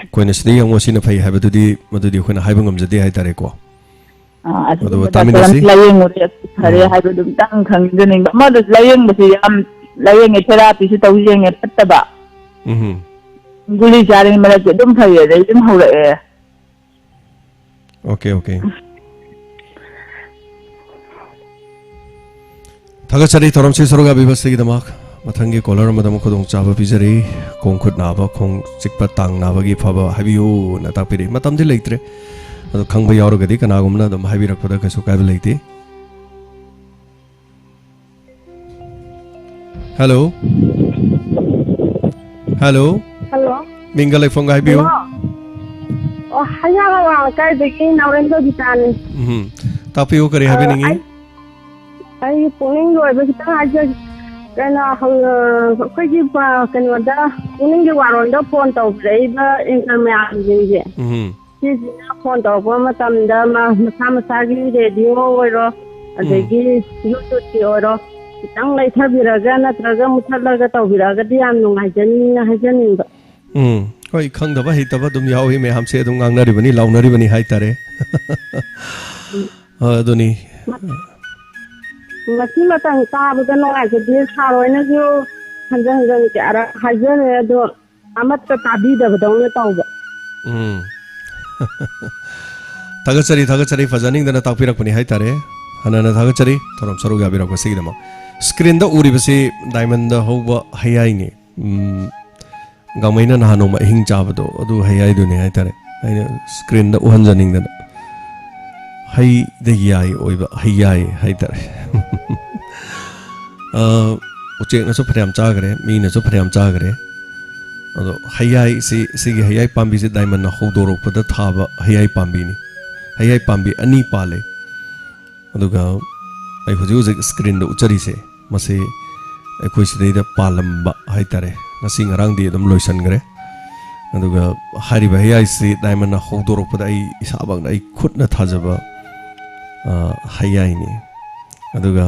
ꯑ, ꯑꯩꯈꯣꯏꯅ ꯁꯤꯗ ꯌꯦꯡꯉꯣ, ꯁꯤꯅ ꯐꯩ ꯍꯥꯏꯕꯗꯨꯗꯤ, ꯃꯗꯨꯗꯤ ꯑꯩꯈꯣꯏꯅ ꯍꯥꯏꯕ ꯉꯝꯖꯗꯦ ꯍꯥꯏꯇꯥꯔꯦꯀꯣ꯫ ꯑꯥ, ꯑꯗꯨ ꯑꯗꯨꯒꯨꯝꯕ ꯇꯥꯃꯤꯟꯅꯁꯤ꯫ ꯗꯥꯛꯇꯔ ꯑꯃ ꯂꯥꯌꯦꯡꯉꯨꯔꯦ, ꯐꯔꯦ ꯎꯝ꯫ ꯍꯥꯏꯕꯗꯨ ꯑꯝꯇꯪ ꯈꯪꯖꯅꯤꯡꯕ꯫ ꯑꯃꯗ ꯂꯥꯌꯦꯡꯕꯁꯤ ꯌꯥꯝ ꯂꯥꯌꯦꯡꯉꯦ, ꯊꯦꯔꯥꯄꯤꯁꯨ ꯇꯧ ꯌꯦꯡꯉꯦ, ꯐꯠꯇꯕ꯫ ꯎꯝ꯫ ꯒꯨꯂꯤ ꯆꯥꯔꯤꯉꯩ ꯃꯔꯛꯇ ꯑꯗꯨꯝ ꯐꯩ, ꯑꯗꯩ ꯑꯗꯨꯝ ꯍꯧꯔꯛꯑꯦ꯫ Okay, okay. ꯊꯥꯒꯠꯆꯔꯤ ꯊꯧꯔꯝꯁꯤ ꯁꯔꯨꯛ ꯌꯥꯕꯤꯕꯁꯤꯒꯤꯗꯃꯛ꯫ ꯃꯊꯪꯒꯤ ꯀꯣꯂꯔ ꯑꯃꯗ ꯑꯃꯨꯛ ꯈꯨꯗꯣꯡꯆꯥꯕ ꯄꯤꯖꯔꯤ꯫ ꯈꯣꯡ ꯈꯨꯠ ꯅꯥꯕ, ꯈꯣꯡ ꯆꯤꯛꯄ, ꯇꯥꯡ ꯅꯥꯕꯒꯤ ꯐꯕ ꯍꯥꯏꯕꯤꯌꯨꯅ ꯇꯥꯛꯄꯤꯔꯛꯏ꯫ ꯃꯇꯝꯗꯤ ꯂꯩꯇ꯭ꯔꯦ, ꯑꯗꯣ ꯈꯪꯕ ꯌꯥꯎꯔꯒꯗꯤ ꯀꯅꯥꯒꯨꯝꯕꯅ ꯑꯗꯨꯝ ꯍꯥꯏꯕꯤꯔꯛꯄꯗ ꯀꯩꯁꯨ ꯀꯥꯏꯕ ꯂꯩꯇꯦ꯫ ꯍꯜꯂꯣ꯫ ꯍꯜꯂꯣ꯫ ꯍꯜꯂꯣ꯫ ꯃꯤꯡꯒ ꯂꯩꯐꯝꯒ ꯍꯥꯏꯕꯤꯌꯨ꯫ ꯍꯜꯂꯣ꯫ ꯑꯣ, ꯍꯩꯉꯥꯡ ꯑꯋꯥꯡ ꯂꯩꯀꯥꯏꯗꯒꯤ ꯅꯥꯎꯔꯦꯝ ꯕꯕꯤꯇꯥꯅꯤ꯫ ꯎꯝ꯫ ꯇꯥꯛꯄꯤꯌꯨ, ꯀꯔꯤ ꯑ, ꯍꯥꯏꯕꯤꯅꯤꯡꯉꯤ? ꯑꯩ, ꯑꯩ ꯄꯨꯛꯅꯤꯡꯒꯤ ꯑꯣꯏꯕ ꯈꯤꯇꯪ ꯍꯥꯏꯖꯒꯦ꯫ ꯀꯩꯅꯣ, ꯍꯧ-, ꯑ, ꯑꯩꯈꯣꯏꯒꯤ ꯄ-, ꯀꯩꯅꯣꯗ, ꯄꯨꯛꯅꯤꯡꯒꯤ ꯋꯥꯔꯣꯜꯗ ꯐꯣꯟ ꯇꯧꯕꯤꯔꯛꯏꯕ anchor ꯃꯌꯥꯝꯁꯤꯡꯁꯦ꯫ ꯎꯝ꯫ ꯁꯤꯁꯤꯅ ꯐꯣꯟ ꯇꯧꯔꯛꯄ ꯃꯇꯝꯗ ꯃꯥ ꯃꯁꯥ ꯃꯁꯥꯒꯤ ꯔꯦꯗꯤꯑꯣ ꯑꯣꯏꯔꯣ, ꯎꯝ꯫ ꯑꯗꯒꯤ ꯌꯨꯇ꯭ꯌꯨꯕꯀꯤ ꯑꯣꯏꯔꯣ, ꯈꯤꯇꯪ ꯂꯩꯊꯕꯤꯔꯒ ꯅꯠꯇ꯭ꯔꯒ ꯃꯨꯊꯠꯂꯒ ꯇꯧꯕꯤꯔꯛꯑꯒꯗꯤ ꯌꯥꯝ ꯅꯨꯡꯉꯥꯏꯖꯅꯤꯅ ꯍꯥꯏꯖꯅꯤꯡꯕ꯫ ꯎꯝ, ꯍꯣꯏ, ꯈꯪꯗꯕ ꯍꯩꯇꯕ ꯑꯗꯨꯝ ꯌꯥꯎꯏ, ꯃꯌꯥꯝꯁꯦ ꯑꯗꯨꯝ ꯉꯥꯡꯅꯔꯤꯕꯅꯤ, ꯂꯥꯎꯅꯔꯤꯕꯅꯤ ꯍꯥꯏꯇꯥꯔꯦ꯫ ꯎꯝ꯫ ꯍꯣꯏ, ꯑꯗꯨꯅꯤ꯫ ꯃ-, ꯃꯁꯤ ꯃꯇꯝ ꯆꯥꯕꯗ ꯅꯨꯡꯉꯥꯏꯖꯗꯦ, ꯁꯥꯔ ꯍꯣꯏꯅꯁꯨ ꯍꯟꯖꯟ ꯍꯟꯖꯟ ꯀꯌꯥꯔꯛ ꯍꯥꯏꯖꯔꯦ, ꯑꯗꯣ ꯑꯃꯠꯇ ꯇꯥꯕꯤꯗꯕꯗꯧꯅ ꯇꯧꯕ꯫ ꯎꯝ꯫ ꯊꯥꯒꯠꯆꯔꯤ, ꯊꯥꯒꯠꯆꯔꯤ, ꯐꯖꯅꯤꯡꯗꯅ ꯇꯥꯛꯄꯤꯔꯛꯄꯅꯤ ꯍꯥꯏꯇꯥꯔꯦ꯫ ꯍꯟꯅ ꯍꯟꯅ ꯊꯥꯒꯠꯆꯔꯤ, ꯊꯧꯔꯝ ꯁꯔꯨꯛ ꯌꯥꯕꯤꯔꯛꯄꯁꯤꯒꯤꯗꯃꯛ꯫ ꯁ꯭ꯀ꯭ꯔꯤꯟꯗ ꯎꯔꯤꯕꯁꯤ ꯗꯥꯏꯃꯟꯗ ꯍꯧꯕ ꯍꯩꯌꯥꯏꯅꯤ꯫ ꯎꯝ, ꯒꯥꯡꯃꯩꯅ ꯅꯍꯥꯟ ꯅꯣꯡꯃ ꯑꯍꯤꯡ ꯆꯥꯕꯗꯣ, ꯑꯗꯨ ꯍꯩꯌꯥꯏꯗꯨꯅꯤ ꯍꯥꯏꯇꯥꯔꯦ꯫ ꯑꯩꯅ ꯁ꯭ꯀ꯭ꯔꯤꯟꯗ ꯎꯍꯟꯖꯅꯤꯡꯗꯅ꯫ ꯍꯩꯗ ꯌꯥꯏ ꯑꯣꯏꯕ, ꯍꯩꯌꯥꯏ ꯍꯥꯏꯇꯥꯔꯦ꯫ ꯑ, ꯎꯆꯦꯛꯅꯁꯨ ꯐꯅꯌꯥꯝ ꯆꯥꯈ꯭ꯔꯦ, ꯃꯤꯅꯁꯨ ꯐꯅꯌꯥꯝ ꯆꯥꯈ꯭ꯔꯦ꯫ ꯑꯗꯣ ꯍꯩꯌꯥꯏꯁꯤ, ꯁꯤꯒꯤ ꯍꯩꯌꯥꯏ ꯄꯥꯝꯕꯤꯁꯦ ꯗꯥꯏꯃꯟꯅ ꯍꯧꯗꯣꯔꯛꯄꯗ ꯊꯥꯕ ꯍꯩꯌꯥꯏ ꯄꯥꯝꯕꯤꯅꯤ꯫ ꯍꯩꯌꯥꯏ ꯄꯥꯝꯕꯤ ꯑꯅꯤ ꯄꯥꯜꯂꯦ꯫ ꯑꯗꯨꯒ ꯑꯩ ꯍꯧꯖꯤꯛ ꯍꯧꯖꯤꯛ ꯁ꯭ꯀ꯭ꯔꯤꯟꯗ ꯎꯠꯆꯔꯤꯁꯦ, ꯃꯁꯤ ꯑꯩꯈꯣꯏ ꯁꯤꯗꯩꯗ ꯄꯥꯜꯂꯝꯕ ꯍꯥꯏꯇꯥꯔꯦ꯫ ꯉꯁꯤ ꯉꯔꯥꯡꯗꯤ ꯑꯗꯨꯝ ꯂꯣꯏꯁꯟꯈ꯭ꯔꯦ꯫ ꯑꯗꯨꯒ ꯍꯥꯏꯔꯤꯕ ꯍꯩꯌꯥꯏꯁꯤ ꯗꯥꯏꯃꯟꯅ ꯍꯧꯗꯣꯔꯛꯄꯗ ꯑꯩ ꯏꯁꯥꯃꯛꯅ ꯑꯩ ꯈꯨꯠꯅ ꯊꯥꯖꯕ, ꯑ, ꯍꯩꯌꯥꯏꯅꯤ꯫ ꯑꯗꯨꯒ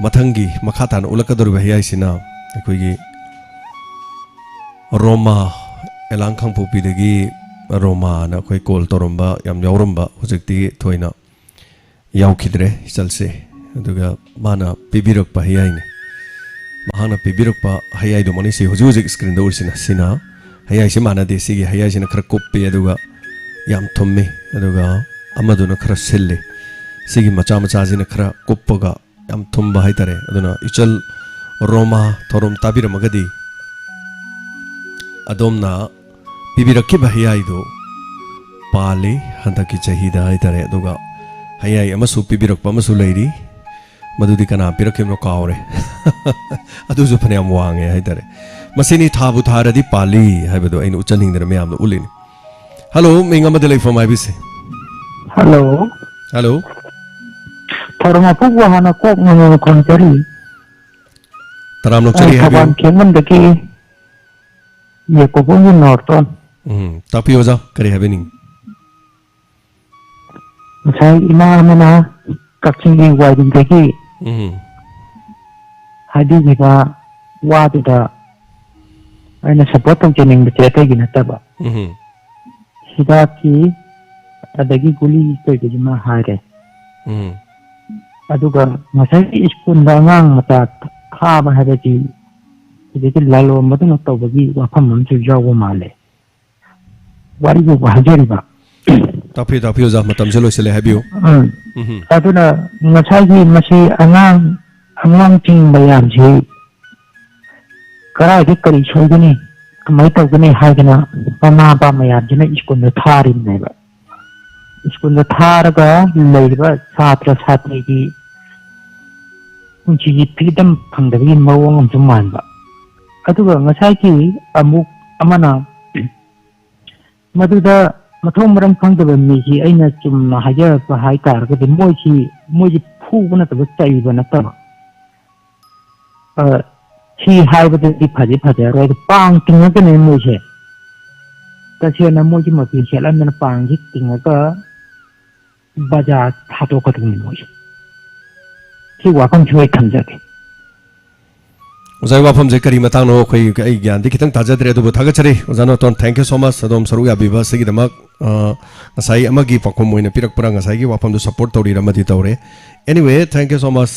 ꯃꯊꯪꯒꯤ ꯃꯈꯥ ꯇꯥꯅ ꯎꯠꯂꯛꯀꯗꯧꯔꯤꯕ ꯍꯩꯌꯥꯏꯁꯤꯅ ꯑꯩꯈꯣꯏꯒꯤ ꯔꯣꯃꯥ ꯑꯦꯂꯥꯡ ꯈꯥꯡꯄꯣꯛꯄꯤꯗꯒꯤ ꯔꯣꯃꯥꯅ ꯑꯩꯈꯣꯏ ꯀꯣꯜ ꯇꯧꯔꯝꯕ ꯌꯥꯝ ꯌꯥꯎꯔꯝꯕ, ꯍꯧꯖꯤꯛꯇꯤ ꯊꯣꯏꯅ ꯌꯥꯎꯈꯤꯗ꯭ꯔꯦ ꯏꯆꯜꯁꯦ꯫ ꯑꯗꯨꯒ ꯃꯥꯅ ꯄꯤꯕꯤꯔꯛꯄ ꯍꯌꯥꯏꯅꯤ꯫ ꯃꯍꯥꯛꯅ ꯄꯤꯕꯤꯔꯛꯄ ꯍꯌꯥꯏꯗꯨꯃꯛꯅꯤ ꯁꯤ ꯍꯧꯖꯤꯛ ꯍꯧꯖꯤꯛ ꯁ꯭ꯀ꯭ꯔꯤꯟꯗ ꯎꯔꯤꯁꯤꯅ꯫ ꯁꯤꯅ ꯍꯌꯥꯏꯁꯤ ꯃꯥꯟꯅꯗꯦ꯫ ꯁꯤꯒꯤ ꯍꯌꯥꯏꯁꯤꯅ ꯈꯔ ꯀꯨꯞꯄꯤ, ꯑꯗꯨꯒ ꯌꯥꯝ ꯊꯨꯝꯃꯤ, ꯑꯗꯨꯒ ꯑꯃꯗꯨꯅ ꯈꯔ ꯁꯤꯜꯂꯤ꯫ ꯁꯤꯒꯤ ꯃꯆꯥ ꯃꯆꯥꯁꯤꯅ ꯈꯔ ꯀꯨꯞꯄꯒ ꯌꯥꯝ ꯊꯨꯝꯕ ꯍꯥꯏꯇꯥꯔꯦ꯫ ꯑꯗꯨꯅ ꯏꯆꯜ ꯔꯣꯃꯥ ꯊꯧꯔꯝ ꯇꯥꯕꯤꯔꯝꯃꯒꯗꯤ ꯑꯗꯣꯝꯅ ꯄꯤꯕꯤꯔꯛꯈꯤꯕ ꯍꯌꯥꯏꯗꯨ ꯄꯥꯜꯂꯤ ꯍꯟꯗꯛꯀꯤ ꯆꯍꯤꯗ ꯍꯥꯏꯇꯥꯔꯦ꯫ ꯑꯗꯨꯒ ꯍꯌꯥꯏ ꯑꯃꯁꯨ ꯄꯤꯕꯤꯔꯛꯄ ꯑꯃꯁꯨ ꯂꯩꯔꯤ, ꯃꯗꯨꯗꯤ ꯀꯅꯥ ꯄꯤꯔꯛꯈꯤꯕꯅꯣ ꯀꯥꯎꯔꯦ꯫ ꯑꯗꯨꯁꯨ ꯐꯅꯌꯥꯝ ꯋꯥꯡꯉꯦ ꯍꯥꯏꯇꯥꯔꯦ꯫ ꯃꯁꯤꯅꯤ ꯊꯥꯕꯨ ꯊꯥꯔꯗꯤ ꯄꯥꯜꯂꯤ ꯍꯥꯏꯕꯗꯣ ꯑꯩꯅ ꯎꯠꯆꯅꯤꯡꯗꯅ ꯃꯌꯥꯝꯗ ꯎꯠꯂꯤꯅꯤ꯫ ꯍꯜꯂꯣ, ꯃꯤꯡ ꯑꯃꯗ ꯂꯩꯐꯝ ꯍꯥꯏꯕꯤꯁꯦ꯫ ꯍꯜꯂꯣ꯫ ꯍꯜꯂꯣ꯫ ꯊꯧꯔꯝ ꯑꯄꯨꯕ ꯍꯥꯟꯅ ꯀꯣꯛ ꯅꯣꯡꯃ ꯈꯣꯟꯖꯔꯤ꯫ ꯇꯔꯥꯝꯅ ꯑꯣꯛꯆꯔꯤ ꯑꯩ ꯊꯧꯕꯥꯜ ꯍꯥꯏꯕꯤꯌꯨ꯫ ꯈꯦꯡꯉꯝꯗꯒꯤ ꯌꯦꯀꯣꯕꯣꯡꯒꯤ ꯅꯣꯔꯇꯣꯟ꯫ ꯎꯝ, ꯇꯥꯛꯄꯤꯌꯨ ꯑꯣꯖꯥ, ꯀꯔꯤ ꯍꯥꯏꯕꯤꯅꯤꯡ? ꯉꯁꯥꯏ ꯏꯃꯥ ꯑꯃꯅ ꯀꯛꯆꯤꯡꯒꯤ ꯋꯥꯏꯔꯤꯗꯒꯤ ꯎꯝ꯫ ꯍꯥꯏꯕꯤꯈꯤꯕ ꯋꯥꯗꯨꯗ ꯑꯩꯅ ꯁꯞꯄꯣꯔꯠ ꯇꯧꯖꯅꯤꯡꯕꯁꯦ ꯑꯇꯩꯒꯤ ꯅꯠꯇꯕ꯫ ꯎꯝ꯫ ꯍꯤꯗꯥꯛꯀꯤ ꯑꯗꯒꯤ ꯒꯨꯂꯤ ꯀꯩꯀꯩꯁꯤ ꯃꯥ ꯍꯥꯏꯔꯦ꯫ ꯎꯝ꯫ ꯑꯗꯨꯒ ꯉꯁꯥꯏꯒꯤ ꯁ꯭ꯀꯨꯜꯗ ꯑꯉꯥꯡ ꯃꯆꯥ ꯊꯥꯕ ꯍꯥꯏꯕꯁꯤ ꯍꯧꯖꯤꯛꯀꯤ ꯂꯂꯣꯟꯕꯗꯨꯅ ꯇꯧꯕꯒꯤ ꯋꯥꯐꯝ ꯑꯃꯁꯨ ꯌꯥꯎꯕ ꯃꯥꯜꯂꯦ꯫ ꯋꯥꯔꯤꯕꯨ ꯍꯥꯏꯖꯔꯤꯕ꯫ ꯇꯥꯛꯄꯤꯌꯨ, ꯇꯥꯛꯄꯤꯌꯨ, ꯑꯣꯖꯥ, ꯃꯇꯝꯁꯦ ꯂꯣꯏꯁꯤꯜꯂꯦ, ꯍꯥꯏꯕꯤꯌꯨ꯫ ꯎꯝ꯫ ꯎꯝ꯫ ꯑꯗꯨꯅ ꯉꯁꯥꯏꯒꯤ ꯃꯁꯤ ꯑꯉꯥꯡ, ꯑꯉꯥꯡꯁꯤꯡ ꯃꯌꯥꯝꯁꯤ ꯀꯗꯥꯏꯗ ꯀꯔꯤ ꯁꯣꯏꯒꯅꯤ, ꯀꯃꯥꯏꯅ ꯇꯧꯒꯅꯤ ꯍꯥꯏꯗꯅ ꯃꯃꯥ ꯃꯄꯥ ꯃꯌꯥꯝꯁꯤꯅ ꯁ꯭ꯀꯨꯜꯗ ꯊꯥꯔꯤꯕꯅꯦꯕ꯫ ꯁ꯭ꯀꯨꯜꯗ ꯊꯥꯔꯒ ꯂꯩꯔꯤꯕ ꯁꯥꯇ꯭ꯔ ꯁꯥꯇ꯭ꯔꯤꯒꯤ ꯄꯨꯟꯁꯤꯒꯤ ꯐ꯭ꯔꯤꯗꯝ ꯐꯪꯗꯕꯒꯤ ꯃꯑꯣꯡ ꯑꯃꯁꯨ ꯃꯥꯟꯕ꯫ ꯑꯗꯨꯒ ꯉꯁꯥꯏꯒꯤ ꯑꯃꯨꯛ ꯑꯃꯅ ꯃꯗꯨꯗ ꯃꯊꯣꯡ ꯃꯔꯝ ꯈꯪꯗꯕ ꯃꯤꯁꯤ ꯑꯩꯅ ꯆꯨꯝꯅ ꯍꯥꯏꯖꯔꯛꯄ ꯍꯥꯏ ꯇꯥꯔꯒꯗꯤ ꯃꯣꯏꯁꯤ, ꯃꯣꯏꯁꯤ ꯐꯨꯕ ꯅꯠꯇꯕ ꯆꯩꯕ ꯅꯠꯇꯕ꯫ ꯑ, ꯁꯤ ꯍꯥꯏꯕꯗꯗꯤ ꯐꯗꯤ ꯐꯖꯔꯣꯏ꯫ ꯑꯗꯨ ꯄꯥꯡ ꯇꯤꯡꯉꯒꯅꯦ ꯃꯣꯏꯁꯦ꯫ ꯇꯁꯦꯡꯅ ꯃꯣꯏꯒꯤ ꯃꯄꯤ ꯁꯦꯠꯍꯟꯗꯅ ꯄꯥꯡꯁꯤ ꯇꯤꯡꯉꯒ ꯕꯖꯥꯔ ꯊꯥꯗꯣꯛꯀꯗꯧꯅꯤ ꯃꯣꯏꯁꯦ꯫ ꯁꯤ ꯋꯥꯐꯝꯁꯤ ꯑꯩ ꯊꯝꯖꯒꯦ꯫ ꯑꯣꯖꯥꯒꯤ ꯋꯥꯐꯝꯁꯦ ꯀꯔꯤ ꯃꯇꯥꯡꯅꯣ? ꯑꯩꯈꯣꯏ, ꯑꯩ ꯒ꯭ꯌꯥꯟꯗꯤ ꯈꯤꯇꯪ ꯇꯥꯖꯗ꯭ꯔꯦ, ꯑꯗꯨꯕꯨ ꯊꯥꯒꯠꯆꯔꯤ ꯑꯣꯖꯥ ꯅꯣꯇꯣꯟ, thank you so much ꯑꯗꯣꯝ ꯁꯔꯨꯛ ꯌꯥꯕꯤꯕ ꯑꯁꯤꯒꯤꯗꯃꯛ꯫ ꯑ, ꯉꯁꯥꯏ ꯑꯃꯒꯤ ꯄꯥꯎꯈꯨꯝ ꯑꯣꯏꯅ ꯄꯤꯔꯛꯄ꯭ꯔꯥ, ꯉꯁꯥꯏꯒꯤ ꯋꯥꯐꯝꯗꯨ support ꯇꯧꯔꯤꯔ ꯑꯃꯗꯤ ꯇꯧꯔꯦ꯫ Anyway, thank you so much꯫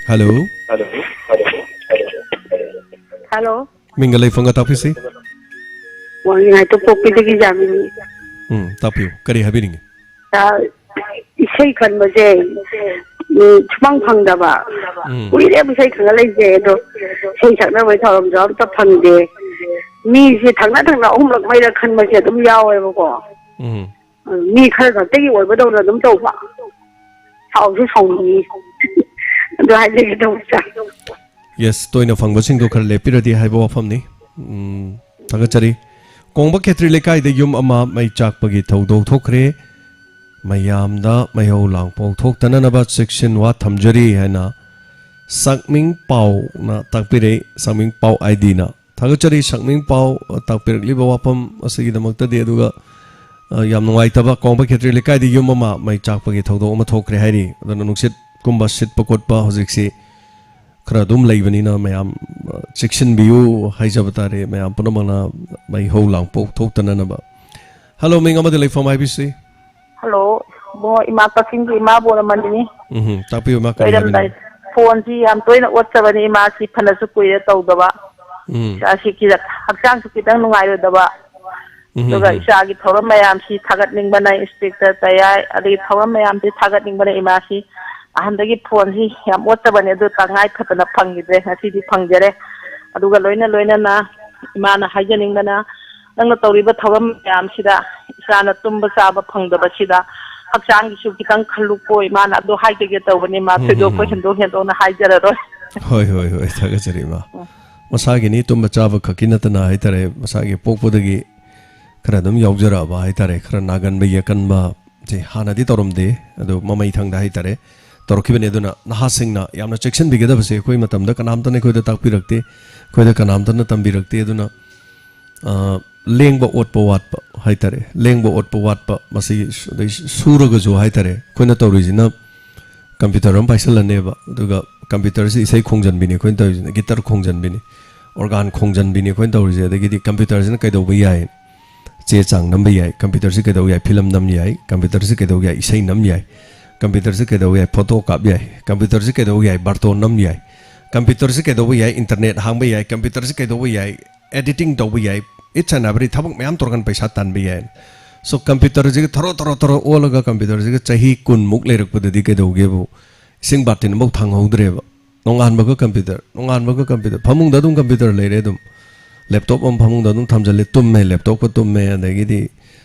Hello. Hello. ꯃꯤꯡꯒ ꯂꯩꯐꯝꯒ ꯇꯥꯛꯄꯤꯁꯤ꯫ ꯋꯥꯡꯖꯤꯡ ꯍꯥꯏꯇꯣ ꯄꯣꯛꯄꯤꯗꯒꯤ ꯌꯥꯝꯃꯤ꯫ ꯎꯝ, ꯇꯥꯛꯄꯤꯌꯨ꯫ ꯀꯔꯤ ꯍꯥꯏꯕꯤꯅꯤꯡꯉꯤ? ꯏꯁꯩ ꯈꯟꯕꯁꯦ, ꯎꯝ, ꯁꯨꯐꯪ ꯐꯪꯗꯕ꯫ ꯎꯝ꯫ ꯀꯨꯏꯔꯦꯕ ꯏꯁꯩ ꯈꯪꯒꯠꯂꯛꯏꯁꯦ, ꯑꯗꯣ ꯏꯁꯩ ꯁꯛꯅꯕꯒꯤ ꯊꯧꯔꯝꯁꯨ ꯑꯝꯇ ꯐꯪꯗꯦ꯫ ꯃꯤꯁꯦ ꯊꯪꯅ ꯊꯪꯅ ꯑꯍꯨꯝꯂꯛ ꯃꯔꯤꯔꯛ ꯈꯟꯕꯁꯦ ꯑꯗꯨꯝ ꯌꯥꯎꯋꯦꯕꯀꯣ꯫ ꯎꯝ꯫ ꯃꯤ ꯈꯔ ꯈꯛꯇꯒꯤ ꯑꯣꯏꯕꯗꯧꯅ ꯑꯗꯨꯝ ꯇꯧꯕ꯫ ꯁꯥꯎꯁꯨ ꯁꯥꯎꯅꯤꯡꯉꯤ꯫ ꯑꯗꯨ ꯍꯥꯏꯖꯒꯦ ꯇꯧꯕ, ꯁꯥꯔ꯫ Yes, ꯇꯣꯏꯅ ꯐꯪꯕꯁꯤꯡꯗꯣ ꯈꯔ ꯂꯦꯞꯄꯤꯔꯗꯤ ꯍꯥꯏꯕ ꯋꯥꯐꯝꯅꯤ꯫ ꯎꯝ, ꯊꯥꯒꯠꯆꯔꯤ꯫ ꯀꯣꯡꯕ ꯈꯦꯇ꯭ꯔꯤ ꯂꯩꯀꯥꯏꯗ ꯌꯨꯝ ꯑꯃ ꯃꯩ ꯆꯥꯛꯄꯒꯤ ꯊꯧꯗꯣꯛ ꯊꯣꯛꯈ꯭ꯔꯦ꯫ ꯃꯌꯥꯝꯗ ꯃꯩꯍꯧ ꯂꯥꯡꯄꯣꯛ ꯊꯣꯛꯇꯅꯅꯕ ꯆꯦꯛꯁꯤꯟ ꯋꯥ ꯊꯝꯖꯔꯤ ꯍꯥꯏꯅ ꯁꯛꯃꯤꯡ ꯄꯥꯎꯅ ꯇꯥꯛꯄꯤꯔꯦ, ꯁꯛꯃꯤꯡ ꯄꯥꯎ ꯑꯥꯏ ꯗꯤꯅ꯫ ꯊꯥꯒꯠꯆꯔꯤ ꯁꯛꯃꯤꯡ ꯄꯥꯎ, ꯑ, ꯇꯥꯛꯄꯤꯔꯛꯂꯤꯕ ꯋꯥꯐꯝ ꯑꯁꯤꯒꯤꯗꯃꯛꯇꯗꯤ꯫ ꯑꯗꯨꯒ, ꯑ, ꯌꯥꯝ ꯅꯨꯡꯉꯥꯏꯇꯕ, ꯀꯣꯡꯕ ꯈꯦꯇ꯭ꯔꯤ ꯂꯩꯀꯥꯏꯗ ꯌꯨꯝ ꯑꯃ ꯃꯩ ꯆꯥꯛꯄꯒꯤ ꯊꯧꯗꯣꯛ ꯑꯃ ꯊꯣꯛꯈ꯭ꯔꯦ ꯍꯥꯏꯔꯤ꯫ ꯑꯗꯨꯅ ꯅꯨꯡꯁꯤꯠꯀꯨꯝꯕ ꯁꯤꯠꯄ ꯈꯣꯠꯄ ꯍꯧꯖꯤꯛꯁꯤ ꯈꯔ ꯑꯗꯨꯝ ꯂꯩꯕꯅꯤꯅ ꯃꯌꯥꯝ, ꯑ, ꯆꯦꯛꯁꯤꯟꯕꯤꯌꯨ ꯍꯥꯏꯖꯕ ꯇꯥꯔꯦ꯫ ꯃꯌꯥꯝ ꯄꯨꯝꯅꯃꯛꯅ ꯃꯩꯍꯧ ꯂꯥꯡꯄꯣꯛ ꯊꯣꯛꯇꯅꯅꯕ꯫ Hello, ꯃꯤꯡ ꯑꯃꯗꯤ ꯂꯩꯐꯝ ꯍꯥꯏꯕꯤꯁꯤ꯫ Hello, ꯏꯕꯨꯡꯉꯣ, ꯏꯃꯥ ꯀꯛꯆꯤꯡꯒꯤ ꯏꯃꯥ ꯕꯣꯔꯃꯅꯤꯅꯤ꯫ ꯎꯝ, ꯇꯥꯛꯄꯤꯌꯨ, ꯏꯃꯥ, ꯀꯔꯤ ꯂꯣꯏꯔꯝꯗꯥꯏ, ꯍꯥꯏꯕꯤꯅꯤꯡꯉꯤ? Phoneꯁꯤ ꯌꯥꯝ ꯇꯣꯏꯅ ꯑꯣꯠꯆꯕꯅꯤ ꯏꯃꯥꯁꯤ, ꯐꯅꯁꯨ ꯀꯨꯏꯔꯦ ꯇꯧꯗꯕ꯫ ꯎꯝ꯫ ꯏꯆꯥꯁꯤ ꯈꯤꯇꯪ, ꯍꯛꯆꯥꯡꯁꯨ ꯈꯤꯇꯪ ꯅꯨꯡꯉꯥꯏꯔꯣꯏꯗꯕ꯫ ꯎꯝ, ꯎꯝ, ꯑꯗꯨꯒ ꯎꯝ꯫ ꯏꯆꯥꯒꯤ ꯊꯧꯔꯝ ꯃꯌꯥꯝꯁꯤ ꯊꯥꯒꯠꯅꯤꯡꯕꯅ inspector ꯇꯌꯥꯏ, ꯑꯗꯒꯤ ꯊꯧꯔꯝ ꯃꯌꯥꯝꯁꯤ ꯊꯥꯒꯠꯅꯤꯡꯕꯅ ꯏꯃꯥꯁꯤ꯫ ꯑꯍꯟꯗꯒꯤ phoneꯁꯤ ꯌꯥꯝ ꯑꯣꯠꯆꯕꯅꯦ, ꯑꯗꯨ ꯇꯉꯥꯏ ꯐꯗꯅ ꯐꯪꯈꯤꯗ꯭ꯔꯦ, ꯉꯁꯤꯗꯤ ꯐꯪꯖꯔꯦ꯫ ꯑꯗꯨꯒ ꯂꯣꯏꯅ ꯂꯣꯏꯅꯅ ꯏꯃꯥꯅ ꯍꯥꯏꯖꯅꯤꯡꯕꯅ, ꯅꯪꯅ ꯇꯧꯔꯤꯕ ꯊꯧꯔꯝ ꯃꯌꯥꯝꯁꯤꯗ ꯏꯆꯥꯅ ꯇꯨꯝꯕ ꯆꯥꯕ ꯐꯪꯗꯕꯁꯤꯗ ꯍꯛꯆꯥꯡꯒꯤꯁꯨ ꯈꯤꯇꯪ ꯈꯜꯂꯨꯀꯣ ꯏꯃꯥꯅ, ꯑꯗꯨ ꯍꯥꯏꯖꯒꯦ ꯇꯧꯕꯅꯤ ꯏꯃꯥ꯫ ꯎꯝ, ꯎꯝ, ꯊꯣꯏꯗꯣꯛꯄ ꯎꯝ꯫ ꯍꯦꯟꯗꯣꯛ ꯍꯦꯟꯗꯣꯛꯅ ꯍꯥꯏꯖꯔꯔꯣꯏ꯫ ꯍꯣꯏ, ꯍꯣꯏ, ꯍꯣꯏ, ꯊꯥꯒꯠꯆꯔꯤ ꯏꯃꯥ꯫ ꯎꯝ꯫ ꯃꯁꯥꯒꯤꯅꯤ, ꯇꯨꯝꯕ ꯆꯥꯕ ꯈꯛꯀꯤ ꯅꯠꯇꯅ ꯍꯥꯏꯇꯥꯔꯦ, ꯃꯁꯥꯒꯤ ꯄꯣꯛꯄꯗꯒꯤ ꯈꯔ ꯑꯗꯨꯝ ꯌꯥꯎꯖꯔꯛꯑꯕ ꯍꯥꯏꯇꯥꯔꯦ, ꯈꯔ ꯅꯥꯒꯟꯕ ꯌꯦꯛꯀꯟꯕ, ꯁꯦ ꯍꯥꯟꯅꯗꯤ ꯇꯧꯔꯝꯗꯦ, ꯑꯗꯣ ꯃꯃꯩ ꯊꯪꯗ ꯍꯥꯏꯇꯥꯔꯦ ꯇꯧꯔꯛꯈꯤꯕꯅꯤ꯫ ꯑꯗꯨꯅ ꯅꯍꯥꯁꯤꯡꯅ ꯌꯥꯝꯅ ꯆꯦꯛꯁꯤꯟꯕꯤꯒꯗꯕꯁꯦ, ꯑꯩꯈꯣꯏ ꯃꯇꯝꯗ ꯀꯅꯥꯝꯇꯅ ꯑꯩꯈꯣꯏꯗ ꯇꯥꯛꯄꯤꯔꯛꯇꯦ, ꯑꯩꯈꯣꯏꯗ ꯀꯅꯥꯝꯇꯅ ꯇꯝꯕꯤꯔꯛꯇꯦ꯫ ꯑꯗꯨꯅ ꯑ, ꯂꯦꯡꯕ ꯑꯣꯠꯄ ꯋꯥꯠꯄ ꯍꯥꯏꯇꯥꯔꯦ, ꯂꯦꯡꯕ ꯑꯣꯠꯄ ꯋꯥꯠꯄ, ꯃꯁꯤ ꯁꯨ-, ꯑꯗꯩ ꯁꯨꯔꯒꯁꯨ ꯍꯥꯏꯇꯥꯔꯦ, ꯑꯩꯈꯣꯏꯅ ꯇꯧꯔꯤꯁꯤꯅ ꯀꯝꯄ꯭ꯌꯨꯇꯔ ꯑꯃ ꯄꯥꯏꯁꯜꯂꯅꯦꯕ, ꯑꯗꯨꯒ ꯀꯝꯄ꯭ꯌꯨꯇꯔꯁꯤ ꯏꯁꯩ ꯈꯣꯡꯖꯟꯕꯤꯅꯤ ꯑꯩꯈꯣꯏꯅ ꯇꯧꯔꯤꯁꯤꯅ, ꯒꯤꯇꯔ ꯈꯣꯡꯖꯟꯕꯤꯅꯤ, ꯑꯣꯔꯒꯥꯟ ꯈꯣꯡꯖꯟꯕꯤꯅꯤ ꯑꯩꯈꯣꯏꯅ ꯇꯧꯔꯤꯁꯦ꯫ ꯑꯗꯒꯤꯗꯤ ꯀꯝꯄ꯭ꯌꯨꯇꯔꯁꯤꯅ ꯀꯩꯗꯧꯕ ꯌꯥꯏ? ꯆꯦ ꯆꯥꯡ ꯅꯝꯕ ꯌꯥꯏ꯫ ꯀꯝꯄ꯭ꯌꯨꯇꯔꯁꯤ ꯀꯩꯗꯧꯕ ꯌꯥꯏ? ꯐꯤꯂꯝ ꯅꯝ ꯌꯥꯏ꯫ ꯀꯝꯄ꯭ꯌꯨꯇꯔꯁꯤ ꯀꯩꯗꯧꯕ ꯌꯥꯏ? ꯏꯁꯩ ꯅꯝ ꯌꯥꯏ꯫ ꯀꯝꯄ꯭ꯌꯨꯇꯔꯁꯤ ꯀꯩꯗꯧꯕ ꯌꯥꯏ? ꯐꯣꯇꯣ ꯀꯥꯞ ꯌꯥꯏ꯫ ꯀꯝꯄ꯭ꯌꯨꯇꯔꯁꯤ ꯀꯩꯗꯧꯕ ꯌꯥꯏ? ꯕꯥꯔꯇꯣꯟ ꯅꯝ ꯌꯥꯏ꯫ ꯀꯝꯄ꯭ꯌꯨꯇꯔꯁꯤ ꯀꯩꯗꯧꯕ ꯌꯥꯏ? ꯏꯟꯇꯔꯅꯦꯠ ꯍꯥꯡꯕ ꯌꯥꯏ꯫ ꯀꯝꯄ꯭ꯌꯨꯇꯔꯁꯤ ꯀꯩꯗꯧꯕ ꯌꯥꯏ? ꯑꯦꯗꯤꯇꯤꯡ ꯇꯧꯕ ꯌꯥꯏ꯫ Each and every ꯊꯕꯛ ꯃꯌꯥꯝ ꯇꯧꯔꯀꯥꯟꯗ ꯄꯩꯁꯥ ꯇꯥꯟꯕ ꯌꯥꯏ꯫ So ꯀꯝꯄ꯭ꯌꯨꯇꯔꯁꯤꯒ ꯊꯔꯣ ꯊꯔꯣ ꯊꯔꯣ ꯑꯣꯜꯂꯒ ꯀꯝꯄ꯭ꯌꯨꯇꯔꯁꯤꯒ ꯆꯍꯤ ꯀꯨꯟꯃꯨꯛ ꯂꯩꯔꯛꯄꯗꯗꯤ ꯀꯩꯗꯧꯒꯦꯕꯨ, ꯏꯁꯤꯡ ꯕꯥꯔꯇꯤꯟ ꯑꯃꯐꯥꯎ ꯊꯥꯡꯍꯧꯗ꯭ꯔꯦꯕ꯫ ꯅꯣꯡꯉꯥꯟꯕꯒ ꯀꯝꯄ꯭ꯌꯨꯇꯔ, ꯅꯣꯡꯉꯥꯟꯕꯒ ꯀꯝꯄ꯭ꯌꯨꯇꯔ, ꯐꯃꯨꯡꯗ ꯑꯗꯨꯝ ꯀꯝꯄ꯭ꯌꯨꯇꯔ ꯂꯩꯔꯦ ꯑꯗꯨꯝ꯫ ꯂꯦꯞꯇꯣꯞ ꯑꯃ ꯐꯃꯨꯡꯗ ꯑꯗꯨꯝ ꯊꯝꯖꯜꯂꯦ, ꯇꯨꯝꯃꯦ, ꯂꯦꯞꯇꯣꯞꯀ ꯇꯨꯝꯃꯦ꯫ ꯑꯗꯒꯤꯗꯤ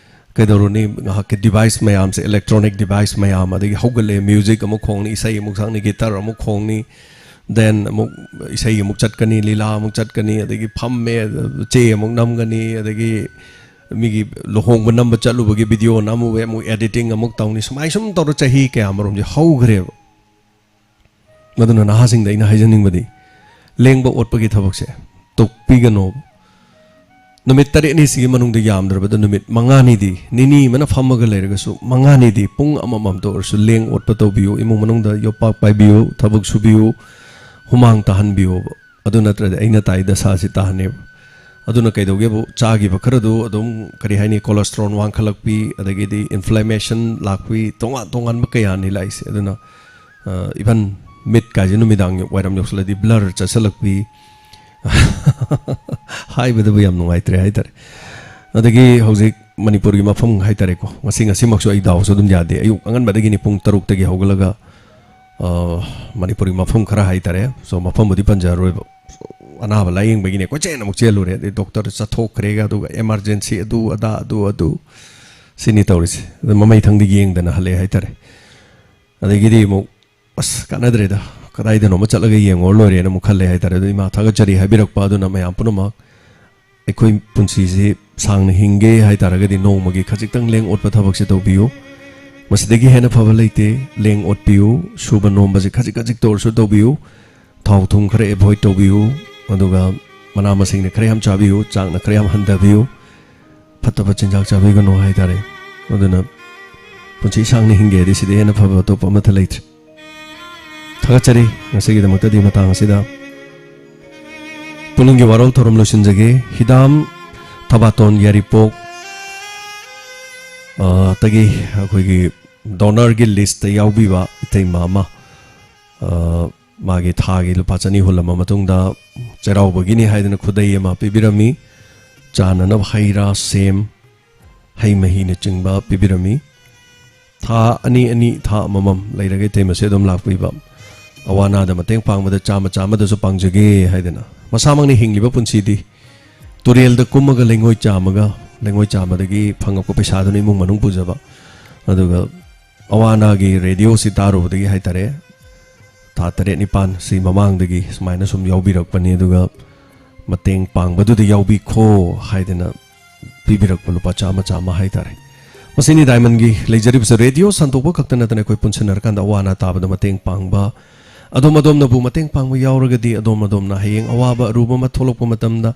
ꯀꯩꯗꯧꯔꯨꯅꯤ, ꯉꯥꯏꯍꯥꯛꯀꯤ ꯗꯤꯚꯥꯏꯁ ꯃꯌꯥꯝꯁꯦ, ꯏꯂꯦꯛꯇ꯭ꯔꯣꯅꯤꯛ ꯗꯤꯚꯥꯏꯁ ꯃꯌꯥꯝ, ꯑꯗꯒꯤ ꯍꯧꯒꯠꯂꯦ, ꯃ꯭ꯌꯨꯖꯤꯛ ꯑꯃꯨꯛ ꯈꯣꯡꯅꯤ, ꯏꯁꯩ ꯑꯃꯨꯛ ꯁꯛꯅꯤ, ꯒꯤꯇꯔ ꯑꯃꯨꯛ ꯈꯣꯡꯅꯤ, ꯗꯦꯟ ꯑꯃꯨꯛ ꯏꯁꯩ ꯑꯃꯨꯛ ꯆꯠꯀꯅꯤ, ꯂꯤꯂꯥ ꯑꯃꯨꯛ ꯆꯠꯀꯅꯤ, ꯑꯗꯒꯤ ꯐꯝꯃꯦ, ꯆꯦ ꯑꯃꯨꯛ ꯅꯝꯒꯅꯤ, ꯑꯗꯒꯤ ꯃꯤꯒꯤ ꯂꯨꯍꯣꯡꯕ ꯅꯝꯕ ꯆꯠꯂꯨꯕꯒꯤ ꯚꯤꯗꯤꯑꯣ ꯅꯝꯃꯨꯕꯩ ꯑꯃꯨꯛ ꯑꯦꯗꯤꯇꯤꯡ ꯑꯃꯨꯛ ꯇꯧꯅꯤ꯫ ꯁꯨꯃꯥꯏ ꯁꯨꯝ ꯇꯧꯔ ꯆꯍꯤ ꯀꯌꯥ ꯑꯃꯔꯣꯝꯁꯦ ꯍꯧꯈ꯭ꯔꯦꯕ꯫ ꯃꯗꯨꯅ ꯅꯍꯥꯁꯤꯡꯗ ꯑꯩꯅ ꯍꯥꯏꯖꯅꯤꯡꯕꯗꯤ, ꯂꯦꯡꯕ ꯑꯣꯠꯄꯒꯤ ꯊꯕꯛꯁꯦ ꯇꯣꯛꯄꯤꯒꯅꯣꯕ꯫ ꯅꯨꯃꯤꯠ ꯇꯔꯦꯠꯅꯤꯁꯤꯒꯤ ꯃꯅꯨꯡꯗ, ꯌꯥꯝꯗ꯭ꯔꯕꯗ ꯅꯨꯃꯤꯠ ꯃꯉꯥꯅꯤꯗꯤ, ꯅꯤꯅꯤ ꯑꯃꯅ ꯐꯝꯃꯒ ꯂꯩꯔꯒꯁꯨ, ꯃꯉꯥꯅꯤꯗꯤ ꯄꯨꯡ ꯑꯃꯃꯝꯇ ꯑꯣꯏꯔꯁꯨ ꯂꯦꯡ ꯑꯣꯠꯄ ꯇꯧꯕꯤꯌꯨ, ꯏꯃꯨꯡ ꯃꯅꯨꯡꯗ ꯌꯣꯄꯥꯛ ꯄꯥꯏꯕꯤꯌꯨ, ꯊꯕꯛ ꯁꯨꯕꯤꯌꯨ, ꯍꯨꯃꯥꯡ ꯇꯥꯍꯟꯕꯤꯌꯣꯕ꯫ ꯑꯗꯨ ꯅꯠꯇ꯭ꯔꯗꯤ ꯑꯩꯅ ꯇꯥꯏ ꯗꯁꯥꯁꯤ ꯇꯥꯍꯟꯅꯦꯕ꯫ ꯑꯗꯨꯅ ꯀꯩꯗꯧꯒꯦꯕꯨ, ꯆꯥꯈꯤꯕ ꯈꯔꯗꯨ ꯑꯗꯨꯝ, ꯀꯔꯤ ꯍꯥꯏꯅꯤ, ꯀꯣꯂꯦꯁꯇ꯭ꯔꯣꯜ ꯋꯥꯡꯈꯠꯂꯛꯄꯤ, ꯑꯗꯒꯤꯗꯤ ꯏꯟꯐ꯭ꯂꯦꯃꯦꯁꯟ ꯂꯥꯛꯄꯤ, ꯇꯣꯉꯥꯟ ꯇꯣꯉꯥꯟꯕ ꯀꯌꯥꯅꯤ ꯂꯥꯛꯏꯁꯦ꯫ ꯑꯗꯨꯅ, ꯑ, ꯏꯚꯟ ꯃꯤꯠ ꯀꯥꯏꯁꯦ ꯅꯨꯃꯤꯗꯥꯡ ꯋꯥꯏꯔꯝ ꯌꯧꯁꯜꯂꯗꯤ ꯕ꯭ꯂꯔ ꯆꯠꯁꯜꯂꯛꯄꯤ꯫ ꯍꯥꯏꯕꯗꯕꯨ ꯌꯥꯝ ꯅꯨꯡꯉꯥꯏꯇ꯭ꯔꯦ ꯍꯥꯏꯇꯥꯔꯦ꯫ ꯑꯗꯒꯤ ꯍꯧꯖꯤꯛ ꯃꯅꯤꯄꯨꯔꯒꯤ ꯃꯐꯝ ꯍꯥꯏꯇꯥꯔꯦꯀꯣ, ꯉꯁꯤ, ꯉꯁꯤꯃꯛꯁꯨ ꯑꯩ ꯗꯥꯎꯁꯨ ꯑꯗꯨꯝ ꯌꯥꯗꯦ꯫ ꯑꯌꯨꯛ ꯑꯉꯟꯕꯗꯒꯤꯅꯤ, ꯄꯨꯡ ꯇꯔꯨꯛꯇꯒꯤ ꯍꯧꯒꯠꯂꯒ, ꯑ, ꯃꯅꯤꯄꯨꯔꯒꯤ ꯃꯐꯝ ꯈꯔ ꯍꯥꯏꯇꯥꯔꯦ, ꯁꯣ ꯃꯐꯝꯕꯨꯗꯤ ꯄꯟꯖꯔꯔꯣꯏꯕ, ꯑꯅꯥꯕ ꯂꯥꯏꯌꯦꯡꯕꯒꯤꯅꯦ ꯀꯣꯏꯆꯦꯟ ꯑꯃꯨꯛ ꯆꯦꯜꯂꯨꯔꯦ, ꯑꯗꯩ ꯗꯣꯛꯇꯔ ꯆꯠꯊꯣꯛꯈ꯭ꯔꯦꯒ, ꯑꯗꯨꯒ ꯏꯃꯥꯔꯖꯦꯟꯁꯤ ꯑꯗꯨ ꯑꯗꯥ ꯑꯗꯨ ꯑꯗꯨ, ꯁꯤꯅꯤ ꯇꯧꯔꯤꯁꯦ꯫ ꯑꯗ ꯃꯃꯩ ꯊꯪꯗ ꯌꯦꯡꯗꯅ ꯍꯜꯂꯛꯑꯦ ꯍꯥꯏꯇꯥꯔꯦ꯫ ꯑꯗꯒꯤꯗꯤ ꯑꯃꯨꯛ, ꯑꯁ, ꯀꯥꯟꯅꯗ꯭ꯔꯦꯗ, ꯀꯗꯥꯏꯗꯅꯣꯃ ꯆꯠꯂꯒ ꯌꯦꯡꯉꯨꯔ ꯂꯣꯏꯔꯦꯅ ꯑꯃꯨꯛ ꯈꯜꯂꯦ ꯍꯥꯏꯇꯥꯔꯦ꯫ ꯑꯗꯣ ꯏꯃꯥ ꯊꯥꯒꯠꯆꯔꯤ ꯍꯥꯏꯕꯤꯔꯛꯄ ꯑꯗꯨꯅ ꯃꯌꯥꯝ ꯄꯨꯝꯅꯃꯛ꯫ ꯑꯩꯈꯣꯏ ꯄꯨꯟꯁꯤꯁꯤ ꯁꯥꯡꯅ ꯍꯤꯡꯒꯦ ꯍꯥꯏ ꯇꯥꯔꯒꯗꯤ ꯅꯣꯡꯃꯒꯤ ꯈꯖꯤꯛꯇꯪ ꯂꯦꯡ ꯑꯣꯠꯄ ꯊꯕꯛꯁꯦ ꯇꯧꯕꯤꯌꯨ꯫ ꯃꯁꯤꯗꯒꯤ ꯍꯦꯟꯅ ꯐꯕ ꯂꯩꯇꯦ꯫ ꯂꯦꯡ ꯑꯣꯠꯄꯤꯌꯨ, ꯁꯨꯕ ꯅꯣꯝꯕꯁꯦ ꯈꯖꯤꯛ ꯈꯖꯤꯛꯇ ꯑꯣꯏꯔꯁꯨ ꯇꯧꯕꯤꯌꯨ, ꯊꯥꯎ ꯊꯨꯝ ꯈꯔ ꯑꯦꯚꯣꯏꯗ ꯇꯧꯕꯤꯌꯨ, ꯑꯗꯨꯒ ꯃꯅꯥ ꯃꯁꯤꯡꯅ ꯈꯔ ꯌꯥꯝ ꯆꯥꯕꯤꯌꯨ, ꯆꯥꯛꯅ ꯈꯔ ꯌꯥꯝ ꯍꯟꯊꯕꯤꯌꯨ, ꯐꯠꯇꯕ ꯆꯤꯟꯖꯥꯛ ꯆꯥꯕꯤꯒꯅꯨ ꯍꯥꯏꯇꯥꯔꯦ꯫ ꯑꯗꯨꯅ ꯄꯨꯟꯁꯤ ꯁꯥꯡꯅ ꯍꯤꯡꯒꯦ ꯍꯥꯏꯗꯤ ꯁꯤꯗꯩ ꯍꯦꯟꯅ ꯐꯕ ꯑꯇꯣꯞꯄ ꯑꯃꯠꯇ ꯂꯩꯇ꯭ꯔꯦ꯫ ꯊꯥꯒꯠꯆꯔꯤ, ꯉꯁꯤꯒꯤꯗꯃꯛꯇꯗꯤ ꯃꯇꯥꯡ ꯑꯁꯤꯗ ꯄꯨꯛꯅꯤꯡꯒꯤ ꯋꯥꯔꯣꯜ ꯊꯧꯔꯝ ꯂꯣꯏꯁꯤꯟꯖꯒꯦ꯫ ꯍꯤꯗꯥꯝ ꯊꯕꯥꯇꯣꯟ ꯌꯥꯏꯔꯤꯄꯣꯛ, ꯑ, ꯇꯒꯤ ꯑꯩꯈꯣꯏꯒꯤ ꯗꯣꯅꯔꯒꯤ ꯂꯤꯁꯇ ꯌꯥꯎꯕꯤꯕ ꯏꯇꯩꯃ ꯑꯃ, ꯑ, ꯃꯥꯒꯤ ꯊꯥꯒꯤ ꯂꯨꯄꯥ ꯆꯅꯤ ꯍꯨꯜꯂꯝꯕ ꯃꯇꯨꯡꯗ ꯆꯩꯔꯥꯎꯕꯒꯤꯅꯤ ꯍꯥꯏꯗꯅ ꯈꯨꯗꯩ ꯑꯃ ꯄꯤꯕꯤꯔꯝꯃꯤ꯫ ꯆꯥꯅꯅꯕ ꯍꯩ ꯔꯥ, ꯁꯦꯝ, ꯍꯩ ꯃꯍꯤꯅꯆꯤꯡꯕ ꯄꯤꯕꯤꯔꯝꯃꯤ꯫ ꯊꯥ ꯑꯅꯤ ꯑꯅꯤ, ꯊꯥ ꯑꯃꯃꯝ ꯂꯩꯔꯒ ꯏꯇꯩꯃꯁꯦ ꯑꯗꯨꯝ ꯂꯥꯛꯄꯤꯕ꯫ ꯑꯋꯥ ꯑꯅꯥꯗ ꯃꯇꯦꯡ ꯄꯥꯡꯕꯗ ꯆꯥꯃ ꯆꯥꯃꯗꯁꯨ ꯄꯥꯡꯖꯒꯦ ꯍꯥꯏꯗꯅ꯫ ꯃꯁꯥꯃꯛꯅ ꯍꯤꯡꯂꯤꯕ ꯄꯨꯟꯁꯤꯗꯤ ꯇꯨꯔꯦꯜꯗ ꯀꯨꯝꯃꯒ ꯂꯩꯉꯣꯏ ꯆꯥꯝꯃꯒ, ꯂꯩꯉꯣꯏ ꯆꯥꯝꯕꯗꯒꯤ ꯐꯪꯉꯛꯄ ꯄꯩꯁꯥꯗꯨꯅ ꯏꯃꯨꯡ ꯃꯅꯨꯡ ꯄꯨꯖꯕ꯫ ꯑꯗꯨꯒ ꯑꯋꯥ ꯑꯅꯥꯒꯤ ꯔꯦꯗꯤꯑꯣꯁꯤ ꯇꯥꯔꯨꯕꯗꯒꯤ ꯍꯥꯏꯇꯥꯔꯦ, ꯊꯥ ꯇꯔꯦꯠ ꯅꯤꯄꯥꯟ ꯁꯤ ꯃꯃꯥꯡꯗꯒꯤ ꯁꯨꯃꯥꯏꯅ ꯁꯨꯝ ꯌꯥꯎꯕꯤꯔꯛꯄꯅꯤ꯫ ꯑꯗꯨꯒ ꯃꯇꯦꯡ ꯄꯥꯡꯕꯗꯨꯗ ꯌꯥꯎꯕꯤꯈꯣ ꯍꯥꯏꯗꯅ ꯄꯤꯕꯤꯔꯛꯄ ꯂꯨꯄꯥ ꯆꯥꯝꯃ ꯆꯥꯝꯃ ꯍꯥꯏꯇꯥꯔꯦ꯫ ꯃꯁꯤꯅꯤ ꯗꯥꯏꯃꯟꯒꯤ ꯂꯩꯖꯔꯤꯕꯁꯦ꯫ ꯔꯦꯗꯤꯑꯣ ꯁꯟꯗꯣꯛꯄ ꯈꯛꯇ ꯅꯠꯇꯅ ꯑꯩꯈꯣꯏ ꯄꯨꯟꯁꯤꯟꯅꯔꯀꯥꯟꯗ ꯑꯋꯥ ꯑꯅꯥ ꯇꯥꯕꯗ ꯃꯇꯦꯡ ꯄꯥꯡꯕ, ꯑꯗꯣꯝ ꯑꯗꯣꯝꯅꯕꯨ ꯃꯇꯦꯡ ꯄꯥꯡꯕ ꯌꯥꯎꯔꯒꯗꯤ ꯑꯗꯣꯝ ꯑꯗꯣꯝꯅ ꯍꯌꯦꯡ ꯑꯋꯥꯕ ꯑꯔꯨꯕ ꯑꯃ ꯊꯣꯛꯂꯛꯄ ꯃꯇꯝꯗ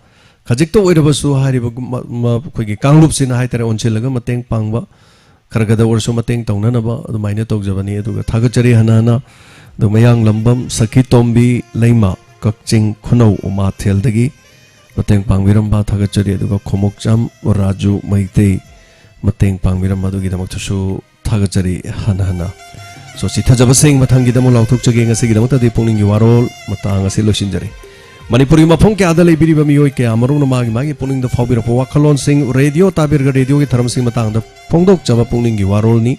ꯈꯖꯤꯛꯇ ꯑꯣꯏꯔꯕꯁꯨ ꯍꯥꯏꯔꯤꯕ ꯃ-, ꯃ-, ꯑꯩꯈꯣꯏꯒꯤ ꯀꯥꯡꯂꯨꯞꯁꯤꯅ ꯍꯥꯏꯇꯥꯔꯦ, ꯑꯣꯟꯁꯤꯜꯂꯒ ꯃꯇꯦꯡ ꯄꯥꯡꯕ, ꯈꯔ ꯈꯔꯗ ꯑꯣꯏꯔꯁꯨ ꯃꯇꯦꯡ ꯇꯧꯅꯅꯕ ꯑꯗꯨꯃꯥꯏꯅ ꯇꯧꯖꯕꯅꯤ꯫ ꯑꯗꯨꯒ ꯊꯥꯒꯠꯆꯔꯤ ꯍꯟꯅ ꯍꯟꯅ꯫ ꯑꯗꯨ ꯃꯌꯥꯡꯂꯝꯕꯝ ꯁꯈꯤꯇꯣꯝꯕꯤ ꯂꯩꯃ, ꯀꯛꯆꯤꯡ ꯈꯨꯅꯧ ꯎꯃꯥꯊꯦꯜꯗꯒꯤ ꯃꯇꯦꯡ ꯄꯥꯡꯕꯤꯔꯝꯕ ꯊꯥꯒꯠꯆꯔꯤ꯫ ꯑꯗꯨꯒ ꯈꯣꯃꯣꯛꯆꯝ ꯔꯥꯖꯨ ꯃꯩꯇꯩ ꯃꯇꯦꯡ ꯄꯥꯡꯕꯤꯔꯝꯕ ꯑꯗꯨꯒꯤꯗꯃꯛꯇꯁꯨ ꯊꯥꯒꯠꯆꯔꯤ ꯍꯟꯅ ꯍꯟꯅ꯫ ꯁꯣ, ꯁꯤ ꯊꯥꯖꯕꯁꯤꯡ ꯃꯊꯪꯒꯤꯗꯃꯛ ꯂꯥꯎꯊꯣꯛꯆꯒꯦ꯫ ꯉꯁꯤꯒꯤꯗꯃꯛꯇꯗꯤ ꯄꯨꯛꯅꯤꯡꯒꯤ ꯋꯥꯔꯣꯜ ꯃꯇꯥꯡ ꯑꯁꯤ ꯂꯣꯏꯁꯤꯟꯖꯔꯦ꯫ ꯃꯅꯤꯄꯨꯔꯒꯤ ꯃꯐꯝ ꯀꯌꯥꯗ ꯂꯩꯕꯤꯔꯤꯕ ꯃꯤꯑꯣꯏ ꯀꯌꯥ ꯑꯃꯔꯣꯝꯅ ꯃꯥꯒꯤ ꯃꯥꯒꯤ ꯄꯨꯛꯅꯤꯡꯗ ꯐꯥꯎꯕꯤꯔꯛꯄ ꯋꯥꯈꯜꯂꯣꯟꯁꯤꯡ, ꯔꯦꯗꯤꯑꯣ ꯇꯥꯕꯤꯔꯒ ꯔꯦꯗꯤꯑꯣꯒꯤ ꯊꯧꯔꯝꯁꯤꯡ ꯃꯇꯥꯡꯗ ꯐꯣꯡꯗꯣꯛꯆꯕ ꯄꯨꯛꯅꯤꯡꯒꯤ ꯋꯥꯔꯣꯜꯅꯤ꯫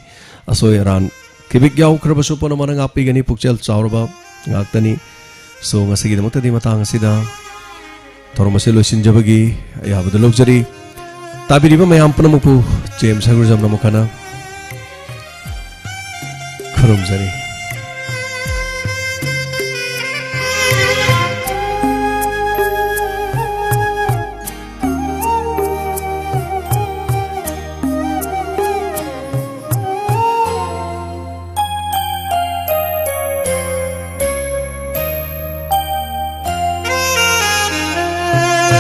ꯑꯁꯣꯏ ꯑꯔꯥꯟ ꯈꯤꯕꯤꯛ ꯌꯥꯎꯈ꯭ꯔꯕꯁꯨ ꯄꯨꯝꯅꯃꯛꯅ ꯉꯥꯛꯄꯤꯒꯅꯤ, ꯄꯨꯛꯆꯦꯜ ꯆꯥꯎꯔꯕ ꯉꯥꯛꯇꯅꯤ꯫ ꯁꯣ, ꯉꯁꯤꯒꯤꯗꯃꯛꯇꯗꯤ ꯃꯇꯥꯡ ꯑꯁꯤꯗ ꯊꯧꯔꯝ ꯑꯁꯤ ꯂꯣꯏꯁꯤꯟꯖꯕꯒꯤ ꯑꯌꯥꯕꯗꯨ ꯂꯧꯖꯔꯤ꯫ ꯇꯥꯕꯤꯔꯤꯕ ꯃꯌꯥꯝ ꯄꯨꯝꯅꯃꯛꯄꯨ ꯖꯦꯝꯁ ꯍꯩꯒ꯭ꯔꯨꯖꯝꯅ ꯑꯃꯨꯛ ꯍꯟꯅ ꯈꯨꯔꯨꯝꯖꯔꯤ꯫